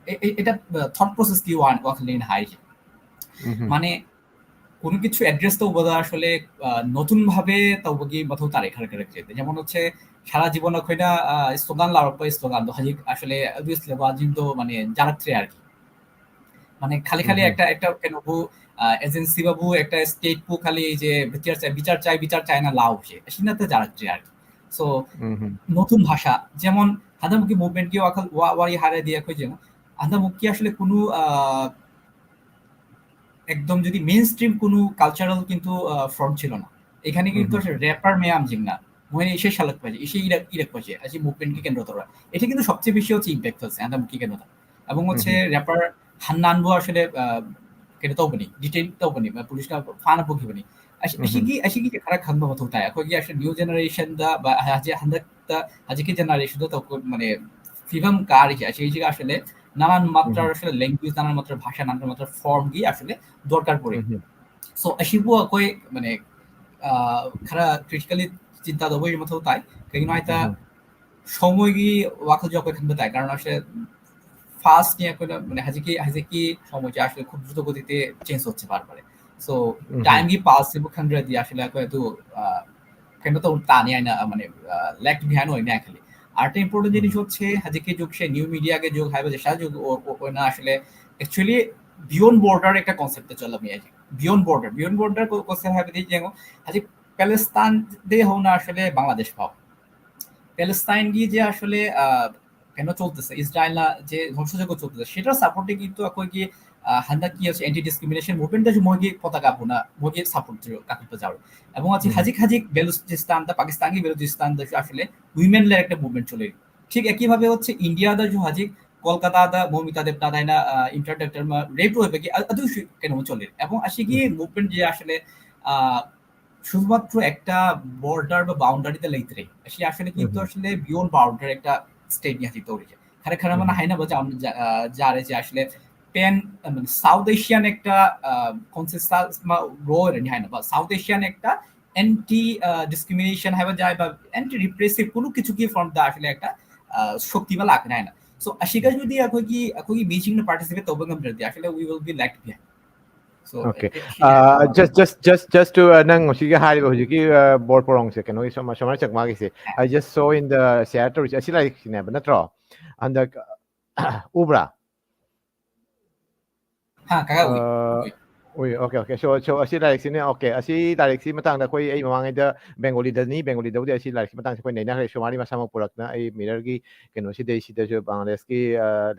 এ- এ- এটা থট প্রসেস কি ওয়ান ওয়ান লেন হাই হুম, হুম। মানে কোনো কিছু অ্যাড্রেস তো বোধহয় আসলে আহ, নতুনভাবে তাও কি মাথাও তারে খারাপ খারাপ যেতে, যেমন হচ্ছে সারা জীবন এখন না স্লোগান লাউড বা স্লোগান তো হাজি আসলে অবভিয়াসলি বাজিন তো মানে জানাচ্ছে আর কি। মানে খালি খালি হুম। একটা একটা কেন এজেন্সি বাবু একটা স্টেট পু খালি এই যে বিচার চাই বিচার চাই বিচার চায় না লাউ সে সিনাতে জানাচ্ছে আর কি। সো হুম, হুম। নতুন ভাষা যেমন হাদামুখী মুভমেন্ট কি ওয়াখাল- ওয়া- ওয়ারি হারে দিয়ে কই যেমন হাদামুখী আসলে কোনো আহ, একদম যদি মেইন স্ট্রিম কোনো কালচারাল কিন্তু ফর্ম ছিল না। এখানে কিন্তু হুম, হুম। আসলে র্যাপার মেয়াম জিং না, মনে এসে শালক পাজে এসে ইরাক ইরাক পাজে আসে মুভমেন্ট কি কেন্দ্র ধরা, এটা কিন্তু সবচেয়ে বেশি হচ্ছে ইম্প্যাক্ট হচ্ছে হাদামুখী কেন্দ্র। এবং হচ্ছে হুম, হুম। র্যাপার হান্নানবো আসলে আহ, কেন তাও বনি ডিটেইন তাও বনি বা পুলিশ না ফান বকি বনি আসে হুম, আসে হুম। কি আসে কি খারাপ খাম্বা মতো তাই এখন কি আসলে নিউ জেনারেশন দা বা হাজে হান্দাক দা হাজে কি জেনারেশন দা তো মানে ফিভাম কার কি আসে এই যে আসলে নানান মাত্রার হুম। আসলে ল্যাঙ্গুয়েজ, নানান মাত্রার ভাষা, নানান মাত্রার ফর্ম কি আসলে দরকার পড়ে। হুম, হুম। সো আসিবু কই মানে আহ, খারা ক্রিটিক্যালি চিন্তা দেবো এই মতো তাই, কিন্তু এটা হুম, হুম। সময় কি ওয়াকল জব এখান তাই, কারণ আসলে ꯄꯥꯁꯀꯤ ꯑꯩꯈꯣꯏꯅ ꯃꯅꯦ ꯍꯧꯖꯤꯛꯀꯤ ꯍꯧꯖꯤꯛꯀꯤ ꯁꯃꯨꯗ꯭ꯔ ꯑꯁꯤꯗ ꯈꯨ ꯈꯨꯗꯛ ꯈꯨꯗꯛꯇꯤ ꯆꯦꯟꯖ ꯇꯧꯁꯤ ꯄꯥꯔ ꯄꯥꯔꯦ꯫ ꯁꯣ ꯇꯥꯏꯝꯒꯤ ꯄꯥꯁꯁꯤꯕꯨ ꯈꯪꯗ꯭ꯔꯗꯤ ꯑꯁꯤꯗ ꯑꯩꯈꯣꯏ ꯑꯗꯨ ꯀꯩꯅꯣ ꯇꯧ ꯇꯥꯅꯤ ꯍꯥꯏꯅ ꯃꯅꯦ ꯂꯦꯛ ꯕꯤꯍꯥꯏꯟ ꯑꯣꯏꯅꯤ ꯍꯥꯏ ꯈꯜꯂꯤ꯫ ꯑꯥꯔꯇ ꯏꯝꯄꯣꯔꯇꯦꯟ ꯖꯨꯛꯁꯦ ꯍꯧꯖꯤꯛꯀꯤ ꯖꯨꯛꯁꯦ ꯅ꯭ꯌꯨ ꯃꯤꯗꯤꯌꯥꯒꯤ ꯖꯨꯛ ꯍꯥꯏꯕ ꯖꯁꯥ ꯖꯨꯛ ꯑꯣꯏꯅ ꯑꯁꯤꯗ ꯑꯦꯛꯆꯨꯋꯦꯂꯤ ꯕꯤꯌꯣꯟ ꯕꯣꯔꯗꯔ ꯑꯦꯛꯇ ꯀꯣꯟꯁꯦꯞꯇ ꯆꯠꯂꯝꯃꯤ ꯍꯥꯏꯁꯦ꯫ Beyond border beyond border concept ꯍꯥꯏꯕꯗꯤ ꯌꯦꯡꯉꯣ, ꯍꯧꯖꯤꯛ ꯄꯦꯂꯦꯁꯇꯥꯏꯟꯗꯒꯤ ꯍꯧꯅ ꯑꯁꯤꯗ ꯕꯪꯒ꯭ꯂꯥꯗꯦꯁ ꯐꯥꯎ ꯄꯦꯂꯦꯁꯇꯥꯏꯟꯒꯤ ꯖꯦ ꯑꯁꯤꯗ ꯀꯩꯅꯣ ꯆꯣꯜꯇꯁꯦ, ꯏꯁꯔꯥꯏꯜꯅ ꯖꯦ ꯙ꯭ꯋꯪꯁ ꯆꯣꯜꯇꯁꯦ ꯁꯤꯗ ꯁꯞꯄꯣꯔꯠꯇꯒꯤ ꯑꯩꯈꯣꯏꯒꯤ ꯍꯟꯗꯛꯀꯤ ꯑꯦꯟꯇꯤ ꯗꯤꯁꯀ꯭ꯔꯤꯃꯤꯅꯦꯁꯟ ꯃꯨꯚꯃꯦꯟꯇꯁꯨ ꯃꯣꯏꯒꯤ ꯄꯣꯇꯥꯀꯥ ꯄꯨꯅ ꯃꯣꯏꯒꯤ ꯁꯞꯄꯣꯔꯠꯁꯨ ꯀꯥꯈꯠꯄ ꯌꯥꯎꯔꯤ꯫ ꯑꯦꯕꯣꯡ ꯍꯧꯖꯤꯛ ꯍꯧꯖꯤꯛ ꯍꯧꯖꯤꯛ ꯕꯦꯂꯨꯆꯤꯁꯇꯥꯟꯗ, ꯄꯥꯀꯤꯁꯇꯥꯟꯒꯤ ꯕꯦꯂꯨꯆꯤꯁꯇꯥꯟꯗꯁꯨ ꯑꯁꯤꯗ ꯋꯤꯃꯦꯟ ꯂꯥꯏꯔꯤꯛꯇ ꯃꯨꯚꯃꯦꯟ ꯆꯣꯜꯂꯤ꯫ ꯊꯤꯛ ꯑꯦꯀꯤ ꯚꯥꯕꯦ ꯍꯧꯖꯤꯛ ꯏꯟꯗꯤꯌꯥꯗꯁꯨ ꯍꯧꯖꯤꯛ ꯀꯣꯜꯀꯥꯇꯥꯗ ꯃꯣꯃꯤꯇꯥ ꯗꯦꯕꯅꯥꯊ ꯍꯥꯏꯅ ꯏꯟꯇꯔꯗꯛꯇꯔ ꯑꯃ ꯔꯦꯞ ꯑꯣꯏꯕꯒꯤ ꯑꯗꯨꯁꯨ ꯀꯩꯅꯣ ꯆꯣꯜꯂꯤ꯫ ꯑꯦꯕꯣꯡ ꯑꯁꯤꯒꯤ ꯃꯨꯚꯃꯦꯟꯁꯦ ꯑꯁꯤꯗ ꯁꯨꯃꯇ꯭ꯔ ꯑꯦꯛꯇ ꯕꯣꯔꯗꯔ ꯕ ꯕꯥꯎꯟꯗꯔꯤꯗ ꯂꯩꯇ꯭ꯔꯦ꯫ ꯑꯁꯤ ꯑꯁꯤꯗ ꯀꯤꯞꯇꯣ ꯑꯁꯤꯗ ꯕꯤꯌꯣꯟ ꯕꯥꯎꯟꯗꯔꯤ ꯑꯦꯛꯇ ꯁ꯭ꯇꯦꯠꯅꯤ ꯍꯧꯖꯤꯛ ꯇꯧꯔꯤꯁꯦ꯫ ꯈꯔ ꯈꯔ ꯑꯃꯅ ꯍꯥꯏꯅꯕ ꯌꯥꯔꯦꯁꯦ ꯑꯁꯤꯗ ꯄꯦꯟ ꯁꯥꯎꯠ ꯑꯦꯁꯤꯌꯥꯟ ꯑꯦꯛꯇ ꯀꯣꯟꯁꯦꯟꯁꯁ ꯑꯃ ꯒ꯭ꯔꯣ ꯑꯣꯏꯔꯅꯤ ꯍꯥꯏꯅꯕ꯫ South Asian act anti discrimination ꯍꯥꯏꯕ ꯌꯥꯏꯕ, ꯑꯦꯟꯇꯤ ꯔꯤꯄ꯭ꯔꯦꯁꯤꯞ ꯀꯨꯅꯨ ꯀꯤꯆꯨꯀꯤ ꯐꯣꯔꯝꯗ ꯑꯁꯤꯗ ꯑꯦꯛꯇ ꯁꯣꯛꯇꯤꯕ ꯂꯥꯛꯀꯅꯤ ꯍꯥꯏꯅ꯫ ꯁꯣ ꯑꯁꯤꯒꯁꯨꯗꯤ ꯑꯩꯈꯣꯏꯒꯤ ꯑꯩꯈꯣꯏꯒꯤ ꯃꯤꯁꯤꯡꯅ ꯄꯥꯔꯇꯤꯁꯤꯄꯦꯠ ꯇꯧꯕ ꯉꯝꯗ꯭ꯔꯗꯤ ꯑꯁꯤꯗ we will be left behind. So Okay. ꯑ, Just just just just to uh, ꯅꯪ ꯉꯁꯤꯒꯤ ꯍꯥꯏꯔꯤꯕ ꯍꯧꯖꯤꯛꯀꯤ ꯕꯣꯔ ꯄꯣꯔꯣꯡꯁꯦ ꯀꯩꯅꯣꯒꯤ ꯁꯣꯃꯥ ꯁꯣꯃꯥ ꯆꯛꯃꯥꯒꯤꯁꯦ I just saw in the share ꯇꯧꯔꯤꯁꯦ ꯑꯁꯤ ꯂꯥꯏꯔꯤꯛꯁꯤꯅꯦꯕ ꯅꯠꯇ꯭ꯔꯣ? ꯍꯟꯗꯛ ꯎꯕ꯭ꯔꯥ? ꯍꯥ ꯀꯀꯥ ꯎꯏ꯫ ꯎꯏ꯫ Okay, okay. So so ꯑꯁꯤ ꯂꯥꯏꯔꯤꯛꯁꯤꯅꯦ꯫ Okay, ꯑꯁꯤ ꯂꯥꯏꯔꯤꯛꯁꯤ ꯃꯇꯥꯡꯗ ꯑꯩꯈꯣꯏ ꯑꯩ ꯃꯃꯥꯡꯉꯩꯗ ꯕꯦꯡꯒꯣꯂꯤꯗꯅꯤ, ꯕꯦꯡꯒꯣꯂꯤꯗꯕꯨꯗꯤ ꯑꯁꯤ ꯂꯥꯏꯔꯤꯛꯁꯤ ꯃꯇꯥꯡꯁꯦ ꯑꯩꯈꯣꯏ ꯅꯩꯅꯈ꯭ꯔꯦ꯫ ꯁꯣꯃꯥꯂꯤ ꯃꯁꯥꯃꯛ ꯄꯨꯔꯛꯅ ꯑꯩ ꯃꯤꯔꯔꯒꯤ ꯀꯩꯅꯣꯁꯤꯗꯩꯁꯤꯗꯁꯨ ꯕꯪꯒ꯭ꯂꯥꯗꯦꯁꯀꯤ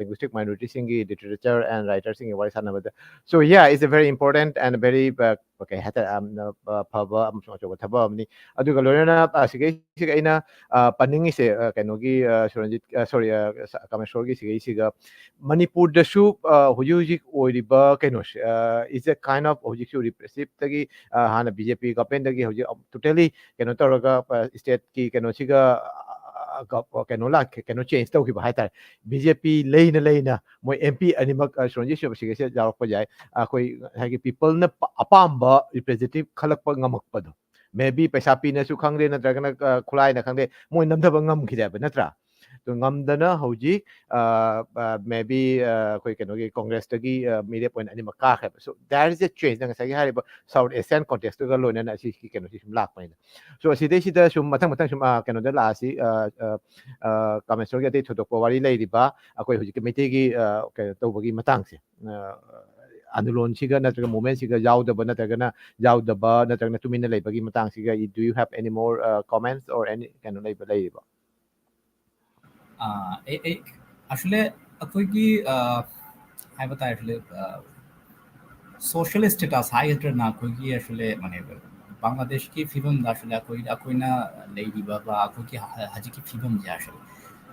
ꯂꯤꯡꯒ꯭ꯋꯤꯁꯇꯤꯛ ꯃꯥꯏꯅꯣꯔꯤꯇꯤꯁꯤꯡꯒꯤ ꯂꯤꯇꯔꯦꯆꯔ ꯑꯦꯟ ꯔꯥꯏꯇꯔꯁꯤꯡꯒꯤ ꯋꯥꯔꯤ ꯁꯥꯟꯅꯕꯗ꯫ So yeah, it's a very important and very uh, ꯀꯩ ꯍꯥꯏꯇꯥꯔꯦ, ꯌꯥꯝꯅ ꯑ, ꯐꯕ ꯑꯃꯁꯨꯡ ꯑꯆꯧꯕ ꯊꯕꯛ ꯑꯃꯅꯤ꯫ ꯑꯗꯨꯒ ꯂꯣꯏꯅꯅ ꯑ, ꯁꯤꯒꯩꯁꯤꯒ ꯑꯩꯅ ꯑ, ꯄꯟꯅꯤꯡꯉꯤꯁꯦ ꯑ, ꯀꯩꯅꯣꯒꯤ ꯑ, ꯁꯨꯔꯟꯖꯤꯠ ꯁꯣꯔꯤ ꯀꯥꯃꯦꯁꯣꯔꯒꯤ ꯁꯤꯒꯩꯁꯤꯒ ꯃꯅꯤꯄꯨꯔꯗꯁꯨ ꯑ, ꯍꯧꯖꯤꯛ ꯍꯧꯖꯤꯛ ꯑꯣꯏꯔꯤꯕ ꯀꯩꯅꯣꯁꯦ is a kind of ꯍꯧꯖꯤꯛꯁꯨ ꯔꯤꯄ꯭ꯔꯦꯁꯤꯞꯇꯒꯤ ꯍꯥꯟꯅ ꯕꯤ ꯖꯦ ꯄꯤ ꯒꯚꯔꯟꯃꯦꯟꯗꯒꯤ ꯍꯧꯖꯤꯛ ꯇꯣꯇꯦꯂꯤ ꯀꯩꯅꯣ ꯇꯧꯔꯒ ꯁ꯭ꯇꯦꯠꯀꯤ ꯀꯩꯅꯣꯁꯤꯒ ꯑ, ꯀꯩꯅꯣ ꯂꯥꯛ ꯀꯩꯅꯣ ꯆꯦꯟꯖ ꯇꯧꯈꯤꯕ ꯍꯥꯏꯇꯥꯔꯦ꯫ ꯕꯤ ꯖꯦ ꯄꯤ ꯂꯩꯅ ꯂꯩꯅ ꯃꯣꯏ ꯑꯦꯝ ꯄꯤ ꯑꯅꯤꯃꯛ ꯁꯨꯔꯟꯖꯤꯠ ꯁꯤꯡꯍ ꯁꯤꯒꯩꯁꯦ ꯌꯥꯎꯔꯛꯄ ꯌꯥꯏ꯫ ꯑꯩꯈꯣꯏ ꯉꯁꯥꯏꯒꯤ ꯄꯤꯄꯜꯅ ꯑꯄꯥꯝꯕ ꯔꯤꯄ꯭ꯔꯦꯖꯦꯟꯇꯦꯇꯤꯞ ꯈꯜꯂꯛꯄ ꯉꯝꯃꯛꯄꯗꯣ, ꯃꯦ ꯕꯤ ꯄꯩꯁꯥ ꯄꯤꯅꯁꯨ ꯈꯪꯗꯦ, ꯅꯠꯇ꯭ꯔꯒꯅ ꯈꯨꯠꯂꯥꯏꯅ ꯈꯪꯗꯦ, ꯃꯣꯏ ꯅꯝꯊꯕ ꯉꯝꯈꯤꯗꯦꯕ ꯅꯠꯇ꯭ꯔꯥ? ꯉꯝꯗꯅ ꯍꯧꯖꯤꯛ ꯃꯦ ꯕꯤ ꯑꯩꯈꯣꯏ ꯀꯩꯅꯣꯒꯤ ꯀꯣꯡꯒ꯭ꯔꯦꯁꯇꯒꯤ ꯃꯤꯔꯦꯞ ꯑꯣꯏꯅ ꯑꯅꯤꯃꯛ ꯀꯥꯈ꯭ꯔꯦꯕ꯫ So there is a change꯫ ꯅꯪ ꯉꯁꯥꯏꯒꯤ ꯍꯥꯏꯔꯤꯕ ꯁꯥꯎꯠ ꯑꯦꯁꯤꯌꯥꯟ ꯀꯣꯟꯇꯦꯛꯁꯇꯨꯒ ꯂꯣꯏꯅꯅ ꯑꯁꯤꯒꯤ ꯀꯩꯅꯣꯁꯤ ꯁꯨꯝ ꯂꯥꯛꯄꯅꯤꯅ꯫ So ꯑꯁꯤꯗꯩꯁꯤꯗ ꯁꯨꯝ ꯃꯊꯪ ꯃꯊꯪ ꯁꯨꯝ ꯀꯩꯅꯣꯗ ꯂꯥꯛꯑꯁꯤ, ꯀꯥꯃꯦꯁꯣꯔꯒꯤ ꯑꯇꯩ ꯊꯣꯏꯗꯣꯛꯄ ꯋꯥꯔꯤ ꯂꯩꯔꯤꯕ ꯑꯩꯈꯣꯏ ꯍꯧꯖꯤꯛꯀꯤ ꯃꯩꯇꯩꯒꯤ ꯀꯩꯅꯣ ꯇꯧꯕꯒꯤ ꯃꯇꯥꯡꯁꯦ, ꯑꯥꯟꯗꯣꯂꯣꯟꯁꯤꯒ ꯅꯠꯇ꯭ꯔꯒ ꯃꯨꯚꯃꯦꯟꯁꯤꯒ ꯌꯥꯎꯗꯕ ꯅꯠꯇ꯭ꯔꯒꯅ ꯌꯥꯎꯗꯕ ꯅꯠꯇ꯭ꯔꯒꯅ ꯇꯨꯃꯤꯟꯅ ꯂꯩꯕꯒꯤ ꯃꯇꯥꯡꯁꯤꯒ, do you have any more comments or any ꯀꯩꯅꯣ ꯂꯩꯕ ꯂꯩꯔꯤꯕ? ꯑꯥ, ꯑꯩ, ꯑꯩ, ꯑꯁꯨꯂꯦ ꯑꯩꯈꯣꯏꯒꯤ, ꯑꯥ, ꯍꯥꯏꯕ ꯇꯥꯔꯦ, ꯑꯁꯨꯂꯦ, ꯑꯥ, social status ꯍꯥꯏꯒꯗ꯭ꯔꯥ, ꯑꯩꯈꯣꯏꯒꯤ ꯑꯁꯨꯂꯦ, ꯃꯅꯦ, ꯕꯪꯒ꯭ꯂꯥꯗꯦꯁꯀꯤ ꯐꯤꯕꯝꯗ ꯑꯁꯨꯂꯦ ꯑꯩꯈꯣꯏ, ꯑꯩꯈꯣꯏꯅ ꯂꯩꯔꯤꯕ ꯕ ꯑꯩꯈꯣꯏꯒꯤ ꯍ-, ꯍ-, ꯍꯧꯖꯤꯛꯀꯤ ꯐꯤꯕꯝꯁꯦ ꯑꯁꯨꯂꯦ,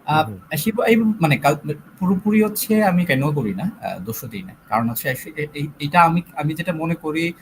ꯑꯥ, ꯎꯝ꯫ ꯑꯁꯤꯕꯨ ꯑꯩ, ꯃꯅꯦ, ꯀ-, ꯄꯨꯔꯥꯄꯨꯔꯤ ꯍꯣꯠꯁꯦ ꯑꯃꯤ ꯀꯩꯅꯣ ꯀꯧꯔꯤꯅ, ꯑꯥ, ꯗꯣꯁꯣꯗꯤꯅ꯫ ꯀꯥꯔꯟ ꯍꯣꯠꯁꯦ ꯑꯁꯨ-, এ-, এ-, এটা আমি, আমি যেটা মনে করি,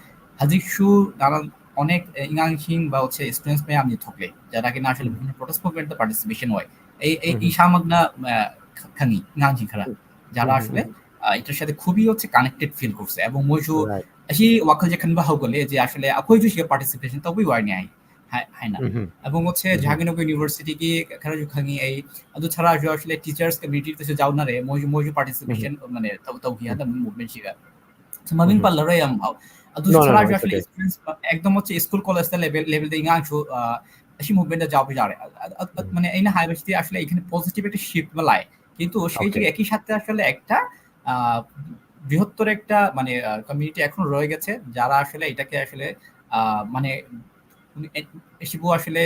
ꯍꯧꯖꯤꯛꯁꯨ নানান অনেক, এ, ꯏꯉꯥꯡꯁꯤꯡ বা ꯍꯣꯠꯁꯦ students ꯃꯌꯥꯝꯗꯤ ꯊꯣꯛꯂꯦ, যারা কিনা আসলে ꯎꯝ꯫ বিভিন্ন protest movement ꯗ participation ꯑꯣꯏ꯫ ꯑꯩ, ꯑꯩ, ꯎꯝ꯫ ꯏꯁꯥꯃꯛꯅ, ꯑ, ꯈ-, ꯈꯪꯉꯤ, ꯑꯉꯥꯡꯁꯤꯡ ꯈꯔ, ꯎꯝ꯫ যারা ꯎꯝ, আসলে, ꯎꯝ꯫ ꯑ, এটার সাথে খুবই হচ্ছে connected feel করছে, এবং ꯃꯣꯏꯁꯨ Right. ꯑꯁꯤ ꯋꯥꯈꯜꯁꯦ ꯈꯟꯕ ꯍꯧꯒꯠꯂꯦ যে আসলে ꯑꯩꯈꯣꯏꯁꯨ ꯁꯤꯒ participation ꯇꯧꯕ ꯌꯥꯏ ꯍꯥꯏ, ꯍꯥꯏꯅ꯫ ꯎꯝ, ꯎꯝ꯫ এবং হচ্ছে ꯎꯝ, ꯎꯝ꯫ ꯖꯍꯥꯡꯒꯤꯔꯅꯒꯔ University ꯒꯤ ꯈꯔꯁꯨ ꯈꯪꯉꯤ ꯑꯩ, ꯑꯗꯨ ꯁꯔꯥꯁꯨ আসলে teachers community ꯗꯁꯨ ꯌꯥꯎꯅꯔꯦ, ꯃꯣꯏꯁꯨ, ꯃꯣꯏꯁꯨ participation, ꯎꯝ꯫ ꯃꯥꯅꯦ, ꯇꯧ-, ꯇꯧꯈꯤ ꯎꯝ꯫ ꯍꯟꯗꯛ movement ꯁꯤꯒ꯫ ꯃꯃꯤꯡ ꯎꯝ꯫ ꯄꯜꯂꯔꯣꯏ ꯌꯥꯝ ꯐꯥꯎ꯫ ꯑꯗꯨꯁꯨ No, no, no, ꯁꯔꯥꯁꯨ it's actually okay. Students, ꯑ, একদম হচ্ছে স্কুল কলেজ লেভেল, লেভেল ꯗ ꯏꯉꯥꯡꯁꯨ, ꯑ, ꯑꯁꯤ movement ꯗ ꯌꯥꯎꯕ ꯌꯥꯔꯦ꯫ ꯑ, ꯑ, ꯑ, ꯎꯝ꯫ ꯃꯥꯅꯦ, ꯑꯩꯅ ꯍꯥꯏꯕꯁꯤꯗꯤ actually এখানে positive একটা shift ꯑꯃ ꯂꯥꯛꯑꯦ, কিন্তু সেই Okay. থেকে একই সাথে আসলে একটা, আ, বৃহত্তর একটা, মানে, আ, community এখন রয়ে গেছে, যারা আসলে এটাকে আসলে, আ, মানে, ꯎꯝ, ꯑꯦ-, ꯑꯁꯤꯕꯨ ꯑꯁꯤꯂꯦ,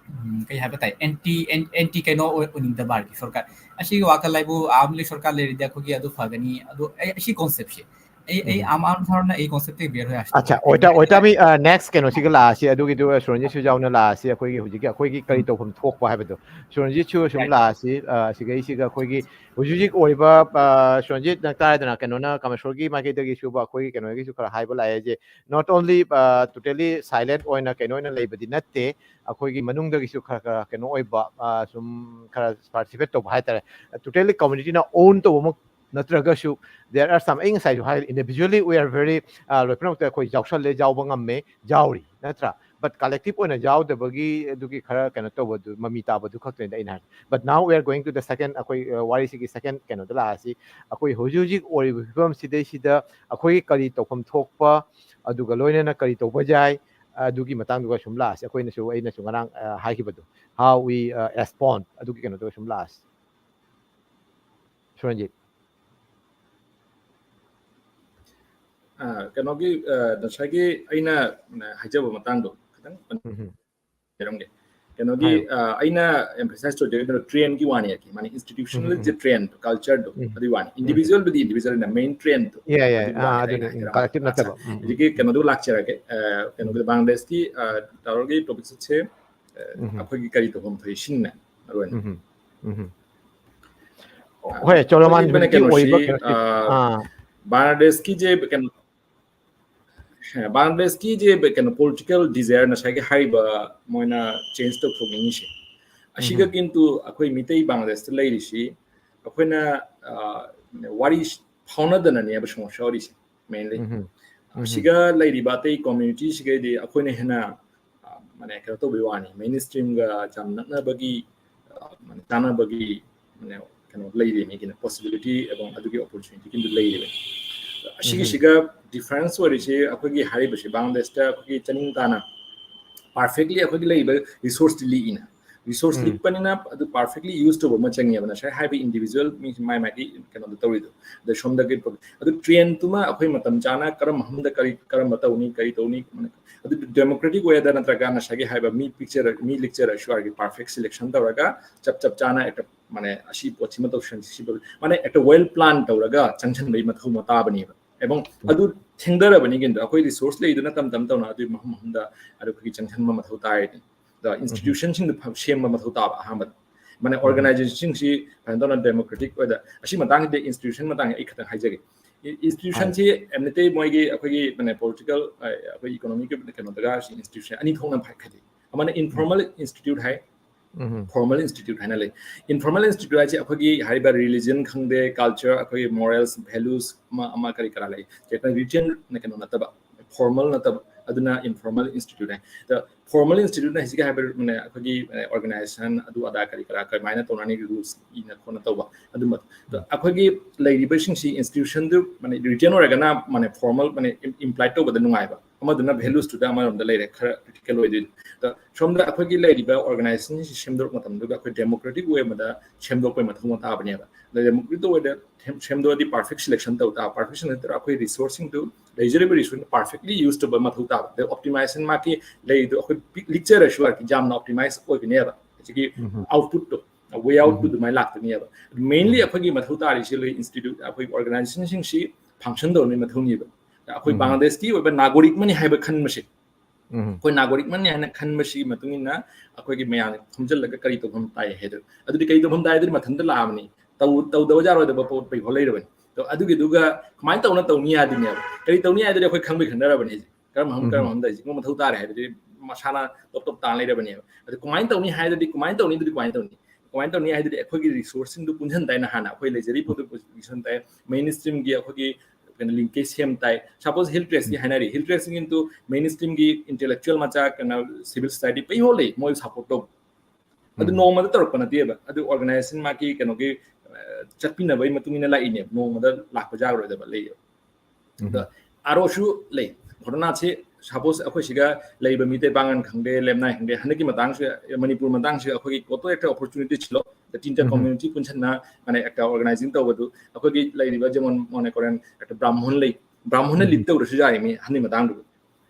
ꯎꯝ, ꯀꯩ ꯍꯥꯏꯕ ꯇꯥꯏ, ꯑꯦꯟꯇꯤ, ꯑꯦꯟ-, ꯑꯦꯟꯇꯤ ꯀꯩꯅꯣ ꯑꯣꯏ-, ꯑꯣꯏꯅꯤꯡꯗꯕ ꯍꯥꯏꯔꯗꯤ ꯁꯔꯀꯥꯔ꯫ ꯑꯁꯤꯒꯤ ꯋꯥꯈꯜ ꯍꯥꯏꯕꯨ ꯑꯥꯝꯂꯤ ꯁꯔꯀꯥꯔ ꯂꯩꯔꯗꯤ ꯑꯩꯈꯣꯏꯒꯤ ꯑꯗꯨ ꯐꯒꯅꯤ, ꯑꯗꯨ ꯑꯩ, ꯑꯁꯤ concept ꯁꯦ꯫ ꯑꯩ, ꯑꯩ ꯎꯝ꯫ ꯑꯥꯝ, ꯑꯥꯝ ꯙꯥꯔꯅꯥ ꯑꯩ concept ꯇꯒꯤ ꯕꯦꯔ ꯍꯣꯏ ꯑꯁꯤ ꯑꯠꯆꯥ, ꯇꯧꯔꯦ꯫ ꯑꯣꯏꯇꯥ-, ꯑꯣꯏꯇꯥꯃꯤ, ꯑ, next ꯀꯩꯅꯣꯁꯤꯒ ꯂꯥꯛꯑꯁꯤ, ꯑꯗꯨꯒꯤꯗꯨ, ꯑ, ꯁꯨꯔꯟꯖꯤꯠꯁꯨ ꯌꯥꯎꯅ ꯂꯥꯛꯑꯁꯤ, ꯑꯩꯈꯣꯏꯒꯤ ꯍꯧꯖꯤꯛꯀꯤ ꯑꯩꯈꯣꯏꯒꯤ ꯀꯔꯤ ꯎꯝ꯫ ꯇꯧꯐꯝ ꯊꯣꯛꯄ ꯍꯥꯏꯕꯗꯣ꯫ ꯁꯨꯔꯟꯖꯤꯠꯁꯨ ꯁꯨꯝ Right. ꯂꯥꯛꯑꯁꯤ, ꯑ, ꯁꯤꯒꯩꯁꯤꯒ ꯑꯩꯈꯣꯏꯒꯤ ꯍꯧꯖꯤꯛ ꯍꯧꯖꯤꯛ ꯑꯣꯏꯔꯤꯕ, ꯑ, ꯁꯨꯔꯟꯖꯤꯠ ꯅꯪ ꯇꯥꯔꯦꯗꯅ, ꯀꯩꯅꯣꯅ ꯀꯥꯃꯦꯁꯣꯔꯒꯤ ꯃꯥꯏꯀꯩꯗꯒꯤꯁꯨ ꯑꯩꯈꯣꯏꯒꯤ ꯀꯩꯅꯣꯒꯤꯁꯨ ꯈꯔ ꯍꯥꯏꯕ ꯂꯥꯛꯑꯦ, ꯖꯦ, not only, ꯑ, totally silent ꯑꯣꯏꯅ ꯀꯩꯅꯣ ꯑꯣꯏꯅ ꯂꯩꯕꯗꯤ ꯅꯠꯇꯦ, ꯑꯩꯈꯣꯏꯒꯤ ꯃꯅꯨꯡꯗꯒꯤꯁꯨ ꯈꯔ ꯈꯔ ꯀꯩꯅꯣ ꯑꯣꯏꯕ, ꯑ, ꯁꯨꯝ ꯈꯔ participate ꯇꯧꯕ ꯍꯥꯏꯇꯥꯔꯦ꯫ Totally community ꯅ own ꯇꯧꯕꯃꯛ ꯅꯠꯇ꯭ꯔꯒꯁꯨ, there are some, ꯑꯩ ꯉꯁꯥꯏꯁꯨ ꯍꯥꯏ, individually we are very, ꯑ, ꯂꯣꯏ ꯄꯨꯝꯅꯃꯛꯇ ꯑꯩꯈꯣꯏ ꯌꯥꯎꯁꯜꯂꯦ, ꯌꯥꯎꯕ ꯉꯝꯃꯦ, ꯌꯥꯎꯔꯤ, ꯅꯠꯇ꯭ꯔꯥ? but collective ꯑꯣꯏꯅ ꯌꯥꯎꯗꯕꯒꯤ ꯑꯗꯨꯒꯤ ꯈꯔ ꯀꯩꯅꯣ ꯇꯧꯕꯗꯨ, ꯃꯃꯤ ꯇꯥꯕꯗꯨ ꯈꯛꯇꯅꯤꯗ ꯑꯩꯅ ꯍꯥꯏ꯫ But now we are going to the second, ꯑꯩꯈꯣꯏ ꯋꯥꯔꯤꯁꯤꯒꯤ second ꯀꯩꯅꯣꯗ ꯂꯥꯛꯑꯁꯤ꯫ ꯑꯩꯈꯣꯏ ꯍꯧꯖꯤꯛ ꯍꯧꯖꯤꯛ ꯑꯣꯏꯔꯤꯕ ꯐꯤꯕꯝꯁꯤꯗꯩꯁꯤꯗ ꯑꯩꯈꯣꯏꯒꯤ ꯀꯔꯤ ꯇꯧꯐꯝ ꯊꯣꯛꯄ, ꯑꯗꯨꯒ ꯂꯣꯏꯅꯅ ꯀꯔꯤ ꯇꯧꯕ ꯌꯥꯏ, ꯑꯗꯨꯒꯤ ꯃꯇꯥꯡꯗꯨꯒ ꯁꯨꯝ ꯂꯥꯛꯑꯁꯤ꯫ ꯑꯩꯈꯣꯏꯅꯁꯨ, ꯑꯩꯅꯁꯨ ꯉꯔꯥꯡ ꯍꯥꯏꯈꯤꯕꯗꯣ, how we respond, ꯑꯗꯨꯒꯤ ꯀꯩꯅꯣꯗꯨꯒ ꯁꯨꯝ ꯂꯥꯛꯑꯁꯤ꯫ ꯁꯨꯔꯟꯖꯤꯠ꯫ ꯀꯩꯅꯣꯒꯤ, ꯉꯁꯥꯏꯒꯤ ꯑꯩꯅ ꯍꯥꯏꯖꯕ ꯃꯇꯥꯡꯗꯣ ꯈꯤꯇꯪ ꯍꯥꯏꯔꯝꯒꯦ꯫ ꯀꯩꯅꯣꯒꯤ ꯑꯩꯅ emphasize ꯇꯧꯖꯒꯗꯕ trendꯀꯤ ꯋꯥꯅꯤ, ꯃꯥꯅꯤ institutionalꯒꯤ trend, cultureꯗꯣ ꯑꯗꯨꯒꯤ ꯋꯥꯅꯤ꯫ Individualꯕꯨꯗꯤ individualꯅ main trendꯗꯣ꯫ ꯌꯥꯏ, ꯌꯥꯏ, ꯑꯥ, ꯑꯗꯨꯅꯤ, ꯎꯝ, collective ꯅꯠꯇꯕ꯫ ꯎꯝ, ꯍꯧꯖꯤꯛꯀꯤ ꯀꯩꯅꯣꯗꯣ ꯂꯥꯛꯆꯔꯒꯦ꯫ ꯀꯩꯅꯣꯒꯤ ꯕꯪꯒ꯭ꯂꯥꯗꯦꯁꯀꯤ towerꯒꯤ topicꯁꯦ ꯑꯩꯈꯣꯏꯒꯤ ꯀꯔꯤ ꯇꯧꯐꯝ ꯊꯣꯛꯏ ꯁꯤꯅꯤꯅꯦ ꯃꯔꯨ ꯑꯣꯏꯅ꯫ ꯍꯣꯏ, ꯆꯣꯂꯃꯥꯟ ꯀꯩꯅꯣꯁꯤ, ꯕꯪꯒ꯭ꯂꯥꯗꯦꯁꯀꯤꯁꯦ ꯀꯩꯅꯣ, ꯕꯪꯒ꯭ꯂꯥꯗꯦꯁꯀꯤꯁꯦ ꯀꯩꯅꯣ political desire ꯉꯁꯥꯏꯒꯤ ꯍꯥꯏꯔꯤꯕ ꯃꯣꯏꯅ change ꯇꯧꯊꯣꯛꯅꯤꯡꯉꯤꯁꯦ꯫ ꯑꯁꯤꯒ ꯀꯤꯟꯇꯨ ꯑꯩꯈꯣꯏ ꯃꯤꯇꯩ ꯕꯪꯒ꯭ꯂꯥꯗꯦꯁꯇ ꯂꯩꯔꯤꯁꯤ ꯑꯩꯈꯣꯏꯅ ꯋꯥꯔꯤ ꯐꯥꯎꯅꯗꯅꯅꯦꯕ ꯁꯣꯃꯣꯁꯥ ꯑꯣꯏꯔꯤꯁꯦ mainly꯫ ꯑꯁꯤꯒ ꯂꯩꯔꯤꯕ ꯑꯇꯩ communityꯁꯤꯒꯩꯗꯤ ꯑꯩꯈꯣꯏꯅ ꯍꯦꯟꯅ ꯃꯥꯅꯦ ꯀꯩꯅꯣ ꯇꯧꯕꯒꯤ ꯋꯥꯅꯤ, mainstreamꯒ ꯌꯥꯝ ꯅꯛꯅꯕꯒꯤ, ꯆꯥꯟꯅꯕꯒꯤ ꯀꯩꯅꯣ ꯂꯩꯔꯤꯕꯅꯤ, ꯀꯩꯅꯣ possibility ꯑꯦꯕꯝ ꯑꯗꯨꯒꯤ opportunityꯒꯤꯗꯨ ꯂꯩꯔꯤꯕꯅꯤ꯫ ꯑꯁꯤꯒꯤꯁꯤꯒ difference ꯑꯣꯏꯔꯤꯁꯤ ꯑꯩꯈꯣꯏꯒꯤ ꯍꯥꯏꯔꯤꯕꯁꯤ ꯕꯪꯒ꯭ꯂꯥꯗꯦꯁꯇ ꯑꯩꯈꯣꯏꯒꯤ ꯆꯥꯅꯤꯡ ꯇꯥꯅ perfectly ꯑꯩꯈꯣꯏꯒꯤ ꯂꯩꯔꯤꯕ resourceꯇꯤ ꯂꯤꯛꯏꯅ, resource ꯂꯤꯛꯄꯅꯤꯅ ꯑꯗꯨ perfectly use ꯇꯧꯕ ꯑꯃ ꯆꯪꯉꯦꯕ꯫ ꯉꯁꯥꯏ ꯍꯥꯏꯕ individual ꯃꯤ ꯃꯥꯏ ꯃꯥꯒꯤ ꯀꯩꯅꯣꯗꯣ ꯇꯧꯔꯤꯗꯣ꯫ ꯑꯗ ꯁꯣꯝꯗꯒꯤ ꯑꯗꯨ trendꯇꯨꯃ ꯑꯩꯈꯣꯏ ꯃꯇꯝ ꯆꯥꯅ ꯀꯔꯝꯕ ꯃꯐꯝꯗ ꯀꯔꯤ, ꯀꯔꯝꯕ ꯇꯧꯅꯤ, ꯀꯔꯤ ꯇꯧꯅꯤ, ꯑꯗꯨ democratic wayꯗ ꯅꯠꯇ꯭ꯔꯒ ꯉꯁꯥꯏꯒꯤ ꯍꯥꯏꯕ ꯃꯤ ꯄꯤꯛꯆꯔ, ꯃꯤ ꯂꯤꯛꯆꯔꯁꯨ ꯌꯥꯔꯒꯤ perfect selection ꯇꯧꯔꯒ ꯆꯞ ꯆꯞ ꯆꯥꯅ ꯍꯦꯛꯇ ꯃꯥꯅꯦ ꯑꯁꯤ ꯄꯣꯠꯁꯤꯃ ꯇꯧꯁꯟꯁꯤ, ꯁꯤ ꯄꯣꯠ ꯃꯥꯅꯦ ꯍꯦꯛꯇ well plan ꯇꯧꯔꯒ ꯆꯪꯁꯟꯕꯒꯤ ꯃꯊꯧ ꯃꯇꯥꯕꯅꯦꯕ꯫ ꯑꯦꯕꯝ ꯑꯗꯨ ꯊꯦꯡꯊꯔꯕꯅꯤ ꯀꯩꯅꯣ, ꯑꯩꯈꯣꯏ resource ꯂꯩꯗꯨꯅ ꯇꯞ ꯇꯞ ꯇꯧꯅ ꯑꯗꯨꯒꯤ ꯃꯐꯝ ꯃꯐꯝꯗ ꯑꯗꯨ ꯑꯩꯈꯣꯏꯒꯤ ꯆꯪꯁꯟꯕ ꯃꯊꯧ ꯇꯥꯔꯤꯅꯤ꯫ ꯑꯗ institutionꯁꯤꯡꯗꯨ ꯁꯦꯝꯕ ꯃꯊꯧ ꯇꯥꯕ ꯑꯍꯥꯟꯕꯗ꯫ ꯃꯥꯅꯦ organizationꯁꯤꯡꯁꯤ ꯐꯖꯅ ꯇꯧꯅ democratic ꯑꯣꯏꯗ, ꯑꯁꯤ ꯃꯇꯥꯡꯁꯤꯗ institution ꯃꯇꯥꯡꯗ ꯑꯩ ꯈꯤꯇꯪ ꯍꯥꯏꯖꯒꯦ꯫ Institutionꯁꯤ ꯃꯩꯇꯩ ꯃꯣꯏꯒꯤ ꯑꯩꯈꯣꯏꯒꯤ ꯃꯥꯅꯦ political, ꯑꯩꯈꯣꯏ economic ꯀꯩꯅꯣꯗꯒ institution ꯑꯅꯤ ꯊꯣꯛꯅ ꯈꯥꯏꯗꯣꯛꯏ꯫ ꯑꯃꯅ informal institute ꯍꯥꯏ, formal institute ꯍꯥꯏꯅ ꯂꯩ꯫ Informal institute ꯍꯥꯏꯁꯦ ꯑꯩꯈꯣꯏꯒꯤ ꯍꯥꯏꯔꯤꯕ religion ꯈꯪꯗꯦ, culture, ꯑꯩꯈꯣꯏꯒꯤ morals, values ꯑꯃ ꯑꯃ ꯀꯔꯤ ꯀꯔꯥ ꯂꯩ, written ꯀꯩꯅꯣ ꯅꯠꯇꯕ, formal ꯅꯠꯇꯕ, ꯑꯗꯨꯅ informal institute ꯍꯥꯏ꯫ ꯑꯗ formal institute ꯍꯥꯏꯁꯤꯒ ꯍꯥꯏꯕ ꯃꯥꯅꯦ, ꯑꯩꯈꯣꯏꯒꯤ organization ꯑꯗꯨ ꯑꯗꯥ ꯀꯔꯤ ꯀꯔꯥ ꯀꯃꯥꯏꯅ ꯇꯧꯅꯅꯤ, rules ꯏꯅ ꯈꯣꯠꯅ ꯇꯧꯕ ꯑꯗꯨꯝꯕ꯫ ꯑꯗ ꯑꯩꯈꯣꯏꯒꯤ ꯂꯩꯔꯤꯕꯁꯤꯡꯁꯤ institutionꯗꯨ ꯃꯥꯅꯦ written ꯑꯣꯏꯔꯒꯅ ꯃꯥꯅꯦ formal ꯃꯥꯅꯦ imply ꯇꯧꯕꯗ ꯅꯨꯡꯉꯥꯏꯕ, ꯑꯃꯗꯨꯅ valuesꯇꯨꯗ ꯑꯃꯔꯣꯝꯗ ꯂꯩꯔꯦ, ꯈꯔ critical ꯑꯣꯏꯗꯣꯏꯅꯤ꯫ ꯑꯗ ꯁꯣꯝꯗ ꯑꯩꯈꯣꯏꯒꯤ ꯂꯩꯔꯤꯕ organizationꯁꯤ ꯁꯦꯝꯗꯣꯔꯛꯄ ꯃꯇꯝꯗꯨꯗ ꯑꯩꯈꯣꯏ democratic way ꯑꯃꯗ ꯁꯦꯝꯗꯣꯛꯄꯒꯤ ꯃꯊꯧ ꯇꯥꯕꯅꯦꯕ꯫ ꯑꯗ democratic wayꯗ ꯁꯦꯝ-, ꯁꯦꯝꯗꯣꯛꯑꯗꯤ perfect selection ꯇꯧ ꯇꯥꯕ, perfect selection ꯅꯠꯇ꯭ꯔꯒ ꯑꯩꯈꯣꯏ resourceꯁꯤꯡꯗꯨ, ꯂꯩꯖꯔꯤꯕ resource perfectly use ꯇꯧꯕ ꯃꯊꯧ ꯇꯥꯕ꯫ ꯑꯗ optimization ꯃꯥꯒꯤ ꯂꯩꯗꯣ ꯑꯩꯈꯣꯏ ꯄꯤꯛ-, ꯂꯤꯛꯆꯔꯁꯨ ꯌꯥꯝꯅ optimize ꯑꯣꯏꯒꯅꯦꯕ꯫ ꯍꯧꯖꯤꯛꯀꯤ outputꯇꯣ, way outꯇꯨ ꯑꯗꯨꯃꯥꯏꯅ ꯂꯥꯛꯀꯅꯦꯕ꯫ Mainly ꯑꯩꯈꯣꯏꯒꯤ ꯃꯊꯧ ꯇꯥꯔꯤꯁꯤ ꯂꯩ institute, ꯑꯩꯈꯣꯏꯒꯤ organizationꯁꯤꯡꯁꯤ function ꯇꯧꯅꯕꯒꯤ ꯃꯊꯧꯅꯦꯕ꯫ ꯑꯩꯈꯣꯏ ꯕꯪꯒ꯭ꯂꯥꯗꯦꯁꯀꯤ ꯑꯣꯏꯕ ꯅꯥꯒꯣꯔꯤꯛ ꯑꯃꯅꯤ ꯍꯥꯏꯕ ꯈꯟꯕꯁꯦ, ꯑꯩꯈꯣꯏ ꯅꯥꯒꯣꯔꯤꯛ ꯑꯃꯅꯤ ꯍꯥꯏꯅ ꯈꯟꯕꯁꯤꯒꯤ ꯃꯇꯨꯡ ꯏꯟꯅ ꯑꯩꯈꯣꯏꯒꯤ ꯃꯌꯥꯝ ꯈꯣꯝꯖꯤꯜꯂꯒ ꯀꯔꯤ ꯇꯧꯐꯝ ꯇꯥꯏ ꯍꯥꯏꯗꯣ꯫ ꯑꯗꯨꯗꯤ ꯀꯔꯤ ꯇꯧꯐꯝ ꯇꯥꯏ? ꯑꯗꯨꯗꯤ ꯃꯊꯟꯇ ꯂꯥꯛꯑꯕꯅꯤ꯫ ꯇꯧ-, ꯇꯧꯗꯕ ꯌꯥꯔꯣꯏꯗꯕ ꯄꯣꯠ ꯄꯩꯐꯥꯎ ꯂꯩꯔꯕꯅꯤ꯫ ꯑꯗꯣ ꯑꯗꯨꯒꯤꯗꯨꯒ ꯀꯃꯥꯏꯅ ꯇꯧꯅ ꯇꯧꯅꯤ ꯍꯥꯏꯗꯨꯅꯦꯕ꯫ ꯀꯔꯤ ꯇꯧꯅꯤ ꯍꯥꯏꯗꯨꯗꯤ ꯑꯩꯈꯣꯏ ꯈꯪꯕꯩ ꯈꯪꯅꯔꯕꯅꯤ ꯍꯧꯖꯤꯛ꯫ ꯀꯔꯝꯕ ꯃꯐꯝ, ꯀꯔꯝꯕ ꯃꯐꯝꯗ ꯍꯧꯖꯤꯛ ꯃꯊꯧ ꯇꯥꯔꯦ ꯍꯥꯏꯕꯗꯤ ꯃꯁꯥꯅ ꯇꯣꯞ ꯇꯣꯞ ꯇꯥꯅ ꯂꯩꯔꯕꯅꯦꯕ꯫ ꯑꯗꯨ ꯀꯃꯥꯏꯅ ꯇꯧꯅꯤ ꯍꯥꯏꯗꯨꯗꯤ, ꯀꯃꯥꯏꯅ ꯇꯧꯅꯤ ꯑꯗꯨꯗꯤ ꯀꯃꯥꯏꯅ ꯇꯧꯅꯤ? ꯀꯃꯥꯏꯅ ꯇꯧꯅꯤ ꯍꯥꯏꯗꯨꯗꯤ ꯑꯩꯈꯣꯏꯒꯤ resourceꯁꯤꯡꯗꯨ ꯄꯨꯟꯁꯤꯟ ꯇꯥꯏꯅ ꯍꯥꯟꯅ ꯑꯩꯈꯣꯏ ꯂꯩꯖꯔꯤꯕ ꯄꯣꯠꯇꯨ ꯄꯨꯟꯁꯤꯟ ꯇꯥꯏ, mainstreamꯒꯤ ꯑꯩꯈꯣꯏꯒꯤ ꯀꯩꯅꯣ linkage ꯁꯦꯝ ꯇꯥꯏ꯫ Suppose Hill Tractsꯀꯤ ꯍꯥꯏꯅꯔꯤ, Hill Tractsꯀꯤ into mainstreamꯒꯤ intellectual ꯃꯆꯥ ꯀꯩꯅꯣ civil society ꯄꯩꯍꯣꯜ ꯂꯩ, ꯃꯣꯏ support ꯇꯧꯕ꯫ ꯑꯗꯨ ꯅꯣꯡꯃꯗ ꯇꯧꯔꯛꯄ ꯅꯠꯇꯦꯕ, ꯑꯗꯨ organization ꯃꯥꯒꯤ ꯀꯩꯅꯣꯒꯤ, ꯑ, ꯆꯠꯄꯤꯅꯕꯒꯤ ꯃꯇꯨꯡ ꯏꯟꯅ ꯂꯥꯛꯏꯅꯦꯕ, ꯅꯣꯡꯃꯗ ꯂꯥꯛꯄ ꯌꯥꯔꯣꯏꯗꯕ ꯂꯩꯌꯦꯕ꯫ ꯑꯗ ꯑꯥꯔ ꯑꯣꯁꯨ ꯂꯩ꯫ ꯘꯣꯔꯣꯅꯥꯁꯤ suppose ꯑꯩꯈꯣꯏ ꯁꯤꯒ ꯂꯩꯕ ꯃꯤꯇꯩ ꯄꯥꯡꯒꯜ ꯈꯪꯗꯦ, ꯂꯦꯝꯅꯥꯏ ꯈꯪꯗꯦ, ꯍꯟꯗꯛꯀꯤ ꯃꯇꯥꯡꯁꯤ ꯃꯅꯤꯄꯨꯔ ꯃꯇꯥꯡꯁꯤ ꯑꯩꯈꯣꯏꯒꯤ ꯀꯣꯠꯇꯣ ꯍꯦꯛꯇ opportunity ꯁꯤꯜꯂꯣ, the ꯇꯤꯟꯇ community ꯄꯨꯟꯁꯤꯟꯅ ꯃꯥꯅꯦ ꯑꯦꯛꯇ organizing ꯇꯧꯕꯗꯨ ꯑꯩꯈꯣꯏꯒꯤ ꯂꯩꯔꯤꯕ ꯖꯦꯃꯣꯟ ꯃꯣꯅꯦꯀꯣꯔꯦꯟ ꯑꯦꯛꯇ ꯕ꯭ꯔꯥꯍꯃꯣꯟ ꯂꯩ, ꯕ꯭ꯔꯥꯍꯃꯣꯟꯅ lead ꯇꯧꯔꯁꯨ ꯌꯥꯔꯤꯅꯤ ꯍꯟꯗꯛꯀꯤ ꯃꯇꯥꯡꯗꯨ꯫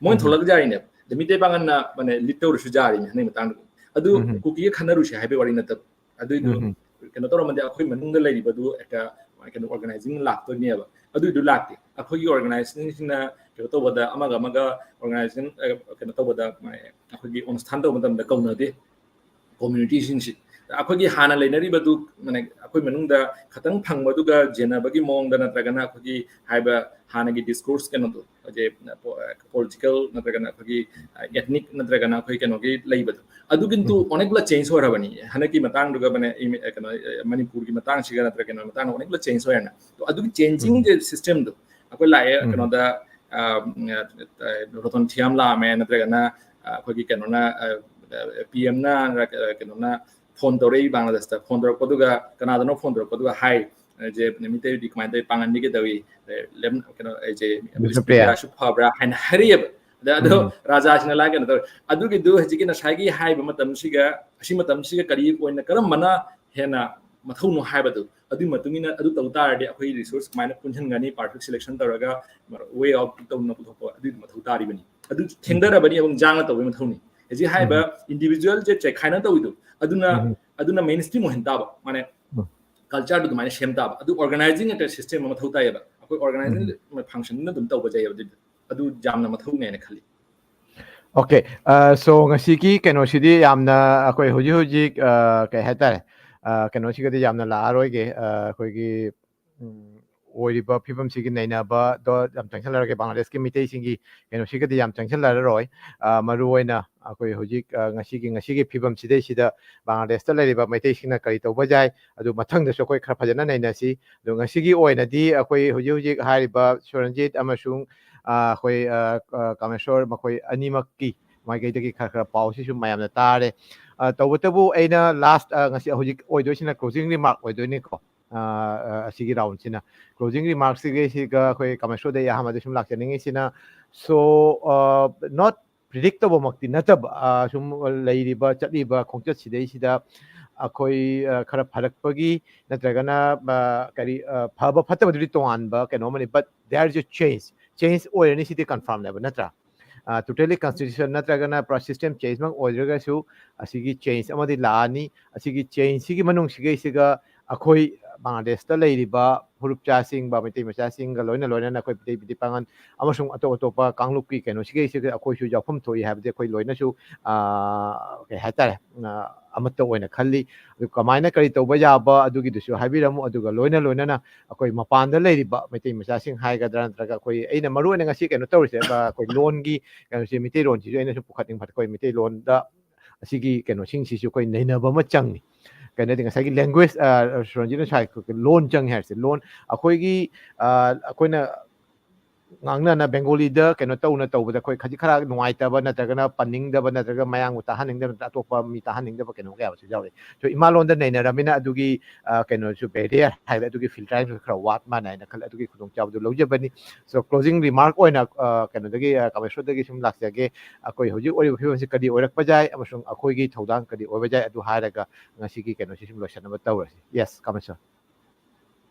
ꯃꯣꯏꯅ ꯊꯣꯛꯂꯛꯄ ꯌꯥꯔꯤꯅꯦꯕ꯫ ꯑꯗ ꯃꯤꯇꯩ ꯄꯥꯡꯒꯜꯅ ꯃꯥꯅꯦ lead ꯇꯧꯔꯁꯨ ꯌꯥꯔꯤꯅꯤ ꯍꯟꯗꯛꯀꯤ ꯃꯇꯥꯡꯗꯨ꯫ ꯑꯗꯨ ꯀꯨꯀꯤꯒ ꯈꯟꯅꯔꯨꯁꯦ ꯍꯥꯏꯕꯒꯤ ꯋꯥꯔꯤ ꯅꯠꯇꯕ꯫ ꯑꯗꯨꯏꯗꯨ ꯀꯩꯅꯣ ꯇꯧꯔꯝꯃꯗꯤ ꯑꯩꯈꯣꯏ ꯃꯅꯨꯡꯗ ꯂꯩꯔꯤꯕꯗꯨ ꯍꯦꯛꯇ ꯀꯩꯅꯣ organizing ꯂꯥꯛꯇꯣꯏꯅꯦꯕ꯫ ꯑꯗꯨꯏꯗꯨ ꯂꯥꯛꯇꯦ꯫ ꯑꯩꯈꯣꯏꯒꯤ organizationꯁꯤꯡꯅ ꯀꯩꯅꯣ ꯇꯧꯕꯗ ꯑꯃꯒ ꯑꯃꯒ organization, ꯑ, ꯀꯩꯅꯣ ꯇꯧꯕꯗ, ꯑꯩꯈꯣꯏꯒꯤ ꯑꯣꯅꯨꯁꯊꯥꯟ ꯇꯧꯕ ꯃꯇꯝꯗ ꯀꯧꯅꯗꯦ communityꯁꯤꯡꯁꯤ꯫ ꯑꯩꯈꯣꯏꯒꯤ ꯍꯥꯟꯅ ꯂꯩꯅꯔꯤꯕꯗꯨ, ꯃꯥꯅꯦ, ꯑꯩꯈꯣꯏ ꯃꯅꯨꯡꯗ ꯈꯇꯪ ꯐꯪꯕꯗꯨꯒ ꯖꯦꯟꯅꯕꯒꯤ ꯃꯑꯣꯡꯗ ꯅꯠꯇ꯭ꯔꯒꯅ ꯑꯩꯈꯣꯏꯒꯤ ꯍꯥꯏꯕ ꯍꯥꯟꯅꯒꯤ discourse ꯀꯩꯅꯣꯗꯣ, ꯍꯧꯖꯤꯛ political ꯅꯠꯇ꯭ꯔꯒꯅ ꯑꯩꯈꯣꯏꯒꯤ, ꯑ, ethnic ꯅꯠꯇ꯭ꯔꯒꯅ ꯑꯩꯈꯣꯏ ꯀꯩꯅꯣꯒꯤ ꯂꯩꯕꯗꯣ, ꯑꯗꯨꯒꯤꯗꯨ ꯑꯣꯟꯊꯣꯛꯅ change ꯑꯣꯏꯔꯕꯅꯤ꯫ ꯍꯟꯗꯛꯀꯤ ꯃꯇꯥꯡꯗꯨꯒ ꯃꯥꯅꯦ, ꯏꯃꯤ-, ꯑ, ꯀꯩꯅꯣ, ꯑ, ꯃꯅꯤꯄꯨꯔꯒꯤ ꯃꯇꯥꯡꯁꯤꯒ ꯅꯠꯇ꯭ꯔꯒ ꯀꯩꯅꯣ ꯃꯇꯥꯡꯗ ꯑꯣꯟꯊꯣꯛꯅ change ꯑꯣꯏꯔꯦꯅ꯫ ꯑꯗꯣ ꯑꯗꯨꯒꯤ changingꯒꯤ systemꯗꯣ ꯑꯩꯈꯣꯏ ꯂꯥꯛꯑꯦ, ꯀꯩꯅꯣꯗ, ꯔꯣꯇꯣꯟ ꯊꯤꯌꯥꯝ ꯂꯥꯛꯑꯝꯃꯦ, ꯅꯠꯇ꯭ꯔꯒꯅ ꯑꯩꯈꯣꯏꯒꯤ ꯀꯩꯅꯣꯅ, ꯄꯤ ꯑꯦꯝꯅ, ꯀꯩꯅꯣꯅ ꯐꯣꯟ ꯇꯧꯔꯛꯏ ꯕꯪꯒ꯭ꯂꯥꯗꯦꯁꯇ꯫ ꯐꯣꯟ ꯇꯧꯔꯛꯄꯗꯨꯒ, ꯀꯅꯥꯗꯅꯣ ꯐꯣꯟ ꯇꯧꯔꯛꯄꯗꯨꯒ ꯍꯥꯏ, ꯖꯦ ꯃꯤꯇꯩꯗꯤ ꯀꯃꯥꯏꯅ ꯇꯧꯋꯤ, ꯄꯥꯡꯒꯟꯗꯤ ꯀꯩꯗꯧꯏ, ꯀꯩꯅꯣ ꯑꯩꯁꯦ ꯕꯤꯁꯅꯨꯄ꯭ꯔꯤꯌꯥ꯫ ꯕꯤꯁꯅꯨꯄ꯭ꯔꯤꯌꯥꯁꯨ ꯐꯕ꯭ꯔꯥ ꯍꯥꯏꯅ ꯍꯥꯏꯔꯛꯑꯦꯕ꯫ ꯑꯗ ꯑꯗꯣ ꯔꯥꯖꯥꯁꯤꯅ ꯂꯥꯛ ꯀꯩꯅꯣ ꯇꯧꯔꯦ꯫ ꯑꯗꯨꯒꯤꯗꯨ ꯍꯧꯖꯤꯛꯀꯤ ꯉꯁꯥꯏꯒꯤ ꯍꯥꯏꯕ ꯃꯇꯝꯁꯤꯒ ꯑꯁꯤ ꯃꯇꯝꯁꯤꯒ ꯀꯔꯤ ꯑꯣꯏꯅ, ꯀꯔꯝꯕꯅ ꯍꯦꯟꯅ ꯃꯊꯧꯅꯣ ꯍꯥꯏꯕꯗꯨ, ꯑꯗꯨꯒꯤ ꯃꯇꯨꯡ ꯏꯟꯅ ꯑꯗꯨ ꯇꯧ ꯇꯥꯔꯗꯤ ꯑꯩꯈꯣꯏ ꯔꯤꯁꯣꯔꯁ ꯀꯃꯥꯏꯅ ꯄꯨꯟꯁꯤꯟꯒꯅꯤ, ꯄꯔꯐꯦꯛ ꯁꯦꯂꯦꯛꯁꯟ ꯇꯧꯔꯒ ꯋꯦ ꯑꯥꯎꯠ ꯇꯧꯅ ꯄꯨꯊꯣꯛꯄ, ꯑꯗꯨꯒꯤ ꯃꯊꯧ ꯇꯥꯔꯤꯕꯅꯤ꯫ ꯑꯗꯨ ꯊꯦꯡꯊꯔꯕꯅꯤ ꯑꯃꯨꯛ ꯖꯥꯡꯅ ꯇꯧꯕꯒꯤ ꯃꯊꯧꯅꯤ꯫ ꯍꯧꯖꯤꯛ ꯍꯥꯏꯔꯤꯕ ꯏꯟꯗꯤꯕꯤꯖꯨꯋꯦꯜꯁꯦ ꯆꯦꯛꯈꯥꯏꯅ ꯇꯧꯕꯗꯣ, ꯑꯗꯨꯅ ꯑꯗꯨꯅ ꯃꯦꯟ ꯁ꯭ꯇ꯭ꯔꯤꯝ ꯑꯣꯏꯍꯟ ꯇꯥꯕ, ꯃꯥꯅꯦ꯫ ꯀꯜꯆꯔꯗꯨ ꯑꯗꯨꯃꯥꯏꯅ ꯁꯦꯝ ꯇꯥꯕ꯫ ꯑꯗꯨ ꯑꯣꯔꯒꯅꯥꯏꯖꯤꯡ ꯑꯦꯛꯇ ꯁꯤꯁꯇꯦꯝ ꯑꯃ ꯃꯊꯧ ꯇꯥꯏꯌꯦꯕ꯫ ꯑꯩꯈꯣꯏ ꯑꯣꯔꯒꯅꯥꯏꯖꯤꯡ ꯐꯪꯁꯟꯗꯨꯅ ꯑꯗꯨꯝ ꯇꯧꯕ ꯌꯥꯏꯌꯦꯕ꯫ ꯑꯗꯨ, ꯑꯗꯨ ꯌꯥꯝꯅ ꯃꯊꯧꯅꯦꯅ ꯈꯜꯂꯤ꯫ ꯑꯣꯀꯦ꯫ ꯁꯣ ꯉꯁꯤꯒꯤ ꯀꯩꯅꯣꯁꯤꯗꯤ ꯌꯥꯝꯅ, ꯑꯩꯈꯣꯏ ꯍꯧꯖꯤꯛ ꯍꯧꯖꯤꯛ ꯀꯩ ꯍꯥꯏꯇꯥꯔꯦ, ꯀꯩꯅꯣꯁꯤꯒꯗꯤ ꯌꯥꯝꯅ ꯂꯥꯛꯑꯔꯣꯏꯒꯦ꯫ ꯑꯩꯈꯣꯏꯒꯤ ꯑꯣꯏꯔꯤꯕ ꯐꯤꯕꯝꯁꯤꯒꯤ ꯅꯩꯅꯕꯗꯣ ꯌꯥꯝ ꯆꯪꯁꯤꯜꯂꯔꯒꯦ, ꯕꯪꯒ꯭ꯂꯥꯗꯦꯁꯀꯤ ꯃꯤꯇꯩꯁꯤꯡꯒꯤ ꯀꯩꯅꯣꯁꯤꯒꯗꯤ ꯌꯥꯝ ꯆꯪꯁꯤꯜꯂꯔꯔꯣꯏ꯫ ꯃꯔꯨ ꯑꯣꯏꯅ ꯑꯩꯈꯣꯏ ꯍꯧꯖꯤꯛ ꯉꯁꯤꯒꯤ ꯉꯁꯤꯒꯤ ꯐꯤꯕꯝꯁꯤꯗꯩꯁꯤꯗ ꯕꯪꯒ꯭ꯂꯥꯗꯦꯁꯇ ꯂꯩꯔꯤꯕ ꯃꯩꯇꯩꯁꯤꯡꯅ ꯀꯔꯤ ꯇꯧꯕ ꯌꯥꯏ, ꯑꯗꯨ ꯃꯊꯪꯗꯁꯨ ꯑꯩꯈꯣꯏ ꯈꯔ ꯐꯖꯅ ꯅꯩꯅꯁꯤ꯫ ꯑꯗꯣ ꯉꯁꯤꯒꯤ ꯑꯣꯏꯅꯗꯤ ꯑꯩꯈꯣꯏ ꯍꯧꯖꯤꯛ ꯍꯧꯖꯤꯛ ꯍꯥꯏꯔꯤꯕ ꯁꯨꯔꯟꯖꯤꯠ ꯑꯃꯁꯨꯡ ꯑꯩꯈꯣꯏ ꯀꯥꯃꯦꯁꯣꯔ, ꯃꯈꯣꯏ ꯑꯅꯤꯃꯛꯀꯤ ꯃꯥꯏꯀꯩꯗꯒꯤ ꯈꯔ ꯈꯔ ꯄꯥꯎꯁꯤꯁꯨ ꯃꯌꯥꯝꯅ ꯇꯥꯔꯦ꯫ ꯇꯧꯕꯇꯕꯨ ꯑꯩꯅ ꯂꯥꯁ, ꯉꯁꯤ ꯍꯧꯖꯤꯛ ꯑꯣꯏꯗꯣꯏꯁꯤꯅ ꯀ꯭ꯂꯣꯖꯤꯡ ꯔꯤꯃꯥꯔꯛ ꯑꯣꯏꯗꯣꯏꯅꯤꯀꯣ꯫ ꯑꯁꯤꯒꯤ ꯔꯥꯎꯟꯁꯤꯅ ꯀ꯭ꯂꯣꯖꯤꯡ ꯔꯤꯃꯥꯔꯛꯁꯤꯒ ꯑꯩꯈꯣꯏ ꯀꯥꯃꯦꯁꯣꯔꯗ ꯑꯩ ꯑꯍꯥꯟꯕꯗ ꯁꯨꯝ ꯂꯥꯛꯆꯅꯤꯡꯉꯤꯁꯤꯅ, so not ꯄ꯭ꯔꯤꯗꯤꯛ ꯇꯧꯕꯃꯛꯇꯤ ꯅꯠꯇꯕ, ꯁꯨꯝ ꯂꯩꯔꯤꯕ ꯆꯠꯂꯤꯕ ꯈꯣꯡꯆꯠꯁꯤꯗꯩꯁꯤꯗ ꯑꯩꯈꯣꯏ ꯈꯔ ꯐꯔꯛꯄꯒꯤ ꯅꯠꯇ꯭ꯔꯒꯅ ꯀꯔꯤ, ꯐꯕ ꯐꯠꯇꯕꯗꯨꯗꯤ ꯇꯣꯉꯥꯟꯕ ꯀꯩꯅꯣ ꯑꯃꯅꯤ, but there is a change, change ꯑꯣꯏꯔꯅꯤ, ꯁꯤꯗꯤ ꯀꯟꯐꯥꯔꯝꯅꯦꯕ, ꯅꯠꯇ꯭ꯔꯥ? ꯇꯣꯇꯦꯂꯤ ꯀꯟꯁꯇꯤꯇ꯭ꯌꯨꯁꯟ ꯅꯠꯇ꯭ꯔꯒꯅ ꯄꯨꯔꯥ ꯁꯤꯁꯇꯦꯝ ꯆꯦꯟꯖꯃꯛ ꯑꯣꯏꯗ꯭ꯔꯒꯁꯨ ꯑꯁꯤꯒꯤ ꯆꯦꯟꯖ ꯑꯃꯗꯤ ꯂꯥꯛꯑꯅꯤ꯫ ꯑꯁꯤꯒꯤ ꯆꯦꯟꯖꯁꯤꯒꯤ ꯃꯅꯨꯡꯁꯤꯒꯩꯁꯤꯒ ꯑꯩꯈꯣꯏ ꯕꯪꯒ꯭ꯂꯥꯗꯦꯁꯇ ꯂꯩꯔꯤꯕ ꯐꯨꯔꯨꯞꯆꯥꯁꯤꯡ, ꯃꯩꯇꯩ ꯃꯆꯥꯁꯤꯡꯒ ꯂꯣꯏꯅ ꯂꯣꯏꯅꯅ ꯑꯩꯈꯣꯏ ꯃꯤꯇꯩ ꯃꯤꯇꯩ ꯄꯥꯉꯜ ꯑꯃꯁꯨꯡ ꯑꯇꯣꯞ ꯑꯇꯣꯞꯄ ꯀꯥꯡꯂꯨꯞꯀꯤ ꯀꯩꯅꯣꯁꯤꯒꯩꯁꯤꯗ ꯑꯩꯈꯣꯏꯁꯨ ꯌꯥꯎꯐꯝ ꯊꯣꯛꯏ ꯍꯥꯏꯕꯗꯤ ꯑꯩꯈꯣꯏ ꯂꯣꯏꯅꯁꯨ ꯀꯩ ꯍꯥꯏꯇꯥꯔꯦ, ꯑꯃꯠꯇ ꯑꯣꯏꯅ ꯈꯜꯂꯤ꯫ ꯑꯗꯨ ꯀꯃꯥꯏꯅ ꯀꯔꯤ ꯇꯧꯕ ꯌꯥꯕ ꯑꯗꯨꯒꯤꯗꯨꯁꯨ ꯍꯥꯏꯕꯤꯔꯝꯃꯨ꯫ ꯑꯗꯨꯒ ꯂꯣꯏꯅ ꯂꯣꯏꯅꯅ ꯑꯩꯈꯣꯏ ꯃꯄꯥꯟꯗ ꯂꯩꯔꯤꯕ ꯃꯩꯇꯩ ꯃꯆꯥꯁꯤꯡ ꯍꯥꯏꯒꯗ꯭ꯔꯥ, ꯅꯠꯇ꯭ꯔꯒ ꯑꯩꯈꯣꯏ, ꯑꯩꯅ ꯃꯔꯨ ꯑꯣꯏꯅ ꯉꯁꯤ ꯀꯩꯅꯣ ꯇꯧꯔꯤꯁꯦ, ꯑꯩꯈꯣꯏ ꯂꯣꯟꯒꯤ ꯀꯩꯅꯣꯁꯦ, ꯃꯩꯇꯩꯂꯣꯟꯁꯤꯁꯨ ꯑꯩꯅꯁꯨ ꯄꯨꯈꯠꯅꯤꯡꯕ, ꯑꯩꯈꯣꯏ ꯃꯩꯇꯩꯂꯣꯟꯗ ꯑꯁꯤꯒꯤ ꯀꯩꯅꯣꯁꯤꯡꯁꯤꯁꯨ ꯑꯩꯈꯣꯏ ꯅꯩꯅꯕ ꯑꯃ ꯆꯪꯉꯤ꯫ ꯀꯩꯅꯣꯗꯤ ꯉꯁꯥꯏꯒꯤ ꯂꯦꯡꯒ꯭ꯋꯦꯖ, ꯁꯨꯔꯟꯖꯤꯠꯅ ꯁꯥꯏ ꯂꯣꯟ ꯆꯪꯉꯤ ꯍꯥꯏꯔꯤꯁꯦ, ꯂꯣꯟ ꯑꯩꯈꯣꯏꯒꯤ, ꯑꯩꯈꯣꯏꯅ ꯉꯥꯡꯅꯅ ꯕꯦꯡꯒꯣꯂꯤꯗ ꯀꯩꯅꯣ ꯇꯧꯅ ꯇꯧꯕꯗ ꯑꯩꯈꯣꯏ ꯈꯖꯤꯛ ꯈꯔ ꯅꯨꯡꯉꯥꯏꯇꯕ ꯅꯠꯇ꯭ꯔꯒꯅ ꯄꯟꯅꯤꯡꯗꯕ ꯅꯠꯇ꯭ꯔꯒ ꯃꯌꯥꯝꯕꯨ ꯇꯥꯍꯟꯅꯤꯡꯗꯕ ꯅꯠꯇ꯭ꯔꯒ ꯑꯇꯣꯞꯄ ꯃꯤ ꯇꯥꯍꯟꯅꯤꯡꯗꯕ ꯀꯩꯅꯣ ꯀꯌꯥꯁꯨ ꯌꯥꯎꯔꯤ꯫ So ꯏꯃꯥ ꯂꯣꯟꯗ ꯅꯩꯅꯔꯕꯅꯤꯅ ꯑꯗꯨꯒꯤ ꯀꯩꯅꯣꯁꯨ, ꯕꯦꯔꯤꯌꯔ ꯍꯥꯏꯕ ꯑꯗꯨꯒꯤ ꯐꯤꯜꯇꯔꯁꯨ ꯈꯔ ꯋꯥꯠ ꯃꯥꯟꯅ ꯍꯥꯏꯅ ꯈꯜꯂꯦ꯫ ꯑꯗꯨꯒꯤ ꯈꯨꯗꯣꯡꯆꯥꯕꯗꯨ ꯂꯧꯖꯕꯅꯤ꯫ So closing remark ꯑꯣꯏꯅ ꯀꯩꯅꯣꯗꯒꯤ, ꯀꯥꯃꯦꯁꯣꯔꯗꯒꯤ ꯁꯨꯝ ꯂꯥꯛꯆꯒꯦ꯫ ꯑꯩꯈꯣꯏ ꯍꯧꯖꯤꯛ ꯑꯣꯏꯔꯤꯕ ꯐꯤꯕꯝꯁꯤ ꯀꯔꯤ ꯑꯣꯏꯔꯛꯄ ꯌꯥꯏ ꯑꯃꯁꯨꯡ ꯑꯩꯈꯣꯏꯒꯤ ꯊꯧꯗꯥꯡ ꯀꯔꯤ ꯑꯣꯏꯕ ꯌꯥꯏ, ꯑꯗꯨ ꯍꯥꯏꯔꯒ ꯉꯁꯤꯒꯤ ꯀꯩꯅꯣꯁꯤ ꯁꯨꯝ ꯂꯣꯏꯁꯤꯟꯅꯕ ꯇꯧꯔꯁꯤ꯫ Yes, ꯀꯥꯃꯦꯁꯣꯔ꯫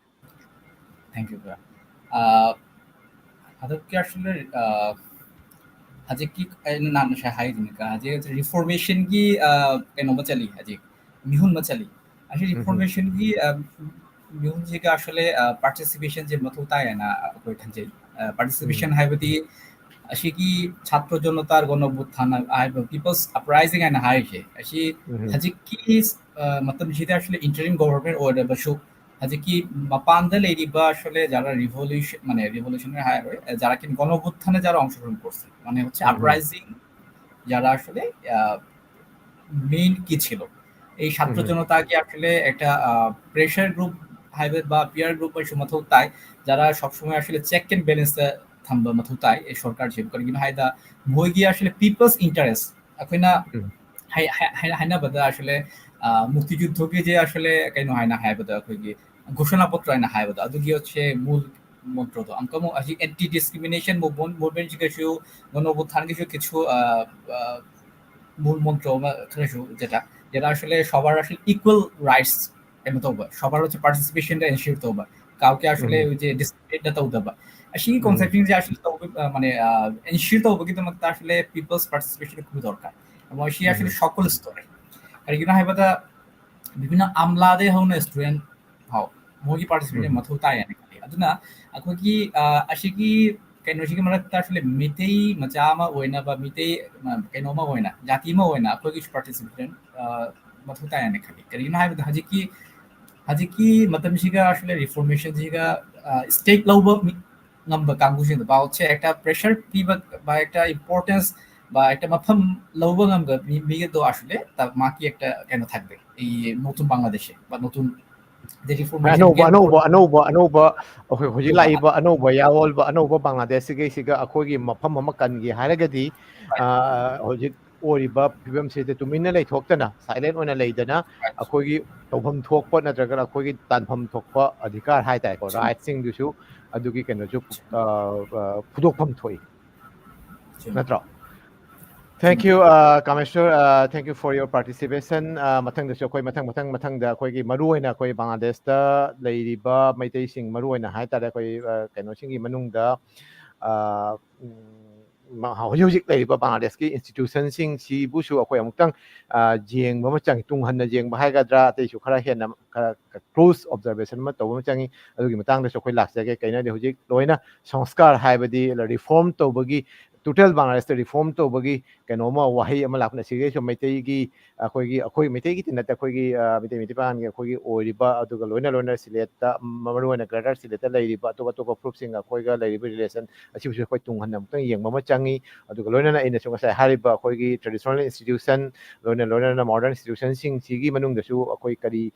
Thank you, bro. Uh, ꯍꯟꯗꯛꯀꯤ actually, uh, ꯍꯧꯖꯤꯛꯀꯤ ꯑꯩꯅ ꯅꯍꯥꯟ ꯉꯁꯥꯏ ꯍꯥꯏꯗꯨꯅꯤꯀꯣ, ꯍꯧꯖꯤꯛ reformation ꯒꯤ, uh, ꯀꯩꯅꯣꯃ ꯆꯠꯂꯤ, ꯍꯧꯖꯤꯛ ꯃꯤꯍꯨꯟ ꯑꯃ ꯆꯠꯂꯤ꯫ ꯑꯁꯤ reformation ꯒꯤ, uh, ꯃꯤꯍꯨꯟꯁꯤꯒ actually, uh, participation ꯁꯦ ꯃꯊꯧ ꯇꯥꯏ ꯍꯥꯏꯅ ꯑꯩꯈꯣꯏ ꯈꯟꯖꯩ꯫ Uh, participation ꯍꯥꯏꯕꯗꯤ ꯑꯁꯤꯒꯤ ꯁꯥꯇ꯭ꯔ ꯖꯅꯇꯥ ꯒꯣꯅ ꯎꯠꯊꯥꯟ ꯍꯥꯏꯕ people's uprising ꯍꯥꯏꯅ ꯍꯥꯏꯔꯤꯁꯦ, ꯑꯁꯤ ꯍꯧꯖꯤꯛꯀꯤ, uh, ꯃꯇꯝꯁꯤꯗ actually interim government ꯑꯣꯏꯔꯕꯁꯨ, ꯍꯧꯖꯤꯛꯀꯤ ꯃꯄꯥꯟꯗ ꯂꯩꯔꯤꯕ actually ꯖꯥꯔꯥ revolution, ꯃꯥꯅꯦ, revolutionary ꯍꯥꯏꯔꯣꯏ, ꯖꯥꯔꯥ কিন্তু গণ অভ্যুত্থানে যারা অংশগ্রহণ করছে, মানে হচ্ছে uprising, যারা আসলে, আহ, মেইন কি ছিল, এই ছাত্র জনতাকে আসলে একটা, আহ, প্রেশার গ্রুপ ꯍꯥꯏꯕ বা ꯄꯤꯌꯔ ꯒ꯭ꯔꯨꯞ ꯑꯣꯏꯔꯁꯨ ꯃꯊꯧ ꯇꯥꯏ, ꯖꯥꯔꯥ ꯁꯕ ꯁꯃয় আসলে চেক এন্ড ব্যালেন্স ꯊꯝꯕ ꯃꯊꯧ ꯇꯥꯏ꯫ ꯑꯩ ꯁꯔꯀꯥꯔꯁꯤꯕꯨ ꯀꯔꯤꯒꯤꯅꯣ ꯍꯥꯏꯗ ꯃꯣꯏꯒꯤ actually people's interest, ꯑꯩꯈꯣꯏꯅ ꯍꯥꯏ-, ꯍꯥꯏ-, ꯍꯥꯏ-, ꯍꯥꯏꯅꯕꯗ actually, ꯑ, ꯃꯨꯛꯇꯤꯖꯨꯗꯣꯒꯤ ꯖꯦ actually ꯀꯩꯅꯣ ꯍꯥꯏꯅ ꯍꯥꯏꯕꯗ, ꯑꯩꯈꯣꯏꯒꯤ ꯘꯣꯁꯅꯥꯄꯇ꯭ꯔ ꯍꯥꯏꯅ ꯍꯥꯏꯕꯗꯣ, ꯑꯗꯨꯒꯤ ꯍꯧꯖꯤꯛ ꯃꯨꯜ ꯃꯟꯇ꯭ꯔꯗꯣ ꯑꯃꯨꯛꯀ ꯑꯃꯨꯛ ꯍꯧꯖꯤꯛ anti discrimination movement, ꯃꯨꯚꯃꯦꯟꯠꯁꯤꯒꯁꯨ, ꯒꯣꯅ অভ্যুত্থানꯒꯤꯁꯨ কিছু, ꯑ, ꯑ, ꯃꯨꯜ ꯃꯟꯇ꯭ꯔ ꯑꯃ ꯈꯔꯁꯨ, যেটা, যেটা আসলে সবার আসলে ইকুয়াল রাইটস ꯀꯩꯅꯣ ꯇꯧꯕ, সবার হচ্ছে পার্টিসিপেশনটা এনশিওর ꯇꯧꯕ, ꯀꯥꯎꯀꯦ actually ꯍꯧꯖꯤꯛ ꯗꯤꯁꯀ꯭ꯔꯤꯃꯤꯅꯦꯠ ꯇꯧꯗꯕ, ꯑꯁꯤꯒꯤ ꯀꯣꯟꯁꯦꯞꯁꯤꯡꯁꯦ actually ꯇꯧꯕ, ꯑ, ꯃꯥꯅꯦ, ꯑ, ꯏꯟꯁꯤꯌꯔ ꯇꯧꯕꯒꯤꯗꯃꯛꯇ actually people's participation খুবই দরকার꯫ ꯑꯃ ꯑꯁꯤ actually ꯁꯣꯀꯜ ꯁ꯭ꯇꯣꯔꯤ꯫ ꯀꯔꯤꯒꯤꯅꯣ ꯍꯥꯏꯕꯗ বিভিন্ন আমলাꯗꯒꯤ ꯍꯧꯅ ꯁ꯭ꯇꯨꯗꯦꯟꯠ ꯐꯥꯎ ꯃꯣꯏꯒꯤ ꯄꯥꯔꯇꯤꯁꯤꯄꯦꯁꯟ ꯃꯊꯧ ꯇꯥꯏ ꯍꯥꯏꯅ ꯈꯜꯂꯤ꯫ ꯑꯗꯨꯅ ꯑꯩꯈꯣꯏꯒꯤ, ꯑ, ꯑꯁꯤꯒꯤ ꯀꯩꯅꯣꯁꯤꯒꯤ ꯃꯔꯛꯇ actually ꯃꯤꯇꯩ ꯃꯆꯥ ꯑꯃ ꯑꯣꯏꯅꯕ, ꯃꯤꯇꯩ, ꯑ, ꯀꯩꯅꯣ ꯑꯃ ꯑꯣꯏꯅ, ꯖꯥꯇꯤ ꯑꯃ ꯑꯣꯏꯅ ꯑꯩꯈꯣꯏꯒꯤꯁꯨ ꯄꯥꯔꯇꯤꯁꯤꯄꯦꯁꯟ, ꯑ, ꯃꯊꯧ ꯇꯥꯏ ꯍꯥꯏꯅ ꯈꯜꯂꯤ꯫ ꯀꯔꯤꯒꯤꯅꯣ ꯍꯥꯏꯕꯗ ꯍꯧꯖꯤꯛꯀꯤ, ꯍꯧꯖꯤꯛꯀꯤ ꯃꯇꯝꯁꯤꯒ actually reformation ꯁꯤꯒ, ꯑ, ꯁ꯭ꯇꯦꯛ ꯂꯧꯕ ꯃꯤ-, ꯉꯝꯕ ꯀꯥꯡꯕꯨꯁꯤꯡꯗ ꯄꯥꯎꯁꯦ ꯍꯦꯛꯇ ꯄ꯭ꯔꯦꯁꯔ ꯄꯤꯕ ꯕꯥ ꯍꯦꯛꯇ ꯏꯝꯄꯣꯔꯇꯦꯟꯁ ꯕꯥ ꯍꯦꯛꯇ ꯃꯐꯝ ꯂꯧꯕ ꯉꯝꯕ ꯃꯤ, ꯃꯤꯒꯗꯣ আসলে তা ꯃꯥꯒꯤ ꯍꯦꯛꯇ ꯀꯩꯅꯣ থাকবে, এই নতুন বাংলাদেশে বা নতুন ꯑꯅꯧꯕ ꯑꯅꯧꯕ ꯑꯅꯧꯕ ꯑꯅꯧꯕ ꯑꯩꯈꯣꯏ ꯍꯧꯖꯤꯛ ꯂꯥꯛꯏꯕ ꯑꯅꯧꯕ ꯌꯥꯑꯣꯜꯕ ꯑꯅꯧꯕ ꯕꯪꯒ꯭ꯂꯥꯗꯦꯁꯁꯤꯈꯩꯁꯤꯒ ꯑꯩꯈꯣꯏꯒꯤ ꯃꯐꯝ ꯑꯃ ꯀꯟꯒꯦ ꯍꯥꯏꯔꯒꯗꯤ, ꯑ, ꯍꯧꯖꯤꯛ ꯑꯣꯏꯔꯤꯕ ꯐꯤꯕꯝꯁꯤꯗ ꯇꯨꯃꯤꯟꯅ ꯂꯩꯊꯣꯛꯇꯅ, ꯁꯥꯏꯂꯦꯟ ꯑꯣꯏꯅ ꯂꯩꯗꯅ, ꯑꯩꯈꯣꯏꯒꯤ ꯇꯧꯐꯝ ꯊꯣꯛꯄ ꯅꯠꯇ꯭ꯔꯒꯅ ꯑꯩꯈꯣꯏꯒꯤ ꯇꯥꯟꯐꯝ ꯊꯣꯛꯄ ꯑꯙꯤꯀꯥꯔ ꯍꯥꯏꯇꯥꯔꯦꯀꯣ, ꯔꯥꯏꯠꯁꯤꯡꯗꯨꯁꯨ ꯑꯗꯨꯒꯤ ꯀꯩꯅꯣꯁꯨ, ꯑ, ꯑ, ꯐꯨꯗꯣꯛꯐꯝ ꯊꯣꯛꯏ, ꯅꯠꯇ꯭ꯔꯣ? Thank you, uh, Kameshwar. Uh, thank you for your participation. Uh, ꯃꯊꯪꯗꯁꯨ ꯑꯩꯈꯣꯏ ꯃꯊꯪ ꯃꯊꯪ ꯃꯊꯪꯗ ꯑꯩꯈꯣꯏꯒꯤ ꯃꯔꯨꯑꯣꯏꯅ ꯑꯩꯈꯣꯏ ꯕꯪꯒ꯭ꯂꯥꯗꯦꯁꯇ ꯂꯩꯔꯤꯕ ꯃꯩꯇꯩꯁꯤꯡ, ꯃꯔꯨꯑꯣꯏꯅ ꯍꯥꯏꯇꯥꯔꯦ, ꯑꯩꯈꯣꯏ, ꯑ, ꯀꯩꯅꯣꯁꯤꯡꯒꯤ ꯃꯅꯨꯡꯗ, ꯑ, ꯎꯝ, ꯃ-, ꯍꯧꯖꯤꯛ ꯍꯧꯖꯤꯛ ꯂꯩꯔꯤꯕ ꯕꯪꯒ꯭ꯂꯥꯗꯦꯁꯀꯤ ꯏꯟꯁꯇꯤꯇ꯭ꯌꯨꯁꯟꯁꯤꯡꯁꯤꯕꯨꯁꯨ ꯑꯩꯈꯣꯏ ꯑꯃꯨꯛꯇꯪ, ꯑ, ꯌꯦꯡꯕ ꯑꯃ ꯆꯪꯉꯤ, ꯇꯨꯡ ꯍꯟꯅ ꯌꯦꯡꯕ ꯍꯥꯏꯒꯗ꯭ꯔꯥ, ꯑꯇꯩꯁꯨ ꯈꯔ ꯍꯦꯟꯅ ꯈꯔ ꯀ꯭ꯂꯣꯖ ꯑꯣꯕꯖꯔꯕꯦꯁꯟ ꯑꯃ ꯇꯧꯕ ꯑꯃ ꯆꯪꯉꯤ꯫ ꯑꯗꯨꯒꯤ ꯃꯇꯥꯡꯗꯁꯨ ꯑꯩꯈꯣꯏ ꯂꯥꯛꯆꯒꯦ꯫ ꯀꯩꯅꯣꯗꯤ ꯍꯧꯖꯤꯛ ꯂꯣꯏꯅ ꯁꯪꯁꯀꯥꯔ ꯍꯥꯏꯕꯗꯤ ꯔꯤꯐꯣꯔꯝ ꯇꯧꯕꯒꯤ, ꯇꯣꯇꯦꯜ ꯕꯪꯒ꯭ꯂꯥꯗꯦꯁꯇ ꯔꯤꯐꯣꯔꯝ ꯇꯧꯕꯒꯤ ꯀꯩꯅꯣ ꯑꯃ, ꯋꯥꯍꯩ ꯑꯃ ꯂꯥꯛꯄꯅ, ꯁꯤꯗꯩꯁꯨ ꯃꯩꯇꯩꯒꯤ, ꯑꯩꯈꯣꯏꯒꯤ, ꯑꯩꯈꯣꯏ ꯃꯩꯇꯩꯒꯤꯗꯤ ꯅꯠꯇꯦ, ꯑꯩꯈꯣꯏꯒꯤ, ꯑ, ꯃꯩꯇꯩ ꯃꯩꯇꯩ ꯄꯥꯉꯜꯒꯤ ꯑꯩꯈꯣꯏꯒꯤ ꯑꯣꯏꯔꯤꯕ, ꯑꯗꯨꯒ ꯂꯣꯏꯅ ꯂꯣꯏꯅ ꯁꯤꯂꯦꯠꯇ, ꯃꯔꯨꯑꯣꯏꯅ ꯒ꯭ꯔꯦꯇꯔ ꯁꯤꯂꯦꯠꯇ ꯂꯩꯔꯤꯕ ꯑꯇꯣꯞ ꯑꯇꯣꯞꯄ ꯐꯨꯔꯨꯞꯁꯤꯡꯒ ꯑꯩꯈꯣꯏꯒ ꯂꯩꯔꯤꯕ ꯔꯤꯂꯦꯁꯟ ꯑꯁꯤꯕꯨꯁꯨ ꯑꯩꯈꯣꯏ ꯇꯨꯡ ꯍꯟꯅ ꯑꯃꯨꯛꯇꯪ ꯌꯦꯡꯕ ꯑꯃ ꯆꯪꯉꯤ꯫ ꯑꯗꯨꯒ ꯂꯣꯏꯅꯅ ꯑꯩꯅꯁꯨ ꯉꯁꯥꯏ ꯍꯥꯏꯔꯤꯕ ꯑꯩꯈꯣꯏꯒꯤ ꯇ꯭ꯔꯦꯗꯤꯁꯅꯦꯜ ꯏꯟꯁꯇꯤꯇ꯭ꯌꯨꯁꯟ, ꯂꯣꯏꯅ ꯂꯣꯏꯅꯅ ꯃꯣꯗꯔꯟ ꯏꯟꯁꯇꯤꯇ꯭ꯌꯨꯁꯟꯁꯤꯡꯁꯤꯒꯤ ꯃꯅꯨꯡꯗꯁꯨ ꯑꯩꯈꯣꯏ ꯀꯔꯤ,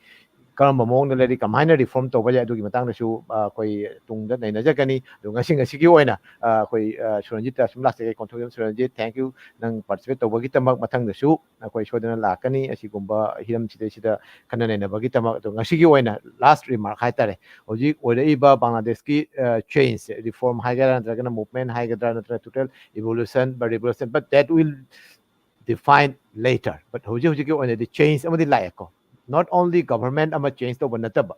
ꯀꯔꯝꯕ ꯃꯑꯣꯡꯗ ꯂꯩꯔꯤ, ꯀꯃꯥꯏꯅ ꯔꯤꯐꯣꯔꯝ ꯇꯧꯕ ꯌꯥꯏ, ꯑꯗꯨꯒꯤ ꯃꯇꯥꯡꯗꯁꯨ, ꯑ, ꯑꯩꯈꯣꯏ ꯇꯨꯡꯗ ꯅꯩꯅꯖꯒꯅꯤ꯫ ꯑꯗꯣ ꯉꯁꯤ, ꯉꯁꯤꯒꯤ ꯑꯣꯏꯅ, ꯑ, ꯑꯩꯈꯣꯏ, ꯑ, ꯁꯨꯔꯟꯖꯤꯠꯇ ꯁꯨꯝ ꯂꯥꯛꯆꯒꯦ, ꯀꯣꯟꯊꯧꯖꯝ ꯁꯨꯔꯟꯖꯤꯠ, thank you, ꯅꯪ ꯄꯥꯔꯇꯤꯁꯤꯄꯦꯠ ꯇꯧꯕꯒꯤꯗꯃꯛ꯫ ꯃꯊꯪꯗꯁꯨ ꯑꯩꯈꯣꯏ ꯁꯣꯏꯗꯅ ꯂꯥꯛꯀꯅꯤ ꯑꯁꯤꯒꯨꯝꯕ ꯍꯤꯔꯝꯁꯤꯗꯩꯁꯤꯗ ꯈꯟꯅ ꯅꯩꯅꯕꯒꯤꯗꯃꯛ꯫ ꯑꯗꯣ ꯉꯁꯤꯒꯤ ꯑꯣꯏꯅ ꯂꯥꯁ ꯔꯤꯃꯥꯔꯛ ꯍꯥꯏꯇꯥꯔꯦ, ꯍꯧꯖꯤꯛ ꯑꯣꯏꯔꯛꯏꯕ ꯕꯪꯒ꯭ꯂꯥꯗꯦꯁꯀꯤ, ꯑ, ꯆꯦꯟꯖꯁꯦ, ꯔꯤꯐꯣꯔꯝ ꯍꯥꯏꯒꯦꯔꯥ ꯅꯠꯇ꯭ꯔꯒꯅ ꯃꯨꯚꯃꯦꯟ ꯍꯥꯏꯒꯗ꯭ꯔꯥ ꯅꯠꯇ꯭ꯔꯒ total evolution, revolution, but that will define later, but ꯍꯧꯖꯤꯛ ꯍꯧꯖꯤꯛꯀꯤ ꯑꯣꯏꯅꯗꯤ ꯆꯦꯟꯖ ꯑꯃꯗꯤ ꯂꯥꯛꯑꯦꯀꯣ꯫ Not only ꯒꯚꯔꯟꯃꯦꯟꯠ ꯑꯃ ꯆꯦꯟꯖ ꯇꯧꯕ ꯅꯠꯇꯕ,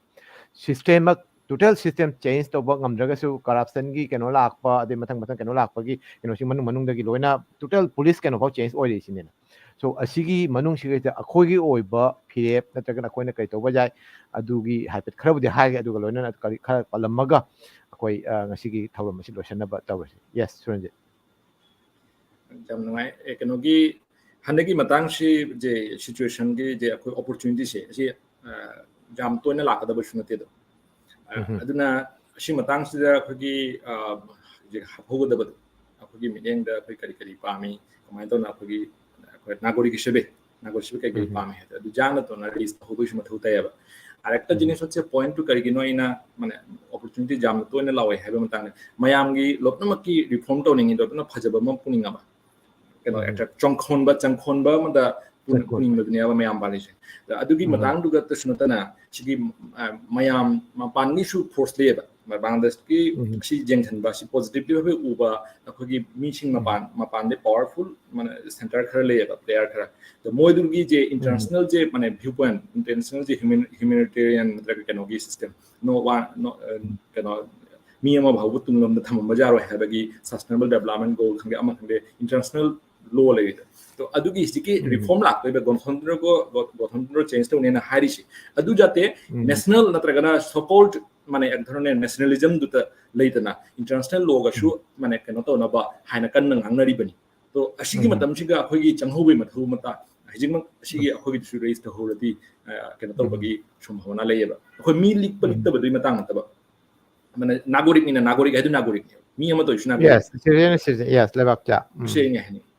ꯁꯤꯁꯇꯦꯝꯃꯛ, ꯇꯣꯇꯦꯜ ꯁꯤꯁꯇꯦꯝ ꯆꯦꯟꯖ ꯇꯧꯕ ꯉꯝꯗ꯭ꯔꯒꯁꯨ, ꯀꯔꯞꯁꯟꯒꯤ ꯀꯩꯅꯣ ꯂꯥꯛꯄ, ꯑꯗꯩ ꯃꯊꯪ ꯃꯊꯪ ꯀꯩꯅꯣ ꯂꯥꯛꯄꯒꯤ ꯀꯩꯅꯣꯁꯤ ꯃꯅꯨꯡ ꯃꯅꯨꯡꯗꯒꯤ ꯂꯣꯏꯅ ꯇꯣꯇꯦꯜ ꯄꯨꯂꯤꯁ ꯀꯩꯅꯣꯐꯥꯎ ꯆꯦꯟꯖ ꯑꯣꯏꯔꯤꯁꯤꯅꯦꯅ꯫ ꯁꯣ ꯑꯁꯤꯒꯤ ꯃꯅꯨꯡꯁꯤꯗꯩꯗ ꯑꯩꯈꯣꯏꯒꯤ ꯑꯣꯏꯕ ꯐꯤꯔꯦꯞ ꯅꯠꯇ꯭ꯔꯒꯅ ꯑꯩꯈꯣꯏꯅ ꯀꯩ ꯇꯧꯕ ꯌꯥꯏ, ꯑꯗꯨꯒꯤ ꯍꯥꯏꯐꯦꯠ ꯈꯔꯕꯨꯗꯤ ꯍꯥꯏꯒꯦ, ꯑꯗꯨꯒ ꯂꯣꯏꯅꯅ ꯀꯔꯤ ꯈꯔ ꯄꯜꯂꯝꯃꯒ ꯑꯩꯈꯣꯏ, ꯑ, ꯉꯁꯤꯒꯤ ꯊꯧꯔꯝ ꯑꯁꯤ ꯂꯣꯏꯁꯤꯟꯅꯕ ꯇꯧꯔꯁꯤ꯫ ꯌꯦꯁ, ꯁꯨꯔꯟꯖꯤꯠ꯫ ꯌꯥꯝ ꯅꯨꯡꯉꯥꯏ꯫ ꯑꯦ, ꯀꯩꯅꯣꯒꯤ ꯍꯟꯗꯛꯀꯤ ꯃꯇꯥꯡꯁꯤ, ꯁꯤꯆꯨꯋꯦꯁꯟꯒꯤ ꯑꯩꯈꯣꯏ ꯑꯣꯄꯣꯔꯆꯨꯅꯤꯇꯤꯁꯦ ꯑꯁꯤ, ꯑ, ꯌꯥꯝ ꯇꯣꯏꯅ ꯂꯥꯛꯀꯗꯕꯁꯨ ꯅꯠꯇꯦ ꯑꯗꯣ꯫ ꯑ, ꯎꯝ꯫ ꯑꯗꯨꯅ ꯑꯁꯤ ꯃꯇꯥꯡꯁꯤꯗ ꯑꯩꯈꯣꯏꯒꯤ, ꯑ, ꯍꯧꯖꯤꯛ ꯍꯥꯞꯍꯧꯒꯗꯕꯗꯣ, ꯑꯩꯈꯣꯏꯒꯤ ꯃꯤꯠꯌꯦꯡꯗ ꯑꯩꯈꯣꯏ ꯀꯔꯤ ꯀꯔꯤ ꯄꯥꯝꯃꯤ, ꯀꯃꯥꯏꯅ ꯇꯧꯅ ꯑꯩꯈꯣꯏꯒꯤ, ꯑꯩꯈꯣꯏ ꯅꯥꯒꯣꯔꯤꯛꯀꯤ ꯁꯔꯚꯦ, ꯅꯥꯒꯣꯔꯤꯛ ꯁꯔꯚꯦ ꯀꯔꯤ ꯀꯔꯤ ꯎꯝ꯫ ꯄꯥꯝꯃꯤ ꯍꯥꯏꯗꯣ ꯑꯗꯨ ꯌꯥꯡꯅ ꯇꯧꯅ ꯔꯦꯖ ꯇꯧꯍꯧꯕꯒꯤꯁꯨ ꯃꯊꯧ ꯇꯥꯏꯌꯦꯕ꯫ Director Jinesh ꯁꯦ point ꯇꯨ ꯀꯔꯤꯒꯤꯅꯣ ꯑꯩꯅ ꯃꯥꯅꯦ opportunity ꯌꯥꯝꯅ ꯇꯣꯏꯅ ꯂꯥꯛꯑꯣꯏ ꯍꯥꯏꯕ ꯃꯇꯥꯡꯗ, ꯃꯌꯥꯝꯒꯤ ꯂꯣꯏꯅꯃꯛꯀꯤ reform ꯇꯧꯅꯤꯡꯉꯤ, ꯂꯣꯏꯅꯃꯛ ꯐꯖꯕ ꯑꯃ ꯄꯨꯅꯤꯡꯉꯕ, ꯀꯩꯅꯣ ꯎꯝ. attract ꯆꯪꯈꯣꯟꯕ ꯆꯪꯈꯣꯟꯕ ꯑꯃꯗ ꯄꯨꯅ- ꯆꯪꯈꯣꯟꯕ. ꯄꯨꯅꯤꯡꯕꯗꯨꯅꯦꯕ ꯃꯌꯥꯝ ꯄꯥꯜꯂꯤꯁꯦ꯫ ꯑꯗ ꯑꯗꯨꯒꯤ ꯎꯝ. ꯃꯇꯥꯡꯗꯨꯒ ꯇꯁꯨ ꯅꯠꯇꯅ ꯁꯤꯒꯤ ꯑ, ꯃꯌꯥꯝ ꯃꯄꯥꯟꯒꯤꯁꯨ force ꯂꯩꯌꯦꯕ꯫ ꯕꯪꯒ꯭ꯂꯥꯗꯦꯁꯀꯤ ꯎꯝ. ꯁꯤ ꯌꯦꯡꯁꯤꯟꯕ, ꯁꯤ positively ꯍꯥꯏꯐꯦꯠ ꯎꯕ ꯑꯩꯈꯣꯏꯒꯤ ꯃꯤꯁꯤꯡ ꯎꯝ. ꯃꯄꯥꯟ ꯃꯄꯥꯟꯗꯩ powerful ꯃꯥꯅ center ꯈꯔ ꯂꯩꯌꯦꯕ, player ꯈꯔ꯫ ꯑꯗꯣ ꯃꯣꯏꯗꯨꯒꯤ ꯖꯦ international ꯖꯦ ꯃꯥꯅꯦ view point, international J human- humanitarian ꯅꯠꯇ꯭ꯔꯒ ꯀꯩꯅꯣꯒꯤ system, no one no ꯑ, ꯀꯩꯅꯣ ꯃꯤ ꯑꯃ ꯐꯥꯎꯕ ꯇꯨꯡꯂꯣꯝꯗ ꯊꯝꯃꯝꯕ ꯌꯥꯔꯣꯏ ꯍꯥꯏꯕꯒꯤ sustainable development goal ꯈꯪꯗꯦ ꯑꯃ ꯈꯪꯗꯦ international law ꯂꯩꯔꯤꯗꯣ꯫ ꯑꯗꯣ ꯑꯗꯨꯒꯤ ꯍꯧꯖꯤꯛꯀꯤ ꯎꯝ. reform ꯂꯥꯛꯇꯣꯏꯕ, ꯒꯣꯟꯊꯣꯟꯗ꯭ꯔꯣ ꯒꯣꯟꯊꯣꯟꯗ꯭ꯔꯣ change ꯇꯧꯅꯦꯅ ꯍꯥꯏꯔꯤꯁꯦ꯫ ꯑꯗꯨ ꯖꯥꯠꯇꯦ ꯎꯝ. national ꯅꯠꯇ꯭ꯔꯒꯅ so called ꯃꯥꯅꯦ ꯑꯗꯨꯅꯦ nationalism ꯗꯨꯇ ꯂꯩꯇꯅ international law ꯒꯁꯨ ꯃꯥꯅꯦ ꯀꯩꯅꯣ ꯇꯧꯅꯕ ꯍꯥꯏꯅ ꯀꯟꯅ ꯉꯥꯡꯅꯔꯤꯕꯅꯤ꯫ ꯑꯗꯣ ꯑꯁꯤꯒꯤ ꯎꯝ. ꯃꯇꯝꯁꯤꯒ ꯑꯩꯈꯣꯏꯒꯤ ꯆꯪꯍꯧꯕꯒꯤ ꯃꯊꯧ ꯃꯇꯥꯡ ꯍꯧꯖꯤꯛꯃꯛ ꯑꯁꯤꯒꯤ ꯑꯩꯈꯣꯏꯒꯤꯗꯨꯁꯨ raise ꯇꯧꯍꯧꯔꯗꯤ ꯑ, ꯀꯩꯅꯣ ꯇꯧꯕꯒꯤ ꯁꯝꯚꯥꯕꯅꯥ ꯂꯩꯌꯦꯕ꯫ ꯑꯩꯈꯣꯏ ꯃꯤ ꯂꯤꯛꯄ ꯎꯝ. ꯂꯤꯛꯇꯕꯗꯨꯒꯤ ꯃꯇꯥꯡ ꯅꯠꯇꯕ, ꯃꯥꯅꯦ ꯅꯥꯒꯣꯔꯤꯛꯅꯤꯅ ꯅꯥꯒꯣꯔꯤꯛ ꯍꯥꯏꯗꯨ ꯅꯥꯒꯣꯔꯤꯛꯅꯦꯕ, ꯃꯤ ꯑꯃꯠꯇ ꯑꯣꯏꯁꯨ ꯅꯥꯒꯣꯔꯤꯛ꯫ Yes, citizen is citizen. Yes, ꯂꯩꯕꯥꯛ ꯆꯥ. ꯎꯝ. ꯁꯦꯡꯅ ꯍꯥꯏꯅꯤꯡꯉꯤ꯫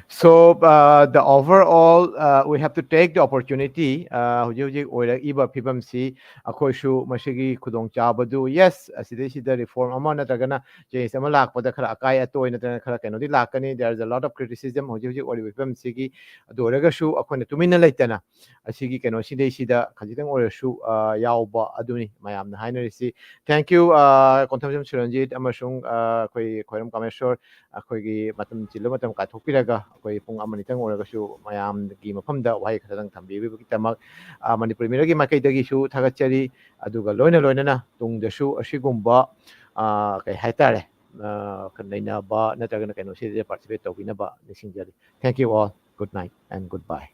So uh, the overall uh, we have to take the opportunity, uh, ꯍꯧꯖꯤꯛ ꯍꯧꯖꯤꯛ ꯑꯣꯏꯔꯛꯏꯕ ꯐꯤꯕꯝꯁꯤ ꯑꯩꯈꯣꯏꯁꯨ ꯃꯁꯤꯒꯤ ꯈꯨꯗꯣꯡꯆꯥꯕꯗꯨ, yes, ꯑꯁꯤꯗꯩꯁꯤꯗ reform ꯑꯃ ꯅꯠꯇ꯭ꯔꯒꯅ change ꯑꯃ ꯂꯥꯛꯄꯗ ꯈꯔ ꯑꯀꯥꯏ ꯑꯇꯣꯏ ꯅꯠꯇ꯭ꯔꯒꯅ ꯈꯔ ꯀꯩꯅꯣꯗꯤ ꯂꯥꯛꯀꯅꯤ, there is a lot of criticism ꯍꯧꯖꯤꯛ ꯍꯧꯖꯤꯛ ꯑꯣꯏꯔꯤꯕ ꯐꯤꯕꯝꯁꯤꯒꯤ꯫ ꯑꯗꯨ ꯑꯣꯏꯔꯒꯁꯨ ꯑꯩꯈꯣꯏꯅ ꯇꯨꯃꯤꯟꯅ ꯂꯩꯇꯅ ꯑꯁꯤꯒꯤ ꯀꯩꯅꯣꯁꯤꯗꯩꯁꯤꯗ ꯈꯖꯤꯛꯇꯪ ꯑꯣꯏꯔꯁꯨ ꯑ, ꯌꯥꯎꯕ ꯑꯗꯨꯅꯤ ꯃꯌꯥꯝꯅ ꯍꯥꯏꯅꯔꯤꯁꯤ꯫ Thank you, uh, ꯀꯣꯟꯊꯝꯖꯝ ꯁꯨꯔꯟꯖꯤꯠ ꯑꯃꯁꯨꯡ ꯑ, ꯑꯩꯈꯣꯏ ꯈꯣꯏꯔꯝ ꯀꯥꯃꯦꯁꯣꯔ, ꯑꯩꯈꯣꯏꯒꯤ ꯃꯇꯝ ꯆꯤꯜꯂ ꯃꯇꯝ ꯀꯥꯏꯊꯣꯛꯄꯤꯔꯒ ꯑꯩꯈꯣꯏ ꯄꯨꯡ ꯑꯃꯅꯤꯇꯪ ꯑꯣꯏꯔꯒꯁꯨ ꯃꯌꯥꯝꯒꯤ ꯃꯐꯝꯗ ꯋꯥꯍꯩ ꯈꯔꯗꯪ ꯊꯝꯕꯤꯕꯒꯤꯗꯃꯛ ꯑ, ꯃꯅꯤꯄꯨꯔ ꯃꯤꯔꯔꯒꯤ ꯃꯥꯏꯀꯩꯗꯒꯤꯁꯨ ꯊꯥꯒꯠꯆꯔꯤ꯫ ꯑꯗꯨꯒ ꯂꯣꯏꯅ ꯂꯣꯏꯅꯅ ꯇꯨꯡꯗꯁꯨ ꯑꯁꯤꯒꯨꯝꯕ ꯑ, ꯀꯩ ꯍꯥꯏꯇꯥꯔꯦ, ꯑ, ꯅꯩꯅꯕ ꯅꯠꯇ꯭ꯔꯒꯅ ꯀꯩꯅꯣꯁꯤꯗ participate ꯇꯧꯕꯤꯅꯕ ꯅꯤꯡꯁꯤꯡꯖꯔꯤ꯫ Thank you all. Good night and goodbye.